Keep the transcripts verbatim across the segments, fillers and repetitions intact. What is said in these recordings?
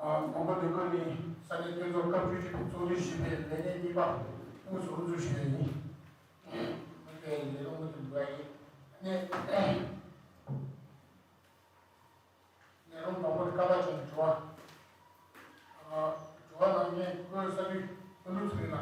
མོན་གྷོ་སྡེ་ཁུལ་ནས་ས་གནས་སྟོན་ཚོགས་སྐབས་བཅུ་གཅིག་པའི་ཚོགས་འདུ་ཞེས་པའི་ལས་གནས་གཉིས་པ་དངོས་སུ་དབུ་འཛུགས་ཞུས་པ་ཡིན། མི་དེ་ལས་རོགས་མི་དེ་འགྲོ་བ་ཡིན། ནས་ལས་རོགས་དང་པོ་དེ་བཀའ་བློན་ཆེན་གྱི་དྲི་བ། དྲི་བ་ནང་ངས་བཀོད་ས་དུས་ཀུན་སློང་ཚུལ་ལ།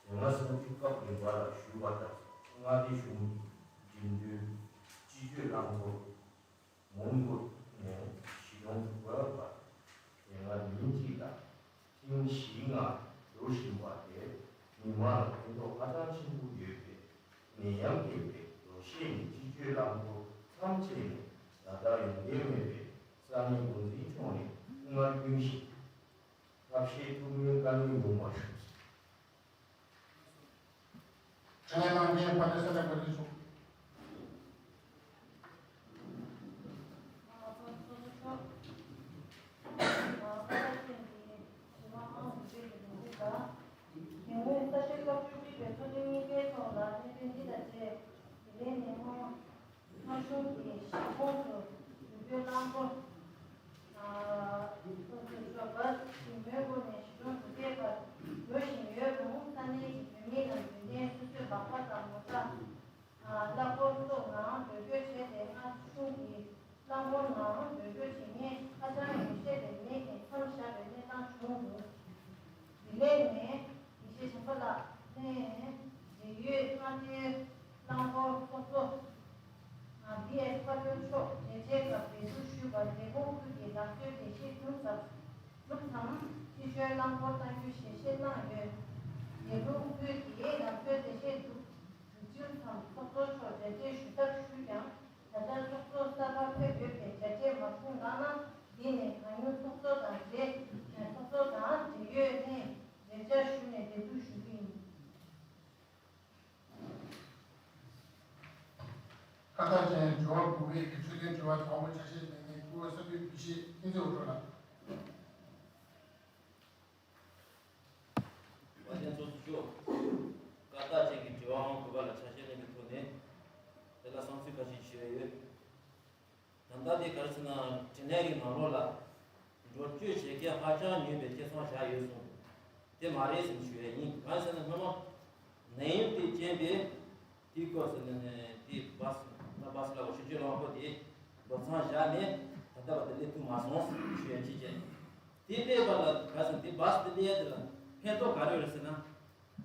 ཡང་ན་སེམས་ཀྱི་སྐབས་རིམ་པ་ལ་ཞུས་པ་ལྟར་མངའ་སྡེ་གཞུང་གི་འགྲིམ་འགྲུལ་སྤྱི་སྤྱོད་རླངས་འཁོར་མོན་གྷོ་ནས་གཞིས་གྲོང་དུ་འགོ་བ་ཡན་ལ་ཉིན་གཅིག་ལ་ཐེངས་བཞིའི་ལྔ་འགྲོ་བཞིན་པ་དེ་མི་མང་ལ་ཕན་ཐོགས་ཧ་ཅང་ཆེན་པོ་ཡོད་པས། ནད་ཡམས་ཀྱི་བར་ལོ་ཤས་ནས་སྤྱི་སྤྱོད་རླངས་འཁོར་མཚམས་ཆད་ནས་ད་ལྟ་ཡོང་གི་མེད་པས། ས་གནས་འགོ་འཛིན་མཆོག་ནས་སྐུ་ངལ་བསྐྱོན་ཞིང་ཐབས་ཤེས་ཐུབ་མིན་བཀའ་མོལ་ཡོང་བ་ཞུ། དྲི་བ་ནང་ལན་པ་ཏི་ས་ལ་གོ་རེ་ཆོག་ཉེ་སྔོན་ས་ཤོད་སྐབས་བཅུ་གཅིག་པའི་ཚོགས་ཐེངས་གཉིས་པའི་ཐོག་ལ་གནད་དོན་འདི་དང་འབྲེལ། དེ་རིང་ནས་སྔོན། མངའ་གཞུང་གིས་གཞིས་ཁོངས་སུ་འགྲུལ་སྐྱོད་རླངས་འཁོར། ཨ། སོ་སོའི་ཤོག་བར་གྱི་མོན་གྷོ་ནས་གཞིས་གྲོང་དྲུག་བརྒྱའི་བར་འགྲོ་བཞིན་ཡོད་རུང་། ས་གནས་ཀྱི་བོད་མི་རྣམས་རྒྱུན་ལྡན་སོ་སོའི་སྦག་སྦག་དང་མོ་ཊ། ཨ། གླ་འཁོར་སོགས་ནང་འགྲུལ་སྐྱོད་བྱས་ཏེ། མངའ་གཞུང་གི་རླངས་འཁོར་ནང་འགྲུལ་སྐྱོད་བྱེད་མཁན་ཧ་ཅང་ཉུང་ཤས་དེ་ནད་ཀྱིས་མཚམས་བཞག་པའི་གནས་སྟངས་བྱུང་འདུག་དེ་ལས་ནས་དགེ་བཤེས་བྱམས་པ་ལགས་ནས་འབྲེལ་ཡོད་མངའ་སྡེའི་རླངས་འཁོར་ཚོགས་གཙོ་བྷི་ཨེས་དཔལ་འབྱོར་མཆོག་མཇལ་འཕྲད་སྐབས་འབྲེལ་གཏུག་ཞུས་པར། རྒྱལ་ཁབ་ཁུལ་གྱི་ལག་སོའི་འགྲེལ་བཤད་གྲུབ་ཙམ། གྲུབ་མཚམས་ཕྱི་བཤོལ་རླངས་འཁོར་གཏང་རྒྱུ་ཞལ་བཞེས་གནང་ཡོད། རྒྱལ་ཁབ་ཁུལ་གྱི་ལག་སོའི་འགྲེལ་བཤད་གྲུབ་གྲུབ་ཚུལ་མཚམས་ཚོགས་གཙོ་མཆོག་མཇལ་འཕྲད་ཞུ་ཐབས་ཞུས་ཀྱང་། ད་ཆ་ཚོགས་གཙོ་གསར་པ་ཕེབས་ཡོད་པས་མཇལ་འཕྲད་མ་བྱུང་གནང་ན། འདི་ནས་གང་མྱུར་ཚོགས་གཙོ་དང་འབྲེལ། ཚོགས་གཙོ་དང་འབྲེལ་ཡོད་ནས་ལས་བཅར་ཞུས་ནས་འབྲེལ་གཏུག་ཞུ་རྒྱུ་ཡིན། ཁ་ཐག་ཅན་དྲི་བ་དགུ་པའི་གི་ཆོད་དོན་དྲི་བ་དང་པོ་ཆ་ཤས་ལེན་མཁན་སྐུ་ངོ་ས་འཐུས་དགེ་བཤེས་བསྟན་འཛིན་དབུ་སྐྲ་ལགས། བ་དན་ཚོགས་གཙོ་མཆོག་བཀའ་རྟགས་ཅན་གྱི་དྲི་བ་ཨང་དགུ་པ་ལ་ཆ་ཤས་ལེན་པའི་ཐོག་ནས་དེ་ལ་བསམ་ཚུལ་ཁ་ཤས་ཞུ་ཡ་ཡོད། ད་ལྟ་དེ་ག་རེ་ཟེར་ན། དྲིན་ལན་གྱི་ནང་ལོགས་ལ་འགྲོ་སྐྱོད་བྱེད་མཁན་ཧ་ཅང་ཉུང་བའི་སྐད་ཚང་བཞག་ཡོད་གསུངས། དེ་མ་རེད་ཟེར་ནས་ཞུ་ཡ་ཡིན། གང་ཟེར་ན་སྔོན་མ་ནད་ཡམས་དེ་རྐྱེན་པས་དེའི་སྐོར་ཟེར་ན་ནས་དེ་བཱས་ན་བཱས་ལ་འོ་ཤུ་ཅུ་རླངས་འཁོར་དེ་འགྲོ་མཚམས་བཞག་ནས་ད་ལྟ་བར་དུ་སླེབས་ཐུབ་མ་སོང་ཞུ་ཡ་གཅིག་བྱས། དེ་སླེབས་པ་ལ་ག་ཟེར་དེ་བཱས་དེ་སླེབས་ཡ་དེ་ལ་ཕན་ཐོགས་ག་རེ་ཡོད་རེད་ཟེར་ན།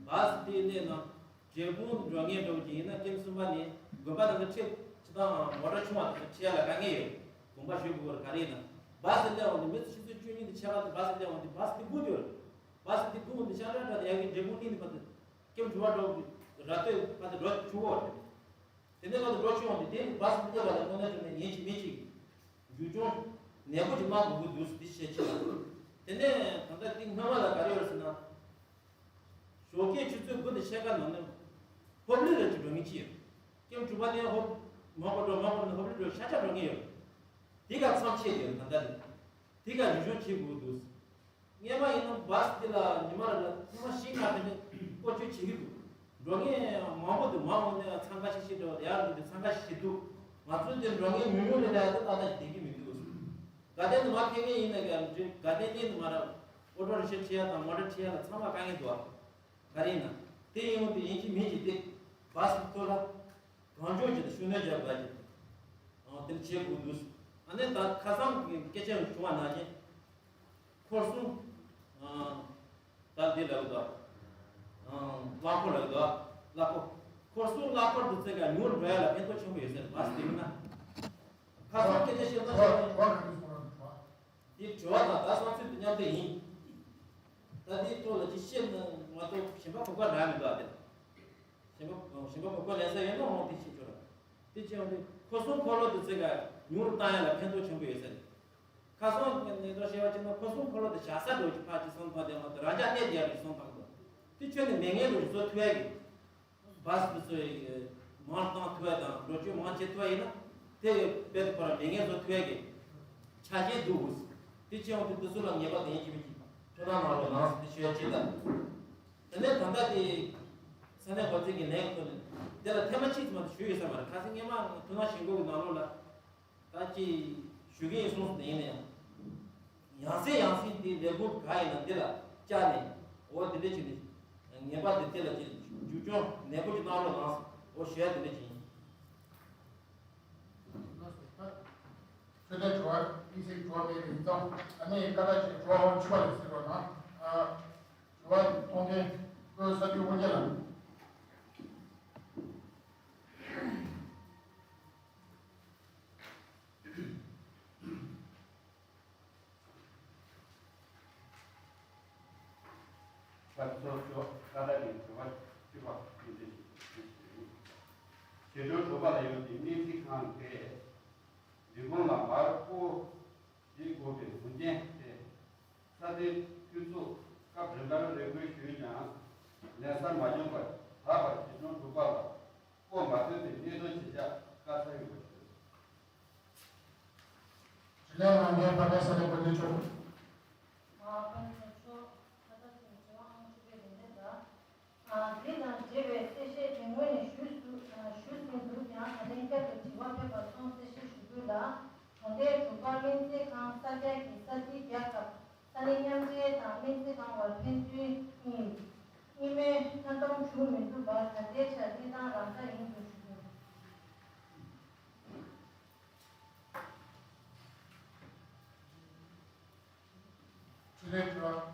བཱས་དེ་སླེབས་ན་འབྲས་སྤུངས་འགྲོ་མཁན་འགྲོ་གི་ཡིན་ན་ཀེམ་གསུམ་པ་ནས་དགོན་པ་ནང་ལ་ཁྲིད་ཅི་དང་མོ་ཊ་ཆུང་བ་དེ་ཚོ་ཁྲིད་ཡ་ལ་དཀའ་ངལ་ཡོད། དགོན་པ་ཞུགས་དགོས་པར་ག་རེ་ཡིན་ན་བཱས་སླེབས་འོང་དེ་མི་ཚོ་ཆུ་ཚོད་བཅུ་གཉིས་དེ་ཆ་ག་དེ་བཱས་སླེབས་འོང་དེ་བཱས་དེ་སྒུག་དུས། བཱས་དེ་སྒུག་དེ་ཤ་ཁྲག་ཁྲག་དེ་ཡ་གི་འབྲས་སྤུངས་གླིང་དེ་བར་དུ་ཀེམ་དྲུག་པ་འགྲོ་གི་ར་སྟོད་བར་དུ་འགྲོ་ཆུག་གོ། དེ་ནས་ང་ཚོ་འགྲོ་ཆུག་འོང་དུས་དེ་བཱས་དེ་སླེབས་པ་ལ་དངོས་གནས་བྱུང་ནས་ཉིན་གཅིག་མི་གཅིག་འཇུ་སྐྱོང་ནད་འབུ་ཅིག་མང་དགོས་ཀྱི་འདུག་ཟེར་དེ་བཤད་ཕྱིན་ལ། དེ་ནས་ད་ལྟ་དེ་སྔོན་མ་ལ་ག་རེ་ཡོད་ཟེར་ན། ཞོགས་ཀས་ཆུ་ཚོད་དགུ་དང་ཕྱེད་ཀ་ནང་ནས་ཧོབ་ལི་ར་ཅིག་འགྲོ་མཁན་ཅིག་ཡོད། ཀེམ་དྲུག་པ་ནས་ཧོབ་མོན་གྷོ་འགྲོ་མོན་གྷོ་ནས་ཧོབ་ལི་འགྲོ་ཤ་ཆ་འགྲོ་མཁན་ཡོད། དེ་ག་མཚམས་ཆད་ཡོད་ད་ལྟ་དེ། དེ་ག་འཇུ་སྐྱོང་བྱེད་དགོས་འདུག་སྔོན་མ་ཡིན་ན་བཱས་འདི་ལ་ཉི་མ་རེ་ལ་ཉི་མ་བཞི་ལྔ་དེ་འདྲ་བཀོལ་སྤྱོད་བྱེད་ཀྱི་འདུག་འགྲོ་མཁན་མང་པོ་འདུག་མང་པོ་ནས་འཚང་ཁ་ཤིག་ཤིག་འགྲོ་ཡར་འགྲོ་དུས་འཚང་ཁ་ཤིག་ཤིག་འདུག་ང་ཚོ་འདིར་འགྲོ་མཁན་ཉུང་ཉུང་ལས་ལས་ད་ཏག་ཏག་ཞིག་བསྡད་ཀྱི་མི་འདུག་དགའ་ལྡན་དུ་མ་ཕེབས་མཁན་ཡིན་ན་ཀྱང་འདྲ། དགའ་ལྡན་གཉིས་དུ་མ་ར་ཨོ་ཊོ་རི་ཤ་ཁྲིད་ཡ་དང་མོ་ཊ་ཁྲིད་ཡ་ལ་ཚང་མ་དཀའ་ངལ་འདུག་ཨ། ག་རེ་ཡིན་ན། དེ་ཡིན་འོང་དུས་ཡིན་གཅིག་མིན་གཅིག་དེ་བཱས་ཐོག་ལ་གང་མགྱོགས་ཀྱི་ཤུགས་སྣོན་རྒྱག་དགོས་ཀྱི། ཨང་དེ་འདྲ་བྱེད་དགོས་འདུག་ཨ་ནི་ད་ཁ་སང་གི་སྐད་ཆ་བྱུང་བ་ནང་བཞིན། འཁོར་སྲུང་། ཨང་། ད་འདི་ལབ་འདུག་ཨང་། གླ་འཁོར་ལབ་འདུག་གླ་འཁོར། འཁོར་སྲུང་གླ་འཁོར་དེ་ཚོ་ག་ཉུང་རུ་འགྲོ་ཡ་ལ་ཕན་ཐོགས་ཆེན་པོ་ཡོད་ས་རེད། བཱས་དེ་མིན་ན། ཁ་སང་སྐད་ཆ་བཤད་ན་བཤད་ན། དེ་དྲི་བ་དང་ད་བསམ་ཚུལ་དེ་མཉམ་དུ་ཡིན། ད་དེའི་ཐོག་ལ་ཅིག་བཤད་ན་ང་ཚོ་གཞན་པ་གོ་སྐབས་རག་མི་འདུག་ཨ། དེ་གཞན་པ་གཞན་པ་གོ་སྐབས་ལེན་ས་ཡོད་ན་འོང་དེ་བཤད་ཆོག་ར། དེ་བྱས་འོང་དེ་འཁོར་སྲུང་འཁོར་ལོ་དེ་ཚོ་ག་ཉུང་རུ་བཏང་ཡ་ལ་ཕན་ཐོགས་ཆེན་པོ་ཡོད་ས་རེད། ཁ་སང་ནས་ད་བཤད་པ་བྱས་ན་འཁོར་སྲུང་འཁོར་ལོ་དེ་བཞག་ས་འགྲོ་གི་ཕར་ཅིག་སོང་ཐང་དེ་མ་གཏོགས་རང་ཅག་གནས་དེ་ཡར་རེ་སོང་ཐང་དུ། དེ་ཁྱོན་ནས་མེད་ངེས་རུ་བཟོ་ཐུབ་ཡ་གི། བཱས་དེ་ཚོ་མང་བཏང་ཐུབ་ཡ་དང་འགྲོ་སྐྱོད་མང་བྱེད་ཐུབ་ཡ་ཡིན་ན་དེ་དཔེ་དེ་ཁོ་རང་མེད་ངེས་བཟོ་ཐུབ་ཡ་གི། ཆ་ཤས་འདུག་དེ་ཅི་ཡང་དེ་དུས་སུ་ལ་ངེས་པ་དེ་ཡིན་གྱི་མི་གྱི་ཐུགས་སྣང་གནང་རོགས་གནང་ཟེར་ཏེ་ཞུ་ཡ་ཅིག་ལ། དེ་ནས་ད་ལྟ་དེ་ས་གནས་འགོ་འཛིན་གྱི་ལན་ཐོག་ནས་དེ་ལ་ཐེངས་མ་གཅིག་ཙམ་ཞུས་ཡོད་ས་མ་རེད། ཁ་སང་སྔས་མ་ཐུགས་སྣང་ཞུ་འགོ་གི་ནང་ལོགས་ལ་ད་ཅི་ཞུ་གི་ཡིན་གསུངས་སོང་། དེ་ཡིན་ན་ཡང་ཡང་སེ་ཡང་སེ་དེ་ལས་འགུལ་ག་ཡིན་ན་འདི་ལ་བཅར་ནས་འོ་དེ་འདྲ་བྱས་ནས་ངེས་པ་དེ་དེ་ལ་ཅི་མཇུག་སྐྱོང་ནན་པོ་ཅིག་གནང་རོགས་གནང་ཟེར་འོ་ཞུ་ཡ་དེ་འདྲ་ཅིག་ཡིན། ཆོས་དད་དྲི་བ་དམིགས་བསལ་དྲི་བ་མེད་པའི་ཡིན་ཙང་ཨ་ནི་ཀ་ད་ཅིག་དྲི་བ་འོང་ཆུ་བ་ལས་ཟེར་བ་དང་། དྲི་བ་གཏོང་མཁན་བློ་གསར་འགྱུར་དབང་རྒྱལ་ལགས། ཕར་ཚུར་ཤོག་ཀ་ད་ནི་དྲི་བ་བཅུ་པ་ཡིན་ཏེ། ཞི་ཁྲོ་གྲུབ་པ་ལ་ཡོད་པའི་སྨན་རྩིས་ཁང་དེ་འབྲས་སྤུངས་ལ་མར་སྤོ་བྱེད་དགོས་པའི་རྒྱུ་རྐྱེན་དེ་ས་དེའི་ཁུལ་ཚོ་སྐབས་རེ་འགའ་རེ་རེ་སྐུལ་ཞུས་ཀྱང་ལན་གསར་མ་བྱུང་བར་ད་བར་ཞི་ཁྲོ་གྲུབ་པ་ལ་སྤོ་མ་ཐུབ་པའི་གནད་དོན་ཇི་བཞག་བཀའ་འཚལ་ཡོད་པ་ཞུ། དྲིན་ལན་གནང་མཁན་ཕ་མའི་ས་གནས་དཔོན་འདེམས་ཆོག་ཨ་ཕན་ཚུན་ཕྱོགས་ཁ་ཐག་ཅིག་དྲི་བ་ཨང་དྲུག་པའི་རིང་ལས་ད། ཨ་འདི་དང་འབྲེལ་བའི་གསལ་བཤད་དེ་སྔོན་ནས་ཞུས་སུ་ཨ་ཞུས་ཟིན་འདུག་ཀྱང་ད་ལན་བསྐྱར་དུ་དྲི་བ་ཕེབས་པར་སོང་གསལ་བཤད་ཞུ་དགོས་ལ། གྲོང་རྡལ་དྲུག་པ་སྨན་རྩིས་ཁང་གསར་རྒྱག་གི་ས་ཚིགས་རྒྱག་སྐབས་ས་གནས་མཉམ་འབྲེལ་དང་སྨན་རྩིས་ཁང་བར་ཕན་ཚུན་གཉིས་གཉིས་མེད་མཐའ་སྡོམ་བྱུང་མི་འདུག་པར་ད་ལྟའི་ཆར་གནས་སྟངས་རང་འཇགས་ཡིན་དགོས་ཞུ་དགོས། ཆུ་ལེན་དྲི་བ།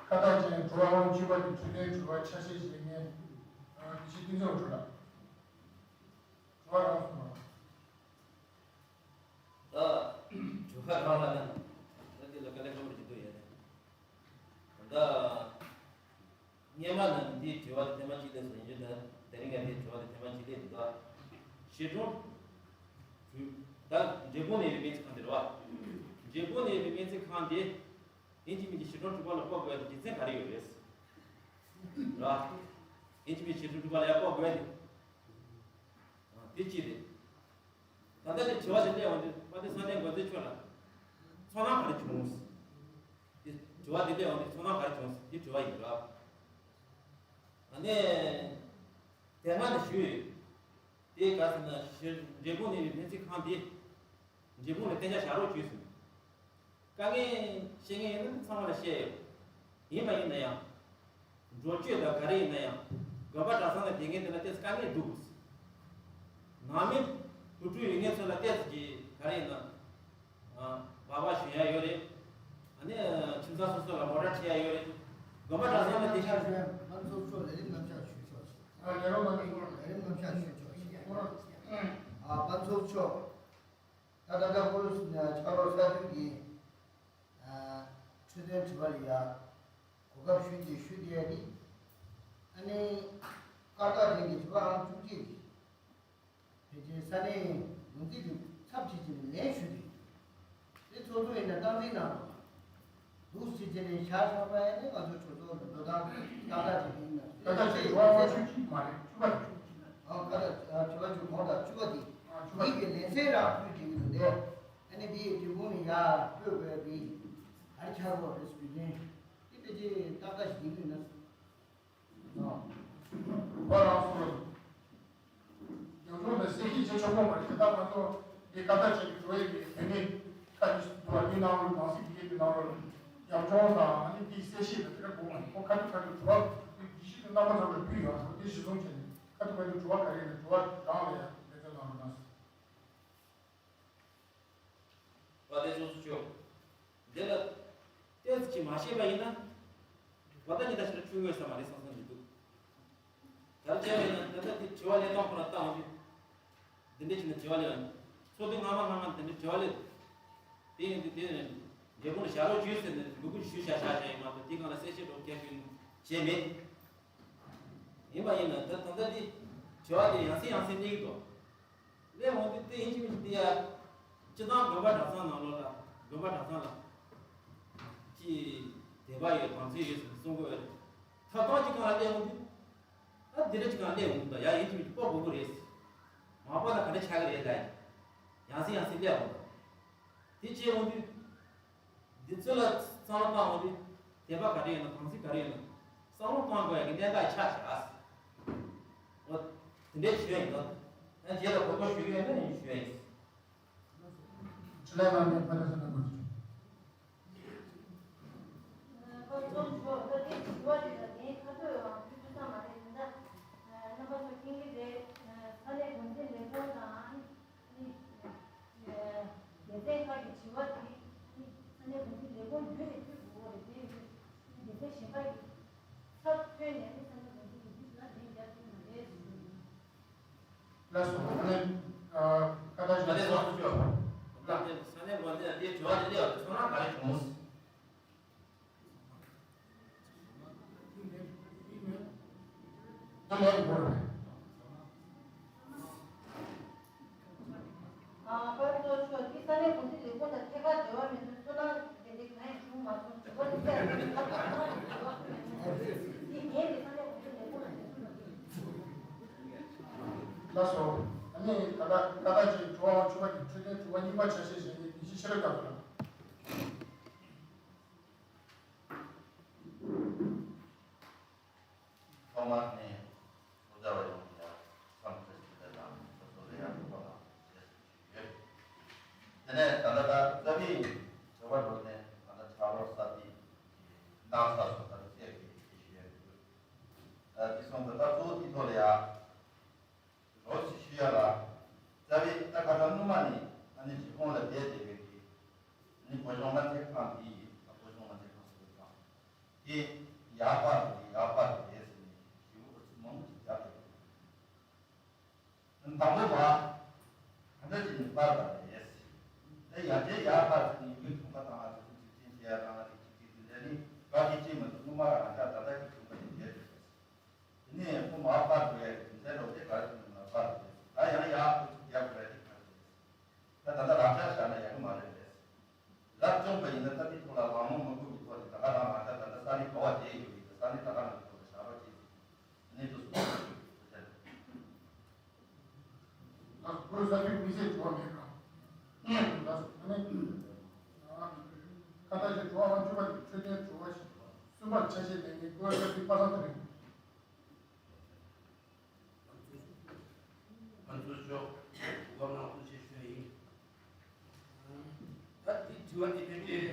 ཁ་བཏགས་ཅན་དྲི་བ་དབང་བཅུ་པ་དེ་ཆུ་ལེན་དྲི་བ་ཆ་ཤས་བཞེས་མཁན་དགེ་བཤེས་བསྟན་འཛིན་དབང་ཕྱུག་ལགས། དྲི་བ་རང་སོང་ལ། ད་དྲི་བ་རང་ལ་ན་ད་འདི་ལ་དཀའ་ལས་ཁག་པོ་ཅིག་འདུག་ཡོད་རེད། ད་སྔས་མ་ནས་འདིའི་དྲི་བ་དེ་ཐེངས་མ་གཅིག་སླེབས་སོང་ཡིན་རྒྱུ་དེ་དེ་རིང་ང་འདིའི་དྲི་བ་དེ་ཐེངས་མ་གཅིག་སླེབས་འདུག་ཞི་ཁྲོ་ད་འབྲས་སྤུངས་ནས་ཡོད་པའི་སྨན་རྩིས་ཁང་དེ་རེད་བ། འབྲས་སྤུངས་ནས་ཡོད་པའི་སྨན་རྩིས་ཁང་དེ་ཡིན་གཅིག་མིན་གཅིག་ཞི་ཁྲོ་གྲུབ་པ་ལ་སྤོ་དགོས་པའི་རྒྱུ་མཚན་ག་རེ་ཡོད་རེད། རེད་བ། ཡིན་གཅིག་མིན་གཅིག་ཞི་ཁྲོ་གྲུབ་པ་ལ་ཡང་སྤོ་དགོས་པའི་དེ་གཅིག་རེད། ད་ལྟ་དེ་དྲི་བ་དེ་སླེབས་འོང་དུས་དཔལ་ལྡན་ས་གནས་འགོ་འཛིན་མཆོག་ལ་ཚོར་སྣང་ག་རེ་བྱུང་། དེ་དྲི་བ་དེ་སླེབས་འོང་དུས་ཚོར་སྣང་ག་རེ་བྱུང་དེ་དྲི་བ་ཡིན་ར། ཨ་ནི། དེ་སྔ་ནས་ཞུས་ཡོད། དེ་ག་ཟེར་ན་ཞི་འབྲས་སྤུངས་ནས་སྨན་རྩིས་ཁང་དེ་འབྲས་སྤུངས་ལ་གཏན་འཇགས་བཞག་རོགས་བྱོས་ཟེར། དཀའ་ངལ་བཤད་མཁན་ཡིན་ན་ཚང་མ་ལ་བཤད་ཡོད། ཡིན་པ་ཡིན་ན་ཡང་། འགྲོ་སྐྱོད་དང་ག་རེ་ཡིན་ན་ཡང་དགོན་པ་གྲྭ་ཚང་ལ་བསྡད་མཁན་དེ་ལ་ཏོག་ཙམ་དཀའ་ངལ་འདུག་ནང་མི་བུ་ཕྲུག་ཡོད་མཁན་ཚོ་ལ་ཏོག་ཙམ་གྱི་ག་རེ་ཡིན་ན། སྦག་སྦག་ཞོན་ཡ་ཡོད་རེད། ཨ་ནི་ཁྱིམ་ཚང་སོ་སོ་ལ་མོ་ཊ་ཁྲིད་ཡ་ཡོད་རེད། དགོན་པ་གྲྭ་ཚང་ལ་བསྡད་ཤག་ཞོན། ཕན་ཚུན་ཕྱོགས་ལས་རིམ་རྣམ་གཞག་ཞུས་ཆོག་ཞིག་ཨ་ལས་རོགས་གནང་། ལས་རིམ་རྣམ་གཞག་ཞུས་ཆོག་ཞིག་ཨ་ཕན་ཚུན་ཕྱོགས། ད་ལྟ་ལྟ་བུ་ཕྱག་རོགས་ས་འཐུས་ཀྱི་འཕྲོད་བསྟེན་དྲི་བ་ལ་ཡ་གོ་སྐབས་ཞུས་ཏེ་ཞུས་ཏེ་ཡ་ནི། ཨ་ནི་ཀ་ད་ཅན་གྱི་དྲི་བ་ཨང་བཅུ་གཅིག་གི་ཕལ་ཆེར་ས་གནས་ཡོངས་འཛིན་གྱི་ཚབ་བྱེད་ཀྱི་ལན་ཞུས་ཏེ། དེ་ཚོགས་གཙོ་ཡིན་ན་སྟངས་འཛིན་གནང་རོགས། འདུག་ཟེར་བྱས་ནས་ཤར་ཚང་པ་ཡ་ནི་ང་ཚོ་གྲོས་ཚོགས་འགྲོ་སྟངས་ཏག་ཏག་ཅིག་ཡིན་ན། ད་ལྟ་ཅིག་འགྲོ་བ་བཅུ་གཅིག་མ་རེད། བཅུ་པ་རེད། བཅུ་གཅིག་ཨ་ཀ་ད་དྲི་བ་བཅུ་གོང་དང་བཅུ་པ་དེ་ཨ་བཅུ་པ་ཡིན་པའི་ལན་གསལ་རང་ཕུལ་བྱེད་ཀྱི་འདུག་སྟེ། ཨ་ནི་དེ་ཡི་དུས་ཁོང་ནས་ཡར་སྤོས་དགོས་པའི་ག་རེ་ཆགས་དགོས་རེད་ཟེར་དུས་ནས་དེ་ཕལ་ཆེར་ཏག་ཏག་ཞིག་ཡིན་དགོས་ན། ཁོ་རང་ཚོ་ཡང་ཁྱོན་ནས་གསལ་བཤད་བྱེད་ཆོག་གི་མ་རེད། དེ་དག་ང་ཚོ་འདི་ཀ་ད་ཅིག་འགྲོ་ཡི་མེད། དེ་ནས་ཁ་ཅིག་འདུག་བ། འདི་ནང་ལོགས་ནང་སྲིད་ཀྱི་འདི་ནང་ལོགས་ཡང་ཁྱོན་དང་ཨ་ནི་འདི་གསལ་བཤད་ལ་དེ་འདྲ་དགོས་མ་རེད། ཁོ་ཁ་ཐུག་ཁ་ཐུག་དྲི་བ་འདི་གཞི་དེ་རྣམ་པ་ཚོ་ལ་ཕུལ་ཡོད། ཁོ་འདི་གཞི་བཟུང་བྱས་ནས་ཁ་ཐུག་ཁ་ཐུག་དྲི་བ་ག་རེ་ཡིན་ན་དྲི་བ་རང་ལ་ཡང་འབད་བརྩོན་གནང་རོགས་གནང་། བ་དེ་སོ་སོ་ཆོག་འདི་ལ་ཏོག་ཙམ་ཅིག་མ་ཤེས་པ་ཡིན་ན། བ་ད་ཉི་ད་ཞིག་ལ་ཆུ་ངོས་ས་མ་རེད་བསམ་བསམ་གྱི་འདུག་ད་ལྟ་བྱས་པ་ཡིན་ན་ད་ལྟ་དེ་དྲི་བ་ལས་སྟངས་ཁོ་ན་བཏང་འོང་དུས། འདི་འདྲ་བྱས་ནས་དྲི་བ་ལས། ཚོགས་དུས་སྔ་མ་སྔ་མ་འདི་འདྲ་དྲི་བ་ལས། དེ་ཡིན་དུས་དེ་ནས་རྒྱལ་ཁོངས་ལ་བཞག་རོགས་བྱོས་ཟེར་ནས་འབོད་སྐུལ་ཞུས་བཞག་བཞག་བཞག་ཡིན་མ་གཏོགས་དེ་སྒང་ལ་གསལ་བཤད་སྒྲོག་སྐད་བྱས་མེད། ཡིན་པ་ཡིན་ན་ད་ད་ལྟ་དེ་དྲི་བ་དེ་ཡང་སེ་ཡང་སེ་གནས་ཀྱི་འདུག་སླེབས་འོང་དུས་དེ་ཡིན་གཅིག་མིན་གཅིག་དེ་ཡ། སྤྱི་བཏང་དགོན་པ་གྲྭ་ཚང་ནང་ལོགས་ལ་དགོན་པ་གྲྭ་ཚང་ལ་ཅིག་དད་པ་ཡོད་དམ་ཚིག་ཡོད་ཟེར་ནས་གསུང་གི་ཡོད་རེད། ཐོབ་ཐང་གཅིག་སྒང་ལ་སླེབས་འོང་དུས་ ད་འདི་འདྲ་ཅིག་གང་སླེབས་འོང་དང་ཡ་ཡིན་གཅིག་མིན་གཅིག་དཔོག་དགོས་ཀྱི་རེད། མ་དཔོག་ན་ག་འདྲ་ཆགས་ཀྱི་རེད་ལབ། ཡང་སེ་ཡང་སེ་སླེབས་འོང་། དེ་བྱས་འོང་དུས། འདི་ཚོ་ལ་བསམ་བློ་བཏང་འོང་དུས། དད་པ་ག་འདྲ་ཡོད་ན་དམ་ཚིག་ག་འདྲ་ཡོད་ན། བསམ་བློ་གཏོང་དགོས་ཡ་གི་གནད་འགག་ཆགས་བཞག་འོ། དེ་འདྲའི་ཞུ་ཡ་ཡིན་ནོ། ཡང་རྗེས་ལ་གོ་སྐབས་ཞུ་གི་ཡོད་ན་ཡིན་ཞུ་ཡ་ཡིན། ཕྱི་ལས་ལ་ནས་ཕ་ལ་ས་ན་དགོས། སྐབས་སུ་ཞུ་བ་ལ་དེའི་དྲི་བ་དེ་ལ་ངས་ཁ་ཐོག་ཡང་ཕུལ་ཐུབ་ས་མ་རེད། ཡིན་ད། རྣམ་པ་ཚོ་མཁྱེན་གྱི་རེད། ས་གནས་འགོ་འཛིན་ལས་ཁུངས་དང་། སྡེ་ཚན་ཁག་གི་དྲི་བ་དེ་ས་གནས་འགོ་འཛིན་ལས་ཁུངས་བརྒྱུད་ནས་ཕུལ་དགོས་རེད། དེ་སྡེ་ཚན་གཞན་པ་ཡི་ཚབ་ཐོན་ནས་ནི་ས་གནས་འགོ་འཛིན་གྱི་ཡིག་ལ་ལན་རྒྱག་ཐུབ་མ་རེད་ཟེར་གྱི་ཡོད། ལགས་སོ། ཨ་ནི། ཨ། ཁ་བརྡ་ཞུ། ལགས་སོ། ལགས། ས་གནས་འགོ་འཛིན་ལ་དེ་དྲི་བ་དེ་སླེབས་པ་དེ་ཚོར་སྣང་ག་རེ་བྱུང་། ད་ལན་འགོར་རེད། ཨ། པར་ཚོར་ཤོག་འདི་ས་གནས་འགོ་འཛིན་ལས་ཁུངས་དང་ཐད་ཀར་འབྲེལ་བ་མེད་ཚུལ་ཚོར་སྣང་དེ་འདྲའི་གང་ཡང་བྱུང་མ་སོང་། དྲི་བ་འདི་ཚད་ལས་ཀྱི་ཁ་ཐོག་ཁ་ཐོག་གི་དྲི་བ་ཁོ་ནས་འདི་ངས་འདི་ས་གནས་འགོ་འཛིན་ལས་ཁུངས་ལ་འདི་ཚོ་ལ། ལགས་སོ། ཨ་ནི་ད་ལྟ་ད་ལྟ་ཅིག་དྲི་བ་དབང་ཕྱུག་པ་གི་འཕྲོད་བསྟེན་དྲི་བ་གཉིས་པ་ཆ་ཤས་བཞག་ནས་དེ་བཞིན་ཤེས་རབ་རྒྱ་མཚོ་ལགས། ཐོག་མར་ནས་སློབ་གྲྭ་བ་ཡོངས་ལ་འཚམས་འདྲི་ཞུ་བ་དང་སོ་སོ་ལ་ཡང་ཐུགས་ཁུར་དང་བཀྲ་ཤིས་བདེ་ལེགས་ཞུ་གི་ཡོད། དེ་ནས་ད་ལྟ་ད་རྩ་བའི་དྲི་བ་འགྲོ་ནས་ད་ལྟ་ཕྱག་རོགས་གསར་པའི་གནང་ཚར་སོང་། ད་ལྟ་བཤད་ཀྱི་ཞུ་ཡ་འདུག་དེ་སོང་ཙང་ད་གཙོ་བོ་དེ་ཐོག་ལ་ཡ། རོགས་ཞིག་ཞུ་ཡ་ལ། རྩ་བའི་ད་ཁ་སང་སྔོན་མ་ནས་ཨ་ནི་རི་བོང་ལ་བསྡད་བསྡད་པའི་གི། ཨ་ནི་བོད་གཞུང་སྨན་རྩིས་ཁང་དེ་ཡིན། ད་བོད་གཞུང་སྨན་རྩིས་ཁང་ཟེར་བའི་ཁང་དེ་ཡག་པ་རེད། ཡག་པ་རེད་ཟེར་ནས་ཞུ་བ་མང་པོ་ཞིག་བརྒྱབ་བསྡད་ཡོད། དང་པོ་བ། ག་འདྲ་བྱས་ནས་སྤར་བ་རེད། ད་ཡར་རྒྱས་ཡག་པ་ཟེར་ནས་ཡུལ་གྲོང་པ་དང་ཨ་ཙི་ཙི་ཅིག་ཅན་བྱེད་ཡ་དང་ཨ་ཙི་ཅིག་ཅིག་ཅིག་ལས་ནི་ག་གི་ཅིག་མ་གཏོགས་སྔོན་མ་རང་ཅག་ད་ལྟ་གི་གྲོང་པ་དེ་བསྡད་ཡོད་རེད། དེ་ནས་ཁོ་མར་སྤར་དགོས་ཡ་གི་རྒྱུ་མཚན་ལོག་དེ་ག་རེ་ཐོན་མར་སྤར་དགོས། ད་ཡང་ཡག་ཁོ་ཚོ་རྒྱག་དགོས་ཡ་དེ་ག་རེ་རེད། ད་ད་ལྟ་རང་ཅག་བཞག་ན་ཡག་གི་མ་རེད་རེད། རབ་བྱུང་པ་ཡིན་ན་ད་དེ་ཐོག་ལ་ལམ་ལྷོང་མི་དགོས་ཀྱི་ཐོག་ནས་ད་ག་རང་རང་ཅག་ད་ལྟ་ས་གནས་ག་བ་བསྡད་ཡོད་ཀྱི་ད་ས་གནས་ད་ག་རང་གི་ཐོག་ལ་བཞག་རོགས་བྱེད་ཟེར་ནས་དེ་ཚོ་ཟེར། ད་ཁོའི་ས་ཆུ་མི་ཟད་འགྲོ་བ་མེད་ག་ད་ཨ་ནི། ཁ་ད་ཅིག་འགྲོ་བ་བཅུ་པ་དེ་འཕྲོད་བསྟེན་འགྲོ་བ་ཞིག་གསུམ་པར་ཆ་ཤས་ལེན་མཁན་ཀོ་ཨེ་ཤ་དེ་པ་སངས་དེ་རེད། ང་ཚོ་ཞོགས་གོ་སྐབས་གནང་ཐུགས་རྗེ་ཆེ་ཞུ་ཡ་ཡིན། ད་དེ་དྲི་བ་དེ་ཕན་ཆད།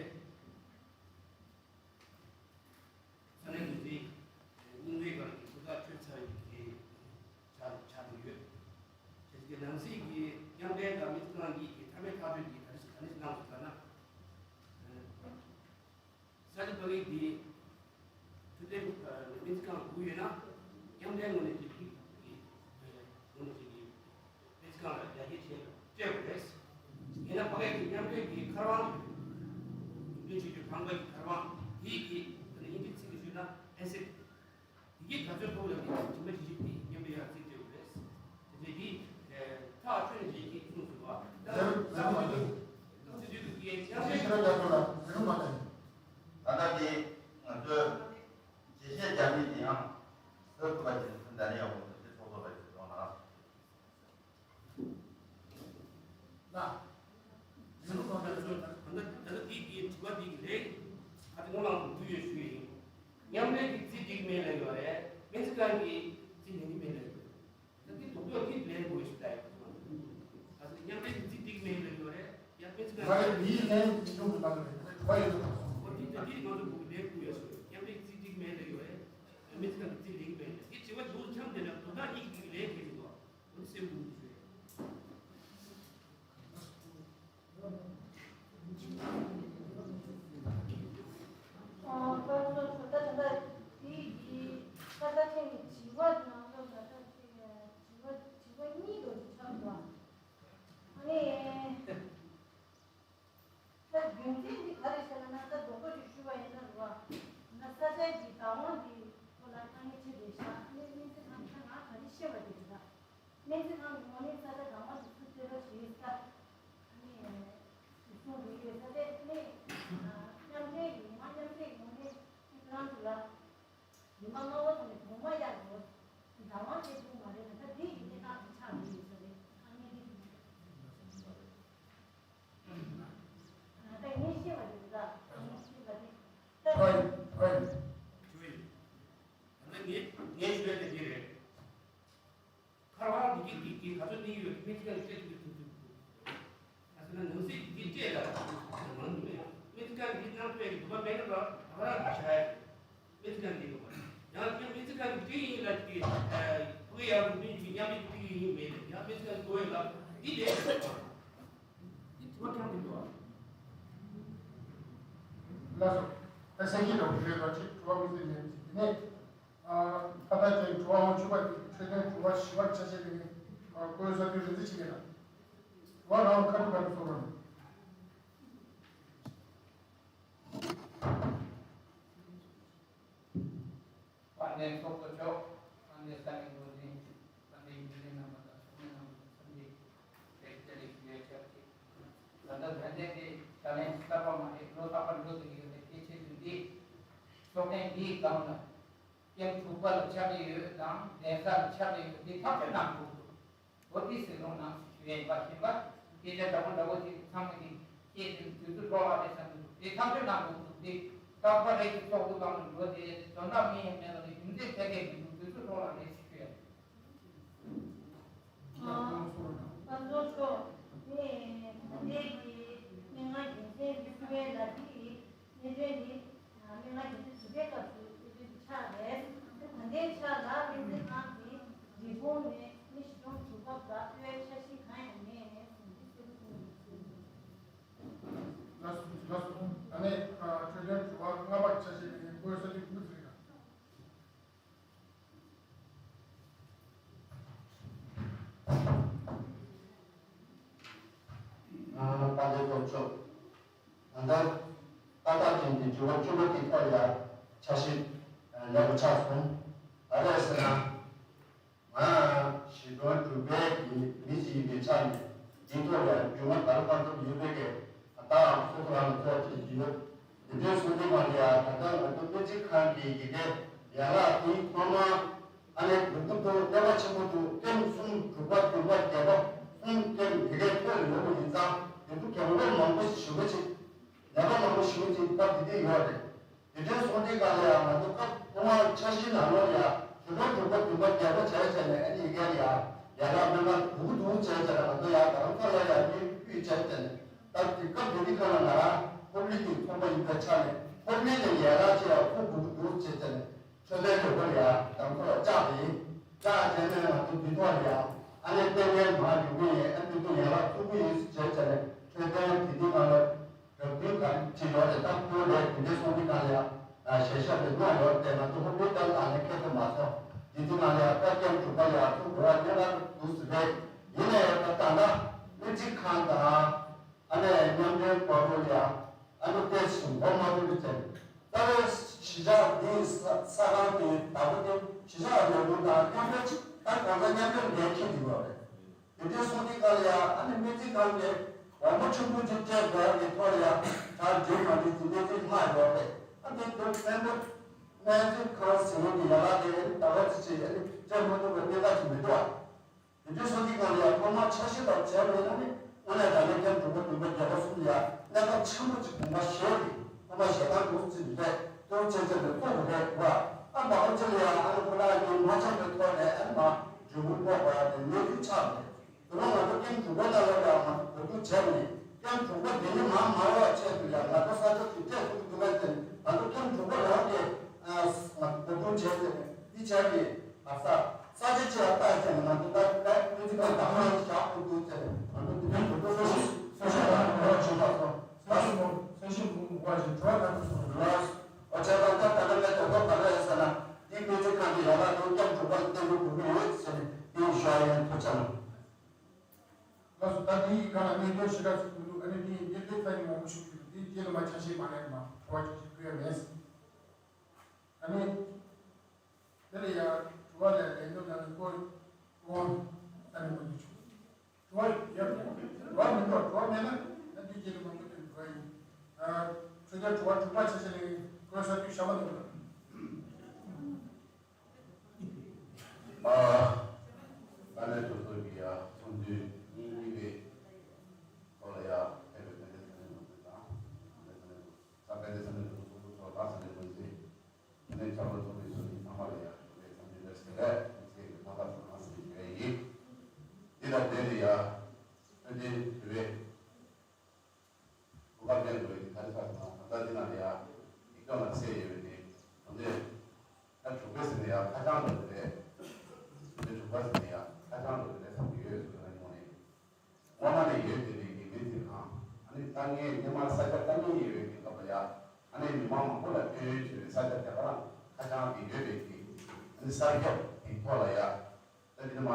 ས་གནས་འགོ་འཛིན་རྙིང་པའི་སྒང་གི་ཧུར་ཐག་བསྐྱོད་ཚར་ཡོད་ཀྱི་ཆགས་ཆགས་ཀྱི་ཡོད། ཁྱེད་ཀྱི་ནང་སྲིད་ཀྱི་མཉམ་འབྲེལ་དང་མི་ཚེ་ནང་གི་གི་མཐའ་མའི་ཐག་གཅོད་ཀྱི་ག་རེ་ག་རེ་གནང་དགོས་ལབ་ན། ས་ཆ་ཕ་གི་འདི་འཕྲོད་བསྟེན་སྨན་རྩིས་ཁང་སྒུག་ཡོད་ན་མཉམ་འབྲེལ་ངོས་ནས་ཀྱི་གི་ངོས་ནས་ཀྱི་གི་སྨན་རྩིས་ཁང་ལ་ཡར་རྒྱས་བྱས་སྤྲད་དགོས་རེད། ཡིན་ན་ཕ་གི་གི་མཉམ་འབྲེལ་གྱི་མཁར་དབང་ཡོད། མཉམ་འབྲེལ་བྱེད་རྒྱུ་ཁང་པ་གི་མཁར་དབང་དེའི་གི་དེ་ནས་དབྱིན་ཇིའི་ཚིག་གི་ཞུས་ན་ཨེ་སེ། དེ་གའི་དགའ་ཚོར་ཐོག་ལ་ནི་ཇི་མ་ཇི་བཞིན་དེ་མཉམ་པའི་ཡར་རྩིས་སྤྲད་དགོས་རེད། དེ་འདྲའི་གི་ཐག་ཆོད་ནས་ཇི་གི་གསུངས་སོང་བ། ད་ལྟ་ད་ལྟ་དུས་དུས་ཀྱི་མཉམ་འབྲེལ་ད་ལྟ་དེ་ང་ཚོས་འགྲེལ་བཤད་རྒྱག་མིན་དེ་ཡང་ཟུར་དུ་བ་ཇི་ཟིན་ད་ནི་ཡག་པོ་འདུག་དེ་ཚོགས་གཙོ་བ་ཇི་གདོང་ལ། ལགས། ཡིན་ལུགས་གང་ལྟར་ཚོད་ད་ལྟ་ད་ལྟ་དེའི་གི་དྲི་བ་དེ་གི་ལན་ཨ་ཏི་ངོ་མ་འགྲོ་ཡོད་ཞུ་ཡིན། མཉམ་འབྲེལ་གྱི་རྩིས་སྒྲིག་མེད་ལ་ཡོད་རེད། སྨན་རྩིས་ཁང་གི་རྩིས་ལེན་གྱི་མེད་ལ་ཡོད་རེད། ད་དེ་དོག་དོག་གི་ལན་དགོས་ཞུ་ད་ཡོད། ད་ལྟ་མཉམ་འབྲེལ་གྱི་རྩིས་སྒྲིག་མེད་ལ་ཡོད་རེད། ཡང་སྨན་རྩིས་ཁང་གི་མི་ཡི་ལན་ཡོང་གི་ལ་རེད། ད་ཡོད་ད། འོ་དེ་ད་དེ་ང་ཚོ་གི་ལན་དགོས་ཡོད་ཞུ། མཉམ་འབྲེལ་གྱི་རྩིས་སྒྲིག་མེད་ལ་ཡོད་རེད། སྨན་རྩིས་ཁང་གི་རྩིས་ལེན་གྱི་མེད་རེད། དེ་དྲི་བ་དུ་འཁྱམས་བསྡད་ན་དོ་བདག་གཉིས་ཀྱི་ལན་གལ་ཆེ་དོ། འོ་དེ་སེམས་འགུལ་ཞུ་ཡ། ཨ། སྐབས་སུ་ད་ལྟ་དེ་ཡི་ས་ཆ་ཆེན་གྱི་དྲི་བ་ནང་ལོགས་ལ་ད་ཅིག་དྲི་བ་དྲི་བ་གཉིས་འདྲ་ཅིག་ཆགས་འདུག་ཨ་ནི་ད་རྒྱུ་མཚན་འདི་ག་རེ་ཟེར་ན། ད་རྡོག་རྡོག་ཅིག་ཞུས་པ་ཡིན་ན་རེད་བ། ད་ས་ཆ་འདི་བདག་དབང་འདི་ཁོ་ལ་དཀའ་ངལ་ཆེ་བསྡད་ཤག་ཨ་ནི་སྨན་རྩིས་ཁང་ཁྱེད་རང་ག་རེ་ཤེས་པ་དེ་རེད་ད། སྨན་རྩིས་ཁང་གི་ངོས་ནས་ས་ཆ་བདག་དབང་དེ་ཚུར་སྤྲད་རོགས་བྱེད་ས། ཨ་ནི་གསུང་དགོས་ཡོད་ས་དེ་ནི་མཉམ་འབྲེལ་གྱི་མི་མང་མཉམ་འབྲེལ་གྱི་ངོས་ནས་ཁྱེད་རང་ཚོ་ལ་མི་མང་མང་པོ་ཚོ་ནས་གོང་མ་གཡར་དགོས། བདག་ ཨ་ཟེར་ན་ནང་སྲིད་འདི་སྤྲད་ལ་མང་ཉུང་མེད། དམིགས་བཀར་འདི་གནང་སྤྲད་ཀྱི་འདུག་པ་མེད་ན་ལ་ད་རང་གི་བྱ་ཡ། དམིགས་བཀར་འདི་འདུག་པ། ཡང་དེ་དམིགས་བཀར་འདི་ཡིན་ལ་དེ་ཕུགས་ཡག་རུ་མིན་གྱི་མཉམ་ལས་ཀྱི་ཡིན་མེད་ལ་ཡང་དམིགས་བཀར་དགོས་ཡོད་ལ་འདི་ལས་འདི་དུ་བ་ཀྱང་འདི་འདུག་ལགས་སོ། ད་སེང་གེ་ལ་འོས་ཤོས་ད་ཅིག་དྲི་བ་མི་ཟེར་མེད་ཅིག་དེ་ནས། ཁ་བརྡ་ཅན་དྲི་བ་དབང་ཕྱུག་པ་དེ་འཕྲོད་བསྟེན་དྲི་བ་བཞི་པ་ཆ་ཤས་དེ་ནི་ཀོ་ལི་ས་དུས་རིན་འཛིན་ཆེ་གེ་ལ། དྲི་བ་རང་ཁ་ཐུག་ཁ་ཐུག་གསོག་རོགས་གནང་། དཔལ་ལྡན་ཚོགས་གཙོ་མཆོག་དཔལ་ལྡན་ས་གནས་འགོ་འཛིན། དཔལ་ལྡན་རྒྱུན་ལས་རྣམ་པ་དང་ཚོགས་མི་རྣམ་པ་འཚམས་འདྲི་བཀྲ་ཤིས་བདེ་ལེགས་ཞུ་ཡ་ཆབས་ཅིག་ད་ལྟ་ད་ལྟའི་དེ་ཞལ་ལན་གསར་པ་མ་རེད། ལོ་རྟག་པར་འགྲོ་བསྡད་ཀྱི་ཡོད་པའི་དེ་ཆེད་དུ་འདི་ཚོགས་ཐེངས་འདིའི་སྒང་ལ་ཀེམ་དྲུག་པ་ལ་ཕྱག་ལས་ཡོད་དང་གདན་ས་ལ་ཕྱག་ལས་ཡོད་འདི་ཐག་གཅོད་གནང་དགོས་འདུག་འོ་དེ་ཟེར་རོགས་གནང་ཞུ་ཡས་ཡིན་པ་ཤེས་པ། སྐད་ཆ་འདྲ་པོ་འདྲ་པོ་ཞིག་ཚང་མ་གིས་བཤད་དེ་དུས་ཚོད་འགྲོ་བ་རེད་བསམ་གྱི་འདུག་དེ་ཐག་གཅོད་གནང་དགོས་འདུག་དེ་རྟག་པར་རེ་ཞིག་ཚོགས་འདུ་སྒང་ལ་འགྲོ་དེ་དོན་དག་མི་ཡང་མེད་པ་ལ་རྒྱུ་མཚན་གཏན་འཁེལ་མི་འདུག་དུས་ཚོད་འགྲོ་བ་རེད་ཞུ་ཡས། ཨ་ཚོགས་གཙོ་མཆོག་ངས་ད་ལྟའི་གི་མི་ང་རྒྱུ་མཚན་གྱི་སུ་བའི་ལ་དེ་ཡི་གནད་དོན་དེ། མི་ལྔ་ཡིན་དུས་དུས་དེབ་སྐབས་སུ་དབུས་དུས་ཆགས་རེད། ད་ལྟའི་ཆ་ལ་དབུས་དུས་ཁང་གི་རིན་གོང་ནས་མི་བཞི་སྟོང་དྲུག་བར་ལ་དབུས་འཆར་གཞི་གང་ཡང་མེད་ཟིན་གྱི་སེ་རུ་ཀུང་ཡིན་ཟེར། ལགས་སོ་ལགས་སོ། ད་ནས་འཕྲོད་བསྟེན་དྲི་བ་ལྔ་པ་ཆ་ཤས་ནས་བཀོད་ས་དུས་དབུས་ཟེར་ག་དཔལ་ལྡན་ཚོགས་གཙོ། ད་ལྟ་ཏག་ཏག་ཅན་གྱི་དྲི་བ་བཅུ་པ་དེ་ཐོག་ལ་འཆར་གཞི་ལེགས་པོ་ཆགས་སོང་། ག་རེ་ཟེར་ན། ང་བཞི་སྟོང་དྲུག་པའི་གི་མི་ཞིག་ཡིན་པའི་ཆ་ནས་འདིའི་ཐོག་ལ་རྒྱུས་མངའ་ག་རེ་གང་ཐུབ་ཡོད་པའི་གི་ད་སོ་སོ་རང་ལ་ཐོག་ཅིག་ཡོད། དེ་འདྲའི་སོང་དུས་མ་རེད་ཡ། ད་ལྟ་ང་ཚོ་སྨན་རྩིས་ཁང་གི་ཡི་གེ་ཡན་ལག་དེའི་ཐོག་མ། ཨ་ནི་སྡུག་པོ་འདུག་གནོད་པ་ཆེན་པོ་འདུག་ཀེམ་གསུམ་དྲུག་པ་བདུན་པ་བརྒྱད་པ་གསུམ་ཀེམ་དེ་གའི་ཐོག་ལ་ཡོད་པ་ཡིན་ཙང་དེ་ཚོ་གྱོང་པོ་མང་པོ་ཞེ་པོ་ཅིག་ནད་པ་མང་པོ་ཞེ་པོ་ཅིག་སྟབས་བདེ་བདེ་ཡོད་རེད། དེ་འདྲའི་སོང་དུས་ག་ལ་ཡང་ང་ཚོ་སྐབས་ཐོག་མར་འཆར་གཞི་ནང་ལོགས་ལ་ཡང་བཞི་སྟོང་དྲུག་པ་བདུན་པ་བརྒྱད་པ་བྱས་བྱས་ནས་ཨ་ནི་ཡི་གེ་ལ་ཡང་ཡན་ལག་སྨན་ཁང་སྡུག་སྡུག་བྱས་བྱས་ནས་ང་ཚོ་ཡང་རྡ་རམ་ས་ལ་ཡང་ཡོད་ཡོད་བྱས་བྱས་ནས་ད་དེ་སྐབས་དེ་དུས་ག་ལ་ང་རང་ཧོབ་ལི་གི་ཚོང་པ་ཡིན་པའི་ཆ་ནས་ཧོབ་ལི་ལ་ཡན་ལག་ཅིག་ཡང་ཁུག་དགོས་ཀྱི་འདུག་བྱས་བྱས་ནས། འཕྲོད་བསྟེན་ལས་ཁུངས་ལ་ཡང་དང་ཐོག་ལ་བཅག་སྟེ། བཅག་བྱས་ནས་ང་ཚོ་དུས་ཐོག་ལ་ཡང་ཨ་ནེ་ལྟས་ངན་མ་ཡོང་གི་ཡིན། ཨ་ནེ་ཚོ་ཡན་ལག་ཚུགས་ཀྱི་ཡིན་ཟེར་བྱས་བྱས་ནས་འཕྲོད་བསྟེན་དེ་དུས་ང་ལ་རགས་བསྡུས་ག་རེ་བྱེད་ཡོད་རེད། ད་ཁོ་ལས་དེ་འདྲའི་སོང་དུས་ང་ལ་ཡང་ཞལ་ཤག་དེ་གནང་ཡོད་དེ་ང་ཚོ་ཧོབ་ལི་ལྟར་ལ་ནས་ཁྱད་དུ་མ་སོང་། དེ་དུས་ང་ལ་ཡང་ཀ་ཀེམ་དྲུག་པ་ལ་ཡང་ཚུགས་དགོས་པ་གནད་འགག་འདུག་ཟེར་བས། ཡིན་ནའི་ད་ལྟ་སྨན་རྩིས་ཁང་དང་། ཨ་ནེ་མཉམ་འབྲེལ་སྐོར་ལ་ཡང་ཨ་ནེ་ཏེ་སུ་འགོ་མ་ཐུབ་པའི་ཚེ། རྩ་བའི་གཞིས་ཆགས་འདིའི་ས་ས་ཁང་དེའི་བདག་པོ་དེ་གཞིས་ཆགས་ལས་ཁུངས་དང་མཉམ་འབྲེལ་ད་གང་ལྟར་མཉམ་འབྲེལ་ལས་ཁྱེར་འདུག་པ་རེད། དེ་འདྲའི་སོང་དུས་སྐབས་ལ་ཡང་ཨ་ནེ་སྨན་རྩིས་ཁང་གི་དབང་པོ་ཆེན་པོ་ཅིག་སྤྲད་དགོས་ཡག་གི་ཐོག་ལ་ཡང་གྲ་སྒྲིག་མ་འདྲ་ཅིག་སྨན་རྩིས་ལྷག་ཡོད་རེད། ཨ་ནེ་དེ་སྨན་པ་སྨན་རྩིས་ཁང་ཟེར་བ་གི་ཡན་ལག་དེ་ཨ་ནེ་ཟླ་བ་གཅིག་ཅིག་ཨ་ནེ་སྤྲད་མ་ཐུབ་པའི་གནད་འགག་ཅིག་མི་འདུག་ཨ། དེ་འདྲའི་སོང་དུས་སྒང་ལ་ཡང་ཐོག་མར་འཆར་གཞི་དང་བྱས་པ་ཡིན་ན་ནི་དངོས་གནས་དྲང་གནས་ཀེམ་དྲུག་པ་བདུན་པ་བརྒྱད་པ་གསུམ་ལ་ཡང་གནད་འགག་ཆེན་པོ་ཅིག་དགོངས་པ་བཞེས་ཏེ་ཐོག་མར་ཞལ་ཐང་འདུག་ཅིག་རེད། ཏོག་ཙམ་ཙམ་ལ་ཐུག་པ་རེད་བ། ཨ་མ་འོ་ཅི་ལ་ཡང་ཨ་ནི་ཁོ་རང་གི་མ་འཆམ་པའི་ཐོག་ནས་ཨ་ནི་མ་འབྲས་བུ་ཕོག་པ་དེ་གནས་ཚུལ་ཆགས་རེད། དེ་ནས་ང་ཚོ་ཀེམ་དྲུག་པ་ནང་ལ་ཡང་ང་ཚོ་གོ་བསྡུར་བྱས་པ་ཡིན། ཀེམ་དྲུག་པ་འདི་ནི་མ་མ་རག་ཆེད་དུ་ཡང་ང་ཚོ་ས་ཆ་དེ་སྤྲད་ཐུབ་ཀྱི་འདུག་གས་ཟེར་ང་ཚོ་ཀེམ་དྲུག་པ་རང་གི་ང་ཚོ་གོ་བསྡུར་བྱས་ཏེ་འདི་བྱས་ཏེ་ཨ་ས་ས་ཆ་ཆེ་བ་ལྟ་བྱས་ནས་ང་ཚོ་ད་ལྟ་ཀུན་གྱིས་ཀ་དང་མ་བཞག་ཐུབ་འདུག་ཟེར་ང་ཚོ་འདི་ནས་གོ་བསྡུར་བྱས་ཤིང་ས་ཆ་རང་གི་རོགས་བྱེད་པ་སོང་། ས་ཆ་མོ་ས་ཆ་མོ་མོ་བ་ཞིག་གྲོགས་ད་དུ་སོང་ལ། ཨོ་ཆ་ད་ད་ད་ད་ད་ད་ད་ད་ཡ་ས་ན་འདི་ཀུན་གྱིས་ཀ་དེ་ཡ་ལ་དུ་ཀེམ་དྲུག་པ་ལ་བསྟན་དགོས་དགོས་ཀྱི་ཡོད་ཟེར་ནས་འདི་ཞུ་ཡ་ཡིན། ཐུགས་རྗེ་གནང་། ལགས་སོ། ད་འདིའི་སྒང་ལ་གནད་དོན་ཞེ་དྲག་ཅིག་མི་འདུག་ཨ་ནི་འདི་གནད་དོན་ཐག་ཉེ་མང་པོ་ཞིག་ཡོད། འདིའི་རྗེས་ལ་མ་ཆ་ཤས་མ་ལས་མ་དྲི་བ་ཆ་ཤས་ཕུལ་ཡ་མེད། ཨ་ནི་དེ་ལ་ཡ་དྲི་བ་ལས་ལས་འདོད་ན་ནི་ཀོ་ཀོ་ཨ་ནི་མ་འདུག་ཆུ་དྲི་བ་ཡ་དྲི་བ་མི་འདུག་དྲི་བ་མེད་ན་ཨ་འདིའི་རྗེས་ལ་མ་འདུག་དྲི་བ་ཡིན། ཨ་ཁྱོད་ཀྱི་དྲི་བ་དྲུག་པ་ཆ་ཤས་ནི་ཀོ་ས་དུས་ཞྭ་མ་འདུག་ཨ། དཀའ་ལས་སོ་སོ་གི་ཡ་ཚོགས་འདུ་ཉིན་གཉིས་པའི་ཐོག་ལ་ཡ་ཕེབས་པའི་དཔལ་ལྡན་ས་གནས་དབུ་ཁྲིད་དང་དཔལ་ལྡན་ས་གནས་དབུ་ཁྲིད་ཚོགས་གཙོ་ལགས་ས་གནས་དབུ་འཛིན་དེ་ནས་ཕྱག་ལས་ཚོགས་པའི་ཚོགས་མི་ཚང་མ་ལ་ཡ་ཞུ་བའི་འཚམས་འདྲི་བཀྲ་ཤིས་བདེ་ལེགས་ཚེ་གི་ཐོག་མཐའ་སོ་ནང་སྲིད་ཞུ་བའི་ཡིན། འདི་དང་འབྲེལ་ཏེ་ཡ་ བ་ཟེར་ནས་ཡ་ཁ་བྱང་ལོ་རེ་ལས་སམ་གྱི་ཡོད་ཟེར་ནས་ངོ་ནས། སྔོན་མ་ནས་ཡོད་བསྡད་པའི་གི་སྨན་རྩིས་ཁང་། ཨ་ནི་དཀའ་ངལ་སྔོན་མ་ས་ཆ་དཀའ་ངལ་ཡོད་པའི་གི་སྐབས་ལ་ཡ། ཨ་ནི་མི་མང་མང་པོ་ལ་སྐྱོན་ཡོན་བྱེད་པའི་ས་ཆ་དེ་ག་རང་ཁ་བྱང་གི་ཡོད་པའི་གི། ཨ་ནི་གསར་ཁྱབ་ཀྱི་ཐོག་ལ་ཡ། ད་འདི་ནི་མ་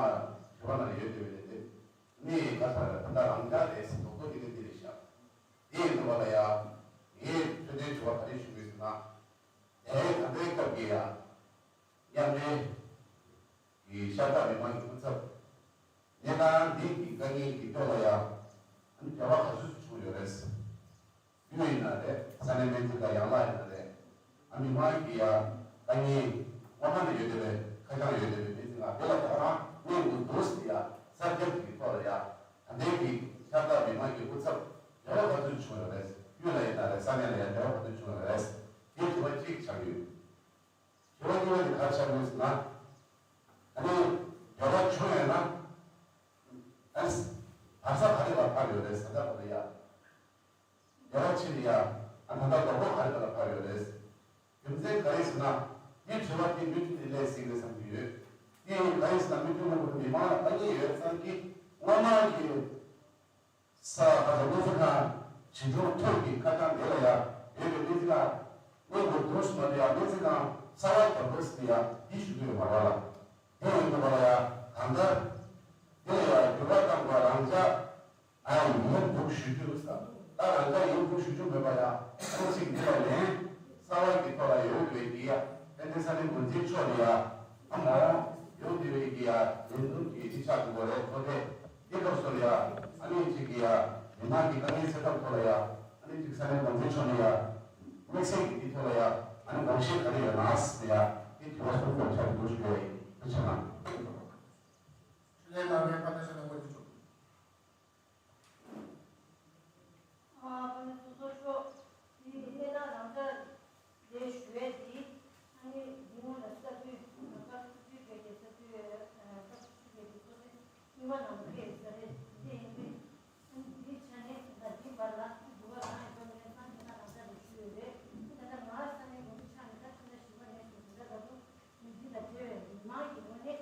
དྲི་བ་ནང་ཡོད་བསྡད་པའི་དེ། ནི་ག་ས་ར་ད་ལྟ་རང་འཇགས་རེད་ཟེར་དོག་པོ་དེ་ག་འདི་རེད་ཤག་དེ་ཡིན་དུས་བ་ལ་ཡ། ངས་ཚོད་ལྟའི་དྲི་བ་ག་རེ་ཞུ་དགོས་ཟེར་ན། དེ་ད་ལྟའི་སྐབས་ཀྱི་ཡ། མཉམ་འབྲེལ་གྱི་ཤར་སྟག་མི་མང་གི་སྐུ་ཚབ། གནས་སྟངས་འདི་གི་དཀའ་ངལ་གྱི་ཐོག་ལ་ཡང་འབྲེལ་བ་ག་ཚོད་ཅིག་བྱུང་ཡོད་རེད། ཡུལ་ཡིན་ན་རེད། ས་གནས་སྨན་རྩིས་དང་ཡན་ལག་ཡིན་ན་རེད། ཨ་མི་མང་གི་ཡང་དཀའ་ངལ་སྔོན་མ་ནས་ཡོད་བསྡད་པའི་ཁ་བྱང་ཡོད་བསྡད་པའི་སྨན་རྩིས་ཁང་དེ་ལ་ད་རང་གནས་དགོས་འདུག་ཟེར་ཡ་གསར་རྒྱབ་ཀྱི་ཐོག་ལ་ཡ། ད་ལྟའི་གི་ཤར་སྟག་མི་མང་གི་སྐུ་ཚབ་འབྲེལ་བ་ག་ཚོད་བྱུང་ཡོད་རེད། ཡུལ་ལ་ཡིན་ན་རེད། ས་གནས་ལ་ཡང་འབྲེལ་བ་ག་ཚོད་བྱུང་ཡོད་རེད། དེ་དྲི་བ་གཅིག་ཆགས་ཡོད། དྲི་བ་གཉིས་པ་དེ་ག་རེ་ཆགས་ཡོད་ཟེར་ན། ཨ་ནི་འབྲེལ་བ་བྱུང་ཡོད་ན། ཨ་ནི་བར་ས་ག་རེ་ལ་ཕར་ཡོད་རེད། ས་ཆ་ག་རེ་ཡ། འབྲེལ་བ་བྱས་ཏེ་ཡ། ཨ་ད་ལྟ་རྡོག་རྡོག་ག་རེ་ལ་ཕར་ཡོད་རེད། རྒྱུ་མཚན་ག་རེ་ཟེར་ན། འདི་དྲི་བ་འདི་མུ་མཐུད་ནས་སླེབས་སྲིད་རེད་བསམ་གྱི་ཡོད། འདི་ག་རེ་ཟེར་ན་མུ་མཐུད་ནས་མི་མང་ལ་དཀའ་ངལ་ཡོད་བསམ་གྱི། སྔོན་མ་གི་ས་ཁ་ས་སྨན་རྩིས་ཁང་བྱིས་སྒྲུང་ཐོག་གི་ཁ་བྱང་དེ་ལ་ཡ་ཡོད་པའི་སྨན་རྩིས་ཁང་གནས་སྐོར་དུ་སུ་མ་དེ་ཡ་སྨན་རྩིས་ཁང་གསར་བ་རྒྱབ་དགོས་ཟེར་ཡ་འདི་ཞུ་གི་ཡོད་མ་རེད་ལ། དེ་ཡིན་དུས་པ་ལ་ཡ་གང་ལྟར་དེ་ལ་ཡ་འགྱུར་བ་གཏང་དགོས། རང་འཇགས་ཨ་ཡིན་འདུག་ཞུ་རྒྱུ་ས་ད་རང་འཇགས་ཡིན་འདུག་ཞུ་རྒྱུ་མེད་པ་ཡ་ཨ་ཅིག་འདི་ལ་ལན་གསར་བ་གི་ཐོག་ལ་ཡོད་པའི་གི་ཡ་ཕན་ཚུན་ས་གནས་འགོ་འཛིན་མཆོག་ལ་ཡ་ཨ་མོ་ཡོད་འདི་བའི་གི་ཡ་ལན་འདུག་གི་འདི་ཆགས་འདུག་གོ་རེད། ཐོ་དེ་འདི་སྐབས་སུ་ལ་ཡ་ཨ་ནི་ཅིག་གི་ཡ་མི་མང་གི་དཀའ་ངལ་སེལ་ཐབས་ཐོག་ལ་ཡ་ཨ་ནི་ཅིག་ས་གནས་འགོ་འཛིན་མཆོག་ནས་ཡ་དམིགས་བསལ་གྱི་འདི་ཐོག་ལ་ཡ་ཨ་ནི་དགོངས་བཞེས་ག་རེ་ཡོད་ན་ཟེར་ཡ་འདི་དྲི་བ་གསུམ་དགོངས་འཆར་འདུག་ཞུ་བའི་ཐུགས་ཆེ་གནང་། ལས་དང་ལས་ཕ་ཏ་ཤ་ན་མོ་ཅི་ཆོག་ཨ་ཕ་ནི་སོ་སོ་ཤོག་དེ་ཡི་གནས་སྟངས་རང་འཇགས་ལས་ཞུ་བའི་དེ་ཨ་ནི་འདི་སྔོན་ལ་ས་འཐུས་ལ་སྐབས་བཅུ་བརྒྱད་ཀྱི་ས་འཐུས་སྐབས་བཅུ་བརྒྱད་ཀྱི་ཚོགས་ཆེན་གཉིས་པ་ནང་ཕེབས་ས་རེད། དེ་ཡིན་དུས་ཨ་ནི་འདི་ཆ་ནས་ད་འདི་བར་ལ་འདུ་བ་གང་ཡིན་པ་ངས་ས་འདི་ན་རང་འཇགས་ལས་ཞུ་ཡོད་རེད། ད་ལྟ་ང་ས་ནས་འགོ་ཁྲིད་ཆགས་ནས་ད་ཕྱི་ཟླ་བཞི་པ་ནས་བཟུང་ཟིན་གྲྭ་ལ་དུ་འདི་ལ་བརྗེ་བའི་མི་མང་གི་ངོས་ནས།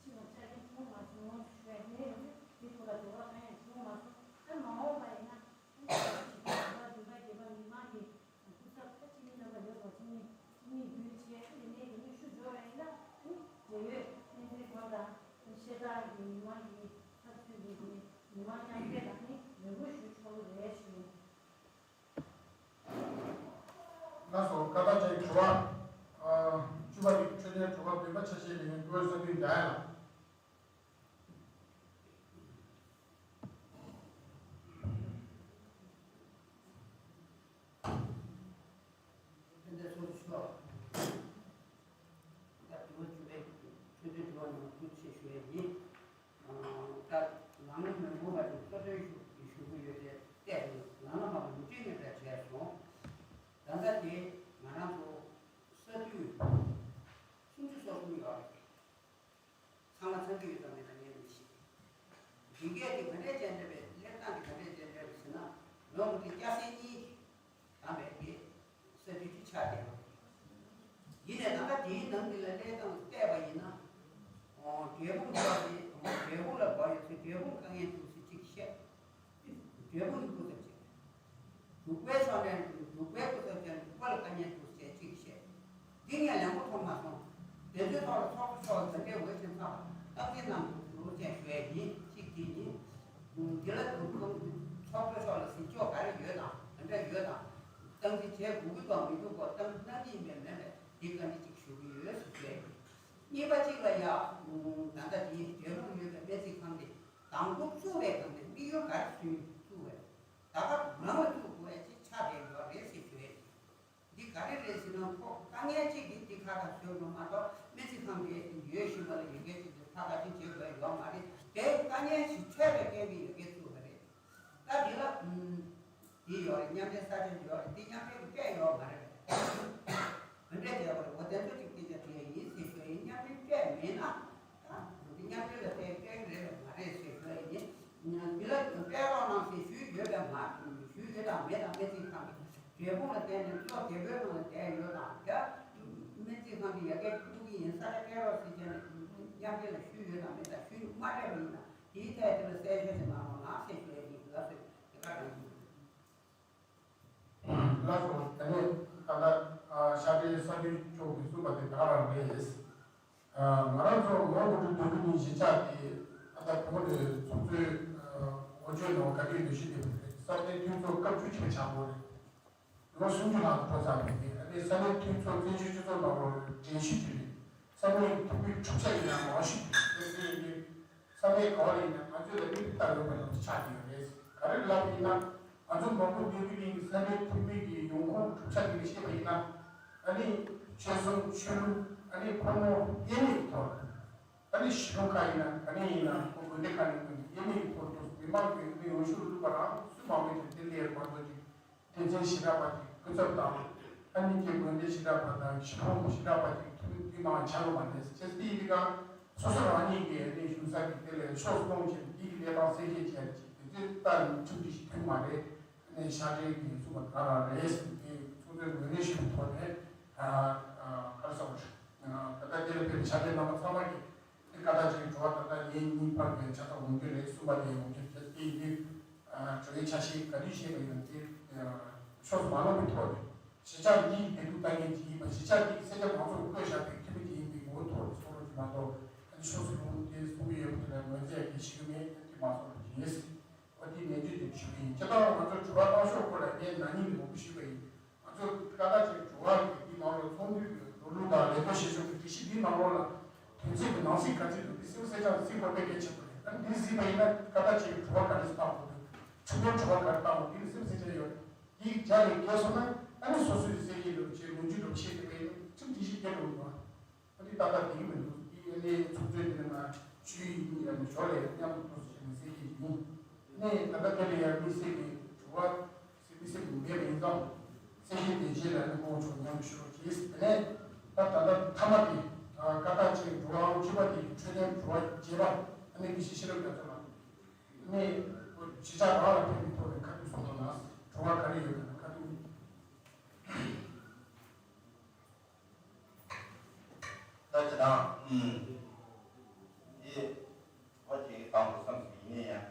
ཕྱི་མ་ཆ་རྐྱེན་བྱུང་མ་སོང་ཞུ་ཡ་ཡིན། དེ་ཐོག་ལ་འགྱུར་བ་གང་ཡང་བྱུང་མ་སོང་། ད་མ་འོངས་པ་ཡིན་ན་ཨ་ནི་ད་ཕྱི་ཟླ་བདུན་པ་བརྒྱད་པ་མི་མང་གི་སྐུ་ཚབ་ད་ཕྱི་མི་རྣམ་པ་ཡོད་པ་ཕྱི་མི་ཕྱི་མི་འབུལ་བྱས་ཨ་ནི་ནས་ཡིན་ནི་ཤུ་འབྱོར་བ་ཡིན་ན་ཨ་ནི་འབྲེལ་ཡོད་སྨན་རྩིས་ཁང་དང་ཤེས་དག་གི་མི་མང་གི་ཚབ་མཚོན་པའི་གི་མི་མང་མཉམ་འབྲེལ་དང་ནི་ལས་འགུལ་ཞུ་ཆོག་གི་རེད་ཞུ། ལགས་སོ། བཀའ་དྲིན་ཆེ། དྲི་བ་ཨ་བཅུ་པ་དེ་ཆོས་ལྡན་གྲོགས་པ་འདུན་པ་ཆ་ཤས་ལས་ཡོན་སྐུ་བལ་ས་འདུས་འདྲ་ཡ་ལགས། ཕན་བདེ་ཚོགས་གཙོ་མཆོག་ད་དྲི་བ་བཅུ་པའི་ཆོས་ལྡན་དྲི་བ་ནང་ཐུགས་ཆེ་ཞུ་ཡ་ཡིན། ད་ནང་མི་མང་པོ་བ་དེ་གཙོ་དོན་ཞུ་ཞུ་གི་ཡོད་དེ་བལྟས་ནས་ནང་ལ་མ་མུ་མཐུད་ནས་འདྲ་བྱས་སོང་། ད་ལྟ་དེ་ང་རང་ཚོ་ས་འཐུས་སུམ་ཅུ་སོ་གསུམ་ཡོད་རེད། ཚང་མ་ཚང་གི་ཡོད་དམ་མེད་དམ་ངས་མི་ཤེས། འདི་གས་དེ་ག་འདྲས་ཅན་འདྲ་བས་ལས་སྟངས་དེ་ག་འདྲས་ཅན་འདྲ་བས་ཟེར་ན། ལོ་ངོ་དེ་སྐྱ་སེར་གཉིས་དང་བས་དེ་ས་འཐུས་ཅིག་ཆགས་བསྡད་པ་རེད། ཡིན་ནའི་ད་ལྟ་དེའི་ནང་འདི་ལ་ལས་སྟངས་བལྟས་པ་ཡིན་ན། འབྲས་སྤུངས་ལ་དེ་འབྲས་སྤུངས་ལ་བབས་ཡོད་ཚེ་འབྲས་སྤུངས་དཀའ་ངལ་འདུག་ཟེར་ཅིག་བཤད། འབྲས་སྤུངས་ཀྱི་སྐུ་ཚབ་བྱས། འབྲུག་པའི་ཕྱོགས་ནས་འབྲུག་པའི་སྐུ་ཚབ་བྱས་ནས་འབྲུག་པ་ལ་དཀའ་ངལ་འདུག་ཟེར་ཅིག་བཤད། འདི་ངས་ལན་པོ་མཐོང་མ་སོང་། དེ་ཚོའི་ཐོག་ལ་ཚོགས་གཙོ་མཆོག་གིས་ད་ལྟའི་འོས་ཆེན་ཚང་བ་སྟངས་འཛིན་གནང་དགོས་ལུགས་ཅན་ཞུ་ཡ་ཡིན་གཅིག་དེ་ཡིན། འདི་ལ་ཚོགས་གཙོ་མཆོག་ལ་གཟིགས་ཕྱོགས་ག་རེ་ཡོད་དང་ག་འདྲ་ཡོད་དང་། སྟངས་འཛིན་བྱེད་དགོས་ཀྱི་འདུག་མི་འདུག་གོ་སྟངས་འཛིན་གནང་གི་ཡིན་པས་མིན་པས་འདི་བཀའ་འདྲི་གཅིག་ཞུ་གི་ཡོད་ཟེར་ཞུ་ཡ་ཡིན། གཉིས་པ་གཅིག་ལ་ཡ། ད་ལྟ་དེ་འབྲས་སྤུངས་ཡོད་པའི་སྨན་རྩིས་ཁང་དེ་དང་པོ་བཙུགས་པའི་སྒང་ནས་དམིགས་ཡུལ་ག་རེ་བཟུང་བཙུགས་པས། ད་ག་རང་ལ་བཙུགས་དགོས་ཡ་ཅིག་ཆགས་བསྡད་ཡོད་རེད་ཟེར་ཞུ་ཡ་ཡིན། འདི་ག་རེ་རེད་ཟེར་ན་ཁོ་དཀའ་ངལ་གཅིག་གིས་འདི་ཁ་ཁ་བཟོས་འགྲོ་མ་གཏོགས་སྨན་རྩིས་ཁང་དེ་ཡོད་བཞིན་པ་ལ་ཡོད་མཁན་གཅིག་གིས་ཕར་བཀའ་དྲིན་བྱེད་དགོས་ཡོད་མ་རེད། དེ་དཀའ་ངལ་ཞིག་འཕྲད་པའི་རྐྱེན་གྱིས་ཡོད་མཁན་བཙུགས་པ་རེད། ད་འདི་ལ། འདི་ཡོད་རེད། མཉམ་འབྲེལ་ས་ཆ་ཡོད་རེད། འདི་མཉམ་འབྲེལ་གྱི་སྤྲད་ཡོད་མ་རེད། ག་འདྲས་བྱས་པ་རེད། འོ་དེ་ཚོ་ཅིག་སྐད་ཆ་དྲིས་ཡ་ཡིན་ཟེར་ཞུ་ཡ་ཡིན། མཉམ་འབྲེལ་སྤྲད་མེད་ན་ད་འདི་མཉམ་འབྲེལ་ལ་སྤྲད་སྤྲད་ཀྱི་རེད་པས་མ་རེད་ཟེར་ཞུ་ཡ་ཡིན། འདི་ལ་སྤྲད་རོགས་གནང་ཟེར་ཞུས་ཡོད་པས་མ་ཞུས་ཡོད་དང་མེད་དང་སྨན་རྩིས་ཁང་གི་འབྲས་སྤུངས་ལ་བརྟེན་ནས་བློ་བདེ་པོའི་ངང་ལ་བསྡད་ཡོད་དང་། ཡ་སྨན་རྩིས་ཁང་གི་ཡ་གྱལ་ཐུག་གི་ཡིན། ས་ཆ་སྤྲད་རོགས་ཟེར་བྱས་ནས་མཉམ་ མཉམ་འབྲེལ་ལ་ཞུས་ཡོད་དམ་མེད་དང་ཞུས་མ་སྤྲད་པ་ཡིན་ན་དེའི་ཐད་དེ་ལ་གསལ་བཤད་ཞིག་གནང་རོགས་གནང་ཞེས་ཞུ་ཡས་ཡིན། ལགས་སོ། དེ་ག་རང་ཡིན། ལགས་སོ། དེ་ནས་ད་ལྟ་ཨ་ཤར་པའི་ས་འཐུས་མཆོག་གིས་གསུངས་པ་དེ་ག་རང་རེད། ཨ་ང་རང་ཚོ་ལོ་དགུ་ཁྲི་བདུན་ཅུ་ནས་གཞིས་ཆགས་དེ་ད་ལྟ་བོད་ནས་ཚོགས་གཙོའི་ཨ་འོས་ཆོས་ནང་ག་དུས་ལས་གཞི་དེ་རེད། ས་གནས་འཐུས་ཚོགས་སྐབས་བཅུ་གཅིག་པ་ཆགས་པ་རེད། ལོ་སུམ་ཅུ་ལྷག་འགྲོ་ཚར་བ་རེད། ཨ་ནི་ས་གནས་འཐུས་ཚོགས་བཙན་བྱོལ་སྤྱི་ཚོགས་ནང་ལོགས་ལ་འགྲན་ཞུགས་ཀྱི་རེད། ས་གནས་འཐུས་མི་གྲུབ་ཆ་ཡིན་ན་མང་ཤོས་ཀྱི་རེད། དེ་ཡིན་དུས་ས་གནས་ག་བ་ལ་ཡིན་ན་ང་ཚོས་ལ་མིག་ལྟ་འོས་པ་ལ་ཆགས་ཀྱི་ཡོད་རེད། ག་རེ་ལབ་ཡིན་ན་ང་ཚོ་མང་པོ་སྡོད་ཀྱི་རིང་གི་ས་གནས་འཐུས་མི་གི་ཡོང་ཁུངས་གྲུབ་ཆ་དེ་ལ་བཤད་པ་ཡིན་ན་ཨ་ནི་ཆོལ་གསུམ་ཆོས་ལུགས་ཨ་ནི་ཕོ་མོ་དབྱེ་མེད་ཀྱི་ཐོག་ཨ་ནི་གཞིས་ཁྲོམ་ཁག་ཡིན་ན་ག་ནས་ཡིན་ན་ཁོ་དགོན་སྡེ་ཁག་ནས་དབྱེ་མེད་ཀྱི་ཐོག་ཏུ་མི་མང་གི་ཨ་ནི་འོས་ཤོག་བླུགས་པ་རང་སུ་མང་མེད་དེ་དེ་ལས་མང་དུ་ཅིག་དེ་ཚོའི་ཞི་དྲག་པ་དེ་སྐུ་ཚབ་དང་། ཨ་ནི་ཀྱི་དགོན་སྡེ་ཞི་དྲག་པ་དང་གཞིས་ཁྲོམ་ཞི་དྲག་པ་དེ་ཐུག་དེ་མང་ཆགས་ཡོད་མ་རེད། ཅེས་དེ་ཡིན་དུས་སོ་སོ་རང་ཉིད་ཀྱི་ཨ་ནི་བཞུགས་ས་ཀྱི་དེ་ལས་ཕྱོགས་སུ་གཏོང་བྱས་ཏེ་དེ་གི་གནས་སྟངས་གསལ་བཤད་བྱས་ཏེ་དེ་ཚོའི་ལྟ་ནས་ཁྲིམས་སྒྲིག་ཞིག་ཐུབ་མ་རེད། ཨ་ནི་ཤར་འབྲེལ་གྱི་གསུངས་པ་ག་རང་རེད་ཟེར་ཏེ་ཚོགས་གཙོའི་ངོས་ནས་ཞུ་བའི་ཐོག་ནས་ཨ་ཨ་ག་རེ་ཟེར་བ་རེད། ཨ་ད་ལྟ་དེ་ལ་ཕེབས་པའི་ཤར་འབྲེལ་རྣམ་པ་ཚང་མ་གིས། དེ་ཀ་དག་ཅིག་འགྲོ་བ་ད་ལྟ་ཉིན་གཉིས་བར་གྱི་ཆ་ཚང་འོང་རྒྱུ་རེད་གསུངས་པ་དེ་འོང་རྒྱུ་རེད། དེ་ཡིན་དུས་འགྲོ་བའི་ཆ་ཤས་ག་དུས་བཤད་པ་ཡིན་ན་དེ་ཕྱོགས་སུ་མ་ལོག་པའི་ཐོག་ནས་གཞིས་ཆགས་འདིའི་བདེ་སྡུག་ལྟ་མཁན་ཅིག་ཡིན་པ། གཞིས་ཆགས་འདིའི་སེར་སྐྱ་མང་ཚོགས་བསྐོས་བཞག་པའི་འཐུས་མི་ཅིག་ཡིན་པའི་ངོ་བོའི་ཐོག་ནས་གསུང་རོགས་ཅིག་མ་གཏོགས་ཨ་ནི་ཕྱོགས་སུ་ལོག་དེ་གསུང་གི་ཡོད་པ་དེ་ལ་ངོས་འཛིན་ཡག་གི་ཞིག་མེད། དེ་མ་གསུངས་པ་ཅིག་ཡིན། འོ་དེ་ནན་བརྗོད་དེ་ཞུ་གི་ཡིན། སྤྱིར་བཏང་ང་ཚོ་དྲི་བ་གཏང་ཕྱོགས་སྐོར་ལ་ངས་ན་ནིང་ནས་མང་པོ་ཞུས་པ་ཡིན། ང་ཚོ་ཀ་དག་ཅིག་འགྲོ་བ་རིག་པའི་ནང་ལ་ཚོགས་འདུའི་ལམ་ལུགས་དང་ལས་དོན་བྱེད་ཕྱོགས་ཀྱི་སྒྲིག་གཞི་འདིའི་ནང་ལོགས་ལ་དོན་ཚན་གྱི་ནང་གསེས་ག་ཚོད་འདུག་དེ་གསལ་པོ་གསལ་རྐྱང་གཟིགས་དགོས་དཔེ་གལ་ཆེན་པོ་རེད། ཨ་ནི་འདི་གཟིགས་པ་ཡིན་ན་ཀ་དག་ཅིག་འགྲོ་བ་ག་རེ་བཏང་དགོས་འདུག་ཁྲིམས་དོན་འགྲོ་བ་ག་རེ་བཏང་དགོས་འདི་གསལ་པོ་གསལ་རྐྱང་ཡོད་རེད། འདི་རྒྱ་ལས་བརྒལ་སོང་ན་ཨ་ནི་སོ་སོའི་གསལ་བཤད་འདྲ་བོ་བྱས་ལོ་རྒྱུས་འདྲ་བོ་བཤད་དགོས་པ་ཡིན་ན་ཁྲིམས་སྒྲིག་གཞི་བརྒྱབ་འགྲོ་དགོས། ཨ་ནི་ཏག་ཏག་འགྲིག་གི་མི་འདུག་དེ་ཨ་ནི་ཚོགས་གཙོས་དེ་ནས་ང་ཞུས་ཡིན། ཡང་ནི་ཞོར་ལ་ཡང་མཉམ་དུ་ཐུགས་སུ་ཆེ་ནས་གསལ་བཤད་ཞུས་ཡིན། ཨ་ནི་ད་ལྟ་དེ་ལ་ཡང་དམིགས་བསལ་གྱི་དྲི་བ་སེ་དམིགས་བསལ་གྱི་མེད་པ་ཡིན་ཙང་གསལ་བཤད་དེ་རྗེས་ལ་ཨ་ནི་སྐུ་ངོ་མཆོག་མཉམ་དུ་ཞུ་རོགས་གྱིས། དེ་ནས་ད་ད་ལྟ་མཐའ་མ་དེ་ཀ་དག་ཅིག་འགྲོ་བའམ་སྤྱི་པ་དེ་འཕྲོད་བསྟེན་དྲི་བ་བརྒྱད་པ་ཨ་ནི་དགེ་བཤེས་ཤེས་རབ་རྒྱ་མཚོ་ལགས་ཨ་ནི་གཞིས་ཆགས་རང་ལ་ཕན་པའི་ཐོག་ནས་ཁ་ཐུག་གསུང་རོགས་གནང་། དྲི་བ་ག་རེ་ཡོད་ན་ཁ་ཐུག་ད་ཅི་དང་། ཨུམ། དེ་བ་ཅིག་དང་པོ་བསམ་ཞིག་ཡིན་ཡང་།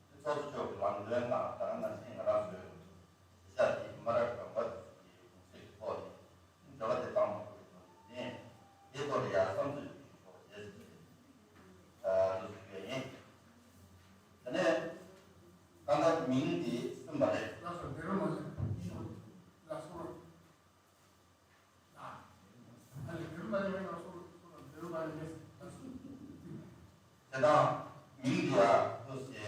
དེ་ཚོགས་གཙོ་མཆོག་གི་ལམ་སྟོན་དང་ད་ནང་བཞིན་ང་རང་ཚོའི་གཞིས་ཆགས་དེའི་མ་ར་གྲོང་པ་དེའི་གུང་སེང་གི་ཐོག་ནས་འབྲེལ་བ་དེ་བཏང་མ་དགོས་པའི་ཐོག་ནས་དེའི་ཐོག་ལ་ཡང་བསམ་ཚུལ་ཞུ་ཆོག་ཅེས་ཞུ་ཡ་ཡིན། དེ་ནས་ད་ལྟ་མིང་དེ་གསུངས་པ་རེད། ལགས་སོ། འདི་རུ་མ་ཟེར། ལགས་སོ། དེ་དང་མིང་འདི་ཡང་ཐུགས་སེ་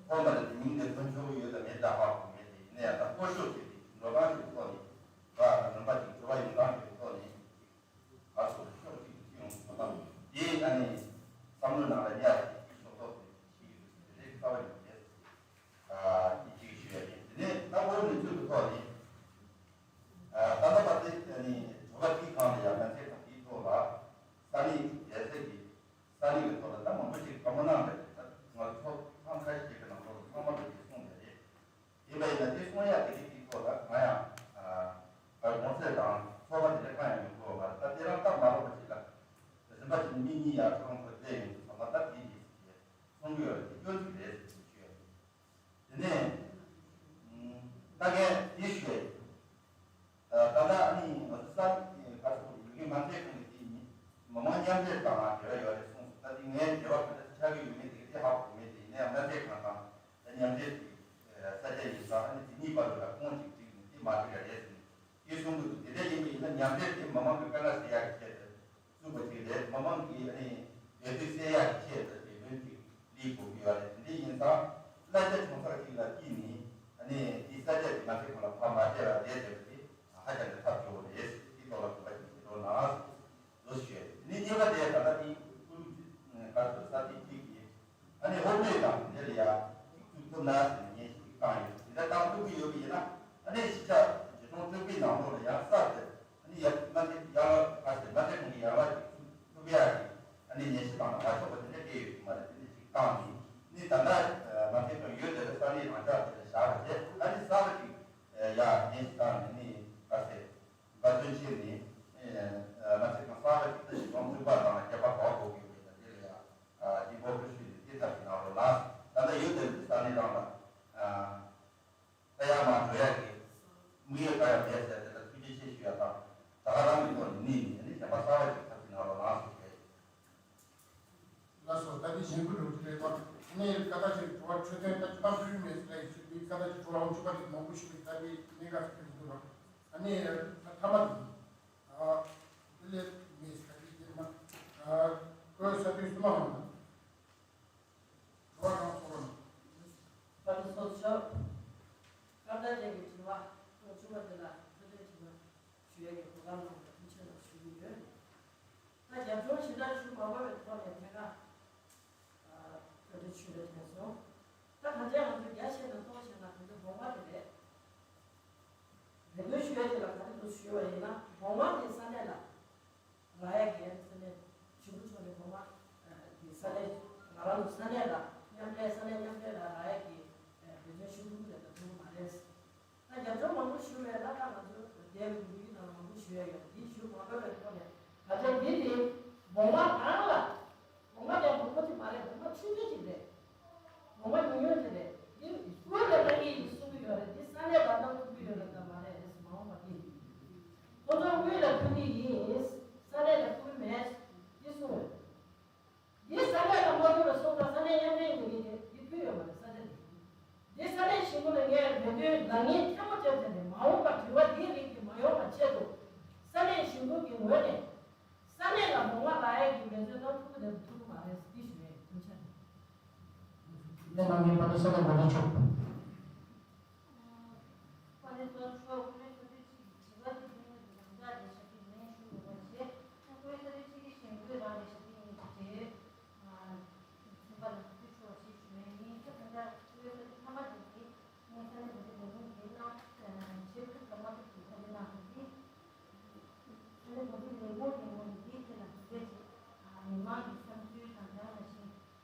ཁོང་པ་རེད་དེ་མིང་འདི་ཐོན་ཆོག་ཡོད་དམ་མེད་ད་ཧ་གོ་མེད་དེ་ཡིན་ན་ཡང་ད་སྐོར་ཤོག་ཅིག་འགྲོ་སྟངས་ཤིག་ཐོག་ནས་བ་རིམ་པ་ཅིག་འགྲོ་བ་ཡོང་སྟངས་ཀྱི་ཐོག་ནས་ང་ཚོ་ཤོག་ཅིག་ཅིག་ཡོང་ཐུབ་ན་དེ་ཨ་ནི་བསམ་བློ་ནང་ལ་ཉར་ཏེ་ཤོག་ཐོག་ཏུ་ཞིག་ཡོད་དེ་རེད་ཁ་བ་ཡོད་དེ་ཅིག་ཞུ་ཡ་ཡིན། དེ་ནས་ད་བོད་མི་ཚོའི་ཐོག་ནས། ད་ལྟ་བར་དུ་ནི་དྲི་བ་དེའི་སྒང་ལ་ཡང་ང་ཚོས་ཁ་དེའི་ཐོག་ལ་ས་གནས་རྒྱལ་སྲས་ཀྱི་ས་གནས་ཀྱི་ཐོག་ལ་ད་མང་པོ་ཞིག་བཀའ་མོལ་གནང་བ་རེད། ད་ང་ཚོ་ཐེངས་ཁ་ཤས་ཤིག་གི་ནང་ལོགས་ལ་ཚང་མ་ལ་དེ་གསུངས་པ་རེད། ཡིན་པ་ཡིན་ན་དེ་གསུང་ཡག་དེ་གི་དེའི་ཐོག་ལ་ང་ཡང་ཨ་གོང་ཚད་དང་ཚོགས་པ་དེ་འདྲ་གང་ཡང་ཡོང་གི་ཡོད་མ་རེད། ད་དེ་རང་སྟབས་མ་ལོག་པ་ཞིག་ལ་རིམ་པ་ཞིག་ནས་མི་གཉིས་ཡར་ཁྲོམ་ཁོ་སླེབས་ཡོང་དུས་ཚང་མ་ད་དེ་རེད་ཟེར་གྱི་གསུང་གི་ཡོད་རེད། དེ་སྐྱོ་ཚིག་རེད་ཟེར་གྱི་ཞུ་ཡ་རེད། དེ་ནས་ད་གིན་དེ་ཞུ་ཡ་ཡིན། ད་ལྟ་ཨ་ནི་ང་ཚོ་ས་ག་ཚོད་ཡོད་མཁན་མ་མཛད་གོང་གི་དེ་ཡིན། མི་མང་མཉམ་འབྲེལ་དང་འབྲེལ་བ་ཡོད་རེད་གསུངས་སོང་། ད་དེ་ངས་འབྲེལ་བ་ག་འདྲ་ཆགས་ཀྱི་ཡོད་མེད་དེ་ག་དེ་ཧ་གོ་མེད་དེ། ཡིན་ན་ཡང་མ་མཛད་གོང་དང་ད་མཉམ་འབྲེལ་གྱི་ས་ཆ་ཡིན་ཙང་ཨ་ནི་དེ་གཉིས་བར་དུ་ལ་ཁོང་ཅིག་བསྒྲིགས་ནས་དེ་མ་འགྲིག་ཡ་རེད་ཟེར་ནས་དེ་གསུང་གི་འདུག་དེ་འདྲ་ཡིན་པ་ཡིན་ན་མཉམ་འབྲེལ་དེ་མི་མང་གི་དཀའ་ངལ་སེལ་ཡག་གི་ཆེད་དུ། བཙུགས་པ་ཅིག་རེད། མི་མང་གིས་ཨ་ནི་འོས་བསྡུ་སེལ་ཡག་གི་ཆེད་དུ་དེ་དོན་ཅིག་ལས་དགོས་ཀྱི་ཡོད་རེད། དེ་འདྲ་ཡིན་ཙང་གླ་ཆ་ཆུང་ཙག་ཅིག་ལ་བརྟེན་ནས་ཨ་ནི་དེའི་ས་ཆ་དེ་མ་ཐེག་གོང་ལ་ཕར་མ་བསྡད་པ་བསྡད་བསྡད་པ་དེ་ཧ་ཅང་གི་ཐབས་སྐྱོ་བོ་རེད། དེའི་ཐོག་ལ་དགོངས་པ་ཅིག་བཞེས་རོགས་གནང་ལོ་ཞུ་ཡ་རེད། དེ་ནས་གཉིས་པ་དེ་ད་ལྟ་དེའི་ཀུན་སློང་ག་ཚོད་ས་དེ་གཅིག་གིས་ཨ་ནི་ཧོབ་ལས་དང་དེ་ལ་ཡ་གཅིག་བཙུགས་ཐུབ་ན་ཟེར་ནས་ངས་ཞིག་བཏང་ཡོད། དེ་འདྲ་བཏང་ཐུབ་ཀྱི་ཡོད་པ་ཡིན་ན་ཨ་ནི་གཞིས་ཆགས་བརྒྱུད་གཏོང་སྤྲོད་པའི་ནང་ལོགས་ལ་ཡང་གསར་དུ་ཨ་ནི་ཡར་མ་ཐེག་ཡར་ལ་ཁ་ཤས་མ་ཐེག་གོང་གི་ཡར་ལ་ཅིག་ཐུབ་ཐུབ་ཡག་གི་ཨ་ནི་ཉེ་ཞིག་བཏང་ན་མ་ཆོག་པ་དེ་འདྲ་སྐད་ཡོད་ཀྱི་མ་རེད། དེ་འདྲ་ཅིག་བཏང་ནས་ནི་ད་ལྟ་མ་ཐེག་གོང་ཡོད་དེ་ལ་ས་གནས་རང་འཇགས་དེ་ལ་བཞག་པ་བྱས་ཨ་ནི་གསར་པ་ཅིག་ཡར་ཉེ་ཞིག་བཏང་ནས་ནི་ཁ་ཤས་འབད་བརྩོན་བྱས་ནས་མ་ཐེག་གོང་གསར་པ་ཅིག་ཏུ་ཞིག་གོང་བཙུགས་པ་དང་རྒྱབ་པ་འགོག་དགོས་ཀྱི། ད་གཞན་དགུ་འགྲོ་རྒྱུ་རེད་པ། ཨ་ནི་ཀ་ད་ཅིག་འགྲོ་བ་འཕྲོད་བསྟེན་ད་ཅི་ཐང་ཕུལ་མེད་ཟེར་ཡིན་ཞུ་དུས་ཀ་ད་ཅིག་འགྲོ་བ་འོང་ཆོག་པ་རེད། མང་པོ་ཞིག་གིས་ད་དེ་གནད་འགག་ཟེར་གྱི་འདུག་ར། ཨ་ནི་ད་མཐའ་མ་དེ་ཨ་དེ་ལས་མེད་ཟེར་གྱི་དེ་མ་ཨ་ཁོའི་ས་དུས་སུ་མ་ཧོན་ད་འགྲོ་བ་རང་ཚོགས་རང་། ད་དེ་སོགས་ཆོག་ཀ་ད་ཅིག་གི་དྲི་བ་འོང་ཆོག་པ་དེ་ལ་འཕྲོད་བསྟེན་དྲི་བ་ཞུ་ཡ་གི་གོ་སྐབས་གནང་བ་ཐུགས་རྗེ་ཆེ་ཞུ་གི་ཡོད། ད་རྒྱབ་ལྗོངས་ཞེ་དྲག་ཞུ་མ་དགོས་པའི་ཐོག་ནས་དེ་ག་གྲ་སྒྲིག་ཞུས་པའི་དྲན་སོང་། ད་ད་ལྟའི་ང་ཚོ་རྒྱ་ཆེ་ན་གཏོང་བྱས་ན་ང་ཚོ་སྒོ་ང་དེ་རེད། རེ་སྐུལ་ཞུ་ཡ་དེ་ལ་ག་རེ་འདུག་ཞུས་པ་ཡིན་ན་སྒོ་ང་དེ་ས་གནས་ལ་རག་ཡ་གི་ས་གནས་ཞུ་གི་ཆོག་ནས་སྒོ་ང་དེ་ས་གནས་ང་རང་ཚོ་ས་གནས་ལ་མཉམ་ལས་ས་གནས་མཉམ་ལས་ལ་རག་ཡ་གི་འབད་བརྩོན་ཞུ་དགོས་ཀྱི་རེད་ད་ཐུག་གི་མ་རེད། ད་རྒྱབ་ལྗོངས་མང་པོ་ཞུ་བས་ན་ད་ང་ཚོ་འདས་པའི་ལོ་རྒྱུས་ནང་མང་པོ་ཞུ་ཡ་ཡོད། འདི་ཞུ་མ་དགོས་པའི་ཐོག་ནས་ད་ལྟ་འདི་ནི་སྒོ་ང་རང་ལ་སྒོ་ང་དེ་སྒོ་ང་དེ་མ་རེད། སྒོ་ང་ཆུང་ཆུང་ཅིག་རེད། སྒོ་ང་ཉུང་ཉུང་ཅིག་རེད། འདི་དངུལ་ལ་ལྟ་གི་ཡིན་གསུང་གི་ཡོད་རེད། འདི་ས་གནས་ལ་ལྟ་ཐུབ་ཀྱི་ཡོད་རེད་ད་མ་རེད། རེད་མ་འོངས་པ་འདི་ཁོ་ཚོ་དངུལ་ལ་ཐུག་གི་ཡིན། ས་གནས་ལ་ཐུག་གི་མེད་འདི་གསུང་རེད། འདི་ས་གནས་ལ་མ་ཐུག་ལ་སོང་ཙང་ས་གནས་མཉམ་འབྲེལ་ཡིན་གྱི་དེ་འདི་ཕུལ་ཡོད་མ་རེད། ས་གནས་འདི་འདི་ས་གནས་གཞིས་འགོ་ལ་ངས་རེ་འདུན་འདང་ངེས་ཐལ་མོ་བརྒྱབ་བྱས་ནས་མ་འོངས་པར་དྲི་བ་འདིའི་རིགས་ཀྱི་མ་ཡོང་བ་ཆེད་དུ་ས་གནས་གཞིས་འགོ་གི་ངོས་ནས་ས་གནས་ལ་མོ་ང་ལ་ཡ་གི་འབད་བརྩོན་གནང་ཐུབ་ཀྱི་རེད་ཐུབ་ཀྱི་མ་རེད་འདི་ཞུ་བའི་དོན་ཆ་རེད། ལས་གནང་མཁན་པ་ཏི་ས་གནས་འགོ་ཁྲིད་མཆོག་དཔལ་ལྡན་ཚོགས་གཙོ་མཆོག་སྐུ་ངོ་ཚོགས་གཙོས་ཅིག་དྲི་བ་དེ་ཐུང་ངུ་དང་ཡང་བསྐྱར་དེ་ཞབས་ཕྱི་ལན་ཞུ་དགོས་པ་བྱས། ད་སྐུ་ངོ་ཚོགས་གཙོས་ཅིག་གི་ཞེན་སྐུལ་རང་གི་ཞབས་ཕྱི་ཡིན་གྱི་རེད། ཚན་པ་ལ་ཐུགས་ཆོག་ཅིག་ཞུ་ཡ་ཡིན། ད་ད་ལྟ་སྐུ་ངོ་ཚོགས་གཙོས་མཐའ་མ་དེ་གི་ངས་ས་གནས་འགོ་ཁྲིད་ལས་ཁུངས་དེ་གནང་བྱེད་ཐུབ་དང་མ་ཐུབ་ཀྱི་ཐག་གཅོད་གནང་དགོས་ཀྱི། ས་གནས་འགོ་ཁྲིད་ལས་ཁུངས་དེ་ངོས་ནས་དེའི་ཐད་ལ་གུས་པས་ཅིག་མི་མང་གི་བསམ་ཚུལ་དང་དེ་ནང་བཞིན།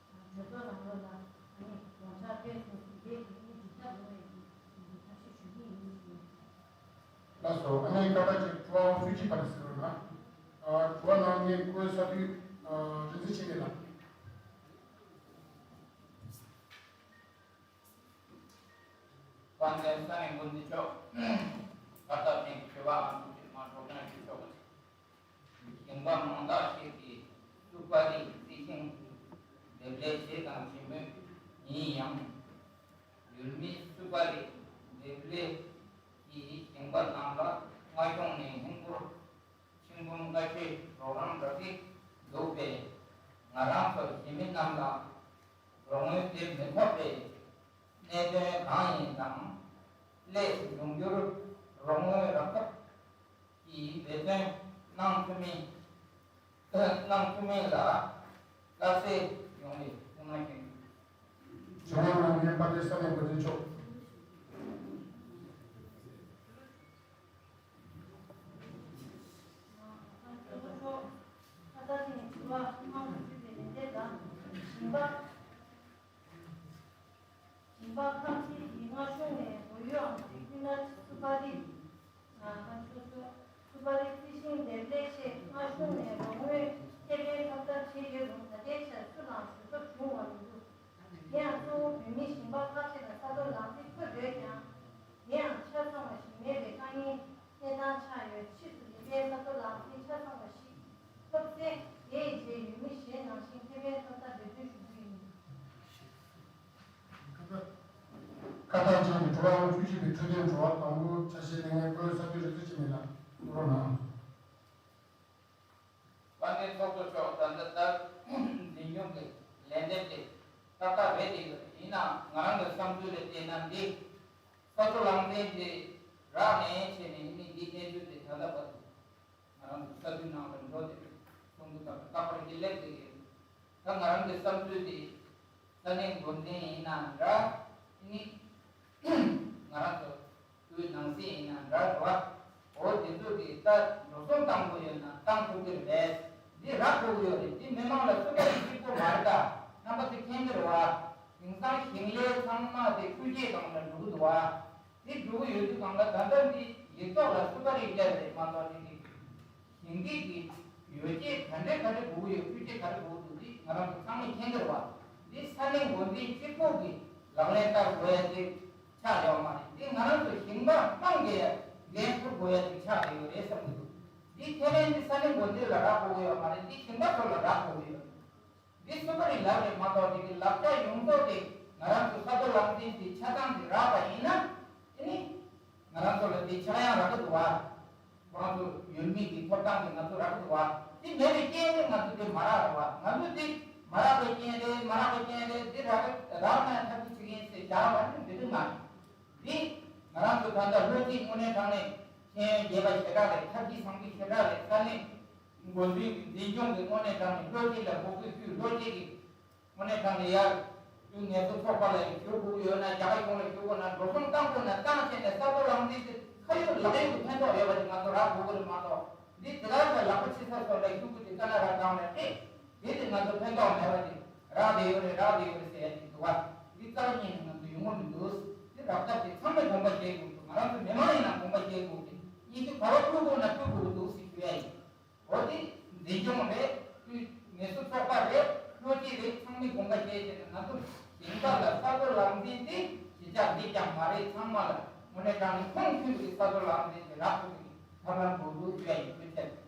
གྲོས་ཚོགས་ནང་ལོགས་ལ་ཨ་ནི་ཡོངས་གྲགས་སྤེལ་གསུམ་གྱི་ལས་ཀྱི་ཨ་ནི་སྒྲིག་ཐབས་ཡོང་བའི་གི་ཐབས་ཤེས་ཞུ་གི་ཡིན་ཞུ། ལགས་སོ། ཨ་ནི་ཀ་ད་ཅིག་ཀྲུའུ་ཧྥུའུ་ཅི་པ་ལ་ཟེར་བ་ན། ཨ་དྲི་བ་གནང་མཁན་ཀྲུའུ་ས་དུས་ཨ་རིན་ཆེན་ཆེ་ལགས། དཔལ་ལྡན་ས་གནས་འགོ་འཛིན་མཆོག་ད་ལྟ་ནས་དྲི་བ་ཨང་དྲུག་ཅུ་མ་འགྲོ་མཁན་ཞུ་ཆོག་གི། ཞིང་པ་མང་དག་ཞིག་གིས་སུ་པ་རི་རྩི་ཤིང་འདེབས་ལས་བྱེད་དང་བྱེད་མུས་ཡིན་ཡང་། ཡུལ་མི་སུ་པ་རི་འདེབས་ལས་ཀྱི་ཞིང་པ་རྣམས་ལ་སྔ་གཞུག་ནས་ཧིན་སྒོར་ཆིག་འབུམ་ལྔ་བཅུའི་རོགས་རམ་རག་གི་འདུག་པས། ང་རང་ཚོ་གཞིས་མི་རྣམས་ལ་རོགས་དངུལ་འདེབས་མི་ཐུབ་པའི་གནད་དོན་གང་ཡིན་དང་། སླད་འབྱུང་འགྱུར་རོགས་དངུལ་རག་ཐབས་ཀྱི་འབད་བརྩོན་གནང་ཐུབ་མིན་གནང་ཐུབ་མིན་ལ་བསླབ་བྱ་ཡོང་བའི་སྐུལ་མ་ཞུ། དྲི་བ་གནང་མཁན་དཔལ་ལྡན་ས་གནས་འགོ་འཛིན་མཆོག་ཁ་ས་ནས་དྲི་བ་དམངས་ཀྱི་ཞུས་པའི་ལན་འདེབས་དང་། ཞིང་པ། ཞིང་པ་ཁག་ཅིག་གིས་སྔ་གཞུག་ནས་མགོ་ཡུ་ཨང་རྩིས་ཀུན་ལ་སུ་པ་རི། ཁ་ཆོ་ཆོ། སུ་པ་རི་རྩི་ཤིང་འདེབས་ལས་ཆེད་སྔ་གཞུག་ནས་རོགས་དངུལ་ཁེ་ཕན་ཐོབ་ཐབས་བྱས་ཡོད་རུང་ད་ལྟའི་ཆར་སུ་ལའང་ཞུ་ཐབས་བྱུང་བ་མི་འདུག་དེ་ཡང་གཙོ་བོ་བོད་མི་ཞིང་པ་ཁག་ཅིག་ལ་ས་རྡོ་ལག་རྩིས་ཕུལ་འདོད་ཀྱང་། དེ་ཡང་ཆ་ཚང་བ་ཞིག་མེད་པའི་དཀའ་ངལ་གནས་སྟངས་ཆགས་ཡོད། ཕྱིས་སུ་དེ་འདྲའི་ས་རྡོ་ལག་རྩིས་ཆ་ཚང་བ་ཞིག་ཐོབ་ཚེ་དེའི་རྗེས་ཡུལ་མི་གཞན་ནང་བཞིན་ཁེ་ཕན་ཐོབ་ཐབས་འབད་བརྩོན་ཞུ་རྒྱུ་ཡིན། ཁ་ཐག་ཅན་གྱི་དྲི་བ་དབུ་བཅུ་གཅིག་པའི་འཕྲོད་བསྟེན་དྲི་བ་དང་པོ་ཆ་ཤས་གནང་མཁན་ཀུན་ས་ཁུལ་རིག་འཛིན་ཆེན་མོ་ལགས་གཙོ་བོ་གནང་། དཔལ་ལྡན་ཚོགས་གཙོ་མཆོག་ད་ལྟ་ལྟར་འཛིན་སྐྱོང་གི་ལན་འདེབས་དེ་ཏག་ཏག་རེད་དེ་ཡོད། ཡིན་ནའང་ང་རང་གི་བསམ་ཚུལ་ལ་བལྟས་ན་འདི་ས་མཚོ་གླང་ཆེན་དེ་རག་ནས་བྱས་ནས་ཨ་ནི་འདི་གནས་ཚུལ་དེ་ད་ལྟ་བར་དུ་ང་རང་གི་ས་ཁུལ་ནང་ལ་འགྲོ་དེ་ཚོགས་འདུ་དང་རྟག་པར་གྱི་སླེབས་དེ་ཡོད། ད་ང་རང་གི་བསམ་ཚུལ་དེ་ས་གནས་འགོ་འཛིན་ཡིན་ན་འདྲ། ཨ་ནི་ང་རང་ཚོ་དབུས་ནང་སྲིད་ཡིན་ན་འདྲ་བ། འོ་དེ་ཚོ་གིས་ད་འགྲོ་སོང་བཏང་དགོས་ཡོད་ན་བཏང་ཐུབ་ཀྱི་རེད། འདི་རག་དགོས་ཀྱི་ཡོད་རེད། འདི་མི་མང་ལ་སུ་ག་གི་གཅིག་པོ་མ་རེད། ད་རྣམ་པ་ཚོས་མཁྱེན་གྱི་རེད་བ། དེང་སང་ཞིང་ལས་ཚང་མ་དེ་ཁུལ་སྐྱེད་སྒང་ལ་འགྲོ་གི་འདུག་བ། དེ་འགྲོ་གི་ཡོད་དུས་སྒང་ལ་ད་ལྟ་འདི་ཡིག་ཐོག་ལ་སུ་ག་རེ་སླེབས་རེད་མ་གཏོགས་དེ་གི་ཞིང་སྡེ་གི་ཡོ་བྱད་ག་འདྲ་ག་འདྲ་དགོས་ཀྱི་ཡོད། ཁུལ་སྐྱེད་ག་རེ་དགོས་ཀྱི་འདུག་འདི་ང་རང་ཚོ་ཚང་མས་མཁྱེན་གྱི་རེད་བ། འདི་ས་གནས་འགོ་འཛིན་གཅིག་པོ་གི་ལག་ལེན་བསྟར་དགོས་ཡ་དེ་ཆགས་ཡོད་མ་རེད། འདི་ང་རང་ཚོ་ཞིང་པ་དམངས་ཀྱི་འགན་འཁུར་དགོས་ཡ་དེ་ཆགས་བསྡད་ཡོད་རེད་བསམ་གྱི་འདུག་འདི་ཁས་ལེན་འདི་ས་གནས་འགོ་འཛིན་ལ་རག་དགོས་ཀྱི་ཡོད་མ་རེད། འདི་ཞིང་པ་ཚོ་ལ་རག་དགོས་ཀྱི་ཡོད། འདི་སུ་པ་རི་ལབ་རེད་མ་གཏོགས་དེ་གི་ལབ་ཆ་ཡོངས་རྫོགས་དེ་ང་རང་ཚོ་ས་རྡོ་རླངས་རྫས་དེ་ཆ་ཚང་དེ་རག་པ་ཡིན་ན་དེ་ནི་ང་རང་ཚོ་ལ་དེ་ཆག་ཡང་རག་གི་འདུག་བ། ཁོང་ཚོ་ཡུལ་མི་གི་ཐོབ་ཐང་དེ་ང་ཚོ་རག་གི་འདུག་བ། དེ་མེད་པའི་རྐྱེན་དེ་ང་ཚོ་དེ་མ་རག་རེད་བ། ང་ཚོ་དེ་མ་རག་པའི་རྐྱེན་རེད། མ་རག་པའི་རྐྱེན་རེད། དེ་རག་གི་རག་ན་ཐབས་ཤེས་བྱེད་ཀྱི་ཡིན་ཟེར་བཞག་པ་ནི་འདི་འདྲ་མ་རེད། འདི་ང་རང་ཚོ་ད་ལྟ་ལྷོ་སྤྱི་དངོས་གནས་དྲང་གནས་ཤེས་ཡོན་རྒྱས་པ་ཞེ་དྲག་རེད། ཐབས་ཤེས་བཟང་པོ་ཞེ་དྲག་རེད། ས་གནས་འགོ་འཛིན་འཛིན་སྐྱོང་གི་དངོས་གནས་དྲང་གནས་ལྷོ་སྤྱི་ལ་འབོད་སྐུལ་ཞུས། ལྷོ་སྤྱི་གི་དངོས་གནས་དྲང་གནས་ཡར་དུས་ངལ་གསོ་ཚོགས་པ་ལ་ཞུ་དགོས་ཀྱི་ཡོད་ན། རྒྱ་གར་གཞུང་ལ་ཞུ་དགོས་ན། འགྲོ་སོང་བཏང་དགོས་ན་བཏང་བྱས་ནས་ས་རྡོ་རླངས་རྫས་དེ་ཁ་ཡོད་ལག་ཡོད་ཀྱི་ཕན་ཐོགས་ཡོད་པ་དེ་ང་ཚོ་རག་དགོས་ཀྱི་རེད་མ་གཏོགས། འདི་དེ་ག་ལ་ལག་པ་ཕྱི་ས་སོགས་ལ་ཞུ་དགོས་དེ་ཀ་ན་རག་གང་ལ་སྟེ། དེ་དེ་ང་ཚོ་ཕན་ཐོགས་མེད་པ་དེ་རག་བསྡད་ཡོད་རེད། རག་བསྡད་ཡོད་རེད་ཟེར་ཡ་དེ་འདུག་བ། འདི་རྩ་བ་ཉིད་ནས་ང་ཚོ་ཡོང་གི་མི་འདུག། དེ་རག་ཐབས་དེ་ཚང་མས་དགོངས་པ་བཞེས་དགོས་འདུག། ང་རང་ཚོ་མི་མང་ཡིན་ན་དགོངས་པ་བཞེས་དགོས་ཀྱི། སྙིང་སྟོབས་ག་བ་བསྐུལ་དགོས་ན་བསྐུལ་དགོས་ཀྱི་འདུག་ཟེར་ཞུ་ཡ་ཡིན། འོ་དེ་འཛིན་སྐྱོང་རེད། དུས་ངལ་གསོ་ཚོགས་པ་རེད། ལྷོ་སྤྱི་རེད། ཚང་མས་དགོངས་པ་བཞེས་བྱས་ནས་ང་ཚོ་ཞིང་ཁ་ལ་ས་རྡོ་རླངས་རྫས་དེ་གཞིས་ཆགས་འདི་རྐྱང་མ་རེད། ཚང་མ་ལ་དངོས་གནས་དྲང་གནས་ཁོང་ཁྲོ་གི་ས་རྡོ་རླངས་རྫས་དེ་རག་ཐུབ་པའི་ཐབས་ལམ་དགོས་འདུག་ཞུ་ཡ་ཡིན། ཐུགས་རྗེ་ཆེ།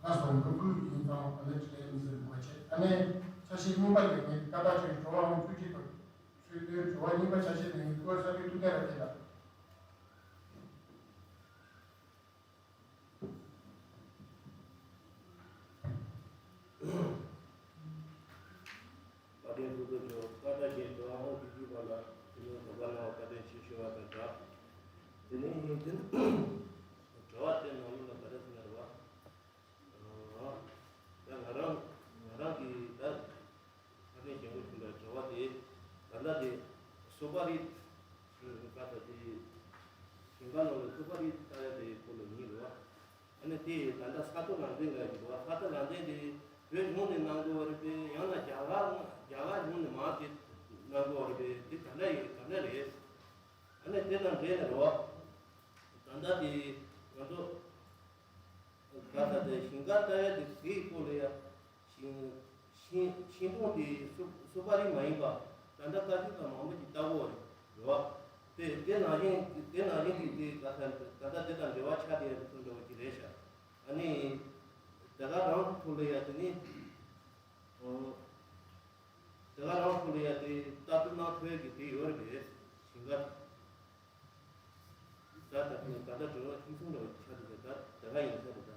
ལགས་སོ། འབོད་སྐུལ་ཡིན་ཙང་ཨ་ནེ་ཁྲི་ལན་ཟེར་མ་བྱེད། ཨ་ནེ་ཆ་ཤས་གཉིས་པ་ལས་ངས་ཀ་ད་ཆོས་དྲི་བ་ཨང་བཅུ་གཅིག་པ་ཆོས་དོན་དྲི་བ་གཉིས་པ་ཆ་ཤས་ལས་ངས་བཀོད་ས་པའི་ཐུགས་གཏད་ར་བྱེད་ལ། བཀའ་དྲིན་ཐུགས་རྗེ་ཆེ། ཀ་ད་ཆོས་དྲི་བ་ཨང་བཅུ་གཅིག་པ་ལ་དེ་ནས་དགོངས་པ་གནང་བ་བཀའ་དྲིན་ཆེ་ཞུ་བ་དང་སྦྲགས། དེ་ནས་དེ་ནི་དྲི་བ་དེ་ནང་ལོགས་ལ་ག་རེ་ཟེར་ན་རེད་བ། ད་ང་རང་ང་རང་གི་ད་ས་གནས་ཞིང་པ་ཆུང་འདྲ་བྱ་བ་དེ་ད་ལྟ་དེ་སོ་པ་རི་ཀ་ད་དེ་ཞིང་ཁ་ནང་ལ་སོ་པ་རི་ལྟ་ཡ་དེ་སྐོར་ལ་ཡིན་རེད་བ། ཨ་ནི་དེ་ད་ལྟ་ས་རྡོ་རླངས་རྫས་འགའ་ཞིག་འདུག་བ། ས་རྡོ་རླངས་རྫས་དེ་བོད་གཞུང་ནས་གནང་དགོས་བ་རེད་པས། ཡང་ན་རྒྱ་གར་རྒྱ་གར་གཞུང་ནས་མར་དེ་གནང་དགོས་བ་རེད་པས། དེ་ག་འདྲ་ཡོད་ག་འདྲ་རེད། ཨ་ནི་དེ་དང་འབྲེལ་ནས་རེད་བ། ད་ལྟ་དེ་ང་ཚོ་ག་ད་དེ་ཞིང་ཁ་ལྟ་ཡ་དེ་དེའི་སྐོར་ལ་ཡ། ཤིང་ཤིང་ཤིང་སྡོང་དེ་སུ་སུ་པ་རི་མ་ཡིན་པ་ད་ལྟ་བཀའ་ཤག་དང་མང་པོ་ཞིག་ལྟ་གོ་རེད་བ། དེ་དེ་ནང་བཞིན་དེ་ནང་བཞིན་དེ་དེ་ད་ལྟ་ད་ལྟ་དེ་དང་འབྲེལ་བ་ཆགས་བསྡད་ཡོད་པའི་འདྲ་བོ་ཅིག་རེད་ཤག། ཨ་ནི་དེ་ག་རང་ཐོག་ལ་ཡ་དེ་ནི་ཨོ་དེ་ག་རང་ཐོག་ལ་ཡ་དེ་ལྟ་ཐུབ་གནང་ཐུབ་ཡ་གི་དེ་ཡོད་རེད་པས། ཞིང་ཁ། ད་ད་ད་ད་དྲི་བ་གཅིག་མཚུངས་འདྲ་བ་ཆགས་འདུག་གས། ད་ད་ག་ཡིན་ས་རེད་ད།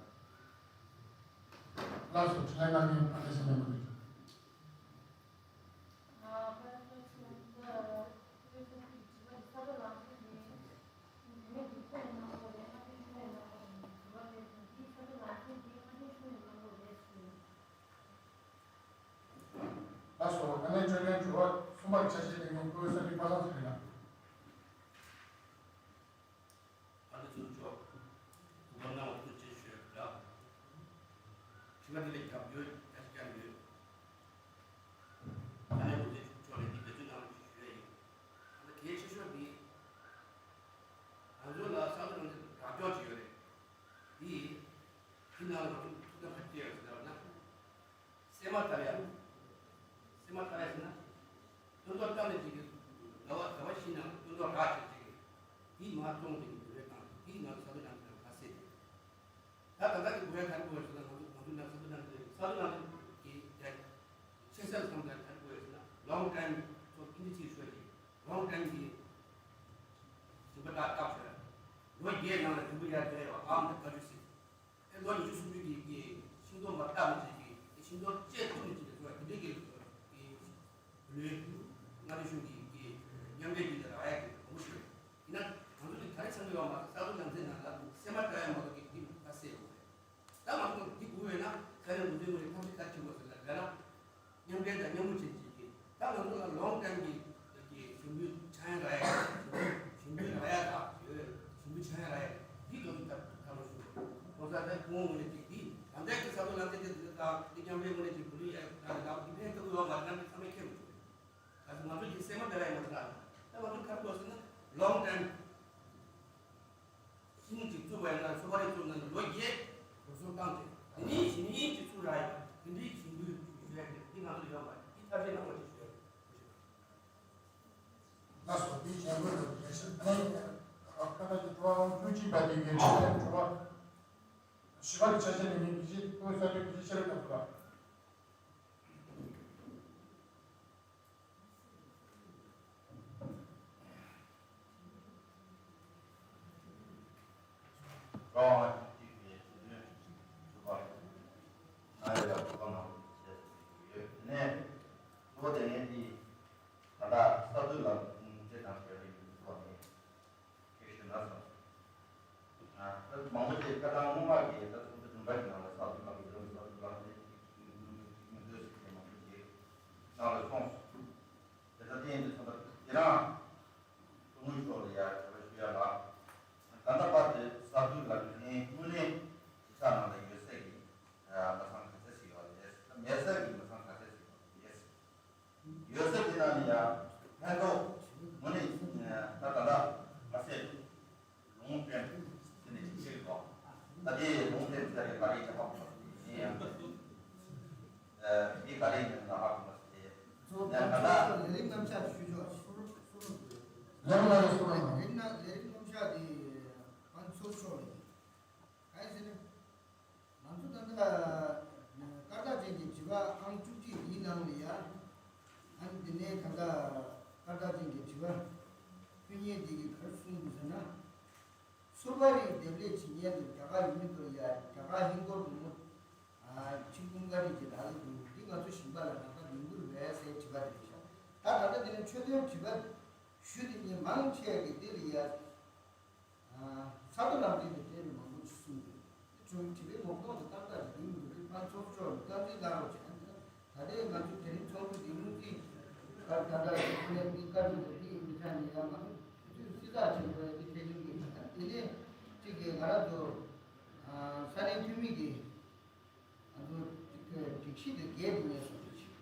ལགས་སོ། དྲི་བ་གནང་མཁན་ཕ་ཁ་ཤ་མེད་མ་རེད། ལགས་སོ། ཨ་ནེ་ཆོས་ལྡན་དྲི་བ་གསུམ་པར་ཆ་ཤས་ལེན་མཁན་བཀོད་ས་མི་པ་སངས་ཚེ་རིང་ལགས། ཨ་ནེ་ཚུར་ཕྱོགས་དུ་མ་གནང་བ་ཐུགས་རྗེ་ཆེ་ཞུ་ཡ་ལགས། དྲི་བ་འདི་ལ་རྒྱབ་སྐྱོར་ཡ་ཞིག་ཀྱང་ཡོད། ཨ་ནེ་འོད་ཟེར་ཕྱོགས་ལ་འདི་འབད་བརྩོན་གནང་རོགས་ཞུ་ཡ་ཡིན། ཨ་ནེ་གལ་ཆེ་ཤོས་འདི་ང་ཚོ་ལ་ས་ཁུལ་རང་བཙན་རྒྱབ་སྐྱོར་ཅིག་ཡོད་རེད། འདི་འདི་ནང་ལ་ང་ཚོ་ཐུགས་དམ་ག་ཅི་ཡོད་ཟེར་ན། སེམས་མ་ཐར་ཡ། སེམས་མ་ཐར་ཡ་ཟེར་ན། སྟོན་ཐོག་བཏང་ནས་ཅིག་གི་ཟླ་བ་ཟླ་བ་བཞི་ནང་སྟོན་ཐོག་རག་བྱས་ཅིག་གི། དེའི་མ་བཙོང་ཅིག་གི་བུ་རེ་བཏང་དེའི་ནང་ས་བོན་ནང་གི་ཁ་གསལ་རེད། ད་ད་ལྟ་གི་བུ་རེ་ག་རེ་དགོས་ཟེར་ན་ང་ཚོ་ང་ཚོ་ནང་ས་བོན་ནང་གི་ས་བོན་ནང་གི་དེ་ཆེ་སར་བསམ་ད་ག་རེ་དགོས་ཟེར་ན་long time ཚོ་ཨིན་ཇི་ཚིག་ཤོད་ཅིག་long time གི་རིམ་པ་ཏག་ཏག་ཤོད། ལོ་བརྒྱད་ནང་ལ་རིམ་པ་ཡར་རྒྱས་ཡོང་བ་ཨམ་ད་བཀའ་འགྱུར་ཟེར། ཨེ་ལོ་ཉི་ཤུ་སུམ་ཅུ་གི་གི་ཤིང་སྡོང་མ་བཏབ་ནས་ཀྱི་ཤིང་སྡོང་བཅད་གཏུབ་ནས་ཀྱི་ལས་བཟོ་བ་དེ་འདྲའི་གི་གི་ལུས་མངའ་རིས་གཞུང་གི་གི་མཉམ་འབྲེལ་གྱི་ལས་ར་ཡ་གི་དགོངས་པ་ཞུ་བ་ཡིན་ན། ང་ཚོ་གི་ག་རེ་བྱ་འདོད་ཡོད་མ་རེད། ས་ཁུལ་ནང་ཚན་ནང་ལ་སེམས་མ་དྲག་ཡ་མ་གཏོགས་གི་དེ་མ་གསལ་ཡོད་རེད། ད་ང་ཚོ་འདི་དགོས་ཡོད་ན་ས་གནས་འགོ་འཛིན་ངོས་ནས་ཐབས་ཤེས་ག་རེ་བྱེད་དགོས་ཟེར་ན་ལབ་ན། མཉམ་འབྲེལ་དང་མཉམ་རུབ་བྱེད་བྱེད་ཀྱི། ད་ང་ཚོ་ལ་long time གི་གི་ཞིང་པའི་ཆ་ཡང་རག་ཡ་ཞིང་པའི་རག་ཡ་དང་ཞིང་པའི་ཆ་ཡང་རག་ཡ་འདི་ག་ཚོད་ཐབས་ཐབས་ལ་ཞུ། ཁོང་ཚོ་ད་ཁོང་ངོས་ནས་ཅིག་འདི་ད་ལྟའི་གི་ས་ཁུལ་ལ་ཚད་དེ་དང་འདི་མཉམ་འབྲེལ་ངོས་ནས་ཅིག་བུ་ལུས་ཡ་ད་ལ་འདི་ཕན་ཐོགས་ཡོད་མ་རེད་ན་འདི་ཚང་མས་མཁྱེན་དགོས། ད་ང་ཚོ་ཅིག་སེམས་མ་བདེ་ར་ཡ་མ་རེད། ད་ང་ཚོ་ག་རེ་དགོས་ཟེར་ན་long time ཤིང་གཅིག་བཙུགས་པ་ཡིན་ན་སོ་པ་རི་བཙུགས་ན་ལོ་བརྒྱད་འགྲོ་སོང་བཏང་སྟེ་དེ་ནས་ཞིང་ཡིན་གཅིག་བཙུགས་རག་ཡོད་པ་དེ་འདྲའི་ཞིང་པའི་ཞུ་ཡ་དེ་འདི་ང་ཚོ་ཡོད་མ་རེད། འདི་ཐབས་ཤེས་གནང་བ་ཞིག་ཞུ་ཡ་རེད། ལགས་སོ། འདི་ཞིང་པའི་ལོ་རྒྱས་ཤིང་ཨ་ནི་ཁ་ཁ་ཅིག་ཕྲུ་གུ་བཅུ་གཅིག་པ་དེ་གའི་ཕྲུ་གུ་ཕྲུ་གུ་བཞི་པ་གི་ཆ་ཤས་ནི་མི་བཞི་ཁོའི་ས་ཁུལ་བཞི་ཤར་ཁ་ཐུག་ལ། འདི་ག་རེ་ཡིན་ན་ཧ་གོ་མ་སོང་། ཚོ་ད་ལྟ་ལས་རིགས་རྣམ་གཞག་ཞུས་ཆོག་ལས་རིགས་རྣམ་གཞག་དེ་ཕན་ཚུན་ཕྱོགས་ལས། གང་ཡིན་ཟེར་ན། ང་ཚོ་ད་ལྟ་སྐར་རྟགས་ཅན་གྱི་བྱིས་པ་ཨང་བཅུ་གཅིག་འདིའི་ནང་ལ་ཡ། ཨ་ནི་འདི་ནས་ད་ལྟ་སྐར་རྟགས་ཅན་གྱི་བྱིས་པ་ཕུལ་མཁན་འདི་གིས་ག་རེ་གསུངས་འདུག་ཟེར་ན། སུ་པ་རིགས་འདེབས་ལས་བྱེད་མཁན་དུ་རྒྱ་གར་ཡུལ་མི་ཚོར་ཡ་རྒྱ་གར་ཧིན་སྒོར་སྒོར་མོ་ཆིག་སྟོང་ཀ་རེ་ཅིག་ལག་ལེན་འདུག་འདི་ང་ཚོ་ཞིང་པ་ལ་རང་ཁ་ལེན་དགོས་རེད་ཟེར་དྲི་བ་དེ་རེད་ཤག་ད་ད་ལྟ་འདི་ནས་ཆོས་དོན་དྲི་བ་ཞུ་དེ་གཉིས་མང་ཆེ་གི་འདི་ལ་ཡ། ས་རྡོ་ལག་འཛིན་དེ་དེ་ནས་མང་པོ་ཞིག་གསུངས་འདུག་དེ་བྱུང་དྲི་བའི་ངོ་གདོང་དུ་ཏག་ཏག་ཅིག་ཡིན་འདུག་དེ་ཕར་ཚོགས་གཙོ་བཀའ་འཛིན་གནང་རོགས་བྱས། ད་ལྟའི་ང་ཚོ་དེ་རིང་ཚོགས་འདུ་འདི་སྔོན་རྩིས་ཀ་ད་ལྟ་ཁོ་ནས་མི་བཀའ་འདྲི་འདི་ཡིན་མི་ཚང་ནས་ཡང་མ་ཚོ་དུས་སྲིད་ཚགས་ཆེན་པོ་འདི་ཐད་གཏོང་གི་ད་དེ་ནས་གཅིག་གིས་ང་རང་ཚོ་ས་གནས་འཐུས་མི་གི་ང་ཚོ་སྒྲིག་གཞི་དེ་བརྒལ་ཏེ་ངས་སོང་ཚུལ་ཞིག་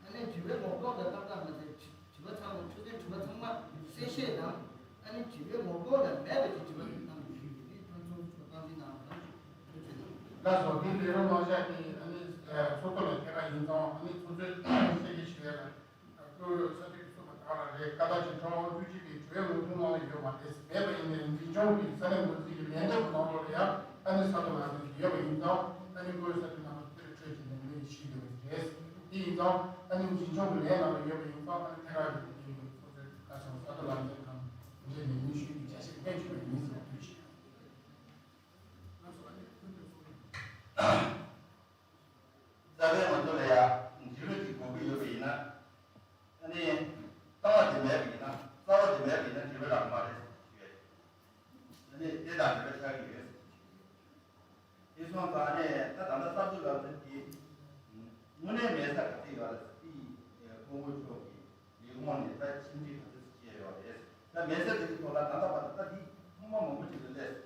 ཨ་ནི་དྲི་བའི་ངོ་ལྐོག་དང་ཏག་ཏག་མ་ཟད་དྲི་བ་ཚང་མ་ཆོས་དོན་དྲི་བ་ཚང་མ་གསལ་བཤད་དང་ཨ་ནི་དྲི་བའི་ངོ་ལྐོག་ལ་མེད་པའི་དྲི་བ་དེ་གནང་དགོས་ཞུས་ཏེ་ཕན་ཚུན་ཚོགས་སྟངས་འཛིན་གནང་བ་དང་ཐུགས་རྗེ་གནང་། ལགས་སོ། འདི་ལས་རོགས་གནང་བྱ་དེ་ཨ་ནི་ཚོགས་གཙོ་ལ་ཐད་ཀར་ཡིན་ཙང་ཨ་ནི་ཚོགས་གཙོས་བཤད་ཀྱི་ཞུ་ཡ་ལ། ཁོས་ས་ཐིག་གསུངས་པ་དག་ལ་རེད། ཀ་དག་ཅིག་ཁྲོམ་དབང་བཅུ་གཅིག་པའི་དྲི་བའི་ངོ་ཐུག་ནང་ལ་ཡོད་མ་རེད། མེད་པ་ཡིན་ནའི་འཛིན་སྐྱོང་གི་ས་གནས་འགོ་འཛིན་གྱི་ལས་འདེབས་ནང་ལོགས་ལ་ཡང་ཨ་ནི་ས་རྡོ་ལག་འཛིན་གྱི་ཡོད་པ་ཡིན་ཙང་ཨ་ནི་ཁོས་ས་ཐིག་ནང་ལ་དེར་འཕྲོད་ཀྱི་ལས་འགུལ་ཞིག་ཡོད་པ་རེད། དེ་ཡིན་ཙང་ཨ་ནི་འཛིན་སྐྱོང་གི་ལས་ནང་ལ་ཡོད་པ་ཡིན་ཙང་ཨ་ནི་ཐད་ཀར་གྱི་ལས་འགུལ་ཁོ་ཚོས་ཁ་སང་ས་རྡོ་ལག་འཛིན་ཁང་འདིར་ལས་འགུལ་ཞུས་ཀྱི་བྱ་བཞིན་ཕན་ཆོད་པ་ཡིན་ཟེར་བ་ཐུགས་རྗེ་ཆེ། རྩ་བའི་ང་ཚོ་ལ་ཡང་འགྱུར་བ་ཅིག་དགོས་ཀྱི་ཡོད་པ་ཡིན་ན། ཨ་ནི། ལྟ་བ་དེ་མེད་པ་ཡིན་ན་རྩ་བ་དེ་མེད་པ་ཡིན་ན་འགྱུར་བ་རག་མ་རེད་ཞུ་ཡ་ཡིན། ཨ་ནི་དེ་དང་འབྲེལ་བ་ཆགས་ཀྱི་ཡོད་ཟེར་གྱི་ཡོད། དེ་སོང་ཙང་ཨ་ནི་ད་ད་ལྟ་གསར་འཛུགས་ལམ་སྲོལ་དེ་དངོས་གནས་མེད་ས་ག་ཚོད་ཡོད་རེད་ཟེར་དེ་སྐུ་ངོ་མཆོག་གིས་ལས་ཁུངས་ནས་ད་ཕྱིར་འཐེན་ག་ཚོད་ཅིག་བྱས་ཡོད་རེད། ད་མེད་ས་དེ་གི་ཐོག་ལ་ད་ལྟ་བར་དུ་ད་དེ་ཐུང་མ་མང་པོ་ཅིག་ལ་སླེབས།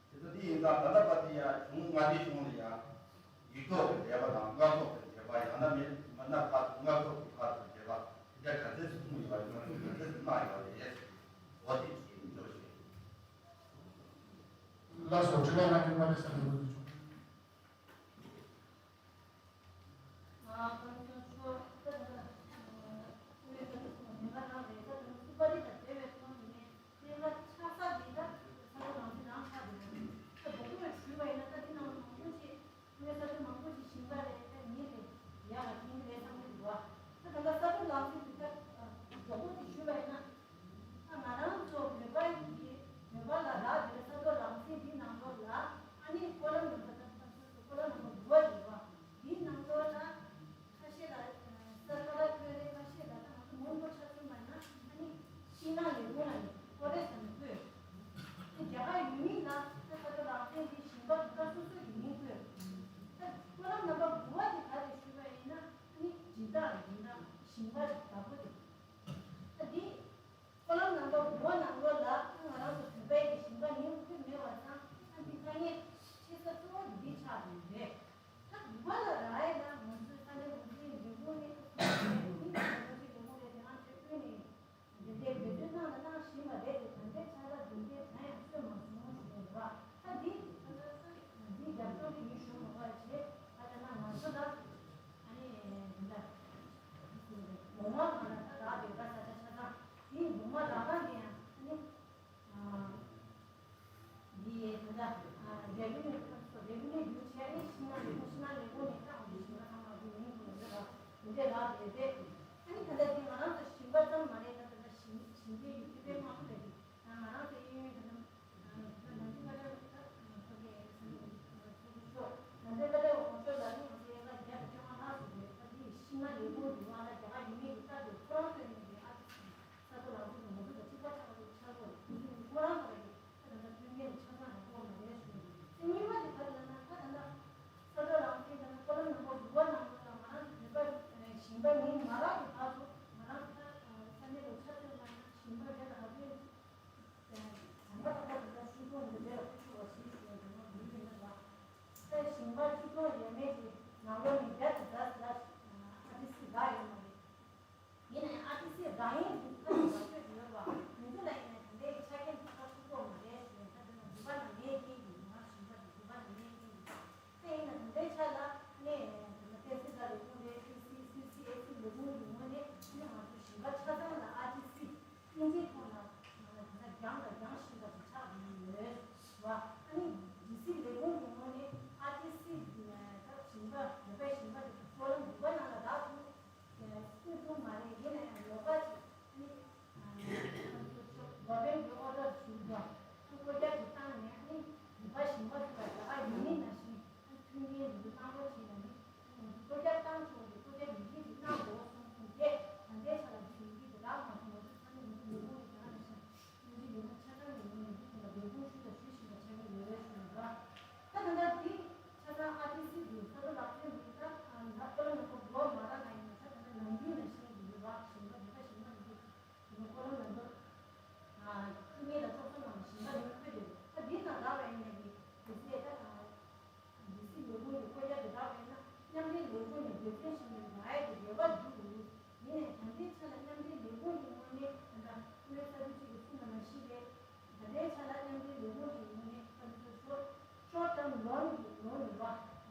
དེ་ཚོ་དེ་ཡིན་ཙང་ད་ལྟ་བར་དུ་ཡང་གཞུང་མངའ་སྡེའི་གཞུང་ལ་ཡང་ཡིག་ཐོག་གི་འབྲེལ་བ་དང་དངོས་ཐོག་གི་འབྲེལ་བ། ཡང་ན་མི་མི་སྣ་ཕར་ཚུར་དངོས་ཐོག་གི་ཕར་ཚུར་འབྲེལ་བ་དེ་འདྲ་ག་ཚད་ཅིག་བྱུང་ཡོད་པ་ཡིན་ན་ག་ཚད་ཅིག་གནང་ཡོད་རེད། འོ་དེ་ཅིག་འགྲོ་ཞིག་ལགས་སོ། དྲི་བ་གནང་མཁན་མ་རེད་ས་ནས་འོས་བསྡུ་བྱུང་། ད་ང་རང་ཚོ་བོད་པ་ཡིན་གྱི་བོད་པ་ལ་རག་དེ་ས་རྡོ་ལག་འཛིན་འདི་ནང་ལོགས་ལ་ཨ་ནི་ཀོ་ལམ་ནམ་བར་ད་ལྟ་ཀོ་ལམ་ནམ་བར་དགུ་པ་རེད་བ། འདིའི་ནང་ལོགས་ལ་ཁ་ཤས་ལ་ས་ཁ་ར་ཁོས་རེད། ཁ་ཤས་ལ་ད་ང་ཚོ་མང་པོ་ཆ་ཚང་མ་ཡིན་ན་ཨ་ནི་ཤིང་ནགས་ལས་ཁུངས་ལ་ནི་ཀོ་རེ་ཟེར་ནས་བཀོད། དེ་རྒྱ་གར་ཡུལ་མི་ལ་ད་ས་རྡོ་ལག་འཛིན་འདི་ཞིང་པ་དེ་ག་སོ་སོ་ཡི་མིང་བཀོད། ད་ཀོ་ལམ་ནམ་བར་དགུ་པ་དེ་ག་རེ་ཞུས་པ་ཡིན་ན་ཨ་ནི་སྦྱིན་བདག་རེད། སྦྱིན་བདག་ཞིང་པ་བདག་པོ་དེ། ད་འདི། ཀོ་ལམ་ནམ་བར་དགུ་པ་ནང་ལོགས་ལ་ང་རང་ཚོ་བོད་པའི་གི་ཞིང་པ་ཉུང་ཤས་མེད་པ་དང་ཨ་འདི་དཀའ་ངལ་འཕྲད་ས་གཙོ་བོ་འདི་ཆགས་ཡོད་རེད། ད་དགུ་པ་ལ་རག་ཡས་ན་ང་ཚོའི་ས་གནས་འགོ་འཛིན་ལས་ཁུངས་ནས་ཨ་ཚོ་ནས་ནི་ང་ཚོའི་ལས་ཁུངས་ལས་དེ་ང་ཚོའི་ཁུལ་ནས་འདི་འདྲའི་འབད་བརྩོན་གནང་ལ་གནང་བཞིན་པ་རེད་དེ། ད་ལྟའི་ཆར་ལ་འདི་འདྲའི་གང་ཡང་གསོས་མ་སོང་ཞུ་དགོས་རེད་བ། ད་འདི་ད་ལྟ་ས་འདི་རྒྱབ་སྐྱོར་དེ་ཡིན་ཞུ་མ་དགོས་པ་བྱས། ད་ལྟ་ན་ང་ཚོ་ལ་ཨ་ནི་འདི་འདྲ་ངོ་མ་ང་ལ་ད་རག་བསྡད་པ་ས་ཆ་ཆ་ཚང་། དེ་ངོ་མ་རང་རང་གི་ཡང་ཨ་ནི། འདི་ད་ལྟ་རེ་ཝེ་ནིའུ་ཁོ་ཚོ་རེ་ཝེ་ནིའུ་བསྡུ་བྱས་ནས་ཤིང་ནགས་ལས་ཁུངས་ཤིང་ནགས་ལས་ཁུངས་ནས་ད་འོ་འདི་ཞིང་ཁ་ཚང་མ་འདི་མིང་དུ་འདི་ལ་འདི་འདྲས་རག་བསྡད་པས། ཨ་ནི་ད་ལྟ་འདི་ང་རང་ཚོ་ཞིང་པ་ཙམ་མ་རེད། ད་ད་ལྟ་ཞིང་ཞིང་སྡེའི་ཡུལ་སྡེ་པའི་དམངས་གཙོ་རེད། ད་ང་རང་ཚོ་གཡས་གཡོན་ད་ལྟ་ད་ནང་ཆེན་བཀའ་ཁྲ་ད་ཁོ་གི་ཚོགས་གཙོ་ཤོག་ནང་ཆེན་བཀའ་ཁྲ་འོག་ཤོག་ལ་ནི་ང་ཚོ་ཡན་ལ་བརྒྱ་དང་བཅོ་ལྔ་ལྷག་ཙམ་རེད། ད་འདི་ཤིང་ནགས་ལས་ཁུངས་འདི་ང་ལ་རྒྱ་གར་ཡུལ་མི་གི་ལྟ་དུས་ཁོ་རང་ཚོའི་ནང་གི་ཨ་ཙི་ས་རྡོ་ལག་འཛིན་གྱི་ངོ་བོ་དང་གཅིག་པ་ཆགས་པའི་ཆགས་སྒོ་ཁོ་ཚོས་ཁོ་རང་ཚོ་ལ་གི་ད་ད་ལྟ་མཐུན་རྐྱེན་ཆ་ཚང་ཡང་ཐོག་མ་རེད་ཞུ་རྒྱུ། དེ་གཉིས་པ་དེ་ག་རེ་ལབ་ན། ད་ད་ལྟ་ས་རྡོ་ལག་འཛིན་ད་ལྟ་ཀོ་ལམ་ནམ་བར་དགུ་པ་ནང་ལོགས་ལ་ང་རང་ཚོ་བོད་པ་ཞིང་པ་མིང་མ་རག་གི་བར་དུ་ང་རང་ཚོ་ད་ས་གནས་ལ་ཆ་མཚོན་པ་ཡིན་ན་ཞིང་པ་རེད། ད་ག་དུས་དང་པོ་ད་ལྟ་ད་ལྟ་ཤིང་སྡོང་འདི་འདྲའི་ལ་ཁུ་བྱུག་པ་ཞིག་ཞེས་ཟེར་ན་མི་ཡིན་ན་ལ། ད་ཞིང་པ་གཅིག་སྟོང་ཡས་མས་ཀྱི་ནང་ལོགས་ནས་བརྒྱ་དང་ཟླ་ཟླ་ཨ་ཏི་སི་རག་ཡོད་མ་རེད། ཡིན་ནའི་ཨ་ཏི་སི་རག་ཡས་འདི་ཁ་ནས་མ་ཤོད་ཡོད་པ། དེ་ཚོ་ལ་ཡིན་ནའི་ད་ལྟའི་ཆ་རྐྱེན་ད་ལྟ་ཐུག་གོ་མ་རེད་ཞུ་ཡིན། ད་དེ་ན་འདི་པ་ན་མེད་ཀྱི་ཡིན། ང་ཞིང་པ་དེ་འདི་པ་ན་མེད་ཀྱི་ཡིན། ད་ཡིན་ན་ད་ལྟའི་ཆ་ལ་ནས་ད་ལྟ་ཏེ་སི་ད་ལས་ཁུངས་རེད། ཏེ་ ཡིན་ནའི་ད་ལྟའི་ཆ་ལ་མཉམ་འབྲེལ་ལས་ཁུངས་ཀྱི་ངོས་ནས་ད་ལྟ་སྐུ་ངོ་གསར་འགོད་ཅིག་གིས་གསུངས་པ་ནང་བཞིན་རེད། ད་ལྟའི་ཆ་ལ་མཉམ་འབྲེལ་ལས་ཁུངས་ཀྱི་ངོས་ནས་ད་ལྟ་ཤོར་ཤོར་ཊརམ་ལོན་གྱི་ལོན་ཡོད་པ་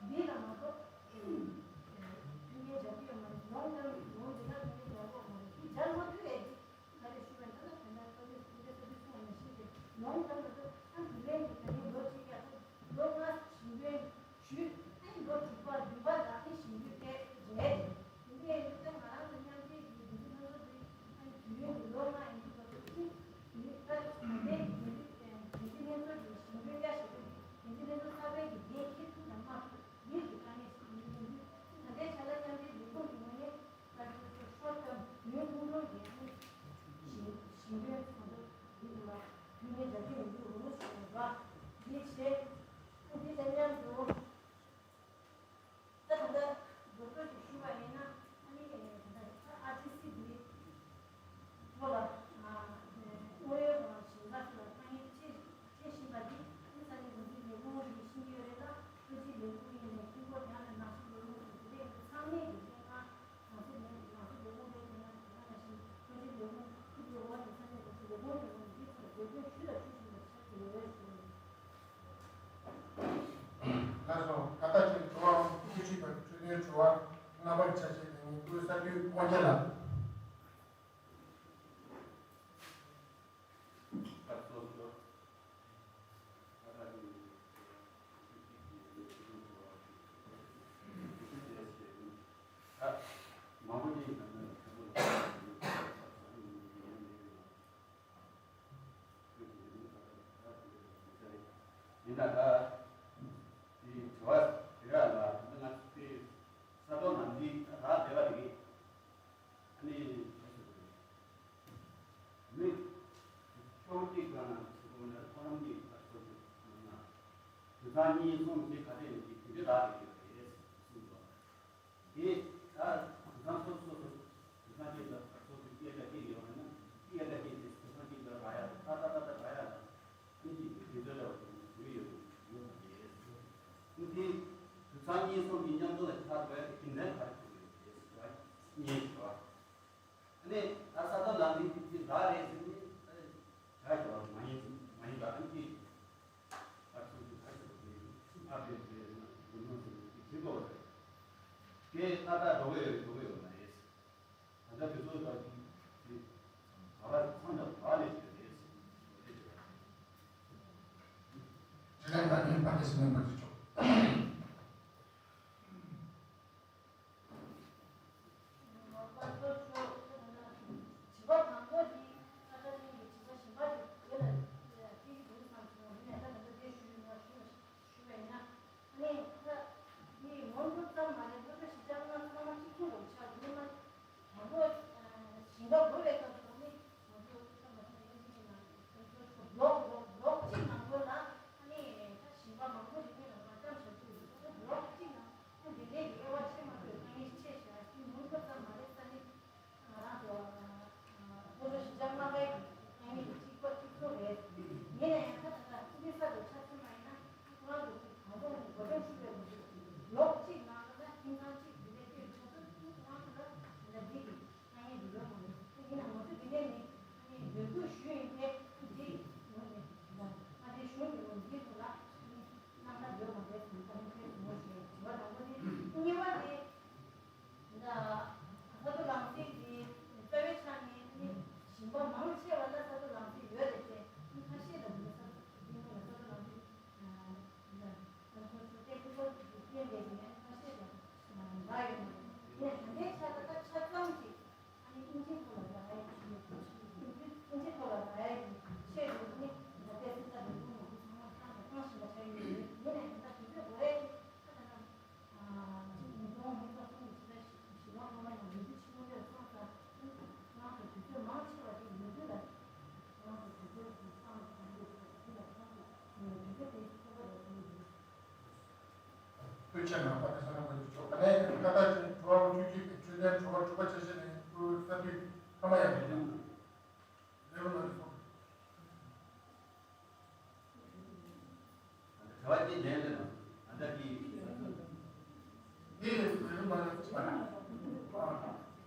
འདི་ལ་མ་གཏོགས་མཐུན་རྐྱེན་སྦྱར་གྱི་ཡོད་མ་རེད། ལོང་ཊརམ་གྱི་ལོན་འདི་ལ་མཐུན་རྐྱེན་སྦྱར་དགོས་མ་རེད། འདི་སྦྱར་མ་ཐུབ་པས་འདི་ག་རེ་ཞུ་བ་ཡིན་ན། ད་ལྟ་ཁ་ཤས་ཁ་ཤས་ས་དུས་སོང་ནས་ཤེས་ཏེ་ལོང་ཊརམ་ལ་ད་ཨ་དེ་རིང་གི་ད་རིང་ལོ་གཅིག་ཡ་ད་ལོ་ལྔ་ཞིང་ཡོན་ཞུས། ཨ་ནི་ལོ་དྲུག་པ་བདུན་པ་ལ་ཨ་ནི་ཞིང་ཡོན་སྤྲད་རེད། དེ་འདྲ་ཡིན་དུས་ད་ང་རང་ཚོ་མཉམ་འབྲེལ་གྱི་འགན་འཛིན་ལྷན་ཚོགས་དེ་ཨ་ནི་དུས་ཡུན་གྱི་ལོ་ལྔ་ཡིན་དུས་ད་ཚོ་ཨ་ནི་ད་ད་ལྟའི་འགན་འཛིན་འགན་འཛིན་ལྷན་ཚོགས་ཀྱི་ཞིང་ཡོན་བསྐྱར་ཞིབ་པའི་འགན་འཛིན་ལྷན་ཚོགས་གསར་པའི་གི་འགན་འཁྱེར་ཐུབ་དང་མ་ཐུབ་ཡིད་ཀྱི་དཀའ་ངལ་ཞིག་ཡིན་དུས། ད་ལྟའི་ཆ་ལ་མཉམ་འབྲེལ་ལས་ཁུངས་ཀྱི་ངོས་ནས་ད་ལྟའི་ཤོར་ཊརམ་དུས་ཡུན་ཐུང་ཐུང་གི་ཞིང་ཞིང་ཡོན་ཚོགས་འདུ་འདི་ལ་དུས་ཡུན་རྒྱ་སྐྱེད་མི་འདུག་རུང་སུ་ཡོད་པ་འདི་བྱས། ཨ་འདི་དང་མཉམ་དུ་ད་ད་ལྟ་མདོར་བསྡུས་ཀྱིས་ཞུས་པ་ཡིན་ན། ཨ་ནི་ད་ལྟ་ཨར་ཊི་སི་འདི་ཐོག་ལ་ཨ་དངོས་ཡོད་ཞིང་ཁ་ཚོ་ལ་དཀའ་ངལ་འཕྲད་འཕྲད་བཞིན་པ་འདི་ཨ་ནི་ས་གནས་འགོ་འཛིན་ལས་ཁུངས་ཀྱིས་ཤེས་ཀྱི་ཡོད་རེད་ལ། ཐོན་སྐྱེད་ལས་ཁུངས་ཡིན་ནའི་ཁྱིམ་སྐོར་ཡང་ན་ནགས་ཚལ་ལས་ཁུངས་སུ་དེ་འདྲའི་ཚང་མས་ཀྱི་ལས་ཀ་ནགས་ཚལ་ལས་ནགས་ཚལ་ལས་ཁུངས་ལས་དེ་ན་དེ་ག་ནང་བཞིན་ཐོན་སྐྱེད་ལས་ཁུངས་ཁུལ་དེ་འོག་ནས་ས་གནས་འགོ་འཛིན་ལས་ཁུངས་ལས་ཁུངས་འདི་ཚོར་འབོད་སྐུལ་ཞུས་དང་ཞུ་བཞིན་པ་ཆགས་ཀྱི་ཡོད་ཞུ། ལགས་སོ། ཁ་བཏགས་ཅན་དྲི་བ་དྲི་བའི་དྲི་བ་རྣམ་པ་ཆ་ཤས་དེ་ཉིད་སྐུ་ས་འདུས་དབང་རྒྱལ་ལགས། ཡིན་ན་ད་དེ་དྲི་བ་དེ་ར་ལ་ང་ཚོ་དེ་ས་ཐོག་ནང་འདི་ད་བསྡད་པ་དེ་གི་ཨ་ནི་མི་ཕྱོགས་གཅིག་ག་ན་ཚུགས་ན་ཐོག་རང་གི་ཨ་ཚོ་ཚུགས་ན་དུད་ཚང་གཉིས་གསུམ་ཞིག་ག་དེ་ཡིན་གྱི་དེ་འདྲ་ལ་དེ་གི་རེད་གསུངས་འདུག་དེ་ད་དུད་ཚང་སོ་སོ་སོ་དུད་ཚང་གཅིག་ལ་ཚོགས་ཀྱི་སྐད་ཆ་གཅིག་ཡོད་ན་སྐད་ཆ་གཅིག་དེ་དུད་ཚང་གཅིག་ལ་རག་ཡ་ད་ད་ད་ད་རག་ཡ་ད་ནི་གཅིག་གི་དུས་ཚོད་ལ་ཡོད་ཡོད་ཡོད་པ་རེད། དེ་དུད་ཚང་གཉིས་གསུམ་གྱི་མཉམ་དུ་ལ་ཆགས་དགོས་ཡ་དེ་རྒྱུ་མཚན་ག་རེ་ཐུག་ཡོད་རེད་ཟེར་བ་གཉིས་ཡོད། ཨ་ནི་ད་ས་ཐོག་ལམ་འདི་འདི་རག་རེད་ཟེར་ནས་ད་བྱ་ཞོར་མ་ཡིན་མ་ཡིན་པ་ཨ་ནི་ཅི་ཨ་ཚུགས་ཀྱི་ད་ཞོར་ནས་ཨ་བེ་བེ་ན་དགུ་ནོ་ཟེར་ནས་ཅི་ཟེར་དགོས་རེད། དེ་ཏག་ཏག་འགྲོ་གི་ཡོད་འགྲོ་གི་ཡོད་མ་རེད། ད་ལྟ་དུས་ཚོད་ད་ཅི་ཅི་ག་ལ་མཚམས་ལ་བག་ལས་ཞོར་རེད་ཟེར་ནས་ཞོར་རེད་ཟེར་བ་རེད། དེ་ནས་ད་ནི་ཕ་གི་སེམས་པ་ཅི་ཆོག་ཨ་ནི་ད་ཞིང་པ་མང་པོ་ཞིག་གིས་ལམ་ཁ་བཀྲམ་བཞག་དུས་ལོག་ཅིག་ན་ཨ་འདི་འདྲའི་གི་དབྱེ་བ་ཕྱེ་མ་ཐུབ་པའི་དངོས་གནས་ཆེ་ཞེ་ཨ་ཅིག་མང་པོ་ཙམ་མ་རེད་ས་ནི་ང་རང་ཚོ་ཨ་ཁོ་ཚོ་ཞིང་ཆ་ལྔ་པའི་གི་ཨ་ནི་གཅིག་པ་གཅིག་པོ་རེད། ཡིན་ན་ཡང་ད་ད་ལྟ་ཕྱི་ས་དུ་ཆ་མཚོན་པ་ཡིན་ན་ཁོ་རང་ཚོ་གང་ཐོག་ནས་བགོ་བཤའ་ཞུ་བའི་ལོག་ཅིག་ན་ད་ལྟ་ཁྱིམ་ཚང་གཅིག་འདི་འདྲའི་སྐྱེས་ཚོ་ཚོ་ཁོ་རང་ཚོ་ལ་ད་ལྟ་འདི་གི་ཨ་ནི་འདི་ཡོད་མ་རེད། ཡིན་ན་ང་ཚོ་འདི་ནས་ནི་ཨ་ནི་འབོད་སྐུལ་ཞུས་ཡིན་ཏེ་འདི་ངོ་ནས་ད་ཨ་ནི་གཞུང་གི་ངོ་འདི་ཚོ་ལ་ཨ་ནི་གནང་ཁ་ཡོད་མ་རེད་ཟེར་ནས་ཨ་ནི་ཁྱེད་ཚོ་ངོ་ཤེས་དྲི་བ་དང་པོ་དེ། གཉིས་པ་དེ་ད་ས་རྡོ་རླངས་སེལ་གྱི་རྩ་བའི་ཆ་ནས་ཨ་ནི་ཞིང་པ་མང་ཆེ་བ་ལ་ས་རྡོ་རླངས་སེལ་ཡོད་རེད་དེ། ཨ་ནི་ཁ་ཤས་ལ་འདི་ས་རྡོ་འདི་ངོ་ལ་ས་རྡོ་རླངས་སེལ་ད་ཁོ་ཚོ་སྟེགས་བུ་ཚོ་བསྟན་པའི་གི་ནས་ཁ་ཤས་ལ་རག་ཡོད་མ་རེད། ངས་ད་ལྟའི་ཆ་ད་ལྟ་ཆ་ཚང་གཅིག་ཨ་ནི་ཨིན་ཇི་ཐོག་ལ་རག་ཡ་གི་ཨིན་ཇི་ཐོག་ལ་རག་ཡ་གི་ཆེད་དུ་ཨ་ནི་ད་ལྟའི་སྲིད་ས་རིན་གོང་མ་ཚང་མ་བཏང་ནས་བཏང་བཞིན་པ་ཆགས་ཡོད་རེད། ཡིན་ནའི་ད་ལྟ་དུས་ཚོད་འགོར་ཡ་གི་ད་ལྟ་ན་ཅིག་ཉིས་སྟོང་ཉི་ཤུ་རྩ་གསུམ་གྱི་ཕྱི་ཟླ་བཞི་པ་སྔོན་མ་ནས་ལོ་རྒྱུས་ཆེན་མོ་སྤེལ་སོང་ཙང་ཁོ་རང་ཚོ་དུས་ཚོད་མང་ཆེ་བ་ཅིག་ཡོད་དུས་ལ་ཁོ་རང་ཚོ་དུས་ཚོད་ཀྱི་བཏང་ནས་གང་དགོས་ཁོ་དུས་ལ་ཁོ་རང་ཚོ་དུས་ཚོད་དེ་ཁོ་པ་ལ་གཏོང་དགོས། དཔེ་ཆ་ནང་པ་དེ་ས་ན་མ་ཡོད་ཆོག་ག་ནས་ཀ་ད་ཅན་དྲི་བ་བཅུ་གཅིག་གི་ཆོས་ལྡན་དྲི་བ་དྲུག་པ་ཆ་ཤས་ནས་ཀུ་ས་དུས་ཐ་མ་ཡང་མི་འདུག་ལེའུ་ནང་ལ་སོང་། དྲི་བ་དེ་ལན་ལ་ཨ་ད་དེ་དེ་ལེའུ་ནང་ལ་ཆ་ན་ཨ།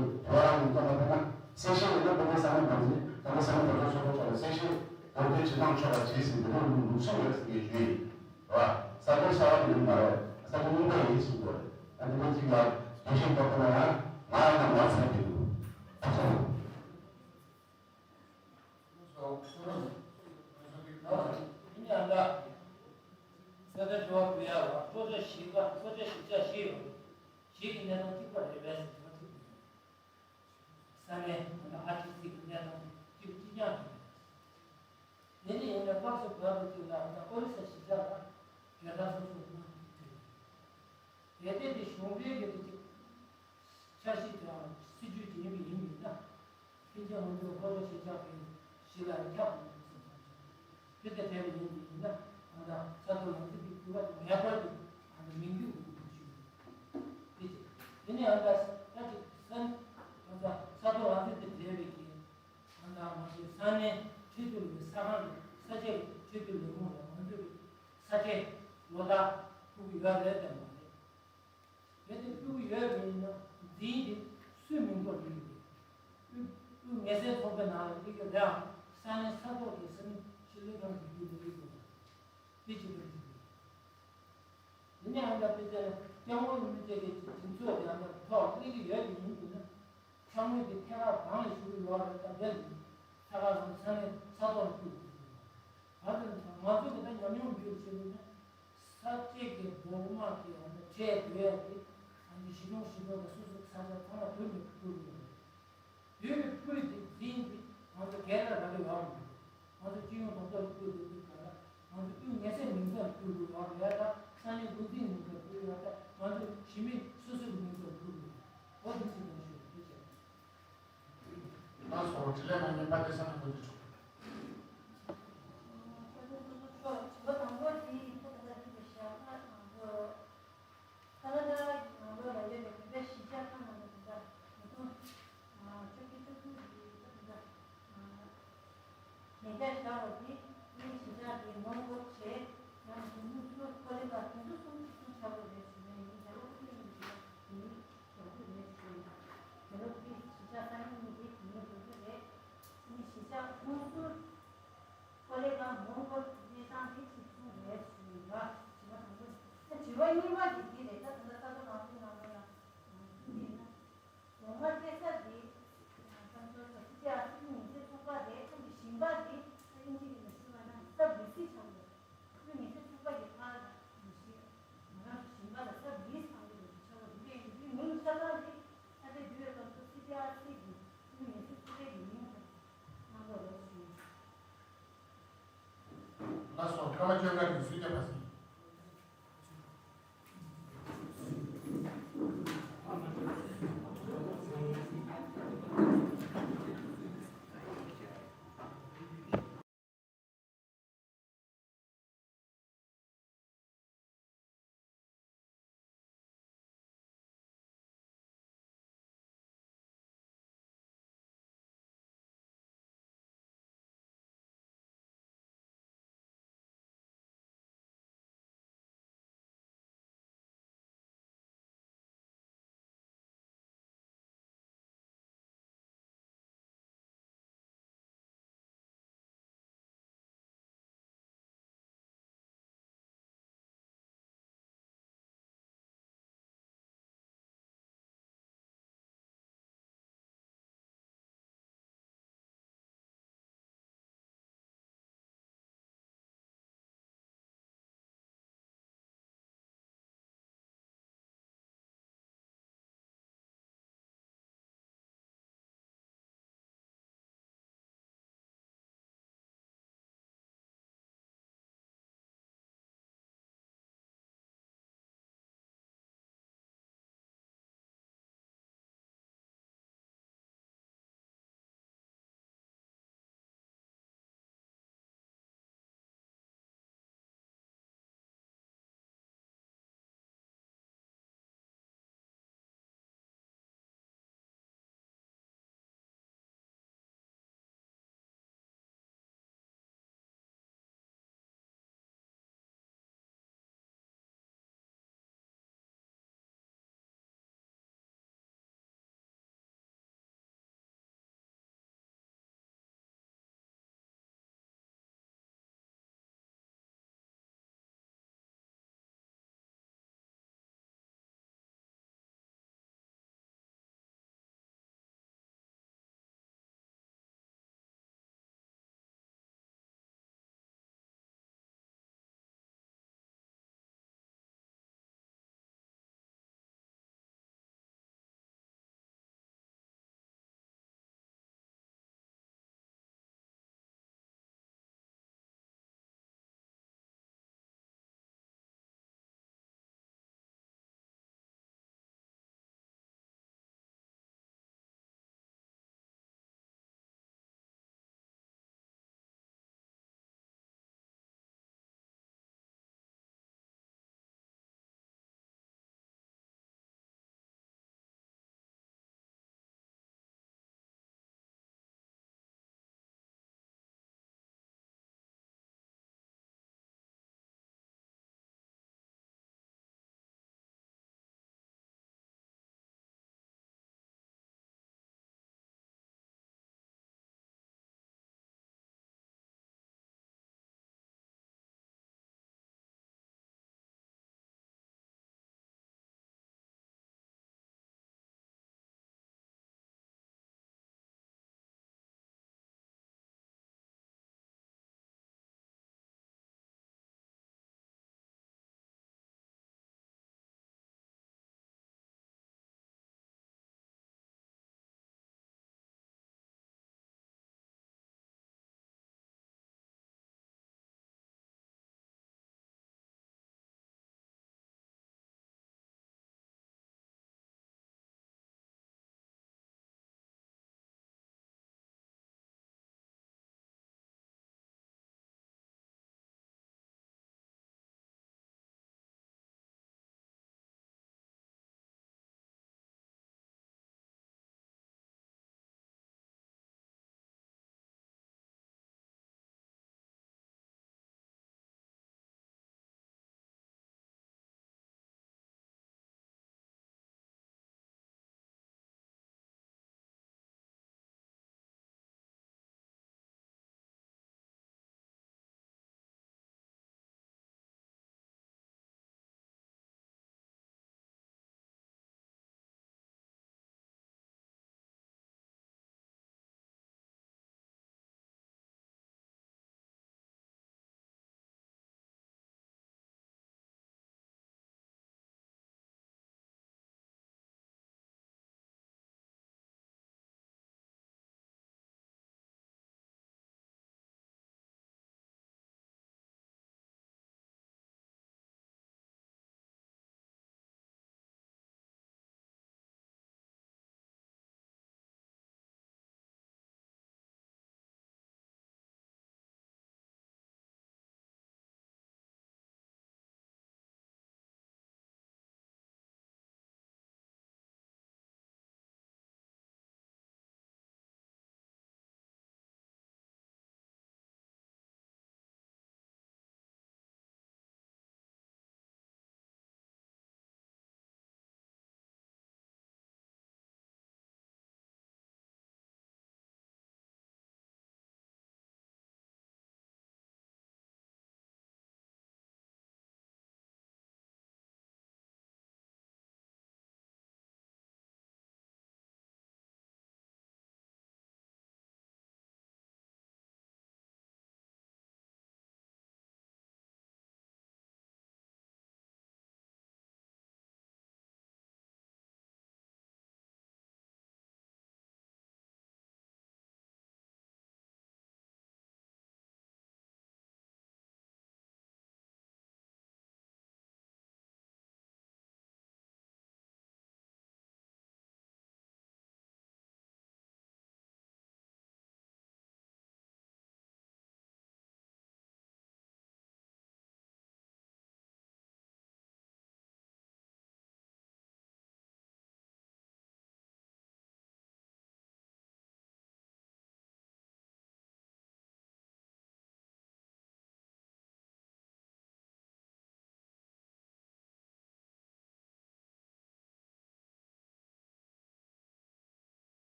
དེ་བོད་རང་གི་བསྟན་པ་དཔེར་ན་གསལ་བཤད་ཡིན་ན་བོད་པའི་ས་གནས་དམ་འཛིན་བོད་པའི་ས་གནས་དམ་འཛིན་ཚོགས་པ་ཚོ་ལ་གསལ་བཤད་བོད་དོན་བྱེད་སྟངས་ཕྱོགས་ལ་བྱས་ཟིན་པའི་ལུགས་ལུགས་སྲོལ་ཡོད་ཟེར་ངས་ཞུས་ཡིན། རེད་བ། ས་ཁུལ་གསར་བ་དེ་ཡིན་མ་རེད། ས་ཁུལ་རྙིང་པ་ཡིན་གསུངས་པ་རེད། ཨ་འདི་འདྲ་ཅིག་ལ་དོན་ཤེས་ཐོབ་ཐུབ་ན་ཡང་ང་ཡང་ན་ང་ཚོད་དེ་འདུག་ཡིན་ཡང་ད་ས་ཆ་འགྲོ་བ་བུ་ཡ་བ་སྤྲོ་ཆ་ཞིག་པ་སྤྲོ་ཆ་ཞིག་ཆ་ཞིག་ཡོད་ཞིག་གི་གནས་སྟངས་གཅིག་པ་རེད་པས་ཟེར་གྱི་མ་ཐུབ་ཀྱི་ས་གནས་ད་ཨ་ཊི་སི་གི་གནས་སྟངས་གཅིག་པ་གཅིག་རྐྱང་རེད། དེ་ནི་ཡིན་ན་སྐབས་སུ་བབས་པ་ཅིག་ལ་ད་ཨོ་རི་ས་གཞིས་ཆགས་ལ་རྒྱལ་དར་སོ་སོ་གནང་ཐུབ་ཀྱི་རེད། གལ་ཏེ་དེ་གཞུང་འབྲེལ་གྱི་དེ་ཅིག་འཆར་གཞི་དང་སྲིད་ཇུས་ཅིག་ཡིན་པ་ཡིན་པས་ན། ཕལ་ཆེར་ང་ཚོས་ལྷོ་ཕྱོགས་གཞིས་ཆགས་ཀྱི་གཞི་ལ་ཁྱབ་ཡོང་བསམ་བསམ་བྱུང་། དེ་ལྟར་བྱས་པ་ཡིན་པ་ཡིན་ན་ང་ཚོ་ས་མཐོ་ལམ་རྩེ་གྱི་དུས་བབ་ངེས་པར་དུ་ང་ཚོ་མིང་རྒྱུད་དགོས་ཀྱི་འདུག་ཞུ། དེ་ཅིག་དེ་ནས་ང་ཚོ་ད་ཅིག་ས་ང་ཚོ་ས་མཐོ་ལམ་རྩེ་དེ་འབྲེལ་བའི་གི་ང་ཚོ་ང་ཚོའི་ས་གནས་ཁྲལ་བསྡུ་ལས་ས་ཁང་གི་ས་ཆའི་ཁྲལ་བསྡུ་ལས་ཁུངས་ལ་ང་ཚོའི་ས་ཁྲལ་ལོ་ལྟར་ཕུལ་གྱི་ཡོད་རེད་དམ་མ་རེད། གལ་ཏེ་ཕུལ་གྱི་ཡོད་པ་ཡིན་ན་འཛིན་གྱི་སུའི་མིང་ཐོག་སླེབས་ཀྱི་རེད། དབུས་དབུས་ངལ་སེལ་ཚོགས་པའི་ནང་ལ་སླེབས་ཀྱི་རེད་ཨང་། ས་གནས་ས་ཐོག་གི་ས་གནས་སྤྱི་བློན་ཁང་གི་རྒྱུད་ལ་སླེབས་དགོས་པ་དེ་གཅིག་པ་རེད། འདི་ནས་ཨང་ད་དཔེ་ཆ་སྐྱབས་མགོན་རིན་པོ་ཆེ་གི་གདེང་ཚོད་དེ་ཨང་ད་ཐོག་སླེབས་ཀྱི་ཡོད་པ་ཡིན་དུས་ན། ཚ་དངོས་དེ་ཐད་ཀར་གང་ལ་ཞུགས་ཡོད་རེད། ད་དེ་ལ་ཐད་ཀར་རང་ས་གནས་ས་ཐོག་ལ་བསྐུར་དགོས་ཀྱི་ཡོད་རེད། ད་དེ་ང་ཚོ་གི་ད་ཉམས་མྱོང་བརྒྱུད་བྱས་པ་ཡིན་ན། ས་དཀྱིལ་གྱི་རྡོ་དམར་གྱི་ཨ་ནི་ཁྲལ་བསྡུ་ཡ་དེ་ཨ་ནི་གཞིས་གྲོང་གཞིས་གྲོང་དང་སོ་སོའི་ས་ཆ་ཚང་མ་བསྡུས་ནས་བསྐུར་གྱི་ཡོད་རེད། བསྡུས་ནས་བསྐུར་དེ་འཛིན་དེ་ང་ཚོ་སྒེར་ལ་རག་གི་ཡོད་མ་རེད། ང་ཚོ་སྤྱི་ཡོངས་ལྡོག་ཕྱོགས་ལ་བསྐུར་དགོས་དུས་ག་ལ་ང་ཚོ་དབུས་ངལ་སེལ་མིང་ཐོག་ལ་བསྐུར་དགོས་ཡོད་རེད། ད་ས་གནས་འགོ་འཛིན་མིང་ཐོག་ལ་བསྐུར་ཡོད། ད་ང་ཚོ་གཞིས་མི་སོ་སོའི་མིང་ཐོག་ལ་བསྐུར་དགོས་ཡོད། འོ་དེ་ཚོ་ནང་ཞུ་རྒྱུ་བྱས། ལགས་སོ། དྲི་ལན་གནང་མཁན་པ་སྐལ་བཟང་རིན་པོ་ཆེ་མཆོག་ཁ་ན་ཌ་ནང་ལོགས་ལ་ཡོད་པའི་བོད་པའི་གཞིས་ཆགས་ཁག་ནང་ལ་དེ་འདྲ་མི་ཐོན། ཨ་བཅོ་བརྒྱད་བཅུ་དགུ་གི་ད་དེ་འདྲ་ཨ་ཉེ་ཆར་བཞག་པ་དེ་ངའི་གཞིས་ཆགས་དེ་ནོར་འཁོར་བྱས་ཡང་དེ་དངུལ་སྲོལ་ཁོ་ལེ་ག་དེ་ཚོ་སུམ་ཅུ་སོ་གསུམ་ཆགས་པ་རེད་ཞུ་ནས། ཡིན་རྒྱ་ལོ་ཀུན་གླེང་གི་དེ་ཡིན་ཞོག་དུས་རེད་ཞུ་ཡིན། དེ་ལོ་དེ་གཞིས་ཆགས་ས་ཡོམ་གཉིས་དེ་དེ་ནས་འགྲོ་རྒྱུ་རེད། ངའི་གཞིས་ཆགས་དངུལ་སྲོལ་ཁོ་ལེ་ག་ནོར་འཁོར་གནས་སྟངས་དེ་གཅིག་མཚུངས་རེད་ཞུ་ཡིན་ལ། དྲི་བ་དང་པོ། ད་དྲི་བ་གཉིས་པ་དེ་འདི་རེད། ད་ད་ལྟ་ས་ཐོག་ནང་ཁུལ་ནང་ལོགས་ལ་ཐུག་ཡིན་ན། ལོ་ལྔ་སྤྲད་ས་དེ་ཁམས་ཚོ་ས་སི་ཏི་ཨར་སི་ཉིན་མཚན་ཚུགས་པ་རེད། ཁམས་ཀྱི་ཞིང་པ་དེ་ད་དབྱིན་ཇི་གི་ནང་ཞུ་བ་ན་སབ་ལི་སི་ཆགས་འདུག་ཁམས་ཉིན་མཚན་ཚུགས་པ་གི་ཁར་མི་ཤེས། ང་རང་ཚོ་ཞིང་པ་ལ་སབ་ལི་སི་ཚང་གི་རེད་ཆགས་པ་རེད། དེ་ཡིན་དུས་ཉིན་ཆ་ཚང་དེ་ས་ཆ་བསྡུ་བའི་སྐབས་སུ་སི་ཏི་ཨར་སི་གི་ཁམས་ཉིན་མཚན་ཚུགས་པའི་གི་ཉིན་ཁར་གནང་དགོས་རེད་ཞུ། ལགས་སོ། སྐར་མ་བཅོ་ལྔ་རིང་སུས་བརྒྱབ་པ་ཟིན།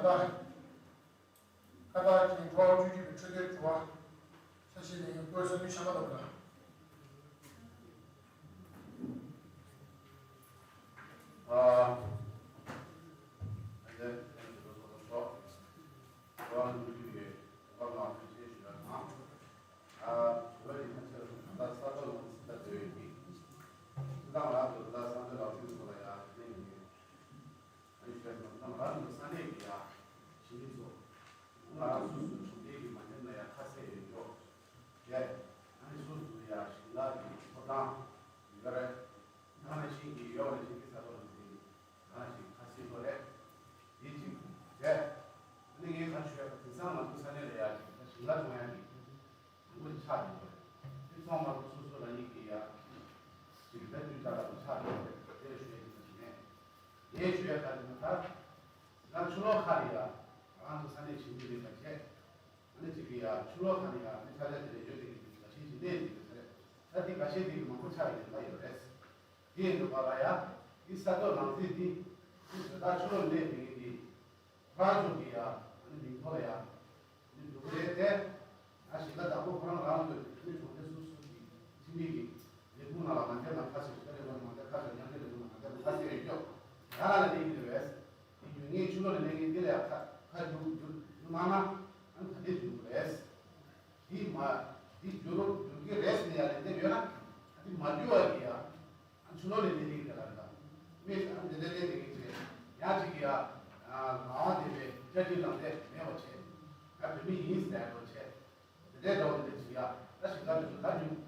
ཁ་བཏགས་ཀྱི་འགྲོ་བ་བཅུ་གཅིག་པའི་འཕྲོད་བསྟེན་དྲི་བ་ཆ་ཤས་ལེན་མཁན་བཀོད་ས་མི་ཤ་མ་ལོག་ལ། ཨ། ཨ་ལས། ཨ་ལས། འགྲོ་བ་བཅུ་གཅིག་པའི་འཕྲོད་བསྟེན་དྲི་བ་ལ་ཐུགས་རྗེ་ཆེ་ཞུ་བ་དང་། ཨ། དྲི་བ་འདི་ང་ཚོས་ད་ལྟ་ས་ཐོག་ལ་སྲིད་ད་འདོད་ཡོད་ཀྱི། སྤྱིར་བཏང་ང་ཚོ་ད་ལྟ་ས་ཐོག་ལ་ཕུལ་ཐུབ་ལ་ཡ་ལེན་ཡོད། ཨ་ནི་བྱས་ཙང་ད་ང་རང་ཚོ་ས་གནས་ཀྱི་ཡ་ཞིང་ལས་ཚོ་ང་རང་སོ་སོའི་གྲོང་སྡེ་གི་མ་འདེམས་ན་ཡ་ཁ་གསལ་ཡོད་ཀྱོག་རེད། ཨ་ནི་སོ་སོའི་ཡ་ཞིང་ལས་ཀྱི་ཐོབ་ཐང་ཡོད་རེད། ད་ནང་བཞིན་གྱི་ཡོད་པ་ནང་བཞིན་གྱི་ས་ཐོག་ལ་འཛིན་ད་ནང་བཞིན་ཁ་གསལ་ཡོད་རེད། དེ་གཅིག་རེད། ཨ་ནི་ངས་ག་རེ་ཞུ་ཡ་དེང་སང་ང་ཚོ་ས་གནས་ལ་ཡ་ཅིག་ད་ཞིང་ལས་ཐོན་ཡ་གི་མང་པོ་ཆགས་ཡོད་རེད། དེ་ཚང་མ་སོ་སོ་རང་ཉིད་ཀྱི་ཡ་ཅིག་ད་དུས་ད་ལྟ་ཆགས་ཡོད་རེད། དེ་ལ་ཞུ་ཡ་ཅིག་ད་ཞུ་ནས། ངས་ཞུ་ཡ་ག་རེ་ན་ད། ང་ཕྱི་ལོགས་ཁ་ནས་ཡ་ང་རང་ཚོ་ས་གནས་ཞིང་ལས་རིག་པ་བྱས། ཨ་ནི་ཅིག་གི་ཡ་ཕྱི་ལོགས་ཁ་ནས་ཡ་ཨ་ནི་ས་ཆ་དེ་ལ་ཡོད་དེ་གི་འགའ་ཤས་ཅིག་གནས་འདི་གི་ས་རེད། ད་དེ་འགའ་ཤས་དེ་གི་མང་པོ་ཆགས་ཡོད་ལ་ཡོད་རེད། དེ་ཡིན་དུས་པ་ལ་ཡ་དེ་ས་ཐོག་ནང་གསེས་དེ་དེ་བཟོ་ལྟ་ཕྱི་ལོགས་གནས་དེ་གི་དེ། ཁོ་རང་ཚོ་གི་ཡ་ཨ་ནི་མིང་ཐོག་ལ་ཡ་ཨ་ནི་འགྲོ་གི་རེད་དེ། ཡང་ཞིང་ཁ་བདག་པོ་ཁོ་རང་རང་ཚོ་ཨ་ནི་གྲོང་སྡེ་སོ་སོ་གི་ཁྲིམས་ཡིག་གི་ལས་ཁུངས་ནང་ལ་མ་འདེམས་ན་ཁ་ཤས་ཤིག་ལས་ཁུངས་ནང་མ་འདེམས་ཁ་ཤས་མཉམ་འབྲེལ་ལས་ཁུངས་ནང་མ་འདེམས་ཁ་ཤས་རེད་ཀྱོག་ཡང་ལ་ལས་ཀྱི་རེད་བས། དེ་ཡོད་ངེས་ཕྱི་ལོགས་ལ་ལས་ཀྱི་འདི་ལ་ཡ་ཁ་ཁ་བསྒྱུར་བསྒྱུར་བསྒྱུར་མ་ན་ཨ་ནི་ག་འདྲས་བསྒྱུར་དགོས་རེད། དེ་མ་དེ་བསྒྱུར་བསྒྱུར་གི་རེད་ཟེར་ནས་ཡ་ལན་འདེབས་ཡོད་ན་ཨ་དེ་མ་བསྒྱུར་བ་གི་ཡ། ཨ་ཕྱི་ལོགས་ནས་ལས་རིགས་དེ་ལ་རེད་ད། མི་ཨ་འདི་འདྲ་ལས་དེ་གིན་ཆེ། ཡང་ཅིག་གིས་ཡ། ལ་དབང་དེ་བས་སྐྱ་ཅིག་ལམ་དེ་མེད་པ་བྱས། ང་བོད་མི་ཡིན་ཟེར་ཡ་འགྲོ་བྱས། དེ་འདྲའི་འགྲོ་འདི་ཅིག་ཡ། ད་ཞིང་ཁ་དུ་ད་ཉུང་།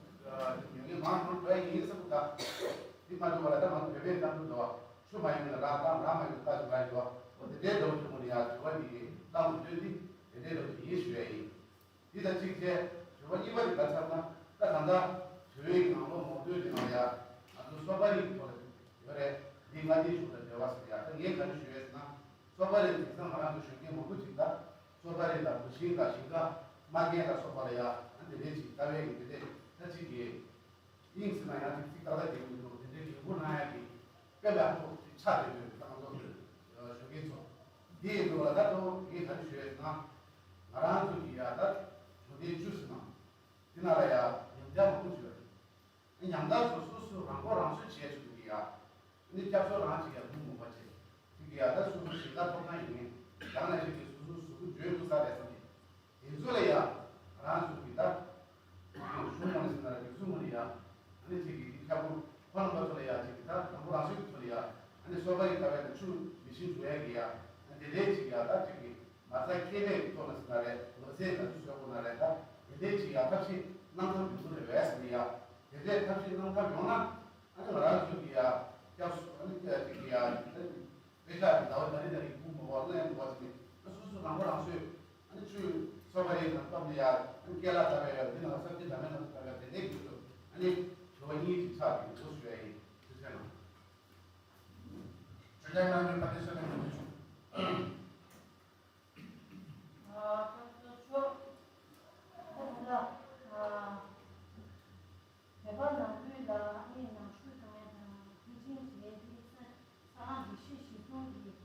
ཉུང་ངེས་མང་མང་འགྲོ་ཡ་ཡིན་ཟེར་བུ་ད། འདི་མ་འགྲོ་བ་ལ་ད་ང་བོད་པའི་གཏམ་དུ་འགྲོ་བ། ཆུ་མ་ཡིན་ན་ར་གཏམ་ར་མ་ཡིན་ན་ད་ཅིག་ར་ཡོད་བ། འོ་དེ་འདྲའི་འགྲོ་ཆུ་མོ་ནི་ཡ་དྲི་བ་འདི་གཏམ་དུ་སྟོན་འདི། དེ་འདྲའི་འགྲོ་ཅིག་ཡིན་ཞུ་ཡ་ཡིན། འདི་དང་གཅིག་བྱས། དྲི་བ་གཉིས་པ་དེ་ག་ཚར་ན། ད་གང་ལྟར་བོད་ཡིག་ནང་ལོགས་མང་སྟོན་དེ་ནང་ཡ། ང་ཚོ་སོ་པ་རིག་གི་ཐོག་ལ་ཡོད་རེད། འདི་ལྔ་སྡེའི་གཞུང་དང་འབྲེལ་བ་ཟེར་ཡ། ད་ངས་ག་རེ་ཞུ་ཡས་ཟེར་ན། སོ་པ་རིག་དེང་སང་ང་རང་ཚོ་གཞོན་སྐྱེས་མང་པོ་ཅིག་ད། སོ་པ་རིག་དང་བུ་ཤིང་དང་ཞིང་ཁ། མ་རྒན་ལ་སོགས་པ་ལ་ཡ། ཨ་དེ་འདྲས་ཅིག་ལྟ་བའི་གི་དེ་འདྲས་ད་ཅིག་གི་དབྱིངས་སུ་ན་ཡང་ཅིག་ཅིག་ཏག་ཏག་བསྡད་ཀྱི་མི་འདུག་དེ་འདྲའི་འགན་ཁུར་གནང་ཡག་གི་དཔེ་ལ་ཁོ་ཅིག་ཆགས་བསྡད་ཡོད་ད་ང་ཚོ་གཞོན་སྐྱེས་ཚོ། དེ་ཡིན་འདུག་ལ་ད་དུང་ངས་ག་རེ་ཞུ་ཡས་ཟེར་ན། ང་རང་ཚོ་གི་ཡ་ད་གྲོང་སྡེ་བཅུ་ཟེར་ན། དེ་ན་ལ་ཡ་ཉམས་ཆག་མང་པོ་བྱུང་ཡོད་རེད། ཉམ་ཐག་ཚོ་སོ་སོ་རང་མགོ་རང་གསོ་བྱས་བྱུང་གི་ཡ། ཨ་ནི་སྐྱབས་གསོ་རང་ཅིག་ཡ་མུ་མོ་པ་བྱས། ཅིག་གི་ཡ་ད་སོ་སོ་ཞིང་ཁ་ཐོབ་ཐང་ཡོད་མཁན། རང་ལ་ཞིག་གི་སོ་སོ་གཟུགས་པོ་འཇོན་ཐུབ་ས་རེད་བསམ་གི། དེ་ཚོ་ལ་ཡ། རང་ཚོ་གི་ད། གཞུང་ངོས་ནས་ཟེར་ན་ར་སྒྲིག་འཛུགས་ངོས་ནས་ཡ། ཨ་ནི་ཅིག་གི་འདི་ཁྱབ་ཁོ་ཁོ་རང་པ་ཚོ་ལ་ཡ་ཅིག་གི་ད་རང་མགོ་རང་གསོའི་ཚོ་ལ་ཡ། ཨ་ནི་སོ་པ་ཡི་ད་བས་ན་ཆུ་མི་ཤིང་འགྲོ་ཡ་གི་ཡ། ཨ་ནི་དེ་ལས་ཅིག་ཡ་ད་ཅིག་གི་མ་རྩ་ཁེ་ལས་ཀྱི་ཐོག་ནས་ཟེར་ན་རེད། ལོ་ཚད་ལ་ཆུ་ཤོག་པོ་ན་རེད་ད། དེ་ལས་ཅིག་ཡ་ཐབས་ཤེས་གནང་ཐབས་ཡོང་གི་རེད་བས་ཟེར་ནི་ཡ། དེ་འདྲའི་ཐབས་ཤེས་གནང་ཐབས་ཡོང་ན། ཨ་ནི་ང་རང་ཚོ་གི་ཡ། སྐྱབས་སུ་ཨ་ནི་ཅིག་གི་ཡ། དཔེ་ཆ་དེ་ཟླ་བ་ད་རེས་ད་རེས་ཁུངས་མ་བ་ལ་ཡང་འདུག་བ་ཟེར་ནས་ང་སོ་སོ་རང་མགོ་རང་གསོས། ཨ་ནི་ཆུ་སོ་པ་རེད་དང་སྟབས་ནས་ཡ། ཨ་ནི་སྐྱེ་ལ་ད་བས་ཡ་འདི་ན་ས་སྐྱེ་ད་མེད་ན་ད་བས་དེ་ནས་གི་ཚོ། ཨ་ནི་དྲི་བ་གཉིས་ཀྱི་ཆ་དེ་འདུག་ཞུ་ཡ་ཡིན། ཐུགས་རྗེ་གནང་། དྲི་ལན་གནང་རྒྱུ་ཕ་དེ་སོ་ནས་མི་འདུག་ཨ་ཁོང་ཚོ་ཆོ། ཁོང་ཚོ་ཨ། བོད་པ་ནང་ཁུལ་ལ་ཨ་ནི་ནང་ཆོས་དང་ཡང་དང་ཕུལ་ཆེན་བྱས་ཏེ་ས་ས་ཁང་སྒྲིག་གཞི་གཞིར་བཟུང་གིས་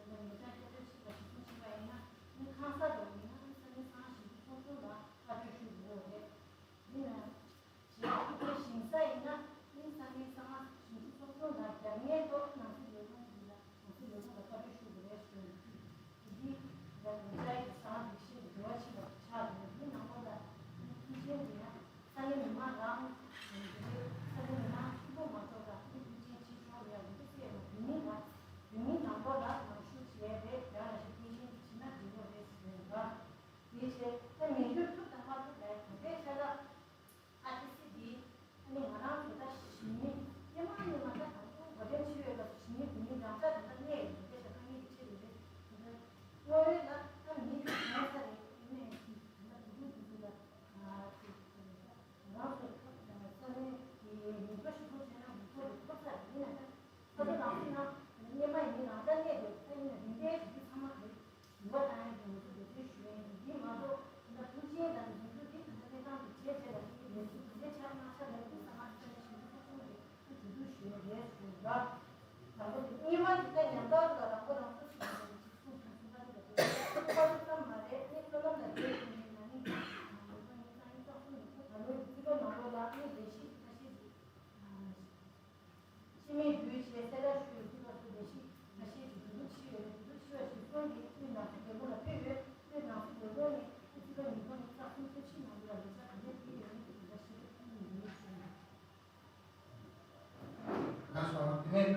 ཉེ་ཆར་སྐད་ཆ་བཤད་པ་གཞིར་བཟུང་བྱས་པ་ཡིན་ན་ནི་ཁང་གསར་དུ་ཡིན་ན་ས་གནས་ས་ཁང་ཞིབ་འཇུག་ཚོགས་ཆུང་ལ་བཀའ་འཁྲོལ་ཞུ་དགོས་རེད། ཡིན་ན་བྱས་ཐུབ་པའི་ཞིང་ས་ཡིན་ན་ནི་ས་གནས་ས་ཁང་ཞིབ་འཇུག་ཚོགས་ཆུང་ལ་རྒྱབ་གཉེར་ཐོག་ནང་སྲིད་ལས་ཁུངས་ཀྱི་ལ་ནང་སྲིད་ལས་ཁུངས་ལ་བཀའ་འཁྲོལ་ཞུ།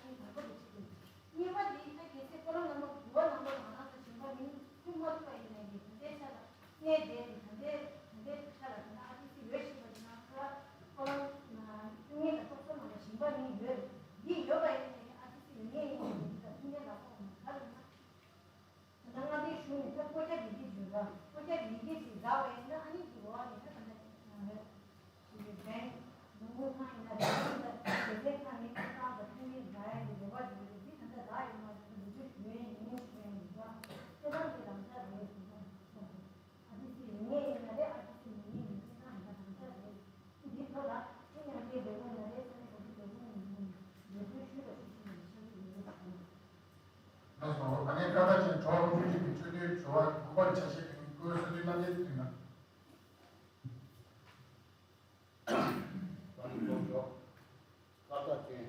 ཨ་ནི་ནང་པ་དེ་ཅིག་ཡིན། གཉིས་པ་དེ་ད་གལ་སྲིད་ཁོ་རང་རྣམ་པ་དགུ་པ་ནང་པ་ལ་ང་རང་ཚོ་གཞན་པ་མིང་ཐོས་མ་ཐུབ་པ་ཡིན་ནའི་ད་ལྟའི་ཆ་ལ་གནས་དེ་ད་ལྟའི་ད་ལྟའི་ཆ་ལ་ད་ལྟ་ཨ་ཏི་སི་ཡོད་བཞིན་པ་དེ་ན་ཁོ་རང་ཁོ་རང་ཐུན་མིན་ལ་སོ་སོ་ནང་ལ་ཞིང་པ་མིང་ཡོད། འདི་ཡོད་པ་ཡིན་ནའི་ཨ་ཏི་སི་ཡིན་ངེས་ཡིན་ནའི་འདི་ལ་ཐུན་མིན་ལ་སོགས་མ་ག་རེ་ན། ད་ལྟ་མངའ་སྡེའི་གཞུང་ནས་ད་སྤོ་སྐྱབས་ཡི་གེ་བརྗོད་ལ་སྤོ་སྐྱབས་ཡི་གེ་ཞིག་བཟའ་བ་ཡིན་ན་ཨ་ནི་འདི་འོག་ནས་ད་ད་ལྟ་ང་རང་གི་རྒན་ལུང་ཁུངས་ཁང་ཡིན་ན་རེད། ད་སྡེ་ཚན་ཁག་ནས་ཁ་བཏང་དང་ཐུན་མིན་བཟའ་ཡ་གི་རེ་བ་ཞིག་རེད། འདི་ད་ལྟ་བཟའ་ཡོད་མ་རེད། ད་ལོ་རྒྱུས་ཞུ་ཡ་ཡིན་ངེས་ཞུ་ཡ་ཡིན་པ་ཁྱེད་རང་གི་རང་འཇགས་རེད་ཟེར་ན་ཆོག་གི། ཨ་ཏི་སི་ཡིན་ངེས་ཡིན་ན་རེད། ཨ་ཏི་སི་མིན་ངེས་ཡིན་ན་ཁྱེད་རང་གི་རང་འཇགས་རེད། འདི་ཐོག་ལ་ཁྱེད་མཉམ་འབྲེལ་ལས་ཁུངས་ན་རེད། ས་གནས་གོང་འཕེལ་ལས་ཁུངས་ཡིན་ན་རེད། ལས་དོན་ཞུས་པ་ཞུ་ཞུས་ནས་ཤེས་ཀྱི་ཡོད་ཟེར་ན། ལགས་སོ། ད་ངས་བཀའ་དྲིན་ཆེ་གྲོགས་རིན་པོ་ཆེ་གི་ཆོས་དོན་དྲི་བ་དང་པོ་ཆ་ཤས་དེ་ནི་བཀོད་སྲོལ་དུས་རྣམ་རྒྱལ་དུས་ན། ད་ནི་ཚོགས་ཆོག་ཀ་ཏ་ཅན་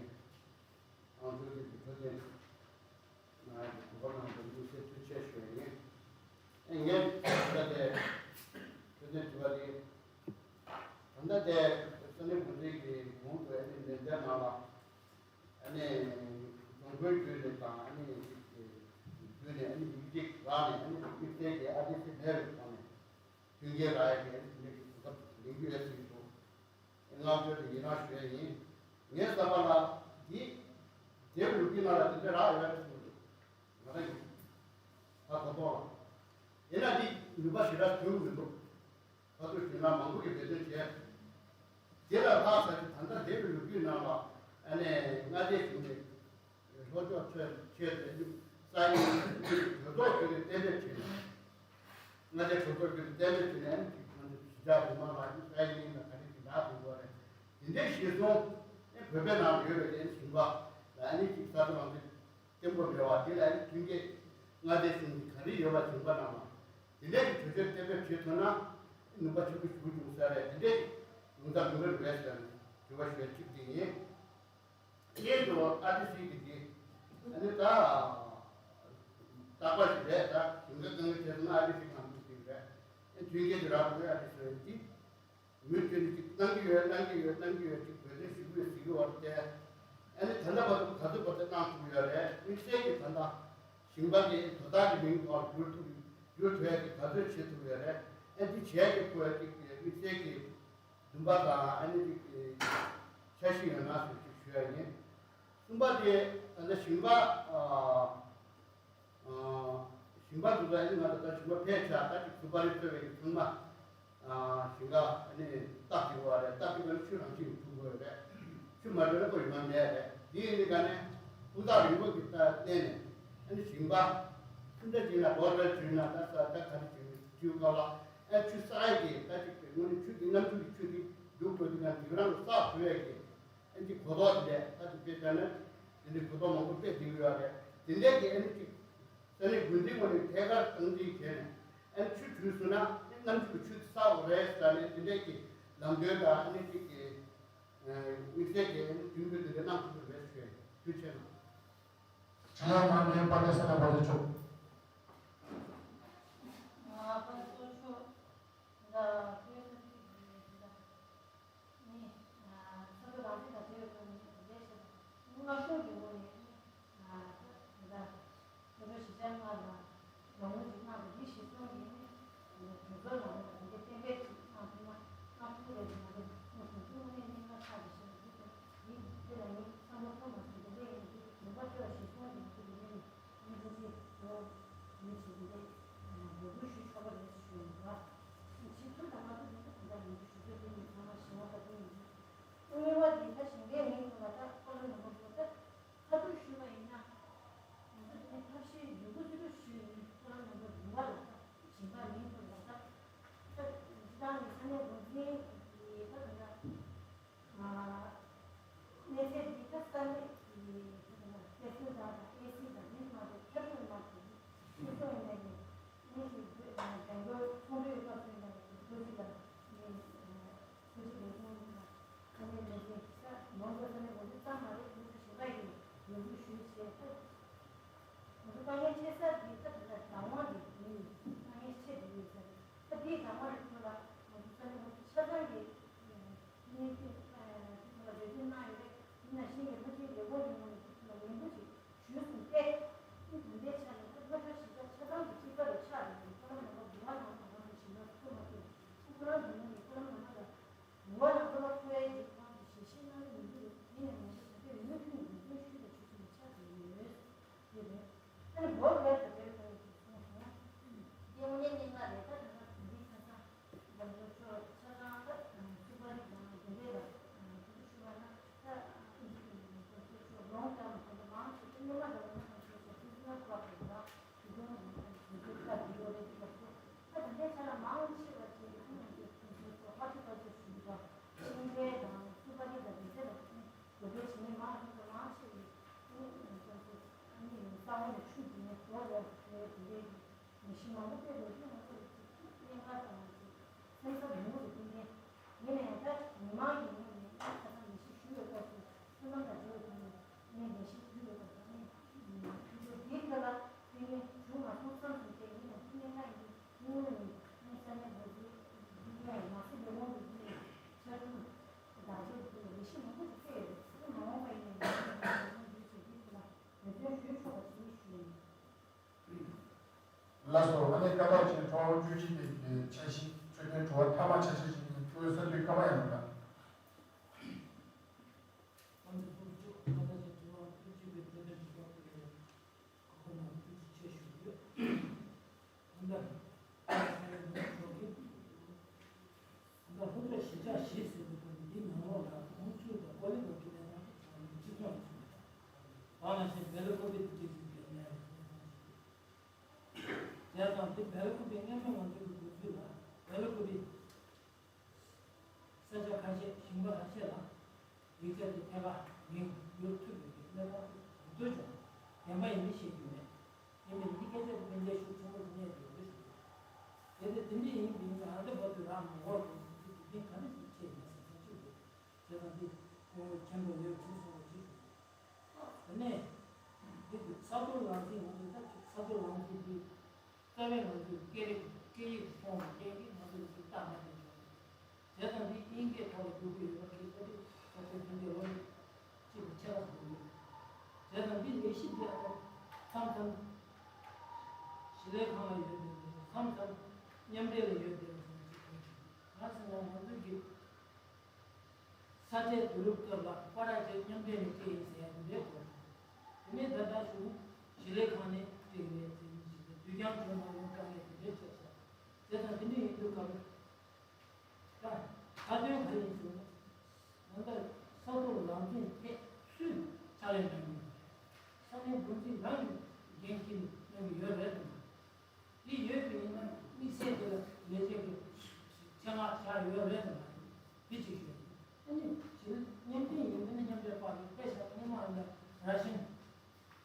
ཨང་ཅོ་ལི་གི་འཕྲོད་བསྟེན་ང་གི་གོ་སྐབས་གནང་བར་དམིགས་བསལ་ཐུགས་རྗེ་ཆེ་ཞུ་ཡ་ཡིན། ཨེ་ངས་ད་ལྟ་དེ་འཕྲོད་བསྟེན་དྲི་བ་དེ་ད་ལྟ་དེ་ས་གནས་འགོ་འཛིན་གྱི་གོང་དུ་ཨ་ནི་མེ་མདའི་ནང་ལ། ཨ་ནི་རྫོང་དཔོན་བརྒྱུད་ནས་དང་ཨ་ནི་བརྒྱུད་ནས་ཨ་ནི་མི་རིགས་རང་ནས་ཨ་ནི་དམིགས་བསལ་གྱི་ཨ་ཏི་སི་མེད་པའི་ཐོག་ནས་མཐུན་རྐྱེན་རག་ཡ་གི་ཨ་ནི་དེ་འདྲའི་གི་གོ་སྐབས་ལེན་རྒྱུ་ཡོད་ཟེར་གྱི་འདུག། བསྔགས་བརྗོད་དེ་ཡིན་རང་ཞུ་ཡ་ཡིན། ངས་བསམ་པ་ལ་འདི་དེབ་ལུགས་ཀྱི་ནང་ལ་དེ་འདྲ་རག་ཡོད་རེད་གསུངས་འདུག། ང་རང་གི་ཧ་གོ་ཐོག་ལ་ཡིན་ན་འདི་ནུས་པ་ཞེ་དྲག་ཐོན་གི་མི་འདུག། ཕར་ཚུར་བྱས་ན་མང་པོ་གིས་འབད་བརྩོན་བྱས། དེ་ལ་ལྷག་ས་ཅིག་ད་ལྟ་འདས་པའི་ལོ་རྒྱུས་ནང་ལ་ཨ་ནི་མངའ་སྡེའི་གཞུང་ནས་ལྷོ་ཕྱོགས་ཆོས་ཆོས་དེ་ས་ཡིན་གྲོས་ཚོགས་བརྒྱུད་ནས་གཏན་འབེབས་བྱས་ནས། མངའ་སྡེའི་གྲོས་ཚོགས་བརྒྱུད་ནས་གཏན་འབེབས་བྱས་ནས་ཨ་ནི་གཞིས་ཆགས་རོ་མ་ལ་ས་ཡིན་ལ་ག་རེ་ཅིག་ལ་དགོས་པ་རེད། དེ་འདྲའི་གཞི་བཟུང་ཨེ་བོད་པའི་ནང་ལ་ཡོད་པའི་ལན་ཞིང་པ་ལ་ཨ་ནི་ཅིག་ས་ཆ་རང་བཙན་བརྟན་པོ་མེད་པ་དེ་ལ་ཨ་ནི་མཐུན་རྐྱེན་མངའ་སྡེའི་གཞུང་གི་ག་རེ་ཡོད་པ་ཞིང་པ་རྣམས་ལ་དེ་འདྲའི་གི་གྲོས་ཆོད་གཏན་འབེབས་བྱེད་ཐུབ་ན་ནུས་པ་ཆེན་པོ་ཞིག་འབྱུང་ས་རེད། དེ་འདྲའི་ལུང་ཚ་དགོས་ཀྱི་རེད་ཟེར་ནས་དྲི་བ་ཞུ་ཡ་གཅིག་དེ་ཡིན། གཉིས་དུ་ཨ་ཏི་སི་གི་དེ་ཨ་ནི་ད་རྟག་པ་ཞིག་རེད། ད་ཞིང་ཁ་གང་གི་ཆེད་དུ་ན་ཨ་ཏི་སི་གང་འདུག་དེ་རེད། མཐུན་རྐྱེན་དེ་རག་དགོས། ཨ་ཏི་སི་རེད་དེ། མུ་མཐུད་ནས་ཅིག་གནང་གི་ཡོད་གནང་གི་ཡོད་གནང་གི་ཡོད་ཅིག་བོད་དོན་ཞུ་གི་ཡོད་ཟེར་གི་བར་དུ་ཨ་ནི་ད་ལྟ་བར་དུ་ག་ཚོད་བར་དུ་གནང་ཐུབ་ཡོད་རེད། དམིགས་བསལ་གྱི་ད་ལྟ་ཞིང་པ་དེ་དོ་བདག་གི་མིང་ཐོག་བསྒྱུར་ཐུབ་བསྒྱུར་ཐུབ་ཡ་དེ་ག་ཚོད་བྱེད་ཐུབ་ཡོད་རེད། ཨ་འདི་བྱས་ཀྱི་ཁོ་ཡ་ཅིག་དམིགས་བསལ་གྱི་འདུན་པ་དང་ཨ་ནི་ཅིག་འཆར་གཞི་ཡོད་ན་ཟེར་ཅིག་ཞུ་ཡ་ཡིན། གསུམ་པ་དེ་ད་ལྟ་ཞིང་པ་ཨ། ཞིང་པ་འདུག་ལ་ཨ་ནི་ང་ད་ལྟ་ཞིང་པ་ཕལ་ཆེར་ད་ཅིག་སུ་པ་རི་གཙོས་པའི་ཚང་མ་ཞིང་ཁ་ཨ་ནི་སྟབས་ཀྱི་བ་རེད། སྟབས་ཀྱི་བ་ནི་ཆུ་རང་བཞིན་གྱིས་འཐུང་དགོས་རེད། ཆུ་མ་འདྲེས་ན་ཁོ་ཡོང་ཡ་མེད་རེད། འདི་ཡིན་དུས་ག་ནས་ཕུ་ཐག་རིང་པོ་གི་ད་བརྟེན་ནས་ཨ་ནི་ཞིང་པ་སུ་འདྲ་ཅིག་ལ་སྒོར་རེ་བྱུང་ན་ད་ས་ད་ག་རེ་བྱུང་བྱུང་སྐབས་ལ་ཨ་ཆུ་ས་ཡ་གི་ད་ཅིག་དངོས་གནས་ཆུ་གི་གནམ་གྲུ་གི་ཆུ་དེ་རྒྱུག་འགྲོ་དུས་ན་དེ་རང་གི་ས་བུད་ཡ་གི་ཨ་ནི་གོ་རྟོགས་དེ་འདྲས་ད་དུ་དཔེ་བྱས་ན་དེ་འདྲའི་གོ་རྟོགས་མང་པོ་དཔེ་བསྡད་ཡོད་རེད། དེ་འདྲས་ཀྱི་ཨ་ནི་ཅིག་ ད་ནི་དགོན་སྡེའི་ངོས་ནས་ཐད་ཀར་སྟངས་འཛིན་བྱས་ནས་ཨ་ནི་ཆུ་བྲུས་སོང་ན་ཨ་ནི་གནམ་གྲུ་གི་ཆུ་དེ་བསགས་དགོས་རེད་ཟེར་ནས་དེ་འདྲས་ཀྱི་ལམ་སྟོན་དང་ཨ་ནི་གཅིག་གི་དམིགས་བསལ་གྱི་ཨ་ནི་མདུན་སྐྱོད་དེ་འདྲས་གནང་ཐུབ་ཀྱི་རེད་ཞུ་ཡས་ཡིན། ཐུགས་རྗེ་ཆེ་གནང་། དྲི་བ་གནང་མཁན་དཔལ་ལྡན་ས་སྐྱ་པ་ལེགས་མཆོག་ཨ་དཔལ་ལྡན་ས་སྐྱ་མཆོག་ད་ཁོའི་ས་ཚིགས་ཀྱི་ད་ནི་ཚོགས་པའི་རང་བཙན་དང་འབྲེལ་བའི་སྐོར་ནས་ལས་བྱེད་པ་སྔ་གཞུག་གི་ངོས་ནས་ད་ད་སྐྱབས་འགྲོ་གཞིས་ཆགས་ལྔ་ལ་ལམ་ལྷོང་ཅིག་གནང་བ་འདི་གཞི་བཟུང་གིས་ནི་གྲོས་ཚོགས་ནང་ལ་འདི་གཏན་འབེབས་ཅིག་གནང་ཐུབ་ན་ང་ཐུགས་རེ་ཞིག་མ་རེད། ང་གཞུང་གི་དངོས་གནས་གནད་འགག་ཆགས་ཀྱི་ཞེ་པོ་འདུག་ཡིན་དེ་ལ་ངས་བསམ་བློ་ཐོངས་མ་སོང་། དེ་འདྲ་ཡིན་དུས་ལུང་པ་ཁྱོད་གཞི་བཟུང་གིས་ང་ཐུགས་རེ་ནས་ངས་འདི་འདྲའི་འགྲོ་ཡོད་ཞེས་འདི་འདྲའི་འབོད་སྐུལ་ཞུ་ཆོག་པ་རེད་ཞུ་ཡིན་པ། ཕྱི་ཚུལ་དང་ང་ཚོ་མི་ཚོ་གང་འདྲ་ཡིན་གྱི་ཞུ་ཚོད་དེ་ནི་ཚང་མ་ཞི་བ་ལྟ་བུ་ཡིན། གཉིས་པ་དེ་ད་ཞིང་ལས་མིང་ཐོག་ལ་ད་ཁོ་ལ་ནང་པ་ཚོ་ད་ཁ་ཐུག་ཞུས་པ་ཡིན་ན། ང་ཚོ་དེ་ནས་ཐབས་ཤེས་ཡོད་དགུ་ཚོད་ཞུས་ཡིན། ཁོ་རང་ནང་པ་རུ་བ་ལ་ད་ཞིང་པ་མིང་ཐོག་ལ་ད་ད་སྤྱི་བཏང་ནས་ས་གནས་འགོ་འཛིན་གྱི་ད་ད་ད་གནས་ཚད་དེ་ད་ས་གནས་ཀྱི་ད་ད་ད་ཨེ་སི་དང་ད་ཨེ་སི་དང་དེ་མ་གཏོགས་ཁྱབ་ཁོངས་མ་གཏོགས་སྤྱི་ཚོགས་ཡིན་ན་ཡང་གནས་ཚད་དེ་དང་པོ་ཚོགས་འདུའི་སྐབས་སུ་ཡིན་ན་ཡང་འགོ་འཛིན་ལ་ངས། ཁོ་ཚོ་ལས་ཁུངས་དང་ས་གནས་ལས་བྱེད་ས་མང་ཚོགས་ས་གནས་འགོ་འཛིན་ཙམ་མ་རེད། མི་ཚོ་གཞན་པ་ཡིན་ཡོད་རྒུ་ཞུས་བྱས་ཏེ། ང་ཚོ་དཀའ་ངལ་ཆེ་ས་དེ་ད་དེ་ལ་བདག་དབང་དེ་ཡིན། དཀའ་ངལ་ཆེ་དེ་ཡོད་ས་རེད། ད་དེའི་བདག་དབང་རེད། ཁོ་ལ་ང་ཚོ་ས་གནས་ང་ཚོ་ཆ་ཚང་གི་མི་དེ་དེ་ཚོ་ལ་འབད་བརྩོན་གནང་ཡོད་རེད། ཡིན་ན་གཞན་གྱི་ལྷ་སའི་ལས་ཁུངས་ཀྱི་ངོས་ནས་དེ་ཚོ་ལ་ལན་པོ་ཅིག་ཞུས་སོང་སྟེ། ཨ་ནི་ད་ལྟའི་ཆ་ནས་ད་སློབ་གྲྭ་གཞིས་ཆགས་ཆ་ཚང་གི་གཅིག་པ་རུ་ཆགས་ཡོད་རེད། ཁོ་རང་ནང་པ་འབུམ་པ་ནང་ཁོ་རང་གི་བྱིན་རླབས་ཐོབ་མ་ཐུབ། ཁོ་རང་གི་ངོས་ནས་ཁོ་རང་ནང་པ་ལ་འབུམ་པ་ནང་སློབ་གྲྭ་ཐོབ་ཡས་ཀྱི་ཁོ་རང་གི་ཞལ་བཞེས་གནང་གི་མི་འདུག་ཡིན་ནའི་ང་ཚོ་ད་ལྟའི་མུ་མཐུད་ནས་འབད་བརྩོན་ཞུས་ལ་ཞུ་རྒྱུ་ལ་ཆགས་བསྡད་ཡོད། དེ་རེད། ཨ་ནི་འབུམ་པ་ལ་ད་ལྟའི་ཁོ་རང་གི་གསུངས་སོང་། དེ་དངོས་གནས་གནད་འགག་རེད། ད་ད་ལྟ་དེ་འདྲའི་ཁ་སང་། རྒྱ་མཚོ་ཆོས་ཆ་ཚང་ལ་སུ་པ་རི་དང་དེ་འདྲས་ལ་དེ་ཚོ་ཞུ་བ་ན་ད་ཨིན་ཇི་གི་རྒྱ་མཚོ་ཆོས་ལོང་ཊརམ་དེ་འདྲ་མང་ཆེ་ཤོས་སྔོན་མ་འདྲ་བོ་ན་ང་ཚོ་ཚོ་ཁྲིམས་ཁང་ཁག་དེ་འདྲ་དེ་ཚོ་ནང་དེ་ཚོ་ཁག་དེ་ཡོད་རེད། དེ་ལ་ཚོ་ད་དེ་འདྲས་ཆ་ལ་མང་ཆེ་བ་ཅིག་ཁོང་ཚོ་ཁོང་ཚོ་ཚོ་ཧ་ཅི་ཧ་ཅི་ཞུ་བ་ཤིང་འབྲས་དང་སུ་པ་རི་དང་དེ་ཚོ་ལ་ཁོང་ཚོ་དེ་འདྲས་བྱེད་མཁན་མང་ཆེ་ཤོས་མང་ཆེ་བས་ཁོང་ཚོ་ཨ་ནི་ས་འོག་ནས་ཆུ་འདི་ནས་དོར་ཡོད་རེད། དེ་འདྲས་ཀྱི་ནད་གཞི་མང་པོ་སྤེལ་འགྲོ་དུས་ང་ཚོ་ལ་ཅིག་གནད་འགག་དང་ཅིག་སེམས་འཚབ་ཡོང་གི་རེད། དེ་འདྲའི་ཡིན་ན་ཡང་ད་མི་མང་གི་ངོས་ནས་ཁ་སང་ནད་གཞི་ཞུ་བའི་སྐབས་སུ་སེམས་ཁམས་དང་འབྲེལ་བའི་ཐོག་ནས་ངས་ནད་གཞི་ཞུ་བའི་སྐབས་སུ་ནི་དུས་ཚོད་འདིའི་ཐད་ལ་དེ་ནི་བྱུང་མ་སོང་བསམ་སོང་། དེ་ཡིན་ན་དེ་གནད་འགག་ཡིན་དུས་དངོས་གནས་ནས་ངས་ས་གནས་འགོ་འཛིན་འདི་ནས་མ་སེ་ལས་ཁུངས་ཀྱི་འདི་ནས་ཕྱག་ཞུ་བདག་གཅེས་ཀྱི་ཐོག་ནས་ལས་གཞི་མང་པོ་ཞིག་སྤེལ་ཡོད་རེད། དེ་མ་འོངས་པ་ཡིན་ན་ཡང་ང་ཚོ་ནད་གཞི་འདིའི་ཐད་ལ་འབད་བརྩོན་ཞུ་ཆོག་པ་ཞིག་ཞུ་ཡིན། ལགས་སོ། ཨ་ནི་བཀའ་བསྡུར་ཆེན་ཐོག་བཅུ་གཅིག་པའི་འཆར་གཞི་འཕྲོད་བསྟེན་དྲི་བ་མཐའ་མ་ཆ་ཤས་ཤིག་ཡིན། སྐུ་ངོ་ས་འདུས་ཀརྨ་ཡ་ནོར་ལགས། ཨ་ནི་ཚོགས་གཙོ་བཀའ་བསྡུར་ཆེན་ཐོག་བཅུ་གཅིག་པའི་འཕྲོད་བསྟེན་དྲི་བ་དེ་གོ་སྐབས་གནང་བར་ཐུགས་རྗེ་ཆེ་ཞུ་གི་ཡོད། ཨ་ནི་ད་ལྟ་ས་གནས་འགོ་ཁྲིད་མཆོག་གིས། ད་སློབ་གྲྭ་གཞིས་ཆགས་བཞི་ཟེར་བའི་སྐོར་འདི་ནང་ལོགས་ལ་ཁོང་ཚོས་ཀྱང་ཀོ་ལི་གོ་ཐི་ལེན་ན་ཁོང་ཚོ་སྤྱི་ཚོགས་ནས་བྱུང་བ་དང་། ད་ནང་བཞིན་བེ་ལ་ཀོ་བི་དེ་གའི་ཚུལ་གྱི་གནས་ལ་ཁོང་ཚོ་བྱས་ཙང་དེ་བེ་ལ་ཀོ་བི་སྔོན་མ་ང་ཚོའི་གི་དགོས་ཚུལ་ལ་བེ་ལ་ཀོ་བི་ས་ཆ་ཁ་ཤས་ཞིང་པ་ཁ་ཤས་ལ་ཡིག་ཆ་དེ་ཐད་ཀར་ཡིན་ཡོད་ཐུབ་ཡོད་ཀྱི་གནས་སྟངས་ཤིག་གོ་ཐོས་བྱུང་། བདེན་པ་ཡིན་མིན་ཤེས་རྒྱུ་མེད། དེ་མིན་འདི་སྐད་ཆ་དེ་ཕན་ཆད་ཤུགས་ཆེན་པོ་ཞིག་རྙེད་ཡོད་རེད་ཞུ། དེ་ལྟ་དེ་འདྲ་ཡིན་པ་ཡིན་ཙང་ཨ་ད་བར་དུ་རང་མ་འོར་དུ་དེ་དེ་ག་རེ་ཞིག་ཆེ་ཡིན་ཟེར་ཐག་ཆོད་རེད། བྱས་ཙང་འདི་ཁོ་མཁྱེན་པ་ཡོད་ཅེས་གསུངས་པ་ཞིག་རེད། དེ་ནས་འདི་གི་ས་རྡོ་ལག་འཛིན་ང་ཚོ་ད་ཅིག་ས་རྡོ་ལག་འཛིན་འདི་རྩ་བའི་ང་ཚོའི་སྐད་རིགས་སྐད་ཡིག་གི་ཁོངས་ལ་སྐད་ཡིག་ང་ཚོ་ལ་ཅིག་རྟགས་མ་བསྟན་བྱུང་། བྱས་ཙང་འདི་དབྱིན་སྐད་ཐོག་ལ་བསྒྱུར་གྱི་ཡོད་པ་གི་ས་འདི་ས་ཆ་ཕན་ཆད་ལོ་གཅིག་ལ་ཆད་པ་བཟོ་གི་ཡོད། བྱས་ཙང་འདི་ལས་གཞི་འདི་ཨ་ནི་མཚམས་མཚམས་ཞི་ལས་ཁང་ལ་ཡོད་བསྡད་པ་དང་མཚམས་མཚམས་མཉམ་འབྲེལ་ལ་ཡོད་བསྡད་པ་སོགས་ཅིག་གང་བྱུང་། གང་ཟེར་ན་ང་ཚོའི་གི་ས་ཆའི་བསྡུ་རུབ་སྐབས་ལ་པ་ར་ཅན་མཉམ་འབྲེལ་ནས་སྤྲད་ཡིན་ཟེར་ཡ་འདི་འདྲའི་སྐོར་དང་། དེ་ནས་ད་ལྟ་གཞུང་ཞི་ལས་ཁང་ནས་སྤྲད་ཀྱི་རེད་ཟེར་ནས་ཞིག་དུས་འགྱངས་བྱུང་མ་ཡོང་དཀའ་ངལ་དེ་འདྲའི་ཆགས་ཤག་བྱས་ཙང་དེ་འདྲ་ཡིན་དུས་སྐབས། ད་ཁ་དོན་ག་རེ་ཡིན་ཟེར་ན། ང་ཚོ་ས་རྡོ་ལག་འཛིན་ཐད་སུས་ཕྱག་ལས་གནང་གི་ཡོད་རེད། ས་གནས་འགོ་འཛིན་རང་གིས་འགན་འཁྱེར་ནས་གནང་གི་ཡོད་རེད་དམ། དེ་ཡོད་པ་ཡིན་ན་དམིགས་བསལ་དེ་ལ་ལས་བྱེད་ཀྱི་ཆེད་མངགས་བཞག་ཡོད་རེད་དམ། དེ་གཅིག་ཞུ། ཨ་ནི་ཞིག་མཉམ་འབྲེལ་ཡིན་ན་མཉམ་འབྲེལ་པ་ཡིན་པའི་ཆ་ནས་སྔོན་མ་ཡིན་ན་ར་ཤན་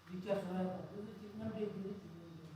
ཡིག་ཆ་བཟོ་ཡ་དང་དེ་ཚོ་གཅིག་མཉམ་འབྲེལ་རྒྱུན་རིང་བྱེད་ཀྱི་ཡོད།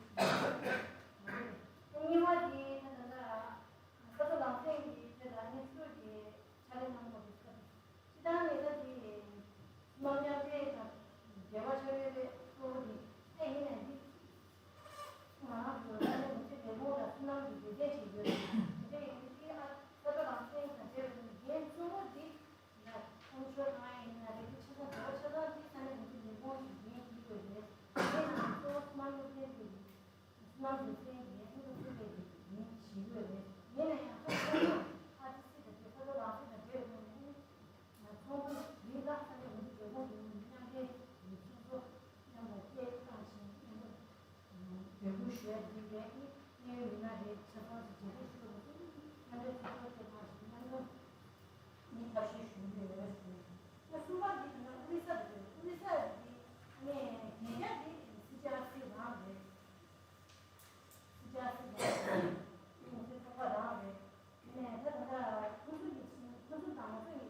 གཉིས་པ་དེ་ད་ལྟ་ས་ཐོ་ལམ་སེང་གི་དེ་ལ་ནི་སུ་གི་ཕྱག་ལས་གནང་དགོས་པའི་སྐབས། སྤྱི་བཏང་ནས་ད་དེ་སྨན་མཉམ་འབྲེལ་དང་འབྲེལ་བ་ཆགས་ཡོད་པའི་གཙོ་བོ་དེ་ཨེ་ཡིན་ནའི་འདི། ང་རང་ཚོ་ད་ནི་མི་ཚེ་ལས་ཁུངས་ལ་སུན་སྣང་གི་འགྲེལ་བཤད་བྱེད་དགོས་རེད། དེ་འདྲ་ཡིན་དུས་ཨ་ས་ཐོ་ལམ་སེང་དང་འབྲེལ་བའི་འགན་གཙོ་བོ་འདི་ཡ་ཁོང་ཚོ་ཁང་ཡིན་ན་རེད། དེ་ཆ་ཚང་འབྲེལ་བ་ཆ་ཚང་འདི་ས་གནས་མི་ཚེ་ལས་ཁུངས་ཀྱི་འགན་འཁྱེར་དགོས་རེད། དེ་ནང་གཙོ་བོ་སྨན་སློབ་སྟོན་དེ་རེད། སྨན་སློབ་སྟོན་དེ་སློབ་སྟོན་པའི་འགན་བཞེས་དགོས་རེད། དེ་ནས་ཡང་ཁོང་ཚོ་ཨ་ཏི་སི་དང་འབྲེལ་ས་ཐོ་ལམ་སེང་དང་འབྲེལ་བའི་ཚོགས་འདུ་འདི་ལ་ས་གནས་མི་ཚེ་ལས་ཁུངས་ཀྱི་མཉམ་འབྲེལ་ཚོགས་གཙོ་མཉམ་དུ་སྐད་བཏང་ཞིང་མཉམ་དུ་འབོད་སྐུལ་ཞུ་ཡ་འདི་རེད། དེ་གནད་ཡོད་མི་སྣ་རེད། ཆ་ཚང་ཞིག་རྗེས་ལུས་ཞུ་དགོས་སོང་། མཉམ་འབྲེལ་ཚོགས་གཙོ་སྐད་བཏང་ཞིང་མཉམ་དུ་ནི་ཐབས་ཤེས་ཞུ་གི་ཡོད་ཟེར། ད་གསུམ་པ་འདི་ད་ནི་ཨོ་རི་ས་རེད། ཨོ་རི་ས་འདི་ནས་གན་རྒྱ་འདི་སི་ཇི་ཨར་སི་རང་རེད། སི་ཇི་ཨར་སི་རང་རེད། ཨོ་རི་ས་ཚོགས་པ་རང་རེད། དེ་ནས་ད་ད་ལྟ་ཁོང་ཚོ་གི་ཁོང་ཚོ་དང་ང་ཚོ་གི་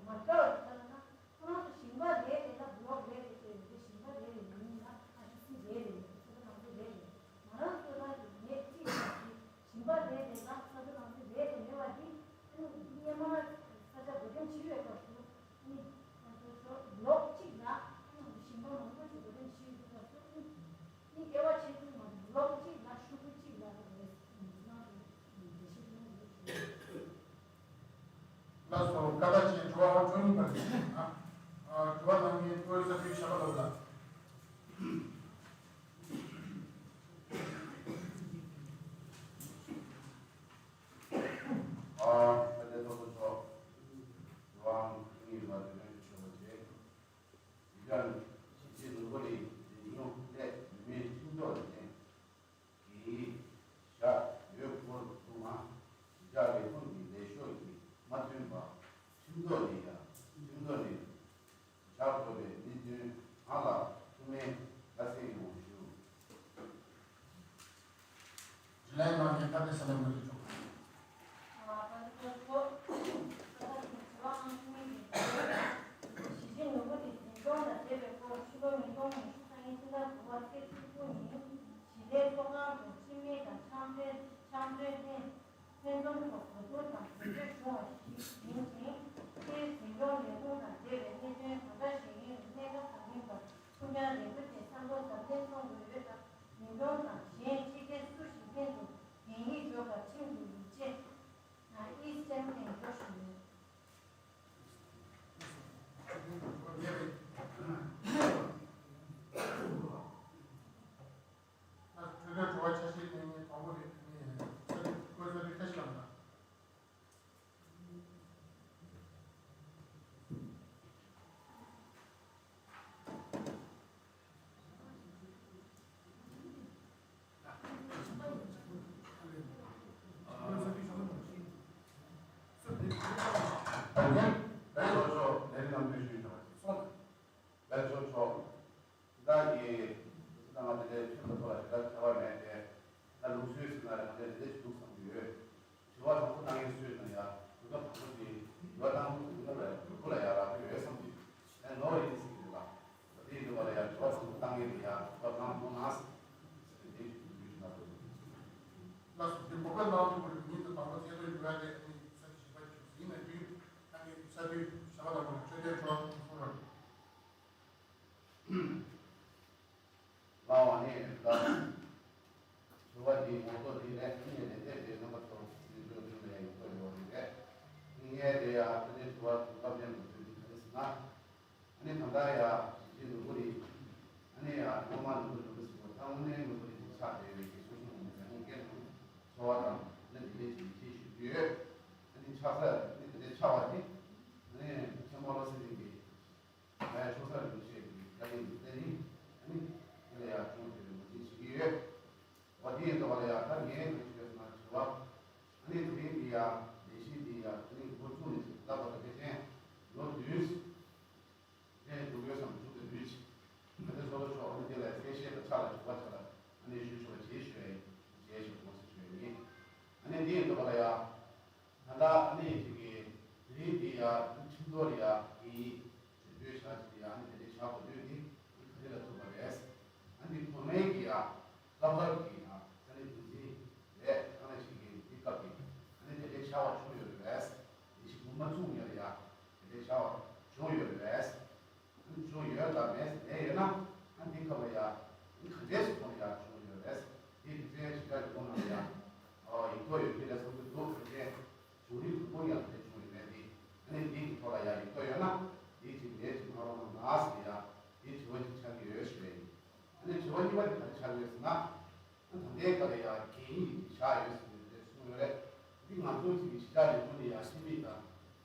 མ་འདྲ་བ་ད་ལྟ་ན། ཁོ་རང་ཚོ་ཞིང་པ་རེད་དེ་ལ་བློག་རེད་དེ་བྱས་རེད། ཞིང་པ་རེད་དེ་མིན་ན་ཨ་ཤི་སི་རེད་དེ་ས་ཆ་ནང་ཚོ་རེད་དེ། ང་རང་ཚོ་རང་གི་ངས་གཅིག་ཡང་ཞིང་པ་རེད་དེ་ལ་ས་ཆ་ནང་ཚོ་རེད་དེ་མེད་པ་འདི། སྔོན་མ་ས་ཆ་བགོ་འགྲེམས་བྱེད་པའི་སྐབས་སུ་ནི་ང་ཚོ་ཚོ་བློག་གཅིག་ལ་ཞིང་པ་མང་པོ་ཞིག་བགོ་འགྲེམས་བྱེད་ཡོད་སྐབས་སུ་ནི་དབྱེ་བ་ཕྱེ་ཐུབ་མ་ཐུབ། བློག་གཅིག་ལ་ཤོག་བུ་གཅིག་ལ་རེད། ང་ཚོ་གི་འགྲེལ་བཤད་གནང་དགོས་ཞུ། ལགས་སོ། བཀའ་དྲིན་ཆེ། དྲི་བ་ཨང་བཅུ་གཉིས་པ་རེད། ཨ་ཨ་དྲི་བ་གནང་མཁན་ཨོ་རི་ས་ཁུལ་ཤ་པ་ལགས་ལ། ཨ་ད་ལྟའི་ཚོགས་གཙོ་མཆོག་དྲི་བ་ཨང་བཅུ་གཉིས་པ་དེ་ལན་ཞུ་བ་བྱེད། ཡུལ་ལྗོངས་ཞི་བདེ་ནོར་བུ་རི་འཛིན་སྐྱོང་སླད་མི་མེད་ཁྲིམས་ཐོག་ལས་འགན་གྱི་བཞག་ཡོད་སྐོར་གསུངས་ན། གཞི་བཞག་ལས་ཁུངས་ཀྱི་ལས་ཤོག་གིས་མ་མཐུན་པ། ཁྲིམས་ཐོག་ནས་ཡང་ཁྲིམས་ཐོག་ནས་བཞག་དགོས་པའི་གནད་དོན་གང་ལ་ཐུགས་སྨན་བརྒྱ་གསན་ཡོང་ཞུ། ཇུ་ལའི་ནང་གི་ཁ་བརྡའི་ས་ལ་མི་རིགས་ཚོགས། ཞི་ཅིན་ཕིང་ནོར་བུ་རི་འཛིན་སྐྱོང་དང་འབྲེལ་བའི་སྐོར་ཕྱི་ལོ་ཉིས་སྟོང་ཉི་ཤུ་རྩ་གཉིས་ཕྱི་ཟླ་དགུ་པ་ཚེས་བཅུ་དགུ་ཉིན་ཞི་བདེའི་ཚོགས་ཁང་དུ་སྤྱི་མི་དང་ཕྱག་འཚལ་ཕྱག་འཚལ་ལྷན་ཕན་ཚུན་ཐོག་གོ་བསྡུར་དང་གྲོས་ཆོད་བྱུང་བ་ཞིག་ཡིན་ཅིང་། སྤྱིར་འཛིན་སྐྱོང་ལས་ཁུངས་དང་འབྲེལ་བའི་གནད་དོན་གང་འདྲ་ཞིག་ཡིན་རུང་གནད་འགག་གང་ཡིན་པར་ཐུགས་རྒྱང་རིང་པོ་བྱས་བསམ་བློ་གཟབ་ནན་གཏོང་དགོས་ཡོད་སྟབས། འཛིན་སྐྱོང་དང་གཞན་སྤྱི་སྒེར་སུ་ཞིག་སྟེང་དུ་གན་ཡིག་འབྱོར་བར་ཁྲིམས་ཀྱི་ཡིག་ཆས་ཨི་སི་ཊེམ་ནས་འབྱོར་བཞིན་ཡོད། ད་གྲོས་ཚོགས་དྲི་བ་ཆ་ཤས་གནང་མཁན་དང་པོ་རེད། དེ་ནས་བཀོད་ཚོགས་རིགས་ཁ་ཤས་ལ་མ། ལས་ཚོགས་ཚོགས། ལས་རིམ་ནང་འཛུལ་ཞུས་ཡོད་པ་གསུངས། ལས་ཚོགས་ཚོགས། ད་ཡི་ད་ང་དེ་འདྲའི་ཁྲིམས་ལ་ཐོག་ལ་ཞེ་དྲག་ཁྱད་པར་མེད་དེ། ད་ལུགས་སྲོལ་ཟེར་ན་རེ་ང་དེ་འདྲ་ཞིག་འདུག་བསམ་གྱི་ཡོད། དྲི་བ་དང་པོ་གནང་མཁན་སུ་ཡིན་ན་ཡ། གོ་སྐབས་དང་པོ་དེ་དྲི་བ་གནང་མཁན་དེ་ལ་ཡ་ཡོད་བསམ་གྱི། ཨེ་ནོར་ཡིན་ཟེར་གྱི་རེད་ལ། ད་དེ་ཡིན་དུས་བ་ལ་ཡ་དྲི་བ་དང་པོ་གནང་མཁན་དེ་ཡ་དྲི་བ་གནང་མྱོང་ན་ཟེར་དེ་ཞིག་འདུག་ཞུ་ན་དགོས། ལགས་སོ། དེ་གོ་སྐབས་གནང་ཐུབ་པ་རེད། ཉིན་དེ་དང་པོ་ཆེད་དོན་ཞུ་ཡ་དེ། ལྟ་བུའི་ཞག་དང་པོ་ནས་འཕྲོད་བསྟེན་འཕྲོ་བརླག་སོང་ར། ལའོ་ནི་ད། དྲི་བ་འདི་ངོ་ཐོག་འདི་རེད། ཨ་ནི་ལན་འདེབས་དེ་རྣམ་པ་ཚོ་འཛིན་གྲོས་འདུན་ལ་ཡང་ཐོ་ཡོད་རེད། ངས་དེ་ཡང་ཨ་ནི་དྲི་བ་དུས་སྐབས་ལྡན་དུ་འདུན་འདི་ག་རེ་ཟེར་ན། ཨ་ནི་ད་ལྟ་ཡང་ཞི་བདེ་ནོར་བུ་རི། ཨ་ནི་ཡང་ངོ་མ་ནོར་བུ་ནོར་བུ་ཟེར་བ་ད་དངོས་གནས་ནོར་བུ་རི་ཅིག་ཆགས་བསྡད་ཡོད་ཀྱི་སོ་སོ་ངོ་མ་ཟ་ནི་སྐད་ནང་འཚོ་བ་དང་ཨ་ནི་དེ་འདྲས་ཅིག་ཅིག་ཞུ་རྒྱུ་ཡོད། ཨ་ནི་ཆགས་ས་ཨ་ནི་དེ་འདྲས་ཆགས་པ་དེ། ཨ་ནི་ཚང་མ་བློ་སེང་གི། ང་ཡང་ཆོག་ས་རིན་པོ་ཆེ་གི་བཀའ་དྲིན་དུ་བརྟེན་ནས་ཨ་ནི་དེ་ལ་ཡང་ཆུང་དུས་ནས་ངོས་འཛིན་བྱེད་ཀྱི་ཡོད། འོ་དེ་ཡིན་དུས་ལ་ཡང་ད་ངས་གང་ཞུ་ཡོད་ཟེར་ན་དྲི་བ། ཨ་ནི་དེ་རིང་འདི་ཡང་ལས་གཞི་འདི་ཡང་ཨ་ནི་འགོ་བཙུགས་ནས་ཟེར་ལབ་པ་དང་ཕལ་ཆེར་ལོ་བདུན་ལྷན་འགྲོ་དགོས་སམ་བཅུ་དང་བདུན་ཅིག་ང་ཚོའི་བཟོ་ལོ་ཤོག་ཨ་ནི་དེ་ལ་གསལ་བཤད་དང་ཕྱག་ལ་འཇུག་པ་བྱ་ལ་ཨ་ནི་ཞུ་ཆོག་པ་བྱེད་ཞུ་ཡ་ཡིན། བྱེད་ཞུ་དགོས་ཟེར་ཞུ་ཡ་ཡིན། ཨ་ནི་དེ་ཡིན་དུས་ལ་ཡང་། ད་ལྟ་ཨ་ནི་ཅིག་གིས་དེ་རིང་འདི་ཡ་ཁྲིམས་ཐོག་ལ་ཡ་གི་གྲོས་ཆོད་བཞག་ཅིག་ཡ་ཨ་ནི་དེ་འདྲའི་བཞག་དགོས་དུས་འདི་འདི་ག་རེ་ལ་ཐུག་པ་རེད། ཨ་ནི་གོང་མའི་གི་ཡ་བཀའ་འཕར་གི་ཡ་ས་གནས་འགོ་འཛིན་རེད། ད་ནི་ཅིག་གིས་འདི་སྐབས་ཀྱི་ཨ་ནི་དེ་འདྲའི་བྱ་བ་བྱུང་ཡོད་རེད། ལས་གཞི་འགོ་མ་བཙུགས་ཉེ་ལ་ཡ་དེ་འདྲའི་བྱ་བ་བྱུང་ཡོད་རེད། ཨ་ནི་བྱུང་ཡོད་དང་མེད་ཟེར་ལས་ཡོད་ན་ཨ་ནི་འདི་སྐབས་ལ་ཡ་ཨ་ནི་ག་འདྲས་སུ་ཐོག་ལ་ཡ་བྱུང་ཡོད་རེད། འདི་དུས་ཚོད་ཞིབ་ཕྲ་ཡོད་པོ་ནང་ལ་ཡ་ཨོ་ཡིག་ཐོག་ཡོད་ཀྱི་རེད་བསམ་གྱི་འདུག་དེ་བྱུང་རིམ་གང་པོ་ཡང་དེ་བྱུང་ཡོད་མེད་དེ། ཨ་ནི་འདི་གི་ཐོག་ལ་ཡང་ཡིག་ཐོག་ཡོད་ན་འདི་གཅིག་ལས་གཅིག་མ་རུང་ན་ཟེར་ཡ་འདི་དྲི་བ་གཅིག་ཆགས་ཀྱི་ཡོད་ཞུ་བ་ཡིན། ཨ་ནི་དྲི་བ་གཉིས་པ་དེ་ག་རེ་ཆགས་ཀྱི་ཡོད་ཟེར་ན། ཨ་ད་ལྟའི་སྐབས་ལ་ཡང་འགན་ཡིག་ཅིག་བཞག་ཡོད་ཟེར་ནས་དེ་གསུངས་ཡོད་རེད། འདི་ང་ཚོ་གཅིག་གི་གཞིས་ཆགས་ལས་ཁུངས་ནས་ཡང་ཤེས་མིག་དང་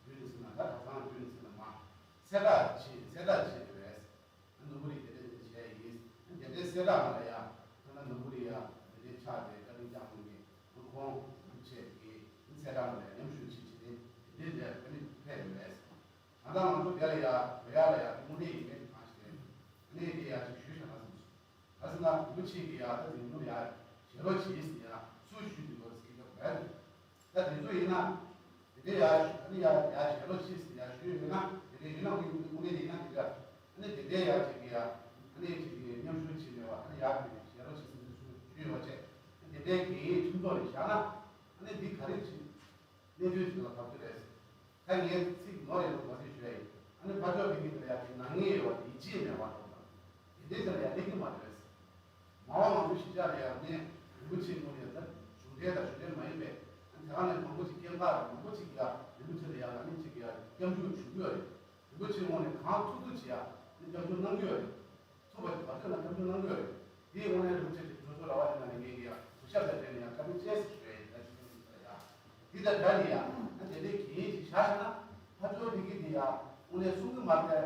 བརྒྱུད་ནས་ཟེར་ན་ད་གྲྭ་ཚང་བརྒྱུད་ནས་ཟེར་ན་མ། གསལ་བསྒྲགས་བྱེད་གསལ་བསྒྲགས་བྱེད་དེ་རེད། ནོར་བུ་རི་དེ་འདྲ་འདྲ་བྱས་ཡིན། དེ་འདྲའི་གསལ་བསྒྲགས་ལ་ཡ། ཐ་ན་ནོར་བུ་རི་ཡ་དེ་འདྲའི་ཆགས་ཏེ་བཀའ་དྲིན་བསྐྱངས་གནང་མཁན་ཁོང་ཁོང་ཆེད་ཀྱི་གསལ་བསྒྲགས་ལ་མཉམ་ཞུགས་བྱེད་བྱེད་དེ་དེ་འདྲའི་ལས་ཀ་ནི་ཕེབས་ཡོད་རེད། ད་ལྟ་ང་ཚོ་དེ་ལ་ཡ་བོད་ཡ་ལ་ཡ་དངོས་གནས་ཡིན་མིན་གང་ཞིག་རེད། གནས་དེ་ཡ་ཅིག་ཞུས་བཞག་ན་བཟང་སོང་། ག་ཟེར་ན་དུ་ཆེ་གི་ཡ་ད་འཛིན་སྐྱོང་ཡ་ཞེ་ལོ་བྱེད་ཟེར་ཡ་སུ་ཞུས་འདུག་གོ་ཟེར་གི་ཡོད་རེད། ད་དེ་ཚོ་ཡིན་ན། དེ་འདྲའི་ཡ་ཞུ་ཨ་ནི་ཡ་ཡ་ཞེ་ལོ་ཕྱིས་ཟེར་ཡ་ཞུས་ཡོད་ན་དེ་འདྲའི་ཡིན་ན་དངོས་གནས་དེ་ཡིན་ན་དེ་འདྲ་ཨ་ནི་དེ་འདྲའི་ཡ་ཅིག་གི་ཡ་ཨ་ནི་ཅིག་གི་མཉམ་ཞུགས་བྱས་མེད་པ་ཨ་ནི་ཡ་ཞེ་ལོ་ཕྱིས་ཟེར་ནས་ཞུས་ཡོད་པ་བྱས་དེ་འདྲའི་གི་ཁྲིམས་ཐོག་ནས་བཞག་ན་ཨ་ནི་འདི་ག་རེ་ཅིག་གནས་ཚུལ་ཅིག་ལ་བབས་ཀྱི་རེད། ད་ངས་ཚིག་ནོར་ཡོད་པ་ག་ཚོད་ཞུ་ཡ་ཡིན། ཨ་ནི་ཕར་ཕྱོགས་ཀྱི་མི་དེ་ལ་ཡ་ཅིག་ནག་ཉེས་ཡོད་པ་དེ་ཅིའི་མེད་པ་འགྲོ་དང་དེ་འདྲའི་ཅིག་ལ་ཡ་སླེབས་ཀྱི་མ་རེད། མ་འོངས་ང་ཚོ་གཞིས་ཆགས་ལ་ཡང་ནས་རིན་པོ་ཆེ་ངོས་ནས་ད་གཞུང་འབྲེལ་དང་གཞུང་འབྲེལ་མ་ཡིན་པའི་ཨ་ནི་དེ་ག་ནས་མང་པོ་ཅིག་སྐྱེལ་འགག་རེད། མང་པོ་ཅིག་གིས་ཡང་རིན་པོ་ཆེ་ལ་ཡང་ཨ་ནི་ཅིག་ཡང་སྐྱབས་འཇུག་ཞུ་གི་ཡོད་རེད། རིན་པོ་ཆེ་ངོས་ནས་གང་ཐུབ་ཐུབ་ཅིག་ཡང་ཨ་ནི་སྐྱབས་འཇུག་གནང་གི་ཡོད་རེད། ཐུབ་པ་ཅིག་བར་ཆད་ན་སྐྱབས་འཇུག་གནང་གི་ཡོད་རེད། དེའི་ངོས་ནས་རིན་པོ་ཆེ་དེ་གྲོས་ཚོགས་ར་བ་ཡིན་ན་ནས་ངས་ཀྱི་ཡང་གུས་ཞབས་དང་འབྲེལ་ནས་ཡང་བཀའ་དྲིན་ཆེ་ཟེར་ཞུ་ཡ་ཡིན། ད་ཅིག་ཡོད་ཟེར་ཡ། དེ་དང་འདྲ་ནས་ཡང་ཨ་ནི་དེ་འདྲའི་གལ་ཆེ་བཞག་བཞག་ན་ཕར་ཕྱོགས་འདི་གི་དེ་ཡང་དངོས་གནས་གསུང་གི་མ་རེད། དེ་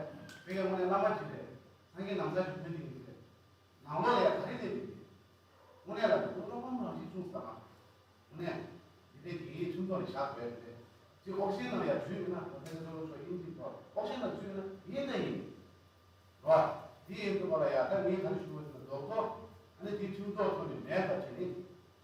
གའི་དངོས་གནས་བླ་མ་ཅིག་རེད། སངས་རྒྱས་ནམ་མཁའ་ཞིག་ཐོན་ཏེ་ཡིན་ཟེར། ནང་ལོགས་ལ་ཡང་ག་རེ་སླེབས་ཡོད་རེད། དངོས་གནས་ལ་ནི་ཀློང་ཀློང་རང་བཞིན་བྱུང་ཟེར་བ། དངོས་གནས། འདི་འདྲའི་དེ་ཡིན་ཁྲིམས་ཐོག་ནས་བཞག་དགོས་རེད། ཅིག་ཨོག་སི་ན་ཡང་འཛུལ་ཡོད་ན་ད་ཕན་ཚུན་ལོ་ཚོ་ཨིན་ཇི་ཐོག་ཨོག་སི་ན་འཛུལ་ཡོད་ན་ཡིན་ད་ཡིན། རོ། དེ་ཡིན་དུས་པ་ལ་ཡང་ད་ངས་ག་རེ་ཞུ་དགོས་ཟེར་ན་རྡོག་རྡོག་ཨ་ནི་དེ་ཁྲིམས་ཐོག་ཐོག་ནས་མེད་པ་བྱས་ནས།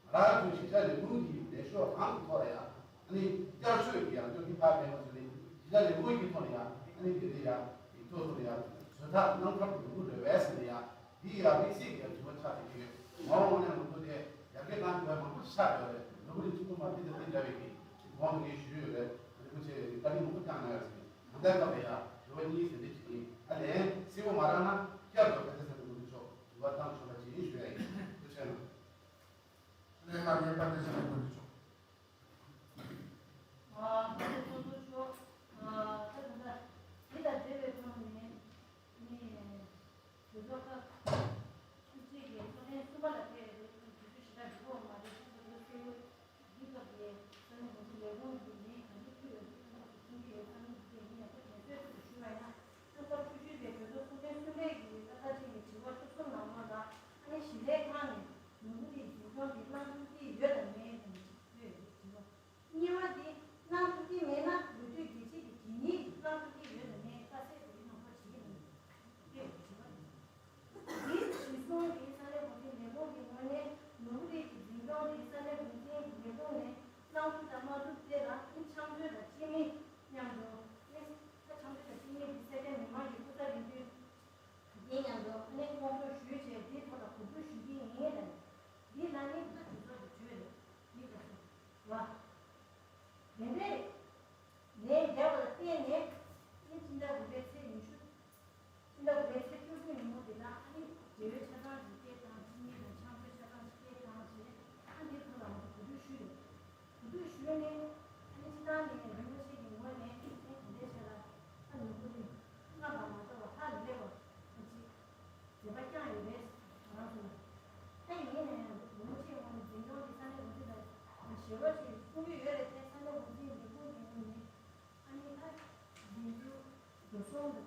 ང་རང་ཚོའི་གཞིས་ཆགས་ལས་ཁུངས་ཀྱི་ལས་ཤོག་རང་གི་ཐོག་ལ་ཡང་ཨ་ནི་བསྐྱར་བཅོས་ཀྱི་ཡང་བསྐྱར་གྱི་ཕར་ཕན་པ་ཚོ་ནི་གཞིས་ཆགས་ལས་ཁུངས་ཀྱི་ཐོག་ལ་ཡང་ཨ་ནི་དེ་འདྲའི་ཡང་ཡིག་ཐོག་ཐོག་ལ་ཡང་བཟོ་ཐབས་གནང་ཐབས་ཡོང་གི་རེད་པས་ཟེར་ནས་ཡང་འདི་ཡང་དམིགས་བསལ་གྱི་ཡང་དྲི་བ་ཆགས་བསྡད་ཀྱི་ཡོད། མ་འོངས་པ་ནས་ང་ཚོ་དེ་ཡར་རྒྱས་གཏང་དགོས་པ་མང་པོ་ཞིག་ཆགས་ཡོད་རེད། ནོར་བུ་རི་ཆུང་ངུ་མ་འདི་དང་འདི་འདྲ་བའི་གི་གོང་དུ་ངས་ཞུས་ཡོད་རེད། རིན་པོ་ཆེ་བཀའ་དྲིན་མང་པོ་བསྐྱངས་གནང་ཡོད་ཟེར་ནས་ད་ལྟའི་སྐབས་ལ་ཡང་དྲི་བ་གཉིས་ཟེར་འདི་བྱེད་ཀྱིན་ཨ་ལན་གསལ་པོ་མ་རག་ན་བསྐྱར་དུ་ཁ་ཚ་ས་ནས་ངོ་སྤྲོད་ཆོག་དྲི་བ་བཏང་ཆོག་པ་ཅིག་ཞུ་ཡ་ཡིན། ཐུགས་རྗེ་གནང་། ལས་ཀ་ངས་པར་དེ་ཆ་ནས་ངོ་སྤྲོད་ཆོག་ཨ་ད་དེ་ཚོ་ཚོ་ཆོག་ཨ་ད་ད་ད་དེ་དང་འབྲེལ་བའི་ཐོག་ནས་ནི་གྲོས་ཚོགས་ཁག་ཐུགས་རྗེ་གིས་ཚོགས་ཐེངས་གསུམ་པ་ལ་ཕེབས་རེད། དུས་ཚོད་ཞེ་དྲག་འགྲོ་གི་ཡོད་མ་རེད། ཁྱེད་ཚོ་ལོ་གསལ་བོ་འདི་སྐབས་ཀྱི་ས་གནས་འགོ་ཁྲིད་ལས་ཁུངས་ཀྱི་ནས་ག་འདྲ་ཐུག་ཡོད་ཚུལ་ཁོང་ཚོ་གསུང་གི་ཡོད། ས་གནས་འདི་ཡིན་ཡང་ཁོ་དྲན་གསོའི་ཐོག་ཏུ་ཞུས་པ་ཡིན་ན། ཐུགས་ཁུར་ཆེ་ཤོས་དེ་གྲོས་ཚོགས་ཚོགས་ཐེངས་གསུམ་པའི་གི་ས་ཁ་ཅིག་གི་དྲི་བ་ཐུབ་གསུམ་ནང་ལོགས་ལ་ཨ་ནི་ཞི་བདེའི་ཁང་ནས་ནོར་བུ་རིའི་འཛིན་སྐྱོང་དེ་གནང་ཐུབ་ཀྱི་ཡོད་དམ་མེད་དམ་ཞེས་དྲི་བ། གཉིས་པ་དེ་གནང་ཐུབ་ཀྱི་མེད་ན་འོས་སྤྲོད་རྒྱལ་སྤྱི་དེ་གལ་སྲིད་གནང་ཐུབ་ཀྱི་ཡོད་དམ་མེད་ཁ་གསལ་དེ་རིང་ནང་ལོགས་བྱེད་ཀྱི་མིན་འདུག་དེ་དྲི་བ་རེད། དེའི་གཞི་བཟུང་གིས་ས་གནས་འགོ་ཁྲིད་ལས་ཁུངས་ཀྱི་ངོས་ནས་ནོར་བུ་རིའི་འཛིན་སྐྱོང་དེ་ས་གནས་འགོ་འཛིན་ལས་ཁུངས་ནས་གནང་ཐུབ་དང་མ་ཐུབ་དེ་ལ་ཕྱག་མཛོད་དང་སྤྱི་མི་མཉམ་དུ་ཨེ་ད་ཕྱག་མཛོད་དང་སྤྱི་མི་དེ་སེར་སྐྱ་མི་མང་གི་སྐུ་ཚབ་ཡིན་དུས་དེ་མཉམ་དུ་ཨ་ནི་སྔོན་འགྲོ་ཞུས་བྱས་དེའི་ཐོག་ལ་གོ་བསྡུར་ཞུ་གི་ཡིན་ལ། འདི་ལ་ནི་ད་དུས་ཚོད་ཀྱི་དུས་རེད། འདི་ལ་སོ་ལ། དེ་འདྲའི་ལན་བརྒྱབ་པ་ལ་བརྟེན་ནས་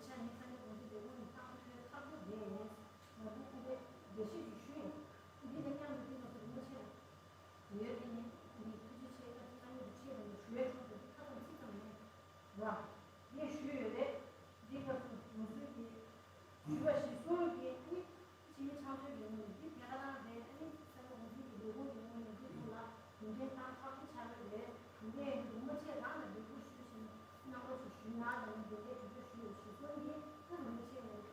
ཆ་ནས་ས་གནས་དགོན་སྡེ་ལས་ཁུངས་ནས་བཏང་ཐོས་ཐག་གཅོད་བྱས་ནས་ང་ཚོ་སྐུ་པའི་འགྲེལ་བཤད་ཅིག་ཞུས་ཡོད། འདི་དང་མཉམ་དུ་འདི་ང་ཚོ་རིན་པོ་ཆེ་ལ་ཡོད་དེ་ནས་འདི་ཐུགས་རྗེ་ཆེ། ད་ཅི་ས་གནས་དུ་ཁྲིད་པ་ནས་ཞུ་ཡས་ཆོག་ཏུ་ཁ་ཙམ་ཚིག་ཙམ་མེད་ལ་འདི་ཞུས་ཡོད་རེད། འདི་སྐབས་སུ་ཡོངས་སུ་གི་ཞུས་པ་གཞིར་བཟུང་གི་ཨ་ནི་ཕྱི་མི་ཚང་ཚོའི་ལས་ངོས་ནས་འདི་ཐད་ཀར་རེད། ཨ་ནི་ས་གནས་འགོ་འཛིན་གྱི་ལས་ཁུངས་ཀྱི་ངོས་ནས་འདི་ཐོག་ལ་གུང་ཁྲན་ཏང་ཁག་པོ་ཆགས་ཀྱི་རེད། དེ་འདྲའི་རིན་པོ་ཆེ་རང་ལ་འབོད་སྐུལ་ཞུས་ཤིང་གནང་རོགས་ཞེས་ཞུས་ན་ལ་ནི་འདི་འདྲའི་གྲོས་ཆོད་ཞུས་ཡོད། གཞིར་བཟུང་གི་ཨ་རིན་པོ་ཆེ་ནས་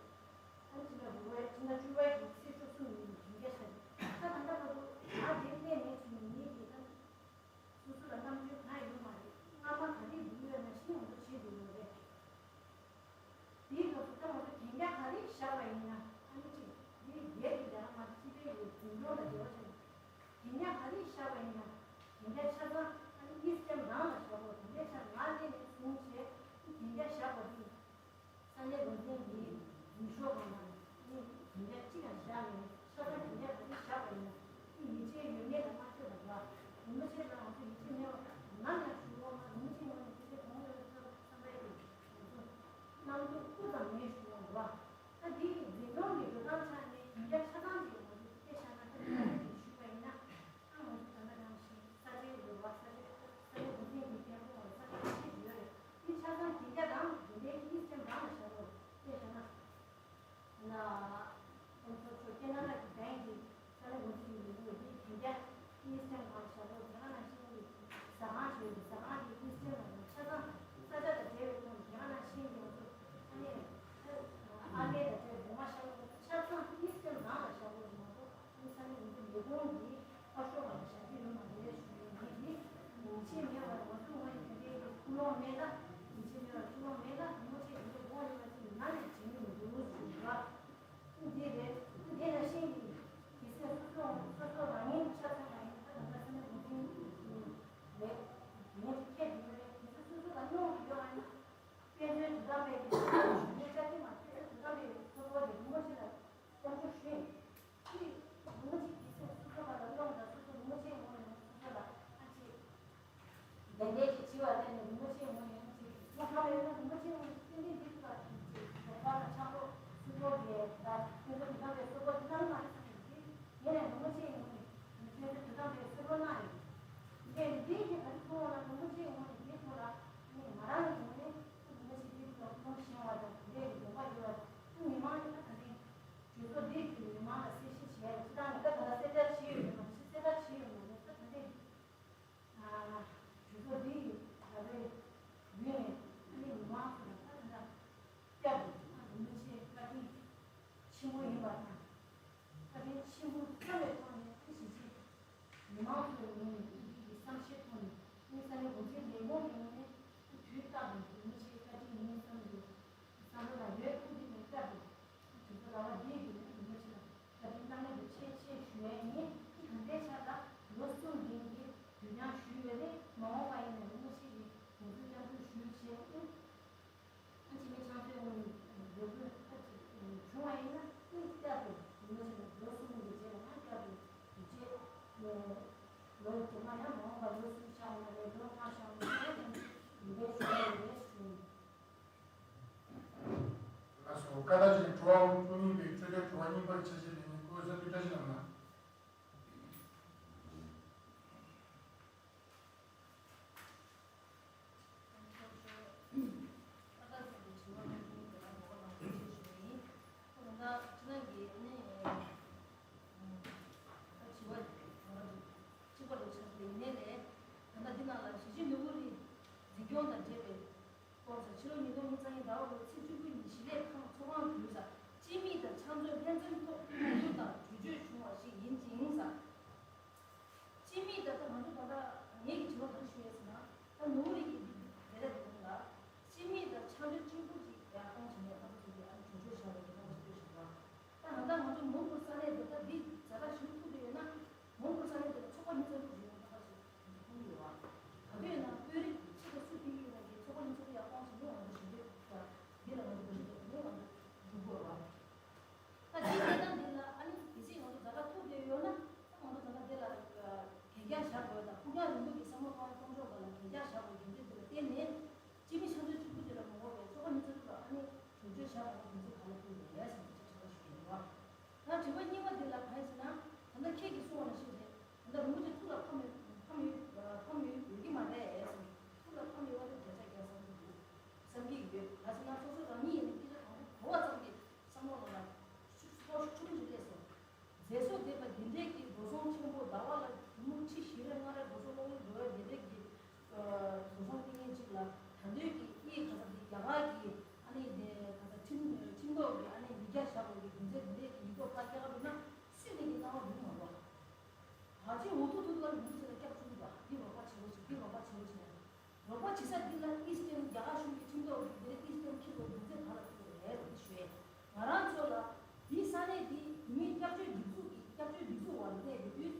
ཨ་ནི་ཕྱི་ཟླ་དགུ་པའི་ཕྱི་ཟླ་བཅུ་པའི་གི་ཚེས་བཅུ་གསུམ་ཉིན་གྱི་གྲོས་འགལ་ཆགས་ཀྱི་ད་ད་ལྟ་བར་དུ་ང་དེ་གནས་མེད་ཚུལ་ཉིད་ཀྱི་ད། སོ་སོ་ལ་རྣམ་འགྱུར་གང་ཡོད་མ་རེད། སྔ་མ་ག་རེ་འདུག་ཡོད་ན་ཤིང་འོང་དུ་བྱེད་འདུག་ཡོད་རེད། དེའི་སྐབས་སུ་ད་ང་ཚོ་གན་རྒྱ་ག་རེ་བཞག་པ་ཡིན་ན་ཨ་ནི་གཅིག་འདི་རྒྱལ་གྱི་ལས་ཀ་མ་སྤྱི་པའི་ཡོད་འཛིན་སྐྱོང་ལ་འབྲེལ་བ་བྱས་ནས་གན་རྒྱ་ག་རེ་བཞག་པ་ཡིན་ན་གན་རྒྱ་ཆ་ཚང་ཨ་ནི་དབྱིས་སྐྱབས་རང་ལ་བཞག་དགོས། དེ་འདྲའི་ཆ་ང་གནས་ནས་བཟུང་བྱས་གན་རྒྱ་བཞག་པ་འདི། ས་གནས་འགོ་འཛིན་གྱིས་འཛིན་སྐྱོང་གང་དང་ནི་དེ་འདྲ་གཅིག་ཀྱང་བཞག་མེད། ཆ་ཚང་དེ་འདྲ་ག་ཚོད་བཞག་པ་ཡིན་ན་ཡིད་ཆེས་ཡོད་མེད་ལ་མ་ལྟོས་པར་ལ་རིན་པོ་ཆེ་ལ་ང་ཚོ་ཡིད་ཆེས་མེད་པ་ནམ་ཡང་ཞུ་འོང་ན་རིན་པོ་ཆེ་ངོས་ནས་དེ་འདྲ་གང་ཡོད་བསམ་བསམ་པའི་གི་ང་ཚོ་རྣམ་རྟོག་སྤུ་ཙམ་མེད་ཞུ་འོང་བ། ད་འདི་ཡི་འཛིན་སྐྱོང་གི་འགྲོ་སྟངས་ཆ་ནས་དེ་འདྲ་ཆ་ཚང་ཅིག་ང་ཚོ་དེ་བཤད་ན་ད་དེ་འདྲ་ཞུས་པ་ཡིན་ན། ཨ་ང་ཚོ་ད་ལྟ་ནང་བཞིན་ས་ཆའི་འགྱུར་བ་ས་ཆའི་ས་ཆའི་འགོ་འཛིན་གྱི་ཐད་ཁོངས་ས་ཆའི་ཆེད་ཡོད་རེད། དེ་ཆ་ཚང་དེ་འདྲ་རང་དེ་འདྲའི་ཡིད་སེམས་རང་ལ་བཞག་དགོས་དེ་བྱས་ན། ན་ཁོང་ཚོ་ཚོ་ཁེ་ན་ཌ་གི་བན་གྱི་ས་གནས་འགོ་འཛིན་གྱི་ལས་འགུལ་དེ་དེ་འདྲ་ཡིད་སེམས་རང་ལ་བཞག་དགོས། དེ་ག་ནང་བཞིན་གྱི་ཟ་ཁང་ཞིག་ཡོད་རེད། ཟ་ཁང་གི་ཡིད་སེམས་ལ་ཆ་ཚང་ས་ཆ་དང་འབྲེལ་བའི་ཐོག་ནས་དེ་ག་ནང་བཞིན་གྱི་ང་ཚོ་ཨ་ནེ་ཨ་མེ་དང་འབྲེལ་སྒོ་མ་བཞག་དགོས། ཆ་ཚང་ཡིད་སེམས་རང་ལ་བཞག་དགོས་མ་གཏོགས། ཨ་ནི་ས་གནས་འགོ་འཛིན་ལས་ཁུངས་ཀྱིས་ཕར་ཕྱོགས་ལ་བཞག་རྒྱུ་ཡོད་མ་རེད་ཞུ་ཡས་ཡིན། འདི་ཡིད་ཆེས་མེད་པར་ང་ཚོའི་ངོས་ནས་དེ་འདྲའི་ཀུན་སློང་མེད་ན། ཡིད་ཆེས་མེད་པར་ཀུན་སློང་མེད་ན་རིན་པོ་ཆེ་དེ་འདྲའི་དབང་ཡོད་པ་ཅིག་ནམ་ཡང་བྱེད་ཀྱི་མི་འདུག་ཞུ་བ། འདི་རེད། འདི་ནང་བཞིན་གྱི་གལ་སྲིད་སོ་སོ་སོ་སོ་རང་ཉིད་ཆ་ཚང་ལ་ཡིན་ན། ད་ལྟ་ས་གནས་འགོ་འཛིན་རེད། ངས་ཁྱེད་དེ་རེད། གལ་སྲིད་སོ་སོ་ལ་སྣང་གི་ཡོད་པ་ཡིན་ན། དཔེ་མཛོད་དུ་བཏང་བའི་གི་ཞུ་ཡས་བཀའ་དྲིན་མ་དཔེ་མཛོད་དུ་བཏང་བའི་གསོལ་ཕོགས་དེ་རིན་པོ་ཆེ་ལ་སྐོང་ཚོགས་ཞུས། ཅི་རིན་པོ་ཆེ་གི་སེམས་སོ་སོ་ལ་སློང་དང་སོ་སོ་རིན་པོ་ཆེའི་ངོས་ནས་སོ་སོ་ལ་ཨ་ཅེ། དེ་འདྲའི་ཅིག་བྱིས་པ་དེ་ནི་རིན་པོ་ཆེའི་ངོས་ནས་ཅིག་ངོ་ཁ་བའི་ན་རིན་པོ་ཆེའི་ངོས་ནས་ཏན་ཏན་འདི་ཚོ་ལ་ཅིག་ཅིག་ལོག་པ་ལ་ཆག་སྒོ་སུ་སྒོ་གི་ད་སྐྱོན་བརྗོད་དུ་བཏང་བའི་སོ་སྒོ་དེ་གནང་མ་རེད་བསམ་གི། དེ་ནས་རིན་པོ་ཆེའི་ངོས་ནས་སྐྱོན་བརྗོད་དུ་བཏང་བའི་སོ་སྒོ་གནང་ཡོད། དེ་འདི་གི་ག་རེ་གསུངས་པ་ན་རིན་པོ་ཆེའི་ངོས་ནས་དེ་ཚོ་ལ་ནི་ང་རང་གི་ངོས་ནས་རིན་པོ་ཆེ་འདི་ཚོ་ལ་ཁོང་ཤེས་པ་དང་དེ་འདྲའི་གི་དགོངས་པ་ཡོད་པ་དང་མི་མང་ཡིན་ན་ད་ནི། གྲོས་ཚོགས་འདིས་མི་མང་ལ་གསལ་བཤད་བྱས་ཡོད། ཅི་ལྟར་ང་ད་ག་ལ་གསལ་བསྒྲགས་བྱས་ཡོད་མ་རེད། གསལ་བསྒྲགས་བྱས་ཡོད་མ་རེད། ད་ད་ལྟའི་གྲོས་ཚོགས་འདིས་ད་ལྟའི་ཡུལ་ནས་ཨ་ནི་མི་མང་ཚོ་ལ་ད་ད་ལྟ་བསྐྱར་དུ་ཨ་རིན་པོ་ཆེ་བཀའ་དྲིན་ཆེན་པོ་ཡིན་པ་དང་། བཀའ་དྲིན་ཆེན་པོ་བསམ་པའི་ཐོག་ནས་ཨ་ནི་གཞིས་བྱེས་མི་མང་ཚོའི་ངོས་ནས་ཨ་ནི་འདི་གི་བསམ་ཤེས་ཐོག་ནས་ཨ་ནི་ས་གནས་འགོ་འཛིན་ལས་ཁུངས་ཀྱི་ངོས་ནས་ཨ་ནི་དུས་རྟག་ཏུ་རིན་པོ་ཆེའི་བཀའ་དྲིན་ཡིན་བསམ་ཡོད། བསམ་བློ་ལ་ཡོད། ཨ་ནི་འདི་ནས་བསྐྱར་དུ། དུས་ཚོད་ར་བ་འདིའི་བརྒྱུད་ནས་རིན་པོ་ཆེ་ལ་བཀའ་དྲིན་བླ་མེད་དུ་ཆེ་ཆེ་ཞུ་ཡས་ཡིན། ཨ་ནི་གང་ལྟར་ཆ་ལ་ལོ་གསུམ་རིང་གི་དུས་འགྱངས་ཞུས་ཡོད་རེད། མ་འོངས་པ་ཡིན་ན་རིན་པོ་ཆེ་གིས་དགོངས་ཚུལ་མཉམ་ཞུགས་ཞུས་བྱས། ཨ་ནི་ཨ་ནི་འཆི་མེད་ཕྱག་མཛོད་ངོས་ནས་འབོད་སྐུལ་ཁ་ཅིག་བྱུང་བ་ཡིན་ན། ཨ་ནི་བསྐྱར་དུ་རིན་པོ་ཆེ་ལ་ལོ་གསུམ་གྱི་རྗེས་ལ་ཡང་བསྐྱར་དུ་དུས་ཆད། ལོ་དུ་མ་ཡང་མ་འོངས་པ་ལོ་གསུམ་ཆགས་ཡོད་ན་རེད། ལོ་ལྔ་ཆགས་ཡོད་ན་རེད། ཡང་འདི་འདྲའི་ཞུ་ཡ་ཡོད་རེད་ཞུ། ལགས་སོ། བཀའ་ཐག་ཅན་གྲོལ་བ་དྲུག་གཉིས་པའི་ཆོས་རྒྱལ་གྲུབ་པ་གཉིས་པར་ཆ་ཤས་ལེན་མཁན་སྐུ་ཚེ་བཀྲ་ཤིས་ལགས་ལ། གཅིག་པ་རེད་ཆགས་པའི་ཡིན་ནའི་ལས། ད་ལྟ་འདི་ནང་ལ་གཞིས་བྱེས་ནོར་བུ་རིའི་འཛིན་སྐྱོང་དང་འབྲེལ་བའི་སྐོར་ས་ཕྱི་ལོ་ཉིས་སྟོང་ཉི་ཤུ་རྩ་གཉིས་ཟླ་བ་དགུ་ཚེས་བཅུ་དགུ་ཉིན་གཞིས་ལས་ཁང་ཚོགས་ཁང་དུ་ས་སྤྱི་མི་དང་ཕྱག་མཛོད་ལྷན་འཛོམས་ཐོག་གོ་བསྡུར་དང་གྲོས་ཆོད་བྱུང་བ་ཞིག་ཡིན་ཅིང་ས། སྤྱི་མི་དང་ད་ང་ཚོ་ད་ལྟ་ངེད་ཀྱི་དྲི་བ་ག་རེ་ཞུ་ཡས་ཟེར་ན། ད་ནོར་བུ་རིའི་འདི་འདི་རེད་དེ་ལ་སྤྱི་མི་དང་ཕྱག་མཛོད་གཅིག་པུ་ཅིག་ཡར་གཏོང་བྱེད་ནས་ཁ་ཚ་ཚོད་ཀྱི་ཨ་ནི་གྲོས་ཆོད་བཞག་པའི་གི་ཐོག་ཅིག་ལྟོས་ཤིག་ལ། ད་ང་ད་ང་ཚོ་མོན་གྷོ་ས་གནས་འདི་ད་འདི་ཛ་དྲག་ཞིག་ཐུག་གི་ཡོད་ན། མོན་གྷོ་ས་གནས་འདི་ལ་ཚོགས་པ་ཉིས་རྩ་དྲུག་ཞིག་ཡོད་ན་ཁ་ཚ་ཁོང་ཡོད་བ། ག་དུས་ཡིན་ན་དཔོན་རིགས་ཆེ་ཁག་སུ་ཕེབས་ཀྱི་ཡོད་ན་གི་ཚོགས་པ་ཉིས་རྩ་དྲུག་ཡར་གཏོང་བྱེད་ནས་ང་ཚོ་ཞིབ་འཇུག་ད་འདི་ལ་ང་ཚོ་འགྲེལ་བཤད་རྒྱག་ནས་ང་ཚོ་འགྲུབ་དགོས་བ། ད་དེའི་གནས་སྟངས་འདི་ལ་ཨ་ནི་གལ་སྲིད་ང་ཚོ་ཛ་དྲག་ཐུག་བསྡད་ཡོད་ན། ད་ང་ཚོ་ད་ལྟ་འདི་ལ་གན་རྒྱ་བཞག་དགོས་དང་ཕུགས་རྒྱང་རིང་པོ་གི་བསམ་བློ་གཏོང་གཏོང་ཕྱོགས་སྒང་ལ་གན་རྒྱ་བཞག་དགོས་རྒྱུ་མཚན་འདི་ལ་བརྟེན་ནས་སྤྱི་མི་ཕྱག་མཛོད་གཅིག་པུ་དེ་ལ་མ་དགོས་པའི་ཚོགས་པ་ཉིས་རྩ་དྲུག་ལ་ཨ་ནི་གྲོས་ ཤ་དང་པོ་དེ་ཚོ་ག་ལ་ཕུལ་དགོས་རེད་ཟེར་ནས་དྲི་བ་ཞུ་གི་འདུག་བ། ད་དྲི་བ་གཉིས་པ་འདི་ལ་གང་ཡིན་ཟེར་ན། ད་ལྟ་ཁྱེད་ཀྱིས་གསུངས་པ་ནང་བཞིན་རེད། ད་ལྟ་རིན་པོ་ཆེ་ཐུགས་ལ་ཕམ་ཡོད་ཕམ་ཡོད་ཕམ་ཡོད་ཡོད་ཀྱི་མ་རེད་ཟེར་ནས། ཐུགས་ལ་ཕམ་ཡོད་པ་དེ་བརྒྱ་ཆ་བརྒྱ་བསམ་གྱི་འདུག་བསམ་གྱི་ཡོད། ག་ཟེར་ན་སོ་སོ་རང་ཉིད་ཡིན་ན་སྐད་ཆ་དང་པོ་གོ་བ་ཙམ་གྱིས་བསམ་བློ་ནང་ལ་ཤུགས་ཤུགས་ཆེན་པོ་ཞིག་སླེབས་སོང་། མཛད་སྒོ་འདེབས་པ་འདི་འདྲས་ཀྱི་འགྲོ་སོང་ཆེན་པོ་ཟླ་བ་ལ་རྒྱུ་མོ་ཁྲི་བཞི་རེ་ལྔ་རེ་འགྲོ་སོང་སློང་གི་འགྲོ་བའི་འདི་འདྲས་ཀྱི་འགྲོ་སོང་སྟེང་ཡིན་གཅིག་ལ། ད་ལྟོས་ཀྱི་ཨི་ག་ས་འདི་རྒྱ་གར་གྱི་ཨ་ནི་འདི་ག་ས་ཁྲིམས་ཁྲིམས་ཐོག་གི་ཨ་ནི་མི་སྐྱ་བཞག་དགོས་ཀྱི་རྒྱུ་མཚན་འདི་འདྲས་ཀྱི་ཡིག་ཐོག་ཁ་སྐྱེལ་ག་འདུག་ན་སུས་ནས་ཀྱི་སྣང་བ་འདུག་མ་གོ། ད་ཅི་འུ་ཐུག་ཐུག་ལ་མི་ཚེ་ལ་སྐྱབས་བཅོལ་བ་འདི་རོགས་པ་བྱེད་རོགས་བྱེད་འདི་རོགས་པ་བྱེད་རོགས་བྱེད། རོགས་པ་བྱེད་ས་འདི་ལ་ཨི་སི་ཊི་ཨེམ་རྒྱ་གར་གཞུང་གི་ཁྲིམས་ཐོག་གི་འདི་ལ་ཨི་སི་ཊི་ཨེམ་ཁྱི་ལོ་རྒྱུ་མཚན་ག་ལ་ཐུག་རེད་ཟེར་ཞུས། ང་རང་ཚོ་ལ་འདི་ས་གནས་འདི་བོད་མིའི་སྐྱབས་བཅོལ་སྒྲིག་འཛུགས་ཀྱི་སྐྱབས་བཅོལ་སྒྲིག་འཛུགས་འོག་ལ་གནས་པའི་དུས།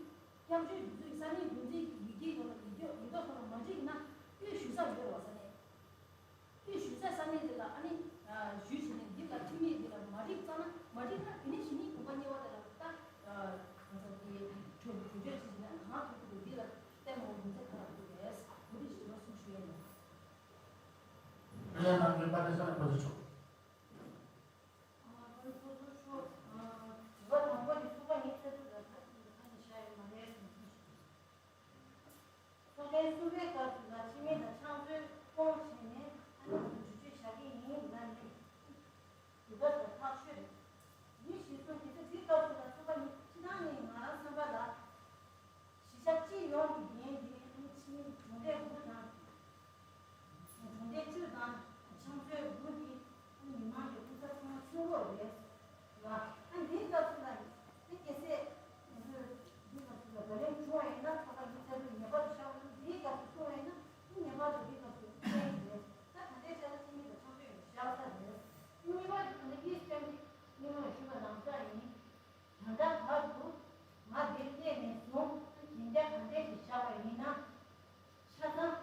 སྐྱབས་བཅོལ་སྒྲིག་འཛུགས་ཀྱི་ས་གནས་འགོ་འཛིན་གྱི་ཡི་གེ་ཡོད་ན་ཡི་གེ་ཡིག་ཐོག་ཐོག་ལ་མ་བྲིས་ན་དབུས་ཞུ་ས་ཡོད་རེད་བ། ས་གནས་དབུས་ཞུ་ས་ས་གནས་འདི་ལ་ཨ་ནི་ཞུས་བྱས་ནས་འདི་ལ་ཁྲིམས་ཡིག་འདི་ལ་མ་འགྲིག་ཙང་ན་མ་འགྲིག་ན་དེ་ནས་གཞི་ནས་གོམ་པ་གཉིས་པ་དེ་ལ་ད་གང་ཟག་དེ་གྲོས་གྲོས་ཆོད་བྱེད་བྱས་ནས་གང་ཐུབ་ཐུབ་འདི་ལ་བལྟས་མ་འོང་རྒྱུ་མཚན་ག་ལ་ཐུག་རེད། འོ་དེ་ཞིག་རོགས་གསུངས་ཞུ་ཡ་ཡིན། ཨ་ནི་སོ་སོ་ཤོག་ཨ་དྲི་བ་དང་པོ་དེ་ཚོགས་པ་ཡིན་ཚེ་དུས་ལ་ད་ཁྱིམ་དུ་ཁ་ནས་བཞག་ཡོད་མ་རེད་ཟེར་ནས་གསུངས་ཤིང་། ཚོགས་ཐེངས་གསུམ་པའི་སྐབས་སུ་ལ་ཕྱི་མི་དང་ཕྱག་མཛོད་སྐོང་བྱས་ནས་ཨ་ནི་གྲོས་ཆོད་བཞག་གི་ཡིན་ལབ་ནས་དེ་སྐབས་སུ་ཐག་ཆོད་རེད། ཡིན་ཞེས་གསུངས། དེ་ཚེ་དེའི་སྐབས་སུ་ལ་ཚོགས་པ་ནི་སྤྱི་བཏང་ནས་ང་རང་བསམ་པ་ལ། གཞིས་ཆགས་སྤྱི་ཡོངས་ཀྱི་འགན་དེ་ཨ་ནི་ཕྱི་མི་གྲོང་སྡེ་དགུ་དང་། གྲོང་སྡེ་བཅུ་དང་ཕྱག་མཛོད་དགུ་དེ་ཨ་ནི་མི་མང་གི་སྐུ་ཚབ་ཚང་མ་ཚུད་ཡོད་རེད་ལ། ཨ་ནི་དེའི་སྐབས་སུ་ལ་དེ་གལ་སྲིད་ང་ཚོས་འདིའི་སྐབས་སུ་ལ་བརྡ་ལན་བྱུང་བ་ཡིན་ན་ཚོགས་པ་གི་ཚད་ལུགས་ངེས་པར་དུ་བཞག་དགོས། འདིའི་སྐབས་སུ་བྱུང་བ་ཡིན་ན་ཨ་ནི་ངེས་པར་དུ་འདིའི་སྐབས་སུ་བསྟན་གྱི་རེད། ད་ད་ལྟའི་ཆ་ལ་ཕྱི་མི་དང་ཕྱག་མཛོད་ཡང་བཞག་ས་རེད། གཉིས་པ་དེ་ད་ལྟ་ཨི་སི་ཊི་ཨེམ་དེ་སྔོན་མ་ཞུས་པ་ནང་བཞིན་ཡིན། ད་ལྟ་བར་དུ་ང་འདིར་སླེབས་ནས་བཟུང་གན་རྒྱ་ག་འདྲས་ཤིག་བཞག་པ་ཡིན་ན། ཆ་ཚང་ཨི་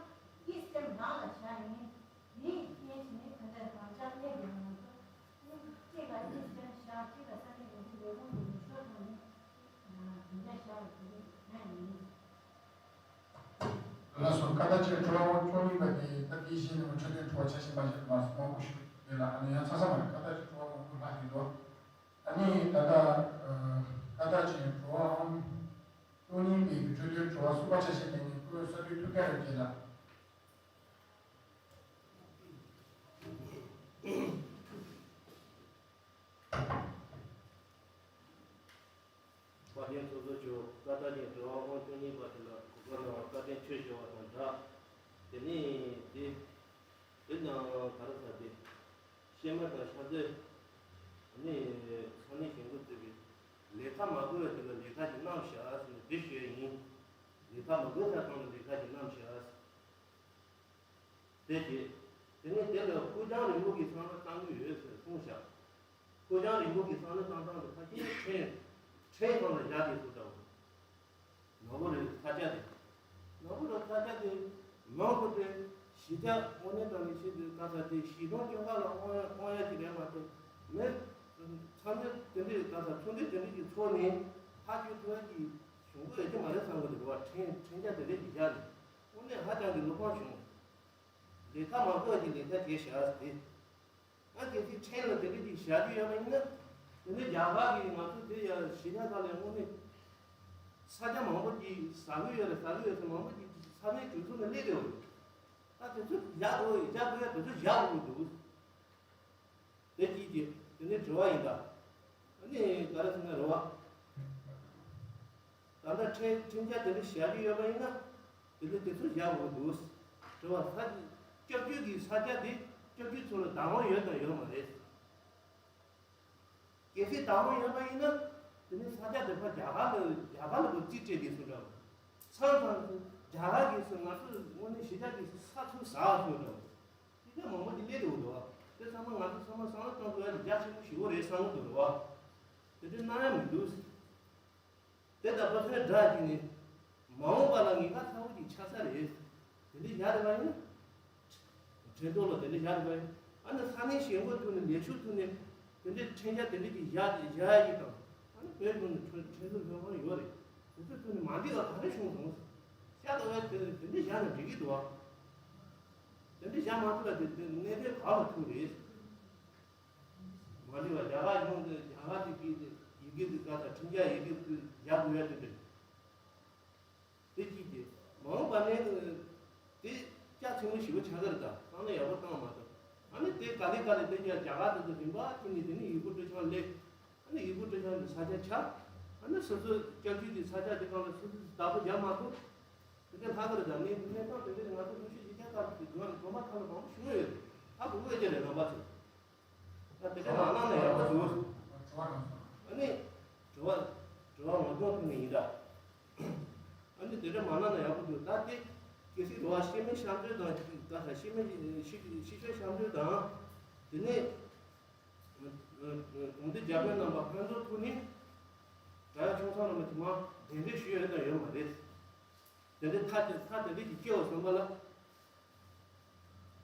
སི་ཊི་ཨེམ་རང་ལ་བཞག་ཡིན། དེའི་རྐྱེན་བྱས་ནས་ད་ལྟ་དམ་བཅའ་སླེབས་པའི་ནང་དུ་གཅིག་ལ་ཨི་སི་ཊི་ཨེམ་བཞག་གཅིག་ལ་ས་གནས་འགོ་ཁྲིད་ལས་ཁུངས་ཀྱི་ལས་ཤོག་ཐོག་ནས་གན་རྒྱ་བཞག་པ་དེ་རིགས་ཡིན། ལགས་སོ། ཁ་བརྡ་བྱས་དྲི་བ་བཅུ་གཉིས་པ་དེ་ད་དེའི་གཞི་ནས་འཕྲོད་བསྟེན་དྲི་བ་ཆ་ཤས་མ་བྱས་མ་མང་པོ་ཞིག་ཡོད་ལ། ཨ་ནི་ཡང་ཚ་ཚ་མ་རེད། ཁ་བརྡ་བྱས་དྲི་བ་མང་པོ་ལྷག་ཡོད་འདུག་ཨ་ནི་ད་ལྟ་ཁ་བརྡ་བྱས་དྲི་བའམ་བཅུ་གཉིས་པའི་འཕྲོད་བསྟེན་དྲི་བ་གསུམ་པ་ཆ་ཤས་དེ་ནི་སྐུ་ངོ་ས་འདུལ་ཐུབ་རྒྱལ་ལགས་ཀྱིས་ལ། དཔལ་ལྡན་ཚོགས་གཙོ་མཆོག་ཁ་བརྡ་ནས་དྲི་བ་ཨང་བཅུ་གཉིས་པ་དེ་ལ་གོ་སྐབས་གནང་བར་བཀའ་དྲིན་ཆེ་ཞུ་བ་དང་སྦྲགས། དེ་ནས་དེ་དེ་ནང་ག་རེ་ཟེར་དེ་གཤེད་མ་དང་ཤ་ཚོད་ནི་ས་གནས་གཞན་དགོས་བརྩིས་པའི་ལས་ཀ་མ་དགོས་པ་དེ་ལ་ལས་ཀ་ཞིག་གནང་ཤག་ཟེར་ནས་དེ་ཞུ་ཡ་ཡིན། ལས་ཀ་མ་དགོས་ས་གང་ལ་ལས་ཀ་ཞིག་གནང་ཤག་ཟེར། དེ་བྱས། དེ་ནས་དེ་ལ་ཕུགས་རྒྱང་རིང་པོ་གི་བསམ་བློ་བཏང་གི་ཡོད་ཟེར་གསུངས་ཤག་ཕུགས་རྒྱང་རིང་པོ་གི་བསམ་བློ་བཏང་སྟངས་དེ་ཕལ་ཆེར་ཕྲན་ཕྲན་སྒང་ལ་བཞག་དེ་ཚོ་འདྲ་བོ། ནོར་བུ་རེད་ས་ཆ་དེ། ནོར་བུ་རེད་ས་ཆ་དེ། མང་པོ་དེ་གཞིས་ཆགས་དངོས་གནས་དྲང་གནས་བཤད་དུས་ག་ས་དེ་གཞིས་གྲོང་ཁྱོན་ཁ་ལ་དབང་དབང་ཡ་ཞིག་རེད་མ་གཏོགས་མེད། ཚང་མས་དེ་འདྲའི་ག་ས་ཚོགས་འདུ་དེ་འདྲ་ཞིག་ཚོགས་ནས་ཐག་གཅོད་ཐུབ་ཡ་གི་གཞུང་གི་ཡོད་ཀྱི་མ་རེད་བསམ་གི་འདུག་བ། ཕྲན་ཕྲན་ཆ་དེ་འདྲ་ཞིག་བཞག་ནས་དངོས་གནས་ཧ་ཅང་གི་བློ་ཕམ་བྱུང་། ལས་ཀ་མ་དགོས་ཀྱི་ལས་ཀ་བྱས་བཞག་སྟེ། ཨ་གལ་སྲིད་ཕྲན་ལ་དེ་འདྲ་ཅིག་བཞག་རྒྱུ་ཡོད་པ་ཡིན་ན། དེ་ནི་རྒྱ་གར་གྱིས་ང་ཚོ་དེ་ཡ་གཞིས་ཆགས་ཁག་ལ་དངོས་གནས་ས་ཆ་མང་པོ་ཅིག་ཟ་གི་ཡོད་རེད། ཟ་གི་ཡོད་ཚད་མང་པོ་ཅིག་ས་གནས་གྲོས་ཚོགས་ནས་སླེབས་ཡོད་རེད། ཨ་དེ་ཚོ་བཞག་དགོས་བཞག་དགོས་ཡ་དེ་ཚོ་བཞག་དགོས་འདུག་དེ་གཅིག་གིས་དེ་ནས་དྲི་བ་ཡིན་ད། ཨ་ནི་ག་རེ་ཟེར་ན་རེད་བ། ད་ལྟ་ཕྲན་ཕྲན་ཆ་དེ་འདྲ་བཞག་གི་ཡོད་པ་ཡིན་ན། དེ་ལས་དེ་ཚོ་བཞག་དགོས་འདུག་དྲི་བ་ས་སྐྱབས་བཅོལ་གྱི་ས་ཆ་དེ་སྐྱབས་བཅོལ་ཚོ་ལ་བདག་དབང་ཡོད་དང་ཡོད་མ་རེད། གལ་སྲིད་བདག་དབང་ཡོད་པ་ཡིན་ན། དེ་ནི་ས་ཆ་དེ་ཕར་རྒྱ་གར་ལ་རྒྱ་གར་ལ་གོ་རྩིས་སྤྲད་དེ་སུ་འདྲ་བ། མཚམས་མཚམས་སུ་རྒྱ་གར་གྱིས་སུ་ང་ཚོ་དངོས་གནས་གཞིས་ཆགས་ཀྱི་ས་ཚུར་ཟ་བ་སུ་འདྲ་བ། དེ་ག་མང་པོ་ཅིག་སླེབས་འདུག་འདུག་བ། དེ་ཚང་མ་ང་ཚོ་ཚང་མ་བསམ་བློ་གཏོང་དགོས་ཡ་དེ་རྒྱ་ཆེན་པོ་ཞིག་ཡོད་རེད་བསམ་གི་འདུག་འདུག་བ། དེ་འདྲ་གནང་ཡ་མི་འདུག་དེ་ལྟ་བུ་ཚོའི་སྒྲ་གཅིག་ནི། མ་འོངས་པ་ལ་ངེས་པ་ཚ་བོ་ཅིག་ཆགས་ས་རེད། དེ་འདྲ་བཞག་རེད་པ་ཡིན་ན། ཕྲན་ཚོགས་ལ་དེ་འདྲ་བཞག་རེད་པ་ཡིན། ཨ་ནི་ས་གནས་གཞན་དགོས་ཐུག་ནས་ལས་ཤོག་ཐུག་ནས་དེ་འདྲའི་ཕྲན་ཆ་དེ་འདྲ་ཅིག་བཞག་བཞག་ཡ་ཅིག་དང་། ཨ་ནི་བོད་ཁྱོན་ནས་ཕྲན་ཕྲན་ཚོགས་ལྷོད་ཁང་ཡོད་རེད། དེ་ཚོ་ཐུག་ནས་མ་འགྲིག་པ་ག་རེ་བྱུང་སོང་། ཤ་ལྟ་བས་དེ་དེ་འདྲ་བཞག་ན་འགྲིག་གི་འདུག་བ། དེ་འདྲ་བཞག་མ་ཐུབ་པ་དེ་དེ་གནད་དོན་ག་ལ་ཐུག་རེད། མ་འགྲིག་པ་རྒྱ་གར་གཞུང་དེ་རྒྱ་གར་དེ་གི་ཡི་གེ་དེ་ག་ད་ཁྲིམས་འཆར་ཡི་གེ་དེ་རྒྱག་དགོས་ཡ་དེ་རེད། དེ་གཅིག་གིས་མ་འོངས་པ་ནས་དེ་རྒྱ་ཆེན་པོ་ཞེ་པོ་ཆགས་ཀྱི་རེད། ད་བཏང་ན་ཡག་པོ་བཏང་མ་ཐུབ། ཨ་ནི་དེ་ག་ལེ་ག་ལེ་དེ་རྒྱ་རྒྱ་གར་དེ་ཚོ་རིམ་པ་ཁྱེར་ནས་དེ་ནས་ཡུ་གུར་སྤྲོ་འཆམ་སླེབས། ཨ་ནི་ཡུ་གུར་སྤྲོ་འཆམ་གྱི་ས་ཆ་ཆགས། ཨ་ནི་སོ་སོའི་སྐྱབས་བཅོལ་གྱི་ས་ཆ་དེ་སྒང་ལ་སོ་སོས་བདག་པོ་རྒྱག་མ་ཐུབ། དེ་འདྲ་ལྷག་གི་རེད། ད་ངས་གནས་སྟངས་དེ་འདྲ་ང་ཚོ་ཀུན་སྤྱོད་གཞིས་ཆགས་ཁག་གི་དགོན་དགོན་པ་ཁག་ལ་མང་པོ་ཞུ་གི་ཡོད་རེད། ད་གོ་དགོས་ཀྱི་རེད་རྣམ་པ་ཚོ། ད་དེ་འདྲ་མ་གནང་ན་ཡག་པོ་འདུག། ཨ་ནི་དྲི་བ་དྲི་བ་ངོ་གདོང་ཐོན་ནས་ཡིན་ད། ཨ་ནི་དེ་འདྲ་མ་གནང་ན་ཡག་པོ་འདུག། ད་དེ་གལ་སྲིད་རེད་བ། གཤེད་མའི་ཤ་འདོད་དང་གཅིག་ད་ད་གཤེད་མའི་ཤི་ཤི་ཤོར་ཤ་འདོད་དང་། དེ་ནས་གོང་སྡེ་རྒྱ་དཔོན་རྣམ་པ་ཕན་ཚུན་ཐུག་ནས་གྲྭ་ཆུང་ཚང་རྣམས་ཀྱི་མ་གདན་འདྲེན་ཞུས་ཡོད་དང་ཡོད་མ་རེད། དེ་འདྲའི་ཐག་དེ་ཐག་དེ་འདྲའི་ཅིག་བཅད་འོ་བསམ་པ་ལ།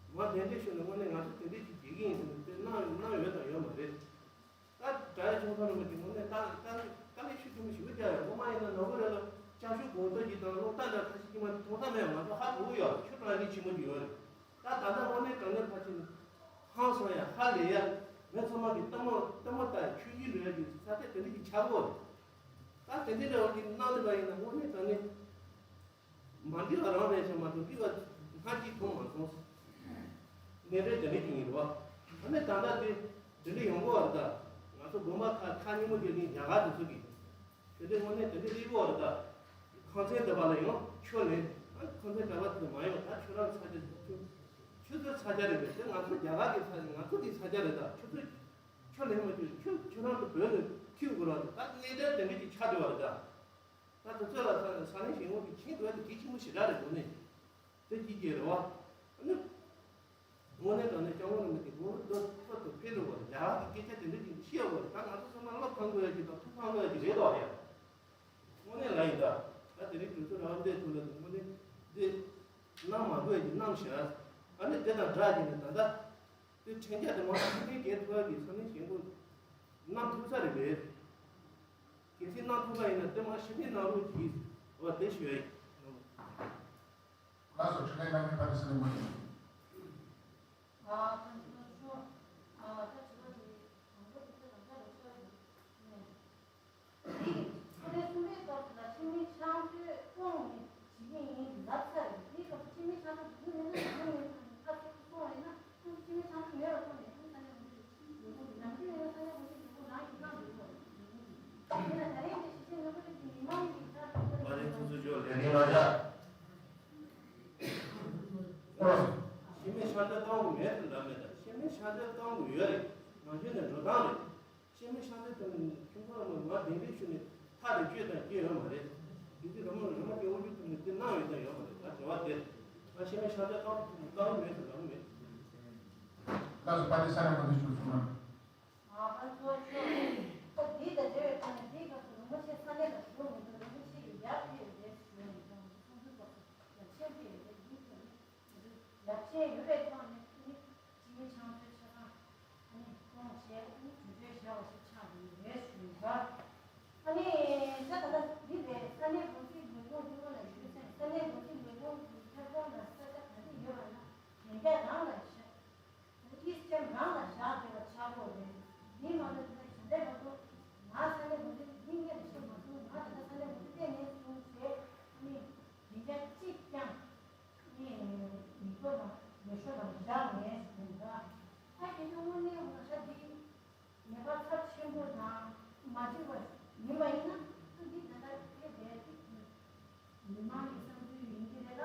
ང་གདན་འདྲེན་ཞུས་ནས་དངོས་གནས་ང་ཚོ་དེ་འདྲའི་ཅིག་བྱེད་ཀྱི་ཡིན་ཟེར་ནས་དེ་གནང་གནང་ཡོད་དང་ཡོད་མ་རེད། ད་གྲྭ་ཆུང་ཚང་རྣམས་ཀྱི་དངོས་གནས་ད་ད་དཀའ་ལས་ཤུགས་ཆེན་པོ་ཞེ་པོ་རྒྱག་ཡོད། སློབ་མ་ཡིན་ན་ནོར་བུ་རེད་ལ་སྐྱབས་ཞུ་དགོངས་དོན་གྱི་དང་སློབ་ད་འདྲ་ཁ་ཤས་ཀྱིས་མ་མཐོང་ས་མེད། ང་ཚོ་ཧ་གོ་གི་ཡོད། ཆོས་གྲོགས་ཡིན་ཆེན་མོ་ཅིག་ཡོད་རེད། ད་ད་ལྟ་དངོས་གནས་དྲང་གནས་ཕར་ཕྱིན་ཧང་སང་ཡ་ཧ་ལས་ཡ་མི་ཚང་མ་གི་ལྟད་མོ་ལྟད་མོ་ལྟ་ཡ་ཆོས་བརྒྱུད་འགྲོ་ཡ་གི་ས་ཆ་དེ་འདྲ་གི་ཆགས་ཡོད་རེད། ད་དེ་འདྲའི་འདྲ་བ་གི་གནང་ཐུབ་པ་ཡིན་ན་དངོས་གནས་དྲང་གནས། མ་འགྲིག་པ་རང་རེད་ཤག་མ་གཏོགས་འགྲིག་པ་སྔ་ཕྱི་མཐོང་མ་སོང་། གནས་འབྲེལ་དེ་འདྲ་ཅིག་ཡིན་རེད་བ། ཨ་ནི་ད་ལྟ་དེ་དེ་འདྲ་ཡོང་གི་བ་རེད་ད། ང་ཚོ་དགོན་པ་ཁག་ཁག་ཉིན་མོ་དེ་ནི་རྒྱ་གར་དེ་ཚོ་གི་དེ་འདྲ་དངོས་གནས་དེ་འདྲ་སླེབས་ཀྱི་བ་རེད་ད། ཁང་ཚན་འདི་པ་ལ་ཡང་ཆོས་ལེན། ཨ་ཁང་ཚན་འདྲ་བ་དེ་མ་ཡོང་ད་ཁྱོད་རང་ཚ་རྒྱ་ཁྱོད་ཚོའི་ཚ་རྒྱ་རེད་པས། དེ་ང་ཚོ་རྒྱ་གར་གི་ཚ་ང་ཚོ་གི་ཚ་རྒྱ་རེད་ད། ཁྱོད་ཚོས་ཆོས་ལེན་མ་ཁྱོད་ཁྱོད་ཁྱོད་རང་ཚོ་བོད་ནས་ཁྱེར་དགོས་ར་ད། གནས་འབྲེལ་དེ་འདྲ་ཅིག་ཆགས་འགྲོ་བ་རེད་ད། ད་དུ་ཚོད་ལ་ས་ས་གནས་གཞན་ངོ་གི་ཆིང་དུ་བ་དེ་གལ་ཆེན་པོ་ཞེ་དྲག་རེད་དགོས་ནས། དེ་གཅིག་གི་རེད་བ། ཨ་ནི། དངོས་གནས་དྲང་གནས་སྐྱབས་མགོན་རིན་པོ་ཆེ་དགུང་ལོ་བདུན་ཕྲག་ཏུ་ཕེབས་འགྲོ་བ་རེད། རྒྱ་གར་གྱི་སྐད་ཆ་དེ་འདྲ་ཅིག་ཤེས་དགོས་རེད། ད་ང་ཚོ་ཚང་མ་བློ་ཕམ་དགོས་ཡ་ཅིག་དང་ཐུགས་ཕམ་དགོས་ཡ་ཅིག་རེད་དོ་ཡ། དངོས་གནས་ལ་ཡིན་ད། ད་དེ་རིང་དུས་ཚོད་རང་བདེ་ཐུག་ལ་དུ་དངོས་གནས་འདི་གནང་མ་དགོས་ཡ་ཅིག་གནང་བཞག། ཨ་ནི་དེ་དང་སྦྲགས་ཀྱི་ནས་ད་ལྟ་དེ་ཁྲིམས་འཆར་དེ་མ་ཤེས་མཁན་གལ་ཐུག་ཡ་གི་ས་གནས་གཞན་པོ་གནང་ཐུབ་ས་རེད་པས། གལ་སྲིད་གནང་ཐུབ་པ་ཡིན་ན་དེ་མ་ཤེས་མཁན་གནང་རོགས་གྱིས། འོ་དེ་ཞུ་ཡ་ཡིན། ལགས་སོ། དྲི་ལན་གནང་མཁན་ཕ་ནི་ས་ནས་མ་ཡིན། ཨ་ཁོང་ཚོ་ཚོ་ཨ་ད་དྲི་བ་དེ་གང་འདྲ་དེ་ཚོ་གང་འདྲ་རེད་ཤོད་ཡིན་ནས། དེ་ཁོ་རེ་གསུམ་པའི་ཐོག་ལ་ཁྲིམས་མི་ཆང་མཐུན་གཏོང་ནས་བྱེད་ཀྱི་ཡིན་ལབ་ཚར་རེད། དེའི་སྐབས་ཁྲིམས་མི་ཆང་མཐུན་བསྡུ་ནས་ན་ཡང་ཡང་ཁ་ཚིག་གསུང་བ་ཡིན་ན་ཁོང་ཚོ་ཁྲིམས་མི་ཆང་མཐུན་མེད་པ་མཐོང་ནས་ཁོང་ས་ནས་འོང་དུས་ཁྲིམས་བཟོ་དགོས་ཀྱི་ནམ་རྒྱུན་ཡིན་ན་ས་ནས་འོང་དུས་ཁོང་རང་ཡིན་ནམ་འདུག་གོ། ཡིན་ན་ད་རེས་འདི་ཞིབ་བཤེར་ནུས་པ་ཐེབས་ཀྱི་མི་མང་གི་ཆ་མ་རེད། ཁོང་ཚོ་ཇོ་ལས་རིང་ལ་བཞག་ཁྱེད་མི་ཤ་འདོད་གཏོང་གི་མེད་དུ་ལབ་མེད་ད། ཁྱེད་མི་ཤ་འདོད་གཏོང་གི་ཡོད་རེད། ནང་ཆོས་ནས་འགྲོ་སྟངས་རེད། ཁྱེད་མི་ཤ་འདོད་གཏོང་ནས་ཁྱིམ་ཚང་ལ་ང་གདན་འདྲེན་ཞུས་ནས་ཐག་རེ་གཅོད་དང་སྐྱེ་ཡོད་མ་རེད། དེ་དུས་རི་མོ་རི་མོ་སྐྱེ་དབང་ཆུ་ཐུབ་ནས་དེ་གནང་ཡོད་དང་ཡོད་མ་རེད། ད་དྲི་བ་དེ་ང་ཁྱེད་མི་ཤ་འདོད་གཏོང་གི་མེད་དུ་ལབ་མེད། ལགས་སོ། པ་ཏི་ས་ར་མ་དུ་ཆུང་སོང་ན། ཨ་ཕ་ཚོ་ཆོས་ཁོ་དེའི་ད་འབྲེལ་བའི་ཐོག་ནས་དེའི་སྐབས་སུ་རིན་པོ་ཆེ་ས་གནས་ལ་བཞུགས་མི་འདུག་རིན་པོ་ཆེ་ཡིས་ཡར་ཕེབས་ཡོད་རེད་ཞུས་ནས་ཀྱང་ཚོགས་འདུའི་སྐབས་སུ་ཡར་ཕྱིན་ཕེབས་ཡོད་རེད། དེའི་ཐོག་ནས་ཡར་ཕྱིན་ཡོད་པའི་ཐོག་ནས་ཨ་ནི་ཁྲིམས་མི་ཆང་མཐུན་ཆ་ཚང་ཨ་ནི་གཏོང་བྱས་ཨ་ནི་གྲོས་ཆོད་བཞག་པ་ཞིག་ཆགས་ཡོད་རེད་ཞུས་ཡོད། ཨ་ནི་ད་ད་ལྟ་འདི་ལས་ས་གནས་འགོ་ཁྲིད་ལས་ཁུངས་ཐུན་མོང་ལ་ཞུས་ཚེ་ས་གནས་འགོ་ཁྲིད་ལས་ཁུངས་ཀྱི་ཁྱབ་ཁོངས་ལ་ས་ཆ་ག་འདྲ་ཡོད་པ་ན་དེ་གས་རང་ལ་བཞག་ཨིས་ཅན་རང་ལ་བཞག་དགོས་པ་ཆགས་ཀྱི་ཡོད་རེད། འདི་མ་གཏོགས་ད་ཞལ་འདེབས་མ་གཏོགས་ང་ས་གནས་འགོ་ཁྲིད་འདི་སྔོན་ལ་ཤེས་མ་སོང་། ང་ད་ལྟ་ས་གནས་འགོ་ཁྲིད་བལྟས་ནས་གསུངས་བྱས་ཨ་ནི་དེ་གས་གཅིག་ཀྱང་ཨ་ནི་མི་ཐོག་ལ་ལས་ཤོར་ལ་བཞག་མེད་ཞུ་གི་འདུག་ཨ་དེ་ཚོ་དངོས་གནས་ང་ད་འདི་ནད་པ་ཚབས་ཆེན་པོ་དང་མ་འགྲིག་པ་ཡིན་པ་ཡིན་ན་ད་འདི་ད་ལྟ་ཕེབས་བསྡད་ཅིག་མི་མང་གི་བསམ་ཚུལ་ཡིན་གྱི་རེད་ལ།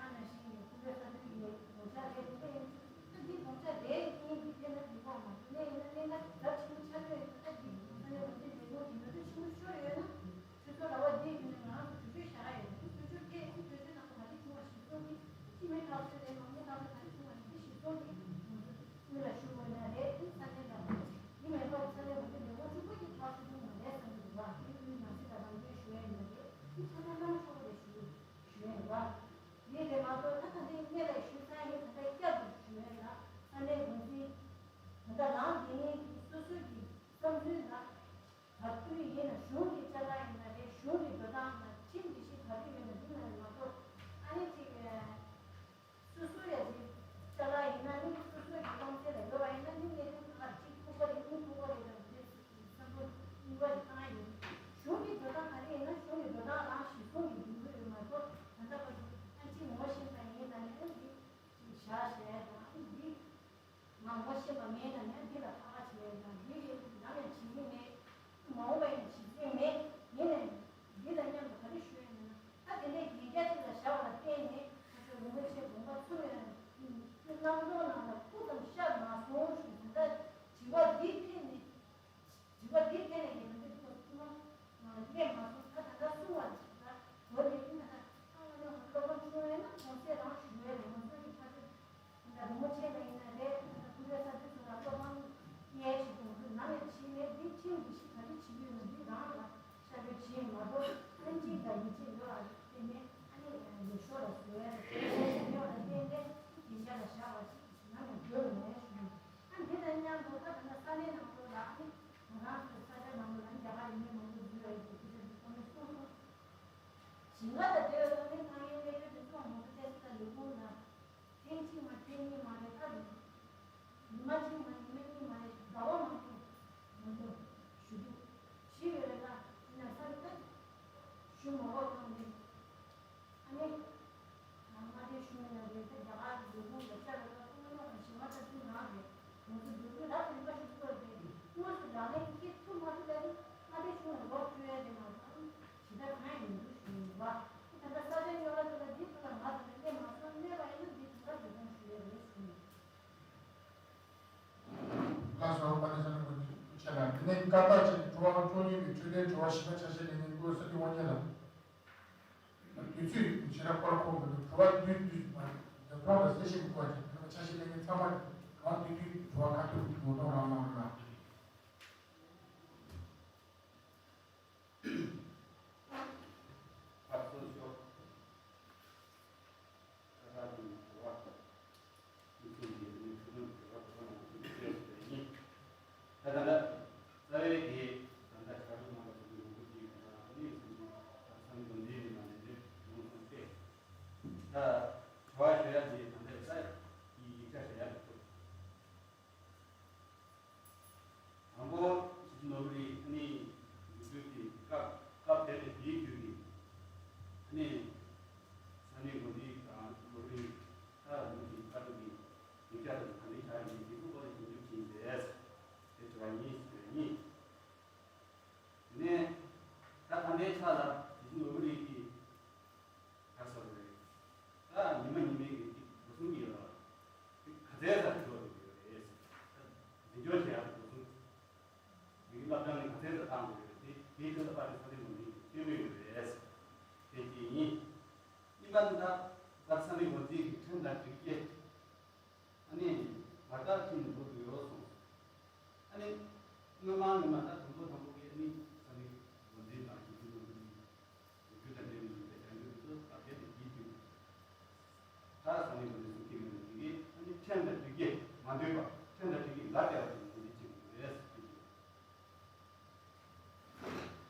ཡང་ན་གཞན་གྱི་ཁོ་པའི་བསམ་ཚུལ་ཡིན་དགོངས་འཆར་རེད། དེ་འདྲ་ཡིན་ཚུལ་ད་འདི་དགོངས་འཆར་རེད། ཡིན་འདི་ཕན་ན་འགྲིག་གོ་མ་གཏོགས་གནས་ཡིན་ན་གནད་འགག་རབ་ཆེན་པོ་ཆགས་ཀྱི་ཡོད་ད། འདི་ས་གནས་འགོ་ཁྲིད་ལས་ཁུངས་ཀྱི་མོས་མཐུན་ཆེན་པོ་ཤོར་ཡོད་ན་ཆུ་ཚོད་ར་བ་འདིའི་རྒྱུན་ནས་ང་རང་ཚོ་གྲོས་ཆོད་བཞག་ཡོད། གྲོས་ཆོད་དེ་གྲོས་ཆོད་ནང་དུ་ག་རེ་བྱུང་བ་ཞིག་ཚོགས་ཀྱི་སྤྱི་མི་ཁག་ཚོས་རེད། མང་མི་ཁག་ཚོས་ག་རེ་བྱུང་བ་ཡིན་དེ་ཞིག་ཚོགས་ཀྱི་དངུལ་ལ་ཞུ་དགོས་ན་རེད། དེ་ས་གནས་ལ་ཡིན་མེད་པར་ས་གནས་འགོ་ཁྲིད་ལས་ཁུངས་ཕྲུ་གུ་ཡིས་ཐག་གཅོད་ཐུབ་མ་རེད་བསམ་གྱི་འདུག་བ། དེ་དངུལ་ནང་སྲིད་དང་རང་སྐྱོན་ཞུ་ཡ་ཡིན་པ་རེད། དེ་ཚང་མ་གནང་ཆོག་གི་རེད་ཞུ་ཞུ་ཡ་ཡིན་བ། དེ་རེད་མ་གཏོགས་ད་ལྟ་འདི་སྔོན་ལ་ཞུས་ཚར་ཡིན། ད་ལྟ་བསྐྱར་དུ་ཞུ་ཡ་ཡིན་ལ། ས་གནས་འགོ་འཛིན་ད་ལྟ་རང་འདི་ངེད་ཀྱི་སོ་སོའི་གི་བསམ་ཚུལ་ལ་ག་དུས་ཡིན་ན་གཞུང་གི་ཅ་ལག་ཡིན་ན་རེད། གཞུང་གི་འགྲོ་སྟངས་ན་ཁྲིམས་ཀྱི་གཞི་ག་དུས་ཡོད་ན་འདི་ན་མ་གཏོགས་ཨ་ནི་ཅིག་སོ་སོ་ཡ་ཅིག་ཅ་ལག་ཡིན་ན་ནི་སོ་སོ་གི་རླངས་རྩལ་ལ་ཡོད་པ་ཡིན་ན་ནི་གནད་དོན་ཁག་ཅིག་ཐུག་པ་རེད། མི་ཐུག་པ་ མེད་ན་ཡང་འདི་ལ་ཁ་ཁ་བྱེད་ཡ་ཡང་འདི་ཡི་ནམ་ཡང་བྱེད་ཀྱི་མེད། མ་འོངས་པ་ཡང་བྱེད་ཀྱི་མེད། ཡིན་ནའི་འདི་དང་མཉམ་དུ་ག་རེ་ཞུ་ཡ་ཡིན་ན། ད་དེ་འདྲའི་གན་རྒྱ་ཅིག་ལ་བཞག་པ་ལ་བརྟེན་ནས་ཁ་ཤས་རིན་པོ་ཆེ་དགོངས་པ་ཚོམས་ཡ་རྣམ་རྟོག་ནང་ལ་སྤུ་ཙམ་ཤར་མ་སོང་ཞུ། ད་ལྟ་དྲི་བ་འདི་ཕེབས་ནས། དྲི་བ་འདི་ཐད་ནས་ཡིན་ན་འདི་ཚོ་ཐུགས་སྣང་སླེབས་མ་སོང་། ད་ད་ལྟ་གསུང་བ་ཅིག་ད་བོད་ནས་ཡིན་ན་ད་ཨ་ང་ནི་སློབ་དཔོན་ཆུང་བས་ན་གོང་གསལ་རང་ཞུ་ཡས་རེད། ང་ཚོ་གི་ཕ་ཚོ་ད་རིན་པོ་ཆེ་ལ་ཡིན་ན་རེད། ད་ཕུ་བའི་ས་དེ་ཚོ་ལ་སློབ་དཔོན་གཡས་ཞིག་དང་དུ་ནམ་ཡང་བྱིས་མེད། འདི་ཁྲིམས་འདི་ཤིག་ག་རེ་བྱེད་ཀྱི་ཡོད་ན་འདི་རང་ལ་ཤ་བའི་བྱིས་མ་གཏོགས་ལྷན་ཅིག་དང་ཡིད་ཆེས་ཡོད་ཨ་རེད། དེ་ནས་ཨ་ནི་ཡེ་ཤུ་ལ་བཟོ་ཡས་རེད། དེ་ནས་ཡོད་ལ་བརྟེན་ནས་དེ་ཤ་ལ་བཞག་པ་ཞིག་ནམ་ཡང་འགྱུར་མེད་ཞུ། ཨ་འདི་དང་མཉམ་དུ་ད་ད་ལྟ་ས་གནས་ནང་ལོགས་ལ་ཨ་ནི་ང་རང་ཚོའི་ས་ཆ་ནང་ལོགས་ལ་རྒྱ་གར་ཡུལ་མི་མང་པོ་འཛུལ་བའི་སྐད་ཆ་འདི་ཁོ་ནས་གསུངས་སོང་། ཞིང་ཁ་དང་འབྲེལ་བའི་ས་གནས་ནང་ཡོད་སླེབས་ཡོད་དེ་ཚོ་མང་པོ་བལྟས་ས་ལས་ཁུངས་ལ་ཐེངས་གཅིག་མ་ཐེངས་གཉིས་མ་རེད། ད་ཉི་མ་གཅིག་མ་ཉི་མ་གཉིས་མ་རེད། ཟླ་བ་མང་པོ་མང་པོ་ཞུ་རྒྱུ་ཞིག་ཡོད་རེད། ད་ཡིན་ན་ས་རེད། ད་ཞུ་མ་དགོས་ཐང་རེད། ཨ་ནི། མངའ་སྡེ་གཞུང་ཡིན་ན་རེད། དེ་རྒྱ་གར་གྱི་ལས་ཁུངས་ལ་བཅར་བའི་སྐབས་སུ་སྔོན་མ་དང་གཞན་པ་ལྟ་ཚུལ་རང་རེད། ང་ཚོ་འགྲོ་རྒྱུ་རབ་རིམ་པ་ཞིག་བཟོས་ཏེ་དངོས་སུ་ལག་ལེན་འཁེལ་ཐུབ་མ་ཐུབ་ལ་ནི་མངའ་སྡེ་གཞུང་ལ་རོགས་སྐྱོར་ཡ་དེ་མ་གཏོགས་ཇི་ལྟར་གང་ཡང་མི་འདུག་ཞུ་ཡིན་པ། དེ་ད་ལྟ་ས་ཆ་སྨྱོ་ལ་དེ་ལ་འདི་ཚོ་ལ་ང་ཚོ་ལ་སླེབས་མ་སོང་། སླེབས་པ་ཡིན་ན་འདི་དེ་ལྟར་འགྲོ་སྟངས་ཞུ་ཡ་རེད་ཞུ་ཡིན། ལགས་སོ། པ་ཏི་ས་ནི་གོ་ཆེ་ལ་དེ་ནས་བཀའ་རྟགས་ཅན་གྱི་དྲི་བ་ཁག་བཅུ་གཉིས་པའི་འཕྲོས་དེ་དྲི་བ་བཞི་པ་ཆ་ཤས་ལེན་མཁན་སྐུ་ངོ་ས་འདི་དབང་རྒྱལ་ལགས། དུས་ཚོད་ཞེ་དྲག་པར་ཁོམ་མི་འདུག་དྲི་བ་བསྡུས་བསྡུས་མ་རེད། འདེམས་ཐོག་དང་གསལ་བཤད་ཀྱི་སྐོར་གྱི་དྲི་བ་ཆ་ཤས་ལེན་མཁན་ཚང་མ་གང་དུས་དུས་དྲི་བ་ཁ་ཐུག་གི་ངོ་གདོང་རང་གནང་རོགས་གནང་། ཁ་གསོ་ཤོག་ཁ་ཁ་དུ་དྲི་བ། ད་ལྟ་རྩ་བའི་དེ་ད་ལྟ་ཁ་རུ་ནང་ལ་ཐུག་པའི་ལུང་པ་ཅིག་ཡོད་ན་ནི་སུ་ད་ཚང་གི་འདི་ཡིན་ན་ནི་འདི་ལུང་སུ་སྟེ། ད་དྲི་བ་ཞུ་ཡ་འདི་ད་ལྟ་ས་ཡི་ཡིག་ཆ་ཞུ་ཡ་འདུག་དང་པོ་ཞི་ཅིན་ནོར་བུ་རི་ནི་འཛུགས་སྐྲུན་གྱི་སྐབས་སྐབས་དེ་ནས་དེའི་རྒྱུད་ནི་ནི་ས་གནས་འགོ་འཛིན་དང་ནོར་བུ་རི་ད་ལུང་གི་ཁ་ཐུག་གི་ཡིག་ཆ་དང་ག་འདྲ་ཆགས་ཡིན་དེ་ཚོ་སྐོར་ལ་ཞིབ་འཇུག་བྱས་ཏེ་དེ་དྲི་བ་ཡིན་ཞེས་ཡིན། དེ་ནས་ད་ད་ལྟའི་ཆ་ལ་ཞི་ཅིན་ནོར་བུ་རི་གིས་ག་ཟེར་རེད། ད་ཉི་མ་ཉི་མའི་གི་སྒོ་གསུམ་གྱི་ཡོད་ལ་ག་ཚད་ཟ་འགྲོ་འགྲོ་གི་ཡོད་རེད། ད་འཛིན་སྐྱོང་བྱེད་ཡག་སྒོ་གསུམ་གྱི་བསླབ་སྦྱང་ནི་ག་ཚད་ཟ་བཏང་དགོས་ཡོད་རེད། དེ་དེའི་ཐད་ལ་པ་ཏི་ས་གནས་འགོ་འཛིན་གྱི་སྐྱོན་མེད་ཡོད་རེད། དེ་གཅིག་ཡིན། གཉིས་པ་ནི་ད་པ་ཏི་ས་གནས་འགོ་འཛིན་གྱི་ཁྲིམས་དང་སྒྲིག་གཞི། ཨ་ནི་བར་ཐག་ཅིག་ནས་འགྲོ་དགོས་ཡོད་གསུངས། ཨ་ནི་སྔོན་མ་སྔོན་མ་ད་དང་པོ་དང་པོ་གི་ཨ་ནི་ས་གནས་འགོ་འཛིན་དང་ཞི་ཅིན་ནོར་བུ་རི་རྒྱུ་དང་འབྲེལ་བའི་ཡིག་ཆ་རྒྱག་རྒྱུ་དེ་ཚོ་ད་རྒྱ་དེ་དེའི་དུས་ད་ས་གནས་འགོ་འཛིན་སུ་སྐྱེས་མིན་ལ་དེ་གའི་ཨ་ནི་ཁྲིམས་དང་སྒྲིག་གཞི་མ་འདོད་པ་ཁྲིམས་དང་སྒྲིག་གཞི་ལ་བལྟས་པ་དེ་འགོ་འཛིན་བྱེད་དགོས་རེད་ཟེར་གྱི་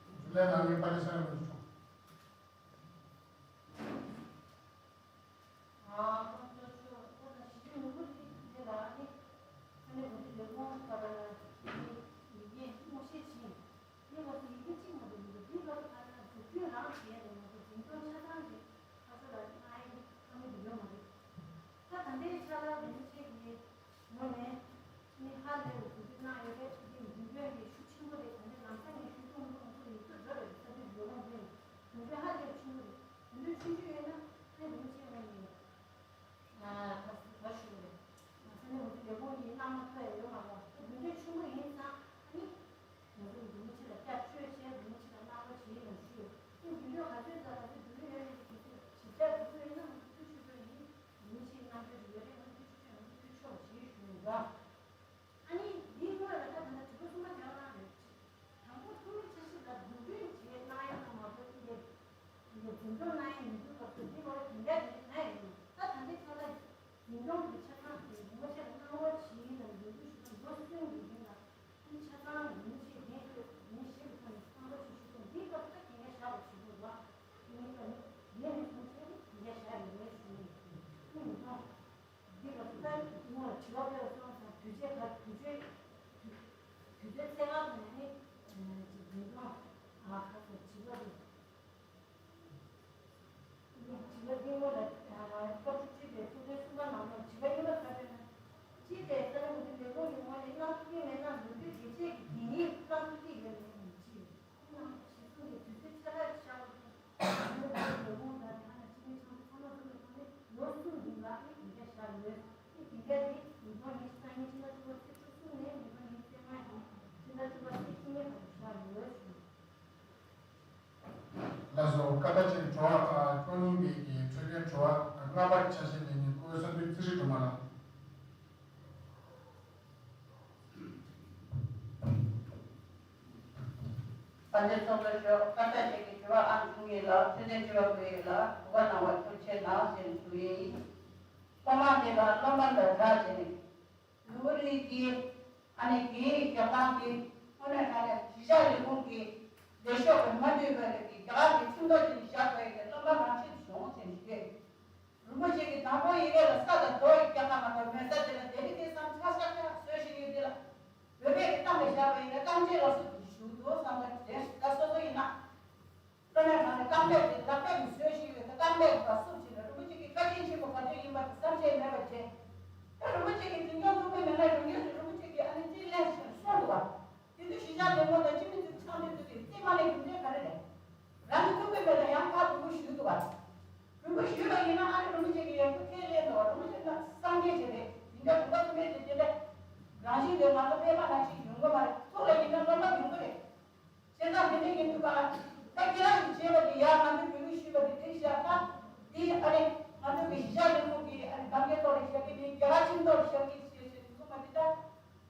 འདུག་ཇུ་ལེ་ནང་གི་པ་ཏི་ས་ནས་འགོ་འཛིན་བྱུང་། ཨ་ཁོང་ཚོ་ཆོས་ཁོ་དང་ཞི་ཅིན་ནོར་བུ་རི་དེ་ལ་ནི་ས་གནས་འགོ་འཛིན་ལས་ཁུངས་ཀྱི་ཡི་གེ་ངོ་ཤེས་བྱིན། དེའི་སྐབས་སུ་ཡི་གེ་གཅིག་མ་གཏོགས་མི་འདུག་དེའི་སྐབས་སུ་ཁ་སང་འཛུགས་སྐྲུན་རང་བྱས་ནས་ང་ཚོ་འཛིན་སྐྱོང་ཆ་ཚང་གི་ཁ་ཕྱོགས་ལ་གནང་ཡས་བསམ་བློ་དེ་ཡོད་མ་རེད། ད་ད་ལྟའི་ཆ་ལ་རིན་པོ་ཆེ་གིས་ངོས་ནས་ནི་ཧ་ལས་པའི་འཛུགས་སྐྲུན་གནང་ཡོད་པས་དེ་འདི་འདོན་གྱི་ཤུགས་ཆེན་པོ་རེད། ད་ནི་ལམ་སང་ངས་ཤུགས་ཆུང་ཆུང་ཚོ་ཡིག་ཚོད་འགྲོ་རེད། ས་དུས་ཡོད་རུང་འདོན་འདོན་སྤྲོད་ཧ་ལས་པའི་ཆེན་པོ་རེད། འདོན་སྤྲོད་ཆུང་ཆུང་ཡོད་ན་ཨ་རིན་པོ་ཆེ་ངོས་ནས་ད་ད་ཞུ་རེད། ས་གནས་འགོ་འཛིན་ལས་ཁུངས་ཀྱི་གནང་མ་ཐུབ་ཡ་ཡོད་མ་རེད། ད་འདོན་སྤྲོད་ཆུང་ངུ་ཡིན་ཙང་ཨ་ནི་ང་ཚོ་རིན་པོ་ཆེ་ལ་སྐྱབས་བཅོལ་བྱས་རིན་པོ་ཆེ་ལ་གནང་རོགས་བྱེད་ཡིན་ལ་ཞུ། ཨ་ནི་འདོན་སྤྲོད་ག་ཚོད་ཙམ་ག་ཚོད་འདོན་ཡོད་མེད་ཀྱི་དུས་ཚོད་ཞིབ་ཕྲ་དུས་ཚོད་ཡིན་ན་ང་ཚོ་ཐུགས་ཆུད་ཆོད་ཡིན། རིན་པོ་ཆེའི་གནང་འདོད་དེ་ཡོད་རེད། ང་ཚོ་ཐུགས་ཆུད་ཆོད་ང་ཚོ་ཐུགས་ཆོག་བྱེད་ཞུ་ཡིན་ལ། ཨ་ནི་འདིའི་སྔོན་ལ་ད་ད་ལྟ་དྲི་བ་གསུམ་པ་དེ་ཡང་གནང་རེད། དང་པོ་ཐོག་མའི་འཆར་གཞི་ལ་འཛུགས་སྐྲུན་བྱེད་གནང་ཡ་ཙམ་མ་གཏོགས་འདི་འདི་འཛིན་སྐྱོང་གནང་ཡ་མི་འདུག་སྐབས་སུ་འདི་ལོར་དེ་འདྲ་རེད་གནང་ཡ་ཡིན། ད་ད་ལྟའི་ཆ་ལ་འཛིན་སྐྱོང་གི་ཆ་ཚང་དེ་རིན་པོ་ཆེ་ལ་གནང་རོགས་བྱེད་ཡིན་ལ་འབོད་སྐུལ་ཞུ་སྟངས་ལོ་གསུམ་གྱི་རིང་ལ་ཨ་ནི་ཆ་ཚང་རིན་པོ་ཆེ་འགན་ཁུར་འགན་བཞེས་པའི་ཐོག་ནས་གསང་བ་ཞིག་ཞུ་དགོས། འདིའི་སྐབས་ད་གན་རྒྱ་བཞག་པ་ཞིག་དགོས་ལ། དེ་ཡིན་པ་ནི་ཡིན་ནས་གསུང་བཤད་ནི་གན་རྒྱ་བཞག་ཡོད་རེད་ཞུ་ཡིན། ཨ་ནི་མི་མཐོང་། འདི་ལ་སུ་ད་ངོ་ལ་དྲི་བ་སྤེལ་བ་སོང་ཙང་དུས་ཚོད་ག་དུས་ཚོད་དུས་ཚོད་ཚད་ག་ཐོག་ནས་ནི་ཅིག་འཛིན་སྐྱོང་ཨ་ཁ་ཚོ་དྲི་བ་རེད། དྲི་བ་འདི་ངོ་ལ་སྐབས་བཅུ་གཅིག་པའི་ཐུགས་འདུན་གསུམ་པ་ནང་ལ་དྲི་བ་གཉིས་པ་ག་རེ་ན། གཅིག་དེ་ས་གནས་འགོ་འཛིན་ལས་ཁུངས་ཀྱི་ངོས་ ལྔ་པ་ཆ་ཤས་ལེན་མཁན་ཀོ་བོད་ས་འཐུས་རྩིས་རིག་སྒྲོལ་མ་ལགས། དཔལ་ལྡན་ཚོགས་གཙོ་མཆོག་བཀའ་ཤག་ཅིག་གི་དྲི་བ་ཨང་བཅུ་གཉིས་ལ་ཚེ་བརྟན་ཆོས་པ་སྐུ་ཡིས་ལ་གོ་བ་གནང་བར་ཐུགས་རྗེ་གནང་ཞེས་ཞུ་ཡི་ཡིན། ཐོག་མར་འདི་ལ་སློབ་མ་ལ་གྲགས་བྱས་ནས། ལུང་རིགས་ཀྱི་ཨ་ནི་དེའི་རྒྱབ་ལྗོངས་ཀྱི་དངོས་གནས་དྲང་གནས་གཞིས་ཆགས་ལས་ཁུངས་ཀྱི་ལས་ཤོག་གི་མ་འདུས་པའི་རིགས་ཀྱི་རྒྱ་གར་གྱི་ཁྲིམས་ཐོག་ཅིག་བཞག་པའི་གི་སློབ་མ་རང་ཆེད་དུ་བྱུང་ཟེར་ཞུ་གི། རིན་པོ་ཆེ་གི་དང་པོ་ཡི་གེ་ལ་ས་དང་རྡོ་ཡི་རྒྱ་གར་མ་གཏོགས་མེད་ས་དེ་ལ་དེ་རིང་དེང་སང་ཆ་ཤག་ཤག་བཟོས་ཤིག་ཡོད་དེ་ལ། བོད་པས་གི་གཏམ་ལ་བཞག་པ་ཡིན་ན་རྐང་རྗེས་ལ་སུ་གིས་ཞུ་འདུག་བསམ་པ་དེ་ད་སོ་སོ་ཡིན་ན། སློབ་མའི་ནང་ནས་རྐང་པས་དེ་ལག་པས་ཀྱི་བཟོས་ཤིག་ཡོད་ཀྱི་རྐང་པས་ཀྱི་བ་སུབ་ཅིག་ལ་རིན་པོ་ཆེ་གི་བཀའ་དྲིན་ཆེན་པོ་ག་ཚོད་ཡིན་པ་དེ་བསམ་ཤེས་མེད་པ་བྱས། ད་རིན་པོ་ཆེ་གི་དྲིན་ཆུང་ཐུབ་ཀྱི་མེད་ན་རང་ཉིད་སུ་རིན་པོ་ཆེ་གི་ཨ་ནི་རྩིས་ལེན་ཞིག་གསུངས་འདུག་བ། དེ་དུས་གཞིས་ཆགས་ལས་ཁུངས་དང་སྤྱི་མི་ཚོས་ཆང་དུས་ཚོད་ཀྱི་རྩིས་མ་ལེན་གྱི་འདྲེ་ག་རེ་རེད། རང་གི་ཐུབ་ཀྱི་མེད་ན་ཡང་ཁ་རིན་པོ་ཞུས་འདུག་བ། རིན་པོ་ཞུས་པ་ཡིན་ན་ཨ་ནི་རིན་པོ་ཆེ་གི་ཡོན་ཏན་ཁས་ལེན་འདུག་བ། རིན་པོ་ཆེ་ན་སངས་རྒྱས་ཆེ་རེད། ཡིན་ན་དགོངས་པ་ཚུལ་མེད་དེ་དེ་འདྲ། རང་བཞིན་དེ་ང་ཚོ་ཕལ་པ་ནང་བཞིན་ཡོང་གི་མ་རེད། ཐུགས་ལ་ཡིན་ན་རྣམ་པ་ཡོང་གི་རེད། བྱས་ཙང་དེ་འདྲ་ཡིན་དུས་ག་ལ། ད་ཁྱེད་རང་གིས་བྱས་པ་དེ་ཡང་ང་ཚོས་འབོད་སྐུལ་ཞུས་པ་དེ་དེ་བཞག་ད། དེ་ཨ་རེ། ང་ཚོ་གི་གཞིས་ཆགས་ལས་ཁུངས་ཀྱི་ཨ་རེ་གཏམ་རྒྱུད་ཐོག་ལ་བཞག་གི་མིན། རྒྱ་གར་ཁྲིམས་ཐོག་ལ་བཞག་གི་ཞེས་ཞེས་གསུངས་པ་དེ་ད།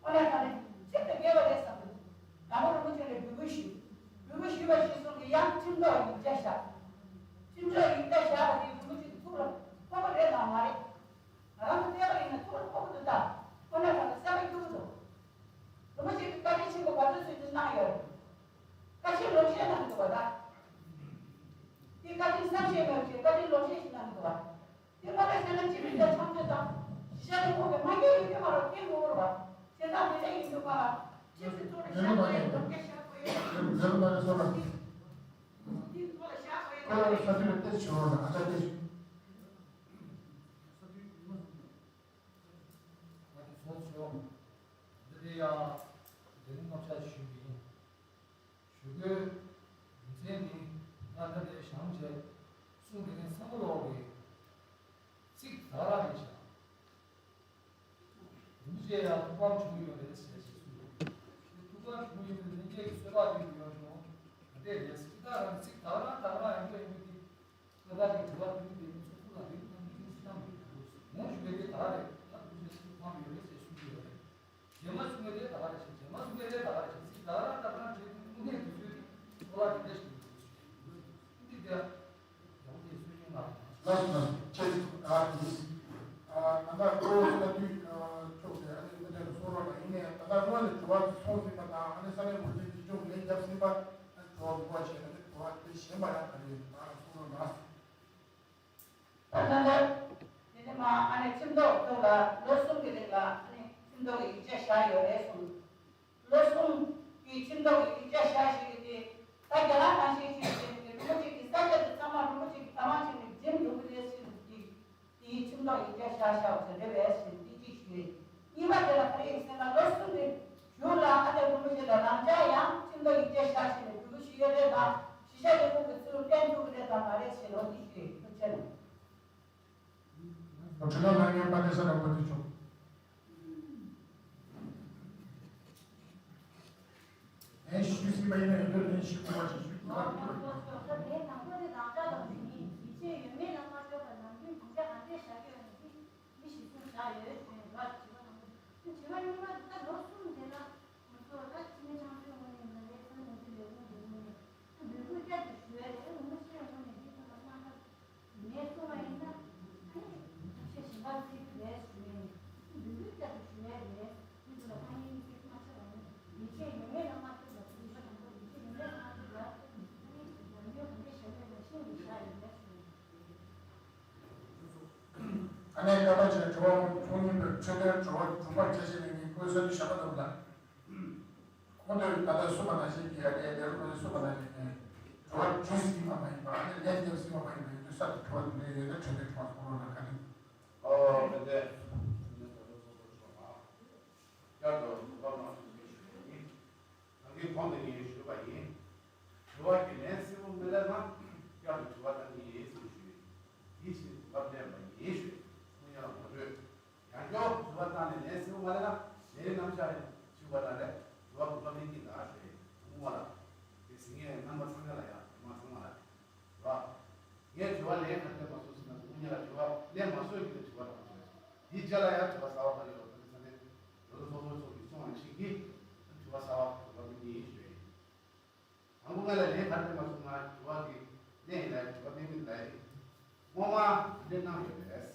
དངོས་གནས་དྲང་གནས་ཁྲིམས་དང་འགལ་བ་རེད་བསམ་གི་འདུག་དང་པོ་རིན་པོ་ཆེ་ལ་འབོད་སྐུལ་ཞུས། འབོད་སྐུལ་ཞུས་པ་ཞིག་སོང་གི་ཡང་ཁྲིམས་ཐོག་ཡིག་ཆ་བཞག་ཁྲིམས་ཐོག་ཡིག་ཆ་བཞག་པ་དེ་རིན་པོ་ཆེ་གི་ཐུགས་ལ་ཕོག་གི་རེད་དང་མ་རེད། ང་རང་ཚོ་བལྟས་པ་ཡིན་ན་ཐུགས་ལ་ཕོག་གི་འདུག་ད་དངོས་གནས་དྲང་གནས་སེམས་པ་སྐྱོ་གི་འདུག་རིན་པོ་ཆེ་གི་བཀའ་དྲིན་ཆེན་པོ་ག་ཚོད་ཚོད་ཅིག་གནང་ཡོད་རེད། བཀའ་ཆད་ལོག་བཤད་གནང་གི་འདུག་བ་ད། དེ་བཀའ་དྲིན་བསམ་ཤེས་མེད་པ་ཞིག་བཀའ་དྲིན་ལོག་བཤད་ཞིག་གནང་གི་འདུག་བ། དེ་མ་རེད་ཟེར་ན་སྤྱི་མི་དང་ཆང་མཛོད་དང་གཞིས་ཆགས་ལས་ཁུངས་ཀྱི་མ་སྐྱེས་ཡོད་ཀྱི་མ་རེད། སྐྱེས་དགོས་རེད་བ། བྱས་ཙང་དེ་འདྲ་ཡིན་དུས་ག་ལ་ཁྱེད་ཚོས་ཐུགས་ལ་བཞག་དགོས་ཡོད། ལམ་ཁ་བཞག་དགོས་ཡོད། ལམ་ཁ་བཞག་དགོས་ཡོད། ཁོ་ལ་ས་ཐུབ་ལ་ཏེ་ཆུ་བོ་ལ་ཨ་ཅག་ཏེ་ཆུ། ང་དེ་ཚོ་ཚོ། འདི་དེ་ཡང་དེ་རིང་སློབ་ཆ་ཞུས་པ་ཡིན། ཞུ་སྒོའི་རྒྱུ་མཚན་ནི་ང་ད་ལྟའི་ཞང་བཅས་གསུང་དེ་རིང་བསམ་བློ་ལོག་གི་ཚིག་དག་ར་རེད་ཤག་རིན་པོ་ཆེ་ཡང་ཐུགས་ཕམ་བྱུང་ཡོད་རེད་ཟེར་ཞེས་གསུངས་འདུག་དེ་ཐུགས་ཕམ་བྱུང་ཡོད་པའི་ལྷན་རྒྱས་ཀྱི་གསོལ་བ་འདེབས་ཡོད་རུང་ག་འདྲས་རེད་ཟེར། ད་རང་ཚིག་དག་ར་དག་ར་ཡིན་པ་ཡིན་པ་དེ། ལྷག་པར་དུ་དྲི་བ་དེ་རིགས་དེ་མི་ཚོགས་ཁུལ་ལ་རིགས་དང་མི་རིགས་སུ་བཏང་དགོས་ཀྱི་འདུག་ངོ་ཤེས་པའི་དེ་ད་རེད། ད་དུས་ཚོད་ཐུགས་ཕམ་ཡོད་རེད་ཅེས་གསུངས་ཀྱི་ཡོད་རེད། རྗེས་མ་གསུང་མཁན་དེ་ད་རེད་ཅེས། རྗེས་མ་གསུང་མཁན་དེ་ད་རེད་ཅེས། ཚིག་ད་ར་ད་རང་བྲིས་དུས་དངོས་གནས་དུས་ཚོད་དེ་ཁོ་ལ་དེ་འདྲ་ཞིག་ཡོད་འདུག་འདི་དེ་ཡག་པོ་དེ་སུས་ཀྱང་ལ། ལགས་སོ། ཁྱེད་ཨ་དེ་ཨ་ད་ལྟ་ཁོ་ལྟ་དུས་ཨ་ཕྱོགས་དེ་ཨ་ནི་ད་ལྟ་གསུང་རོགས་ལ་ཡིན་ནའི་ད་ལྟ་སྔོན་ལ་དྲི་བ་ཚོ་སོང་ཟིན་པ་དང་ཨ་ནི་ས་གནས་འགོ་ཁྲིད་དེ་ཕྱོགས་ལན་བརྒྱབ་ཟིན་པ། ཨ་དྲི་བ་དགོས་པ་བྱས་ན་ནི་དྲི་བ་དེ་གཞན་པ་ཡང་ད་རེས་ད་གསུང་རོགས་ལ། ད་ལྟ་ལྟར། དེ་ནས་མ་ཨ་ནི་ཁྲིམས་ཐོག་ཐོག་ལ་ལོ་གསུམ་གྱི་རིང་ལ་ཨ་ནི་ཁྲིམས་ཐོག་གི་ཡིག་ཆ་བཞག་ཡོད་རེད་གསུངས། ལོ་གསུམ་གྱི་ཁྲིམས་ཐོག་གི་ཡིག་ཆ་བཞག་ཞིག་གི་དེ། ད་རྒྱ་ནག་ནང་བཞིན་ཞིག་བྱས་ཏེ་རིན་པོ་ཆེ་གི་ས་ཆ་དེ་ཚང་མ་རིན་པོ་ཆེ་གི་ད་མ་ཆེ་ནས་འཛིན་འགྲོ་གི་རེད་ཟེར་གྱི། དེའི་ཁྲིམས་ཐོག་ཡིག་ཆ་བཞག་བཞག་ཟེར་རེད་པས་ཟེར་འདི་གཅིག་ཞུས། གཉིས་པ་དེ་ལ་ག་རེ་ཡིན་ཟེར་ན་ལོ་གསུམ་གྱི་གཞུག་ལ་ཨ་ནེ་རིན་པོ་ཆེ་ལ་རང་འཇགས་ཡང་ཁྲིམས་ཐོག་ཡིག་ཆ་བཞག་ཟེར་ནས་འབོད་སྐུལ་ཞུས་ཡོད་རེད་དང་གཞིས་ཆགས་ལས་ཁུངས་ཀྱི་ཚུལ་བསྟན་ཐུབ་ཀྱི་རེད་དང་མ་རེད་ཟེར་ལོ་འདི་ཞུས་ཡོད་ཕྱིར། དྲི་བ་གནང་མཁན་དཔལ་ལྡན་ས་དང་པོ་དེ་ཆོག་ལན་ཞུས་ཟིན་པ་ཡིན་ན་ཡིན་དུས་ལན་ཞུ་དགོས་པ་ཞིག་ཞུ་དགོས་པ་རེད། དེ་དང་པོ་དེ་རང་འཇགས་དང་འདི་ཡིན། ཡིད་ཆེས་ཡོད་མེད་ལ་མ་ལྟོས་པར་ནམ་རྒྱུན་གང་འདྲ་གང་འདྲས་བཞག་གི་ཡོད་ན་འདི་མི་ཞིག་གསུངས་བཞག་ཡོད་ཞུས་ཡོད་པ། དྲི་བ་དང་པོ་དེ། དྲི་བ་གཉིས་པ་དེ་ད་ལོ་གསུམ་དེ་ལ་ང་ཚོ་ད་སྤྱི་མི་ཚང་མའི་ངོས་ནས་ཡིན་ན་རེད། ས་གནས་འདི་ལས་ཁུངས་ཀྱི་ངོས་ནས་འབོད་སྐུལ་བསྐྱར་དུ་ཞུ་ཡ་རེད། ངོ་ཤེས་ངོས་ནས་འདི་ཚོ་ལ་དམའ་འབེབས། ངས་གསུངས་པ་ཡིན་ན། ཨ་ནི་ཐབས་ཤེས་གཞན་པ་བརྩི་གི་རེད་ཞུ་ཡས་ཡིན། འབོད་སྐུལ་བསྐྱར་དུ་ཞུ་ཡས་རེད། མི་ཚོ་ལ་ཐ་སྙད་དམིགས་བསལ་མ་ཆགས་པ་ཡིན། ཡིད་ཆེས་ཡོད་མེད་ལ་མ་ལྟོས་པར་དྲི་བ་དང་པོ་ཡིད་ཆེས་ཡོད་མེད་ལ་མ་ལྟོས་པར་ཨ་ནི་ནམ་རྒྱུན་ག་འདྲས་བྱ་དགོས་པ་ཤེས་ནས་བཞག་ཡོད་མེད་ཞུ་ཡས་ཡིན། ཨ་ནི་ཀ་པ་ཆེ་དྲི་བ་ཚོགས་གཉིས་པའི་འཕྲོད་བསྟེན་དྲི་བ་དྲུག་པར་ཆ་ཤས་ལེན་མཁན་ཀུན་བཟང་ཞྭ་དམར་ལགས་ལ། ཁོང་ཚོས་ད་ལྟ་གསུངས་པ་ནང་བཞིན་གྱི་ཨ་ནི་ལས་རོགས་ཚོས་གསུངས་པ་ནང་བཞིན་གྱི་དྲི་བ་དྲིས་ཟིན་པ་མ་ཡིན་པ། ཨ་ནི་ལན་བརྒྱབ་ཟིན་པ་མ་ཡིན་པ་ཡིན་དུས་ས་དང་དྲི་བ་འདི་འདྲ་ཡོད་ན་འཕྲོད་བསྟེན་དྲི་བ་ཚོགས་རོགས་ལ་བཀའ་དྲིན། ཨོ་དེ་འདྲ་ཡིན་ན་ད་ལྟ་ཚོགས་གཙོ་མཆོག་ལ་བསྐྱར་དུ་དྲི་བ་མང་ཞིག་ཞུ་གི་ཡིན། ད་གིན་གོང་དུ་ངས་ཞུས་པ་ཡིན། དྲི་བ་གི་ལན་གསལ་པོ་མི་སླེབས་ན་བསྐྱར་དུ་དྲི་བ་བཏང་གི་ཡིན་ཟེར་ཞུས། དེ་བཞིན་དུ་བབ་ལེན་པ་ཡིན་ཞུས་གསུང་ཡང་མ་འདོད། ཡང་བསྐྱར་དྲི་བ་བཏང་ནས་ལན་གསལ་པོ་མ་སླེབས་ན་ལས་རིམ་རྣམ་གཞག་ཞུས་པ་དང་ལས་དྲི་བ་གོ་སྐབས་ལེན་གྱི་གདའ་ཞུས་ཡིན། ཐུགས་མ་ལ་དེ་ཟིན་ངས་རྣམ་པ་ཚང་མ་ལ་ཡང་དྲི་མ་ཚང་མ་ལ་དྲི་བ། ངས་དྲི་བ་ལན་ག་འདྲ་མ་སོང་ཟེར་ན་དངོས་གནས་ དྲི་བ་གནས་མ་སོང་གི་དྲི་བ་དང་བཅས། དེའི་རྗེས་ལ་ཡང་དྲི་བ་གསར་པ་ག་རེ་ཡོད་པ་དེ་ས་ནས་རོལ་ཚོགས་གཙོ་མཆོག་གིས་གསུངས་པ་ནང་བཞིན་གྱི་དྲི་བ་གསར་པ་དྲི་བ་མི་གཉིས་ཞུས་ཡིན། དང་པོ་ང་ལ་ལན་ག་རེ་སྤྲད་མ་སོང་ན་དྲི་བ་གི་གནས་ཡིན་ལ་དྲི་བ་སྤྲད་མི་ལ་ཡིན། སྔོན་མ་དེ་འདྲ་གནང་ཡོད་རེད།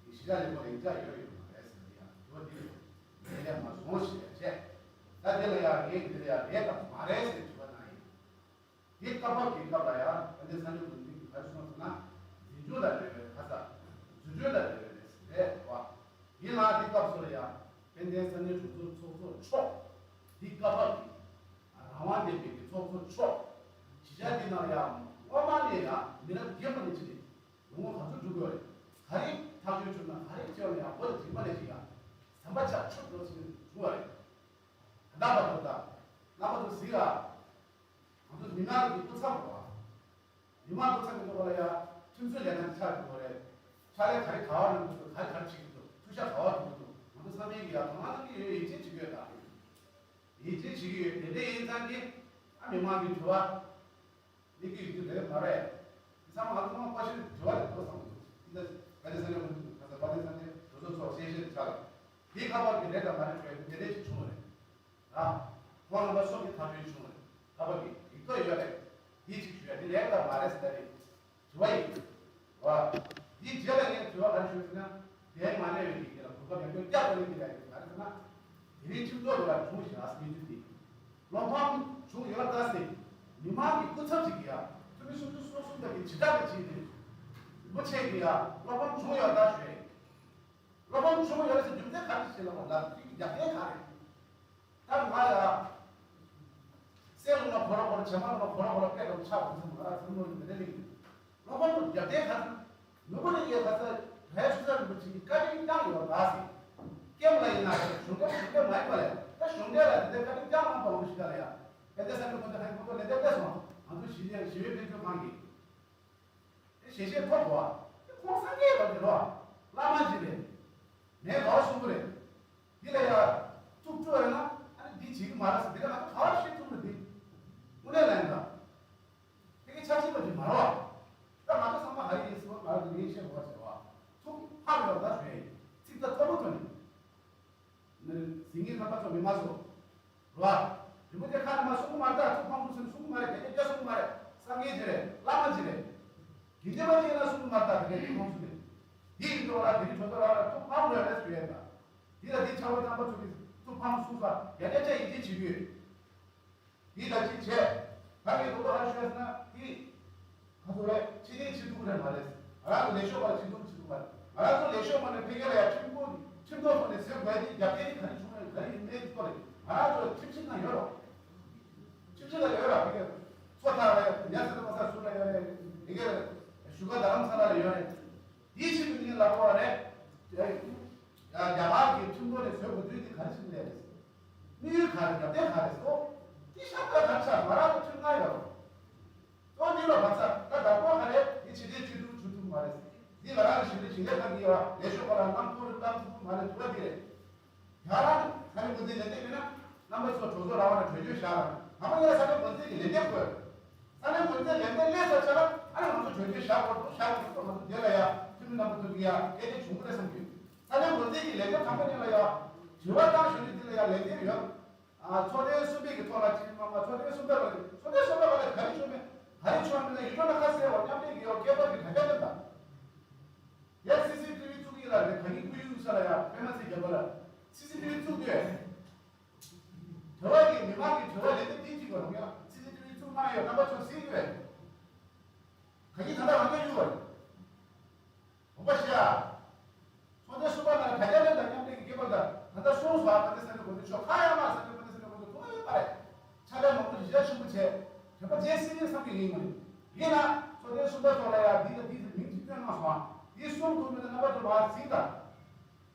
གཞིས་ཆགས་ལས་ཁུངས་ལ་ཡིག་ཆ་ཡོད་ཡོད་མ་རེད་ཟེར་ཡང་དྲི་བ་འདི་ལན་མ་སོང་ཞེས་བྱས། ད་དེ་ལ་ཡང་ངས་འདི་ལ་ཡང་རེད་དང་མ་རེད་ཟེར་དྲི་བ་གནང་ཡིན། དེ་སྐབས་བབ་ཀྱི་སྐབས་ལ་ཡང་ད་ལྟའི་ས་གནས་འགོ་འཛིན་གྱིས་ག་རེ་གསུངས་ཟེར་ན། འཛིན་སྐྱོང་ལ་འབྲེལ་བའི་ཁ་ཚ་འཛུགས་སྐྲུན་ལ་འབྲེལ་བའི་རེད་ཟེར་བ། ཡིན་ལ་དེ་སྐབས་སུ་ལ་ཡང་དཔལ་ལྡན་ས་གནས་གྲོང་ཚོའི་ཚོགས་གཙོ་མཆོག་དེ་སྐབས་བབ་ཀྱི་རང་དབང་ལྡན་པའི་གི་ཚོགས་གཙོ་མཆོག་གཞིས་ཆགས་འདི་ནང་ལ་ཡང་སྔོན་མ་ནས་ཡང་མི་རབས་རྒན་པ་ནས་བྱས་ནས་ལོ་ངོ་ག་ཚོད་འགྲོ་དགོས་རེད། ག་རེ་ཐག་གཅོད་བྱུང་ན་ག་རེ་བྱས་ན་ཡང་འོ་དེ་རིམ་པ་ནས་ཅིག་ཡང་ཟམ་པ་ཆག་ཆུ་འགྲོ་ཚུལ་བྱུང་བ་རེད། ད་ལྟ་བར་དུ་ད་རྣམ་པ་ཚོ་གཟིགས་ཨ། ང་ཚོ་མི་མང་གི་སྐུ་ཚབ་རེད་བ། མི་མང་སྐུ་ཚབ་ཀྱི་ཐོག་ལ་ཡང་ཁྲིམས་སྲོལ་ལས་ཁང་ཆགས་ཀྱི་ཡོད་རེད། ཕྱག་ལས་ག་རེ་ག་བ་རིམ་པ་འདུག་ག་རེ་ག་རེ་བྱེད་ཀྱི་འདུག་ཐུགས་ཤ་ག་བ་འདུག་འདུག་ང་ཚོ་ཚང་མས་ཀྱི་ཡང་དོ་སྣང་གནང་གི་ཡོད། ཡིད་ཆེས་བྱེད་ཀྱི་ཡོད་ད། ཡིད་ཆེས་བྱེད་ཀྱི་ཡོད། དེ་འདྲ་ཡིན་ཙང་གི་ཨ་མི་མང་གི་དྲི་བ་གནས་ཀྱི་ཡོད་ཀྱི་རེད་མ་རེད། དེ་ཚང་མ་ང་ཚོ་ཚང་མ་བཀའ་ཤོད་དྲི་བ་རེད་འདུག་བསམ་གྱི་འདུག་འདི་ལ་བཀའ་བློན་ས་གནས་ཁོང་ཚོ་ཁ་ས་བཀའ་བློན་ས་གནས་གྲོས་ཚོགས་ཚོགས་གསལ་བཤད་ཆགས་ལ་དེའི་ཁ་པར་གྱི་རེད་དང་མ་རེད་བྱས་དེ་འདྲ་ཞིག་བྱུང་བ་རེད། ཨ། ཁོང་རྣམ་པ་སོགས་ཀྱི་ཐག་གཅོད་བྱུང་བ་རེད། ཁ་པར་གྱི་ཡིག་ཐོག་ཡོད་རེད། འདི་གཅིག་ཞུ་ཡ་འདི་རེད་དང་མ་རེད་ཟེར་ད་རེད། དྲི་བ་ཡིན། བ། འདིའི་རྗེས་ལ་ངས་དྲི་བ་ག་རེ་ཞུས་ཟེར་ན། དེ་མ་གནས་པའི་ཡིག་དེ་ལ་གོ་སྐབས་ཡག་ཤོས་བསྐྱར་དུ་ལེན་གྱི་ཡག་ཡིན་ག་རེ་ཟེར་ན། དེ་རིང་ཁྲིམས་ཐོག་ལ་བྱུང་བཞག་ཟེར་རྒྱུ་དེ། བློ་ཕམ་བྱུང་ཡོད་ད་ཟེར། མི་མང་གི་སྐུ་ཚབ་ཅིག་གིས་ཡ། འཐུས་མི་སུམ་ཅུ་སོ་གསུམ་དག་གིས་ཇི་ལྟར་གྱིས་བྱས་ཏེ། རིན་པོ་ཆེ་གིས་ཡ་བློ་ཕམ་བྱུང་ཡོད་ད་ཞུས། བློ་ཕམ་བྱུང་ཡོད་ཟེར་རྒྱུ་མཚན་ག་རེ་ཞིག་ལ་བ་ལ་དེ་གི་རྒྱབ་རྟེན་ག་རེ། ད་ང་ཡ། སེ་ལུང་ན་ཁོ་ར་ཁོ་ར་བྱེ་མ་ལུང་ན་ཁོ་ར་ཁོ་ར་ཕེ་རོ་ཆ་བ་ཚང་མ་ར་ཚང་མ་ལུང་མི་རེ་ལིང་། ལོ་མ་ལུང་རྒྱབ་རྟེན་ཁ་ཚང་། ནུ་བོ་ནི་ཡེ་ཁ་ཚ་བྲའི་ཆུ་ཚ་རིན་པོ་ཆེ་གི་བཀའ་དྲིན་བསྐྱངས་ཡོད་ད་ཟེར། སྐྱེམ་ལ་ཡིན་ན་གཞུང་འབྲེལ་གཞུང་འབྲེལ་མ་ཡིན་པ་ལས་ད་གཞུང་འབྲེལ་ལ་དེ་འདྲའི་བཀའ་དྲིན་བསྐྱངས་གནང་དང་ཞིག་ལ་ཡ། དེ་འདྲ་ས་མི་ཁོ་ཚོ་ཧན་ཁོ་ཚོ་ལས་འདས་སོང་ང་ཚོ་ཞི་བདེ་ཞི་བའི་དཔལ་འབྱོར་ཁང་གི། དེ་ཞལ་བཞེས་ཐོབ་བ། དེ་ཁོང་སངས་རྒྱས་པ་དེ་རོ། བླ་མ་ཅིག་རེད། མེད་ག་བ་གསུང་གི་རེད། འདི་ལ་ཡ། ཐུགས་སྤྲོ་ཡོད་ན་ཨ་ནི་འདི་བྱེད་ཀྱི་མ་རེད་ཟེར་འདི་ལ་ང་ཚོ་ག་བ་ཤེས་ཐུབ་ན་འདི། དངོས་གནས་ལ་ཡིན་ད། དེ་གི་ཆ་ཤེས་པ་ཅིག་མ་རོ། ད་ང་ཚོ་ཚང་མ་ཧ་ཡིན་སོ་ང་ཚོ་ངས་བཤད་དགོས་པ་ཟེར་བ། ཐུགས་ཕམ་ཡོད་ད་ཞུ་ཡ་ཡིན། ཚིག་ད་མཐོ་པོ་ཐོན་ནས། ཟིན་གྱི་ལྷག་པ་ཚོ་མི་མ་སོ། རོ། རི་མོ་དེ་ཁ་ནས་མ་གསུང་གི་མ་རེད་ད། ཐུགས་ཕམ་དུ་སེམས་གསུང་གི་མ་རེད། དེ་ནས་སྐྱ་གསུང་གི་མ་རེད། སངས་རྒྱས་ཅི་རེད། བླ་མ་ཅི་རེད། དགེ་འདུན་པ་ཅི་ཡིན་ན་གསུང་གི་མ་རེད་ད། དེ་ནས་ཐུགས་ཕམ་སུ་རེད། དེ་ཡིན་དུས་ལ་དེ་རིང་གྲོས་ཚོགས་ལ་ལ་ཐུགས་ཕམ་རེད་རེད་ཞུ་ཡས་ད། དེ་ལ་དེ་ཆགས་པ་དམ་པ་ཚོ་གིས་ཐུགས་ཕམ་གསུང་ས་ཡ་སྐད་ཆ་ཡིན་གཅིག་བྱེད་རྒྱུ་ཡོད། འདི་ལྟ་ཅི་བྱས། ད་ངས་དོ་དོ་ཧ་ཤོད་ན་འདི། ཁ་ཐོ་རེད། ཕྱི་དེ་ཕྱི་ཐུག་རེད་མ་རེད། ང་རང་ཚོ་ལས་ཤོག་པ་ཕྱི་ཐུག་ཕྱི་ཐུག་མ་རེད། ང་རང་ཚོ་ལས་ཤོག་པ་ནས་ཕ་གི་ལ་ཡ་ཁྲིམས་ཁང་ཁྲིམས་ཐོག་ཐོག་ནས་ཟེར་དགོས་ཏེ་རྒྱབ་སྐྱེལ་ག་རེ་བྱུང་རེད་ག་རེ་ཡིན་མེད་ཐོག་ནས་ང་རང་ཚོ་ཁྲིམས་ཞིབ་ན་ཡོད་རོགས། ཁྲིམས་ཞིབ་ལ་ཡོད་རོགས་ཕ་གི། མཚོ་ཐར་ལ་ཡོད། ཉ་ས་ཐོག་ས་ཟུར་ལ་ཡོད་རེད། ཕ་གི་བཞུགས་སྒར་རྡ་རམ་ས་ལ་ལ་ཡོད་རེད། དེའི་ཕྱིར་དུ་ངས་ལབ་པ་རེད། ཡ། རྒྱ་གར་གྱི་ཁྲིམས་ཐོག་ནས་བཟོས་དགོས་དུས་དེ་ག་རེ་ཞིག་ལས་རེད། དམིགས་ཡུལ་ག་རེ་རྒྱབ་རྟེན་ག་རེ་སོ། དེ་ཤ་སྟག་ག་རེ་ཆགས་ང་རང་ཚོ་ཁྲིམས་ཁང་ཡོད་རོགས། ཨོ་འདི་ལ་བར་ཆ་ད་བདག་པོ་ག་རེ་དེ་ཕྱི་དྲིལ་ཕྱི་དྲིལ་ཆུ་ཐུབ་མ་རེད། འདི་ང་རང་གི་ཞི་བདེ་ཞི་བདེ་ཁང་གི་ཡོད་ལས་ཤོག་པ་ལ་གནང་ཐུབ་རེད་གནང་ཐུབ་མ་རེད་ཐུབ་པ་འདི་རེད། ཡང་ན་ས་གནས་འགོ་འཛིན་ལས་འདེབས་ཡོད་ན་རྣམ་པ་ཚོ་གྲོས་ཚོགས་རང་དབང་ལ་གྲོས་ཆོད་བཞག་རང་ཐ་མ་ཡང་ས་གནས་འགོ་འཛིན་གྱི་ལས་འདེབས་དགོས། ས་གནས་འགོ་འཛིན་ལས་འདེབས་སླེབས་ས་ཆ་ལ་ཨ་ནི་ང་ཚོ་གྲོས་ཆོད་བཞག་དགོས་འདུག་བཞག་དགོས་འདུག་ང་ཚོ་དེ་ལ་ཡ་འཐུས་མི་རྣམ་པ་ཚོ་གི་ཡ་སྐད་ཆ་བྱུང་གི་རེད་བསམ་གྱི་ཡོད། ས་གནས་འགོ་འཛིན་གྱི་ལས་འདེབས་དང་པོ་ཉིད་ལ་ཡ་དྲི་བ་བཏང་ཞུ་རྒྱུ་འདི་ལ་ཡ་ལས་འདེབས་ཡོད། ཨ། ཚོགས་ཐེངས་གསུམ་པའི་གི་ཐོག་ལ་ཅི་མ་མ་ཚོགས་ཐེངས་གསུམ་པ་ལ་ཚོགས་ཐེངས་གསུམ་པ་ལ་ག་རེ་བྱུང་མེད་ག་རེ་བྱུང་མེད་ན་ཡིད་སྤྲོ་ན་ཁ་གསལ་བ་མཉམ་འབྲེལ་གི་ཡོ་སྐད་པར་གི་དྲ་རྒྱ་ལྟ་དང་། ཡ་སི་སི་ཊི་བི་བཙུགས་ཡིན་ལ་རེད། ག་ཉིན་ཀུ་ཡུ་ས་ལ་ཡ་ཕེ་མ་སི་རྒྱབ་པ་ལ་སི་སི་ཊི་བི་བཙུགས་དུས། དྲི་བ་གི་མི་མང་གི་དྲི་བ་ལས་དེ་ཏིག་ཅིག་གོ་རང་ཡ་སི་སི་ཊི་བི་བཙུགས་གནང་ཡོད་རྣམ་པ་ཚོ་གཟིགས་ཡོད། ག་ཉིན་ད་ལྟ་རང་སྐྱོན་ཡོད་པ་རེད། དགོངས་པ་བཞེས་ཨ། ཚོགས་ཐེངས་གསུམ་པ་ནང་ལ་དྲ་རྒྱ་ལས་དང་མཉམ་འབྲེལ་གྱི་སྐད་པར་དང་ད་ལྟ་གསུངས་སོང་ཨ། ད་ལྟ་ས་གནས་འགོ་འཛིན་མཆོག་ཁ་ཡ་མ་ས་གནས་འགོ་འཛིན་ས་གནས་འགོ་འཛིན་ཐུགས་ཡོད་པ་རེད། ཕྱག་ལས་མང་པོ་ཞིག་རྒྱ་ཆེན་པོ་བྱས་དྲན་པ་བརྗེད་སྲིད་ཀྱི་བསམ་གྱི་ཡིན་མ་རེད། ཡིན་ན་ཚོགས་ཐེངས་གསུམ་པ་ཐོག་ལ་ཡ་འདི་དང་འདི་ཚོ་མིང་ཅིག་བཏོན་གནང་སོང་ཨ། འདི་གསུང་དགོས་མེད་ན་རྣམ་པ་ཚོ་མར་གཟིགས་དང་།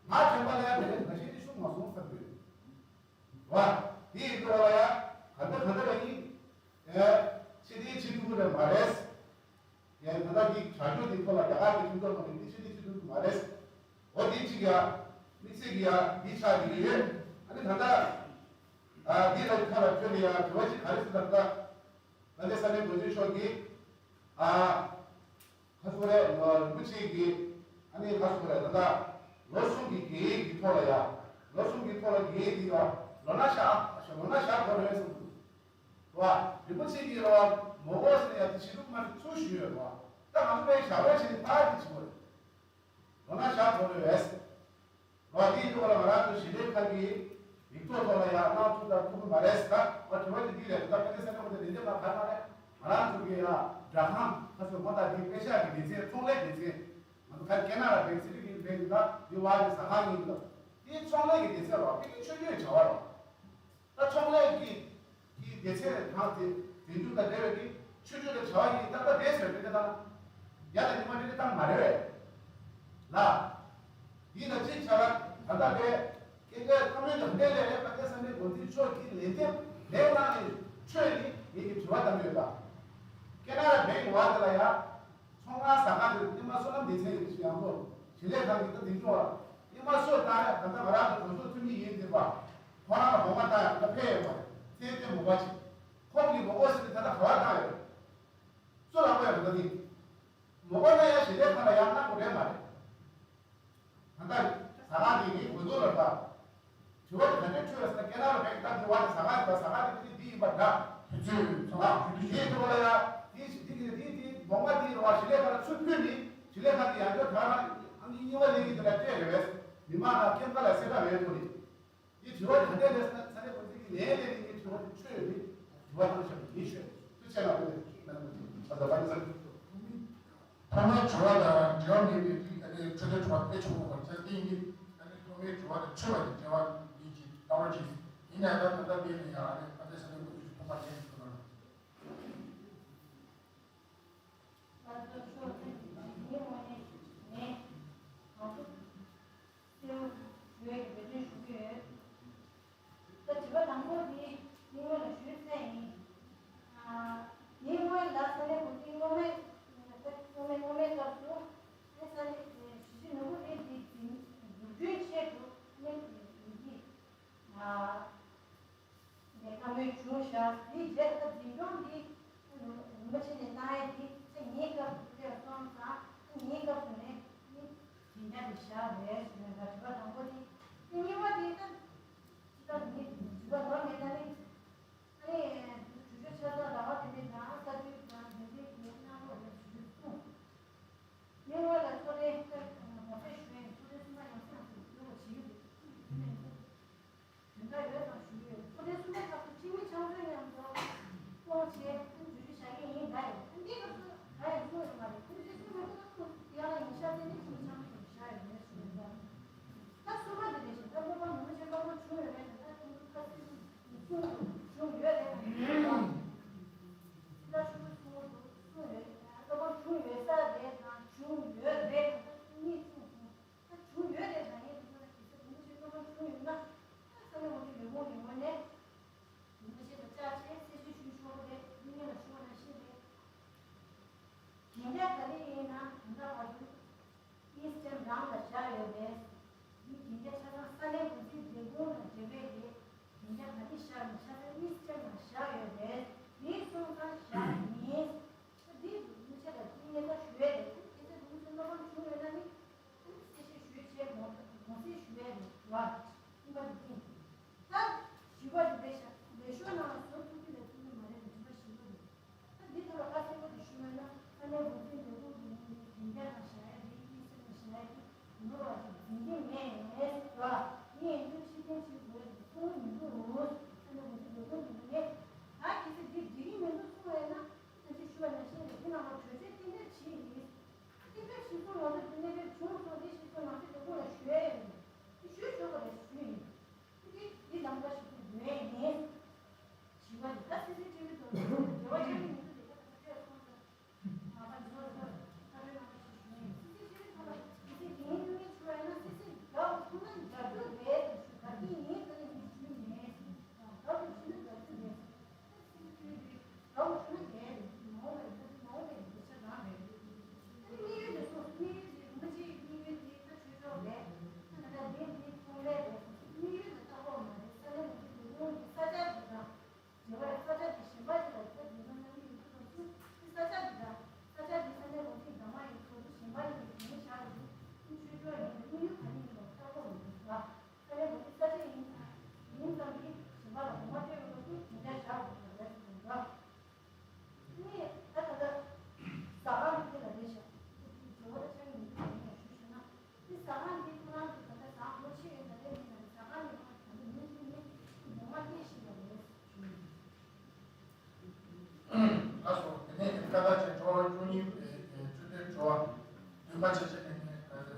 ང་དྲན་པ་ལ་ཡ་དེ་རེད་ད་ཤེས་འདི་གསུང་མ་སོང་བསམ་གྱི་ཡོད། བ། དེ་ཡིན་དུས་ལ་ཡ། ག་འདྲ་ག་འདྲ་ལ་ཡིན། ཨེ། ཕྱི་དེའི་ཕྱི་ཐུག་རེད་མ་རེད། ཡ་ད་ལྟ་འདི་བྱ་སྤྱོད་འདི་ཐོག་ལ་རྒྱ་གར་གྱི་ཁྲིམས་ཐོག་ནང་ནས་འདི་ཕྱི་དེའི་ཕྱི་ཐུག་མ་རེད། འོ་དེ་གཅིག་ཡ། དམིགས་བསལ་གྱི་ཡ་འདི་ཆགས་ཀྱི་ཡོད། ཨ་ནི་ད་ལྟ། ཨ་འདི་ལ་ཁ་ལ་ཁྱོད་ལ་ཡ་དྲི་བ་ཅིག་ག་རེ་ཟེར་ད་ལྟ། ད་ལྟ་ས་གནས་འགོ་འཛིན་མཆོག་གིས། ཨ། ཁ་སོ་རེ་རིན་པོ་ཆེ་གི་ཨ་ནི་ཁ་སོ་རེ་ད་ལྟ་ལོ་གསུམ་གྱི་རྒན་ཡོལ་གྱི་ཐོག་ལ་ཡ། ལོ་གསུམ་གྱི་ཐོག་ལ་རྒན་ཡོལ་དེ་ཡ་ལོ་ན་ཤག་ལོ་ན་ཤག་ཐོག་རེད་གསུངས་འདུག་ར། རིན་པོ་ཆེ་གི་ར་མོ་གོ་ཟེར་ཡ་དེ་ཞི་ལུགས་མ་རེད་ཚུར་ཞུས་ཡོད་ར། ད་ང་ཚོ་པའི་ཞག་པའི་ཆེད་དུ་ཕར་དེ་བྱེད་དགོས་རེད། ལོ་ན་ཤག་ཐོག་རེད་བས། ལོ་དེའི་ཐོག་ལ་ང་རང་ཚོ་ཞི་བདེ་ཁང་གི་ཡིག་ཐོག་ཐོག་ལ་ཡང་གནང་ཐུབ་དང་ཐུབ་ཀྱི་མ་རེད་ཟེར་ད། ང་དྲི་བ་དེ་འདི་རེད། ད་དཔེ་དེ་ས་ནས་འོ་དེ་ལས་འདེབས་ལ་ག་ན་རེད། ང་རང་ཚོ་གི་ཡང་སྦྲག་ཁང་ཁ་སོ་མ་ད་འདི་དཔེ་ཤག་གི་སྡེ་ཚན་ཚོང་ལས་སྡེ་ཚན། ང་ཚོ་ཁ་སྐད་ན་ར་བེག་སི་རི་གི་བེག་ཡིན་ད་འདི་བ་གི་ཟ་ཁང་ཡིན་ད། དེའི་ཚོང་ལས་ཀྱི་སྡེ་ཚན་རོགས་དཔེ་ཀྱི་ཆོས་བརྒྱུད་བྱ་བ་རོགས། ད་ཚོང་ལས་ཀྱི་གི་སྡེ་ཚན་དང་དེ་དེ་འཇུག་དང་འབྲེལ་བའི་གི་ཆོས་བརྒྱུད་དང་བྱ་བ་ཡིན་ད་ལྟ་བསྡད་ཟེར་དེ་ལྟ་ན། ཡ་ད་ཉི་མ་འདི་ལྟ་མ་རེད་བས། ལ། ཡིན་ན་གཅིག་བྱ་ལ་ད་ལྟ་བས། སྐད་ཆ་ཁ་མོས་དང་འདྲེས་ལས་རེད་པ་དེ་ས་འདྲེ་དགོན་འཛིན་ཕྱོགས་ཀྱི་ལས་འདེབས་ལས་གནང་ནས་འཕྲོས་ནས་ངེད་ཀྱི་དྲི་བ་བཏང་ཡོད་ལ། སྐད་ན་ར་བས་ཡིན་བ་དེ་ལ་ཡ། ཚོང་ཁང་ཟ་ཁང་དེ་རུ་སྙེ་མ་སོ་ནམ་སྡེ་ཚན་ཡིན་ཞིག་ཡང་བོ་ཞི་ལས་ཁང་གི་ད་དེ་འགྲོ་བ། སྙེ་མ་སོ་ད་ཡ་ད་ལྟ་ང་རང་ཚོ་གྲོང་ཚོ་ཚུན་གྱི་ཡིན་དེ་པ། ཁོ་རང་ལ་འོ་མ་ད་ཡ་ད་ཕེ་ཡོད་པ་ཚེ་དེ་མོ་བ་ཅིག་ཁོང་གི་མོ་གོ་ཟེར་ཏེ་ད་ལྟ་ག་བ་བཏང་ཡོད། སུ་ལ་གོ་ཡ་ད་ད་དེ། མོ་གོ་ན་ཡ་ཞི་ལས་ཁང་ལ་ཡང་གནང་དགོས་རེད་མ་རེད། ད་ལྟ་ཟ་ཁང་དེ་ངའི་འོས་བསྡུ་ལ་ད། དྲི་བ་དེ་ག་འདྲས་འཕྲོས་ཡོད་ཟེར་ན་སྐད་ན་ར་བས་ད་དྲི་བ་དེ་ཟ་ཁང་དེ་ད་ཟ་ཁང་དེ་དེ་འདི་ཡིན་པ་འདྲ། དུས་ཚོད་ཚང་མ་དུས་དུས་ཡིན་འགྲོ་ལ་ཡ། དེ་ཞིག་དེ་གི་དེ་དེ་མོ་མ་དེ་ར་བ་ཞི་ལས་ཁང་ལ་ཚུར་ཕུལ་ནས་ཞི་ལས་ཁང་དེ་ཡང་བསྐྱར་ད་རང་ཨང་ཀི་གཉིས་པ་ལེན་གྱི་དེ་ལ་སྤྲད་རེད་བས། མི་མང་ལ་སྐྱེམས་ཁ་ལ་སེ་འདྲ་བས་ཐོ་རེད། དེ་དྲི་བ་དེ་ག་འདྲས་རེད་ཟེར་ན་ས་གནས་དགོན་སྡེ་གི་ལས་ལས་རིང་གི་དྲི་བ་དེ་འཕྲོས་ཡོད་དེ་དྲི་བ་བཏང་བཞག་པ་ཡིན་ཤོད་དུ་ཆད་ན་དགོས་རེད་ན་དགོས་རེད། ཨ་ད་བ་ནི་ས། ཐོག་མའི་དྲི་བ་དང་འབྲེལ་བ་མེད་པའི་རིགས་ཨ་ནི་འཕྲོས་དོན་དྲི་བ་དཔེ་ཆེན་པོ་བར་ཁྱད་ལྡན་གྱི་ཨ་ནི་ཐོག་མའི་དྲི་བ་དང་འཕྲོས་པ་ནི་འབྲེལ་བ་མེད་ཀྱི་ཨ་རོ་ཇིས་ཡིན་ནའི་ད་ད་ལྟ་དེ་ནས་ཡང་ཨ་ནི་ཨ་ནི་ས་གནས་དགོན་སྡེ་ཐོག་མ་ལས་ཐུབ་པ། ང་ཚོ་ཕྱོགས་ཐེངས་ཀྱི་ཉིན་དངོས་གནས་ནས་ང་ཚོ་སེའུ་ཞུ་བའི་འབད་བརྩོན་ཞུ་གི་ཡོད། ད་དྲི་བ་དང་པོ་དེ་སྙིང་བོ་ལ་ཞུས་ཚར་ཡིན། ཨ། དེའི་སྔོན་ལ་ས་གནས་དགོན་སྡེའི་སྔོན་མའི་སྔོན་མའི་སྔོན་མའི་སྐབས་སུ་ཨེ་ས་གནས་གཞིས་བྱེས་ནོར་བུ་རིགས་འདི་འཛིན་འཛུགས་སྐྲུན་ཆེད་དུ་གནས་འདི་ཨ་ལས་ཀ་མོས་བྱུང་བཞག་དེའི་རྗེས་ལ་འཛིན་སྐྱོང་འདི་རིན་པོ་ཆེ་ནས་གནང་ཡས་འདི་ཚེ་ཉིན་སྐབས་སུ་སླེབས་སོང་ཙང་ཚེ་ཉིན་སྐབས་སུ་ནས་ནི་དྲན་རྒྱ་དེ་བཞག་རེད་ཞུ་ཡོད་ལ། དྲི་བ་དང་པོ་དེ། དེ་གཉིས་པ་དེ་ད་ཅི་ལྟར་ནི་དྲི་བ་ནོར་མེད་ན་ནི། ཨ་ནི་དུས་ཚོད་ཆ་ཚང་ར་བ་དེ་འདྲའི་དང་ས་དུས་དང་དེ་འདྲའི་གི་གནང་རོགས་རེད་ཞུ་གསུངས། ངའི་ངོས་ལ་ཚོགས་རའི་ལྟར་གོ་སྒྲིག་ཞུ་ཡིན། ཚོགས་རའི་སུ་མ་ཡང་སེམས་སུ་འགྱུར་བ་བྱེད་ཀྱི་འདུག་དེ་ནས་དོན་དག་ཡོད་ཙང་ཞུ་གི་ཡོད། ཚོགས་རའི་སུ་མ་ཁག་ཏུ་ཁྲིམས་མི་ཆང་ཚོའི་མཉམ་དུ་ཁོང་བྱས་ཨ་ནི་འཇུ་རྒྱུ་བྱ་ངེས་ཡིན་ད་ཡོད། ཨ་འདིའི་སྐབས་སུ་ག་ཡང་གསུང་ཡོད་མ་རེད། ཁོང་ཚོའི་སུ་མ་ཁོ་ན་ཁོང་ཡང་ལ་ཡིན་ཤག་དེ་ནི་ཁྲིམས་མི་ཆང་ཚོ་བཞག་ཡོད་མེད་ཞུ་ཡོད་ད། ད་སུ་མ་དེ་རེད་ཤག་ད་སློབ་དཔོན་མུ་ཆེན་སློབ་དཔོན་བྱུང་ཡོད་རེད་ད། ད་ཁོང་ཚོ་ཁ་སིལ་གསུང་གི་འདུག་བྱུང་ཡོད་རེད་ད། ད་ཤུ་གུ་གསུང་གི་འདུག་གསུང་ཡོད་རེད། སློབ་དཔོན་བྱུང་ཡོད་ས་རེད་དང་བྱུང་ཡོད་རེད་དང་ད་གཉིས་གསུངས་སོང་། ད་བྱུང་ཡོད་རེད་དྲ་ངས་དེ་ཚོ་ལ་གེ་སར་དུ་མུ་ཆེ་སློབ་དཔོན་བྱུང་ཡོད་ན། ད་ས་གནས་དབུ་ཁྲིད་ལས་ཁུངས་ཀྱི་ངོས་ནས་དུ་མུ་ཆེ་དང་བཅར་བྱས་གསལ་བཤད་ཞུ་ཆོག་གི་རེད། དེ་ངས་ལ་ཞུ་བ་ནང་བཞིན་རེད། དེ་འདྲ་ག་རེ་ཡིན་ན་ད་ལྟ་བར་དུ་ཨིན་སི་ཊེམ་རང་ལ་བཞག་ཡོད་རེད། དེ་དེ་འདྲ་ཆ་ཚང་ས་གནས་འགོ་འཛིན་ལས་ཁུངས་དང་འབྲེལ་བའི་རེད། དེ་འདྲ་ག་རེ་བཞག་ན་ཆ་ཚང་ཨིན་སི་ཊེམ་ལ་བཞག་ཡོད་རེད། དེ་སོང་ཙང་བཞག་ཡིན། ད་འདི་དུ་མུ་ཆེ་ལ་འདི་ངས་ད་ཞུ་ཡས་རེད། ཁྱེད་ཚོས་དུ་མུ་ཆེ་སློབ་དཔོན་བྱུང་ཡོད་ན་ནི། གསལ་བཤད་ཞུ་ཡས་བྱས་དགོངས་དགོངས་སེལ་ཞུ་ཡས་རེད་བ། གསུམ་པ་དེ་འདི། ད་བཞི་པ་དེ་ལས་ཤ་ལས་ཤོག་ནང་ལ་བཟོ་ཐུབ་ཀྱི་ལས་ཐུབ་ཀྱི་མ་རེད་ལ། བཞི་པ་བཞི་པ་རེད། ད་འདི་ཐོག་ལ་ཁ་གསལ་པོ་དེ་ཞུ་ཡོད་ན་ས་གནས་འགོ་འཛིན་ལས་ཁུངས་ཀྱི་ངོས་ནས་དེ་འདྲ་ལ་བཞག་ཡས་རེད། ཨིན་སི་ཊེམ་ལ་བཞག་ཡས་རེད། ནོར་བ་ཞིག་འཛིན་གྱི་མེད་བ། ངས་ཡིན་དུས་ཕྱིར་འཐེན་བྱེད་དགོས་རེད། གསུང་གི་མི་འདུག་ས་གནས་འགོ་འཛིན་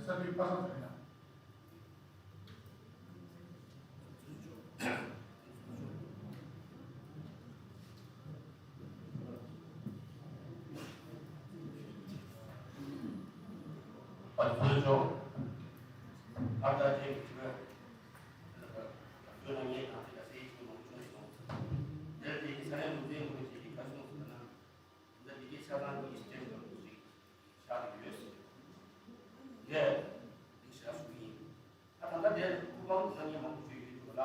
ས་དུས་པ་སངས་ཟེར་ན། པ་ཚོས་ཆོག་ཨ་ད་ཅེ་གི་ཆུ་བ། ཡོད་ན་ངས་གང་ཅི་ལ་སེ་ཡི་ཆུ་མང་པོ་བྱུང་ནས་སོང་། དེར་དེ་གི་ས་ཡ་མུ་ཏིག་མུ་ཏིག་གི་ཁ་སོང་ཟེར་ན། འདི་འདི་གའི་ཆ་ཚང་གི་སྤྱན་དང་གཟིགས་ཤག་ཡོད་ཟེར། ཡེ། འདི་ཞག་སུ་ཡིན། ད་ད་ལྟ་དེར་ཁུ་བང་དུ་ས་གནས་མང་པོ་ཞིག་ཡོད་འདུག་ལ།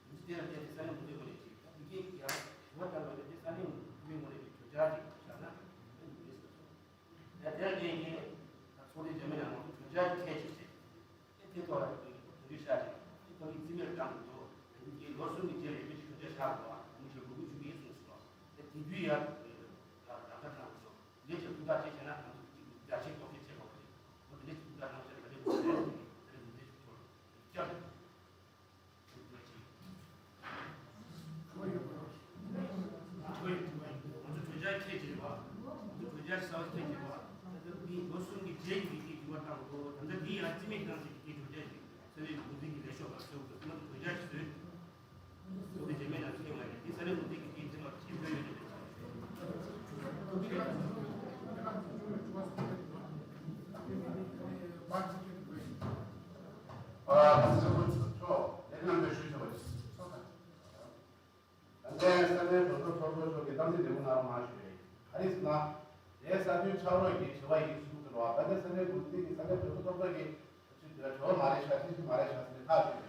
འདི་དེར་དེ་ས་གནས་མུ་ཏིག་ངོས་ནས་ཅིག་ད་འདི་གའི་ཡང་དྲི་བ་བཏང་བ་དེ་ས་གནས་མུ་ཏིག་ངོས་ནས་ཅིག་གྲོས་འཆར་ཅིག་བཞག་ན་འདི་མི་ཟེར་སོང་། ཡ་དེར་དེ་གའི་ད་ཚོགས་སྡེ་འཇམ་མི་ནང་ལ་གྲོས་འཆར་ཅིག་ཁས་ཅིག་བྱས། དེ་ཐོག་ལ་དོན་དུ་ཤ་ཅིག་དེ་ཐོག་གི་རྩིས་མེད་བཏང་དུ་འདུག་དེ་ལོ་གསུམ་གྱི་རྗེས་ལ་ཡོད་ཅིག་གྲོས་ཆོད་ཆགས་འདུག་མི་ཞིག་འགོ་འགོ་ཆུ་གིས་གསུངས་སོང་། དེ་དེ་དུས་ཡར་ལམ་ཁ་དྲངས་སོང་། ལས་ཀྱི་ཐུགས་ཐག་བཅད་བྱས་ན་ང་ཚོ་གཅིག་རྒྱ་ཆེ་ཐོག་ཁེ་ཆེ་བ་རེད། འོ་དེ་ལས་ཀྱི་ཐུགས་ཐག་རྣམ་གཞག་ལ་ལས་ཀྱི་ཐུགས་ཐག་རེད། དེ་ལས་ཀྱི་ཐུགས་ཐག་རྣམ་གཞག་ལ་ལས་ཀྱི་ཐུགས་ཐག་རེད། ང་ཚོ་གྲོས་འཆར་ཁས་བྱེད་པ། ང་ཚོ་གྲོས་འཆར་གསར་པ་ཁས་བྱེད་པ། ད་ལྟ་འདི་ལོ་གསུམ་གྱི་རྗེས་ཀྱི་འགྲིག་གི་འགྱུར་བ་བཏང་དགོས། ད་ལྟ་འདི་ཡང་རྩིས་མེད་བཏང་ཟེར་གྱི་གྲོས་འཆར་ཞིག་ས་གནས་ཀྱི་འགོ་འཛིན་གྱི་ལས་ཤོག་ལ་གསོལ་དགོས། ང་ཚོ་གྲོས་འཆར་ཞིག་བཟོས། འོ་དེ་རྗེས་མའི་ནང་ཚུད་ཡོང་བ་རེད། འདི་ས་གནས་འགོ་འཛིན་གྱི་འགན་འཛིན་པ་ཞིག་བཟོས་ཡོད་རེད། ཨ་ད་ས་གནས་འགོ་འཛིན་ཚོ་ལས་རྣམ་པའི་ཞུ་ཆོག་པ་ཞིག་ཚོགས་དང་། ད་ལྟའི་ས་གནས་གྲོས་ཚོགས་ཚོགས་གཙོ་མཆོག་གིས་གཏམ་ཚིག་འདི་གུ་ནང་མ་ཞུས་རེད། ག་རེ་ཟེར་ན། དེའི་ས་དོན་ཕྱག་རོགས་ཀྱིས་དྲི་བ་ཡིན་གསུངས་ཀྱི་རེད་བ། ད་ལྟའི་ས་གནས་འགོ་འཛིན་གྱིས་ས་གནས་གྲོས་ཚོགས་ཚོགས་གཙོ་གིས་དྲི་བ་མ་རེད་ཤག་ཅི་ཞིག་མ་རེད་ཤག་ཟེར་ནས་ཐག་བཅད་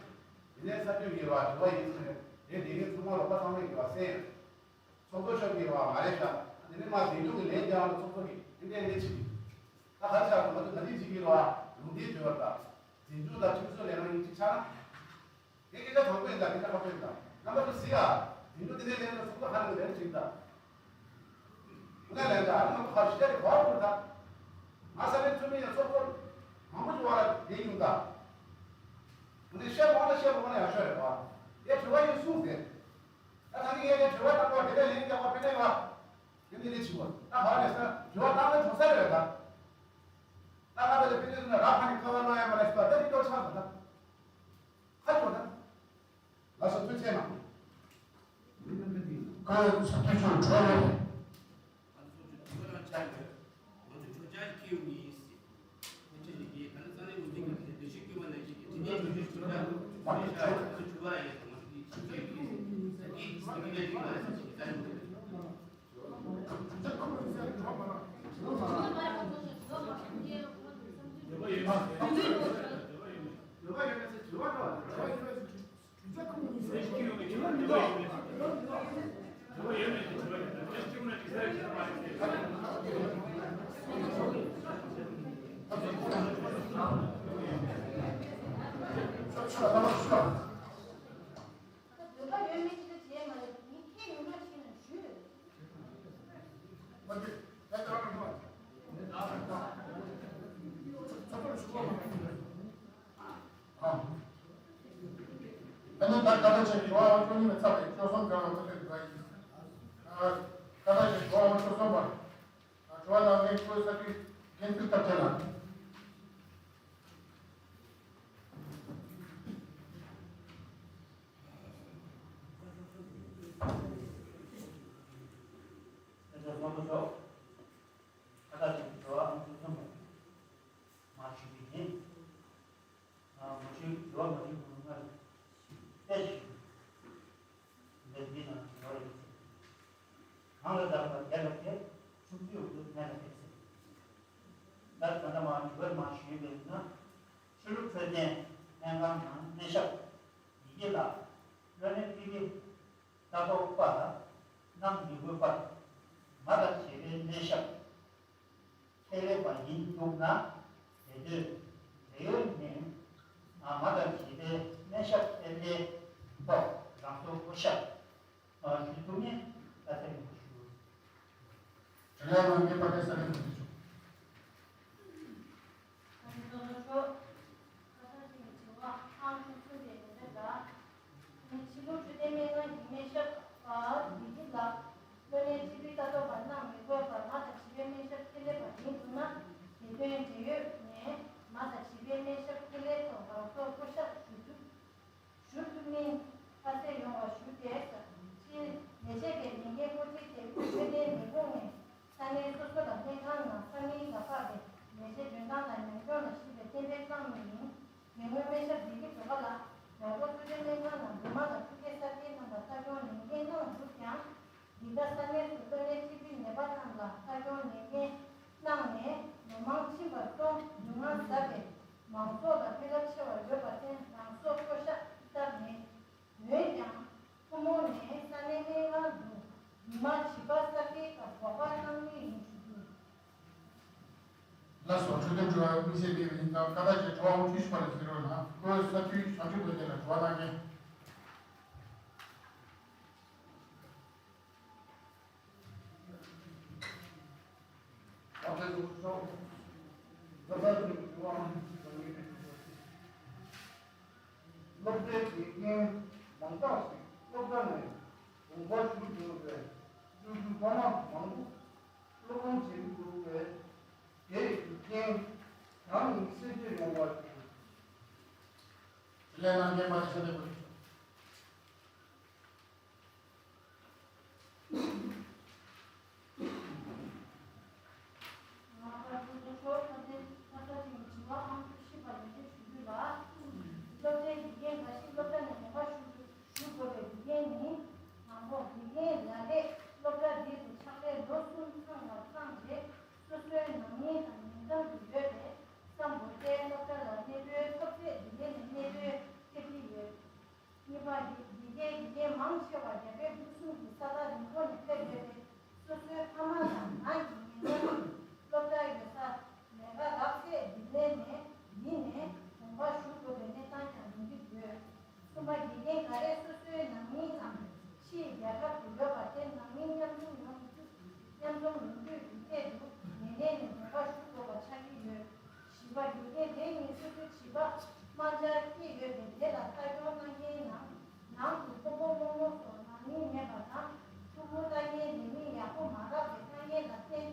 རེད། དེ་ནས་ས་དོན་ཡིན་རེད་བ། དྲི་བ་ཡིན་ཟེར་ནས་དེ་དེ་ནས་ཚང་མ་རོགས་པ་ཚང་མས་ཀྱི་བ་གསན་ཡོད། ཚོགས་གཙོ་མཆོག་གིས་རེད་བ་མ་རེད་ཤག་དེ་ནས་མ་དེ་འདུག་གི་ལན་རྒྱག་ལ་ཚོགས་གཙོ་གིས་དེ་འདྲའི་ལས་བྱེད་ཀྱི། ད་ག་རེ་ཤག་ང་ཚོ་ད་ལྟའི་ཅིག་གི་རེད་བ་ལུང་འདྲེན་བྱོས་པ་དང་། འཛིན་སྐྱོང་དང་ཁྲིམས་བཟོ་ལས་ཁང་གཉིས་གཅིག་ཆགས་ན། དེ་སྐད་ཆ་དྲང་པོ་ཡིན་ད། སྐད་ཆ་ཁ་པོ་ཡིན་ད། རྣམ་པ་ཚོ་གཟིགས་ཨ། དེ་འདྲ་དེ་འདྲའི་ལས་ལ་སུ་ཁ་ནས་ལས་བྱེད་ད། དེ་འདྲ་ལས་ད་ཨ་ནི་ཁ་ཤས་རེ་བ་བུར་ད། ང་ས་ནས་ཚུད་མི་ཡང་ཚོགས་གཙོ་མང་པོ་ཞིག་བ་ལ་བསྡད་ཡོང་ད། དེ་ནས་བཤད་དགོས་ན་བཤད་དགོས་ན་ཡག་ཤོས་རེད་བ། དེ་དྲི་བ་ཡིན་གསུངས་ཟེར། ད་ད་ནི་ངས་དེ་དྲི་བ་བཏང་བ་དེ་འདྲ་ལན་རྒྱག་པ་དཔེ་ནས་བ། དེ་འདི་ནས་བྱིན་པ་ད་བ་ལས་ས་དྲི་བ་བཏང་ན་གྲོང་ས་རེད་ད། ད་ང་དེ་ལ་དཔེ་ནས་ན་ར་ཁ་ནས་ཁ་བ་ལོ་ཡ་མ་ལས་ས་ད་དེ་ཀྱོག་ཆགས་ད་ད། ཁ་ཆོ་ན། ལ་སོ་ཐུ་ཚེ་ན། ཀ་ཡོད་ས་ཐུ་ཆོ་ཁྲོ་ལོ། ད་འདོད་པ་ཡོད་མེད་ཅི་འདྲ་བྱས་མ་རེད། མི་ཁྱེད་ཡོང་འདྲ་ཞིག་ན་ཞུས། ཨ་ནི་ད་ཀ་ད་ཆེ་གི་བ་བ་ཅོ་ནི་མི་ཚ་བའི་ཅོ་སོང་ག་བ་ཚ་བའི་བ་ཡིན། ཨ་ཀ་ད་ཆེ་གི་བ་བ་ཅོ་སོང་བ། ཨ་ཅོ་བ་ལ་ངའི་ཅོ་ས་ཀི་ཀན་ཏི་ཐབས་ཆེ་ལ། ཨ་ཅོ་སོང་བ་ཅོ། ཁ་ད་ཅིག་འགྲོ་བ་མི་ཚུགས་སོང་བ། མ་ཞུ་གི་ཡིན། ང་མ་ཞུ་འགྲོ་བ་མ་ཞུ་གི་ང་ལ་ཏེ་ཞུ། འདི་འདི་ན་འགྲོ་བ་ཡིན། གང་ལ་བདག་པ་དེ་ལ་ཕེབས། ཕྱུགས་འདུས་འོག་ཏུ་གནས་ལ་ཕེབས་ཟེར། ད་ད་ལྟ་མ་འགྲོ་བ་མ་ཞུས་པས་ན། ཕྱི་ལུགས་འཕྲོད་བསྟེན་སྨན་ཁང་ནང་སྨན་ཞབས། ཡི་གེ་ལ། གློ་ནད་ཀྱི་ལྟ་རྟོག་པ། གནང་མི་དགོས་པར། མ་དང་བྱིས་པའི་སྨན་ཞབས། ཁྱད་ལས་པ་ཡིན་འདུག་ན། དེ་དུས་རེ་ཡོད་ནས། མ་དང་བྱིས་པའི་སྨན་ཞབས་ཐད་ཀའི་ཐོག་རང་སོར་བསྐོ་གཞག་ཞུ་ཐུབ་མིན་བཀའ་སྩལ་ཞུ། དྲི་བ་གནང་མཁན་པ་ཕེ་ས་ལེ་མི་ཆོག་ཨ་ནི་ལོ་ལོ་ཤོག་ཁ་སང་ཞིག་གི་དྲི་བ་ཨང་བཅུ་གསུམ་པའི་ལན་འདེབས་ལ། ནི་ཕྱི་ལུགས་འཕྲོད་བསྟེན་སྨན་ཁང་གི་སྨན་ཞབས་པ་ཡི་གེ་ལ། གློ་ནད་ཅི་ཕིའི་ལྟ་རྟོག་པ་གནང་མི་དགོས་པར་མ་དང་བྱིས་པའི་སྨན་ཞབས་ཁྱད་ལས་པ་ཡིན་འདུག་ན། དེ་དོན་འབྲེལ་ཡོད་ནས་མ་དང་བྱིས་ ལ་ཉམས་མྱོང་ལ་གཞིགས་པའི་གཏན་འབེབས་བཏང་མུས་ཡིན། དེ་སྔོན་སྨན་ཞབས་བདེ་སྐྱིད་བོད་པ་ལགས་རྒྱ་བོད་གཙོས་ཆེ་སྨན་ཁང་ནང་སྒོ་མང་ལ་ཐུགས་བསྐྱེད་གསར་བསྐྱེད་གནང་བར་ལྟ་སྐྱོང་ལས་འགན་གནང་འདུག་ཀྱང་། འདི་ག་ས་གནས་སུ་གློད་གྲོལ་ཁྲིད་རྒྱུའི་ནད་པ་རྣམས་ལ་ལྟ་སྐྱོང་ལས་འགན་གནང་ནས་ལོ་མང་ཕྱིན་པར་གཏོང་། སྡུག་བསྔལ་ཟབ་པས་མང་ཚོགས་ལ་ཕན་རླབས་ཆེ་བ་ཡོད་པར་བརྟེན་རང་སྲོག་བློ་བཞག་བཏབ་མེད། འོན་ཀྱང་། ཐུན་མོང་ནས་ས་གནས་སྨན་ཁང་དུ་རྒྱུན་མ་བྱིས་པ་གསར་སྐྱེས་དང་འབོགས་པ་གནང་མུས་ཡིན་ཞུ་རྒྱུ། ལགས་སོ། འཕྲོས་དོན་དྲི་བ་དམིགས་བསལ་མེད་པ་ཡིན་ཙང་། ཁ་བརྡ་བྱས་དྲི་བ་འོ་བཅུ་ཞུ་བ་ལ་གཟིགས་རོགས་གནང་། ཁོས་ས་འཐུས་བྱང་ཆུབ་བོད་དེ་ལ་དྲི་བ་གནང་མཁན། སློབ་གྲྭའི་དགེ་རྒན་མང་དག་ཞིག་སློབ་གྲྭ་ནས་དགོངས་པ་ཞུ་འགྲོ་བའི་སྤྲུལ་སྐུ་ཕ་མ་མང་པོ་སློབ་སྦྱོང་བྱེད་ཀྱི་འདུག་པས། དེའི་རྒྱུ་རྐྱེན་གང་ཡིན་གསལ་བརྗོད་ཡོང་བ་ཞུ། ལས་རྣམ་རྒྱལ་མ་ཞུ་ལས་དགོས། ང་ད་དུང་ལྟ་ཞོག་ཁ་དན་ཁ་ས་ཅིག་དྲི་བ་ཨང་བཅུ་བཞི་པ་ཡང་བསྐྱར་ཞུ་རྒྱུ་ལ། སློབ་གྲྭའི་དགེ་རྒན་འགའ་ཞིག་སློབ་གྲྭ་ནས་ལས་ཀ་ཞུ་ཞུ་དགོས་པའི་དགེ་རྒན་ནི། དང་པོ། དགེ་རྒན་ལ་ལས་སློབ་གྲྭ་འདི་ཚོ་ཕྱག་ལས་ལོ་གསུམ་ཚང་བ་ཚང་རྗེས་སོ་སོའི་ནང་མི་དང་ཉེ་འགྲམ་དུ་ཡོད་པས་བསམ་དགོས་ཏེ་སློབ་གྲྭ་ལ་གནས་སྤོས་ཐོབ་ཚེ་དགེ་རྒན་ནས་གནས་སྤོས་ཐེབས་ཀྱི་ཡོད། གཉིས་པ། དགེ་དགེ་རྒན་དགེ་རྒན་མང་ཆེ་བ་རྒྱ་བལ་འབྲུག་གསུམ་གྱི་ས་ཐག་རིང་ཐོག་ནས་ཕེབས་ཡོད་པས་སོ་སོའི་ཕ་མ་དང་ནང་གི་ཉེ་འགྲམ་དུ་སློབ་གྲྭ་ཡོད་ས་ལས་ཀ་རག་ཚེ་འདི་ལས་ནས་འདི་ནས་དགོངས་པ་ཞུ་དགོས་པའི་གནས་སྟངས་ཀྱང་ཡོང་གི་ཡོད། གསུམ་པ། དགེ་རྒན་འགའ་རེས་སོ་སོའི་ནང་མི་རྣམས་ཕྱིའི་རྒྱལ་ཁབ་ཏུ་ཡོད་པར་བརྟེན་ནང་མི་མཉམ་འཛོམས་ཡོང་དུས་མཉམ་འཛོམས་ཡོང་དུས་ཀྱི་ཐད་དུ་ངེས་གནས་ནས་དགོངས་པ་ཞུ་དགོས་པ་ཆགས་ཀྱི་ཡོད། བཞི་པ། དགེ་རྒན་དེ་ཉིད་སོ་སོའི་བྱིས་པ་དམར་འབྱར་སྐྱེས་ཡོད་པས་དེ་ལ་ལྟ་སྐྱོང་གནང་མཁན་ནང་ནང་དུ་ཕོ་མོ་རྨོ་མོ་སོགས་ནང་མི་མེད་པ་དང་ཕྲུ་གུ་ལྟ་མཁན་ལས་མི་ཡག་པོ་མ་རག་པའི་དཀའ་ངལ་ལ་བརྟེན་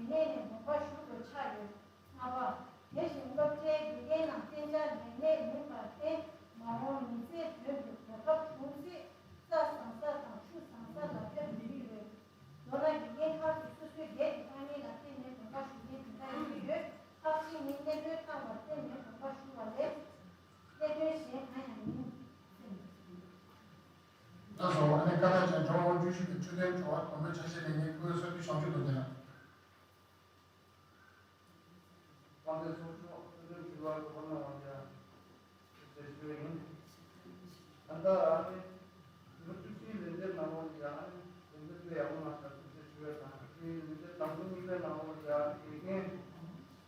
ངེས་གནས་ནས་དགོངས་པ་ཞུ་དགོས་ཆགས་ཡོད། ལྔ་པ། དེ་བཞིན་སློབ་གྲྭའི་དགེ་རྒན་རྣམས་གཏན་འཇགས་ལས་གནས་མིན་པར་བརྟེན་མ་འོངས་མི་ཚེའི་དོན་དུ་གོ་སྐབས་བྱུང་ཚེ་རྩྭ་བཟང་ས་དང་ཆུ་བཟང་ས་ལ་ཕེབས་འགྲོ་གི་ཡོད། མདོར་ན་དགེ་རྒན་ཁག་ཅིག་སོ་སོའི་སྒེར་གྱི་དཀའ་ངལ་ལ་བརྟེན་ནས་དགོངས་པ་ཞུ་མཁན་དེ་འདྲ་ཡོང་གི་ཡོད། ཁག་ཅིག་ནི་གནས་སྤོས་བཏང་བར་བརྟེན་ནས་དགོངས་པ་ཞུ་བ་ལས་གནད་དོན་གཞན་གང་ཡང་མིན། ལགས་སོ། ཨ་ནི་ཀ་ད་ཅན་ཇོ་བོ་བརྗོད་གཞི་གི་འཕྲོད་བསྟེན་དྲི་བ་དང་པོའི་ཆ་ཤས་ལེན་མཁན་སྐུ་ངོ་ས་འཐུས་བྱང་ཆུབ་རྡོ་རྗེ་ལགས། དཔལ་ལྡན་ཚོགས་གཙོ་འཕྲོད་བསྟེན་དྲི་བ་གི་ཧོ་ན་ཝང་ཅ་ཟེར་ཞུ་ཡིན། ད་ལྟ་ཨ་ནི་ལོ་བཅུ་གཅིག་ལས་འདས་ནང་ལོགས་ལ་ཡ་ཨ་ནི་ལས་འདས་དཔེ་ཡག་པོ་གནང་ཤག་ཟེར་ཞུ་ཡ་དང་དེའི་ལས་འདས་དང་པོ་གཉིས་པའི་ནང་ལོགས་ལ་ཡ་ཨ་ནི་དགེ་རྒན་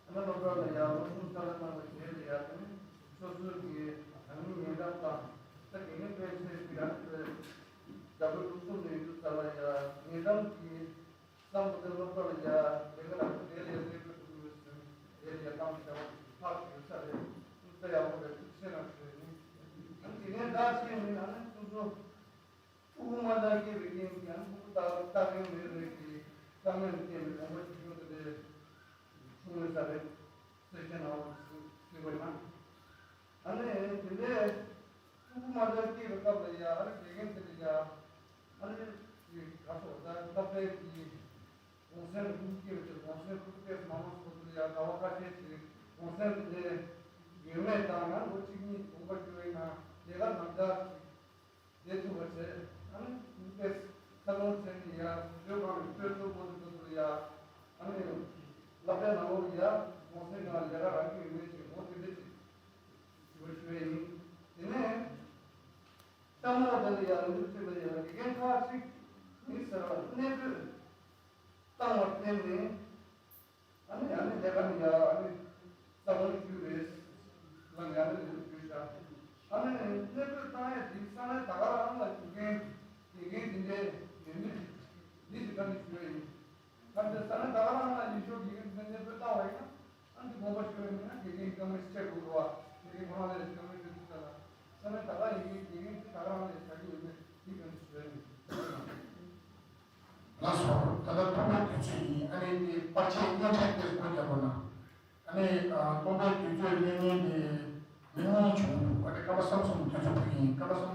ཨ་ནི་སློབ་གྲྭ་ལ་ཡ་ལོ་གསུམ་རྩ་ལ་གནང་བའི་རྗེས་ལ་ཡ་ཨ་ནི་སོ་སོའི་གི་རང་ཉིད་ཉེ་འགྲམ་དང་ད་དགེ་རྒན་དཔེ་ཆེ་ཞིག་ཡ་ཨ་ནི་རྒྱ་བོད་འབྲུག་གསུམ་ནས་ཡོད་དུས་ས་ལ་ཡ་ཉེ་འགྲམ་གི་བསམ་བློ་དེ་སློབ་གྲྭ་ལ་ཡ་ལས་ཀ་ལ་དེ་ལ་ཡ་ལས་ཀ་ཐུབ་ཡོད་ཟེར་ནས་དེ་ལ་ཡ་གཏམ་བྱ་བ་ཕག་ཡོད་ས་རེད། དེ་ཡག་པོ་རེད། ཐུགས་རྗེ་ཆེ་གནང་ཞུ་ཡ་ཡིན། ཨ་ནི་དེ་ནས་ཟླ་ཕྱེད་ནས་ཨ་ནི་སོ་སོ་ཕྲུ་གུ་མ་ལྟར་སྐྱེས་པའི་རྐྱེན་གྱིས་ཨ་ནི་ཕྲུ་གུ་ལྟ་ལྟ་མཁན་མེད་པའི་གི་དཀའ་ངལ་ལ་བརྟེན་ནས་དགོངས་པ་ཞུ་རྒྱུ་དེ་འདྲའི་བྱུང་ཡོད་ས་རེད། གསལ་བཤད་གནང་བ་གསུང་དགོས་ན། ཨ་ནི་དེ་འདྲའི་ཕྲུ་གུ་མ་ལྟར་སྐྱེས་པའི་སྐབས་ལ་ཡ་ཨ་ནི་དགེ་རྒན་དེ་ལ་ཡ་ཨ་ནི་ག་སོགས་ད་སྐབས་རེ་གི་གུང་སེང་ཕྲུ་གུ་སྐྱེས་པའི་ཚེ་གུང་སེང་ཕྲུ་གུ་སྐྱེས་མ་མང་སོགས་དེ་ལ་ཡ་ཟླ་བ་ཁ་ཤས་ཤིག་གུང་སེང་དེ་འདྲའི་ཡོད་མེད་དང་ང་ལོ་གཅིག་གཉིས་དགོངས་པ་ཞུ་བའི་ནང་ལས་ཀ་ནང་འདྲ་ཞིག་བསྡད་ཐུབ་པ་བྱས། ཨ་ནི་དཔེ་ས་ཁོང་ཚན་གྱི་ཡ་བཟོ་གང་གི་སྤྱོད་ཚུལ་པོ་དེ་ཚོ་ཡ་ཨ་ནི་སློབ་གྲྭའི་ནང་ལོགས་ཡ་གུང་སེང་གང་ལས་ཀ་རག་གི་ཡོད་མེད་ཅིག་འོ་དེ་འདྲ་ཅིག་ཞུ་བ་ཞུ་བ་ཡིན། དེ་ནས་ལྟད་མོ་དེ་ལ་ཡ་ལུག་ཅིག་ལ་ཡ་དགེ་རྒན་ཁག་ཅིག་མི་ཟེར་བ་གནས་སྤོས་བཏང་བར་བརྟེན་ནས། ཨ་ནི་ཨ་ནི་ལས་ཀ་ནི་ཡ་ཨ་ནི་རྩ་བ་ནི་རྒྱུ་རེད། ལ་ཡ་ནི་ལས་རྒྱུ་བྱ། ཨ་ནི་གནས་སྤོས་བཏང་ཡས་འདི་ས་གནས་ད་ག་རང་ལ་རྒྱུ་མཁན་དགེ་རྒན་འདི་འདྲའི་མེད་མེད་འདི་ཞིག་ག་ནི་ཞུ་ཡ་ཡིན། ད་འདི་ས་གནས་ད་ག་རང་ལ་ཡིན་ཤོག་དགེ་རྒན་འདི་གནས་སྤོས་བཏང་བ་ཡིན་ན་ཨ་འདི་དགོངས་པ་ཞུ་ཡ་མིན་ན་དགེ་རྒན་སྐར་མ་ཤེས་དགོས་རོགས་ཨ། དགེ་རྒན་ཁོ་རང་ལས་སྐར་མ་ཤེས་དུས་ད་ལ་ས་གནས་ད་ག་ཡིན་མཁན་དགེ་རྒན་འདི་ད་ག་རང་ལས་བྱ་རྒྱུ་ཡོད་མེད་འདི་ག་ནི་ཞུ་ཡ་ཡིན། ལགས་སོ། ད་ལྟ་སྟོན་པའི་དུས་ཚོད་ཡིན། ཨ་ནི་དེ་པར་ཆས་བརྙན་འཕྲིན་དེ་སྒོ་རྒྱག་དགོས་ན། ཨ་ནི་ཨ་སྟོན་པའི་དུས་ཚོད་གནས་ངན་དེ་མི་གཉིས་བྱུང་འདུག་ཨ་ནི་སྐར་མ་གསུམ་གསུམ་དུས་ཚོད་ཕུལ་གྱི་ཡིན། སྐར་མ་གསུམ་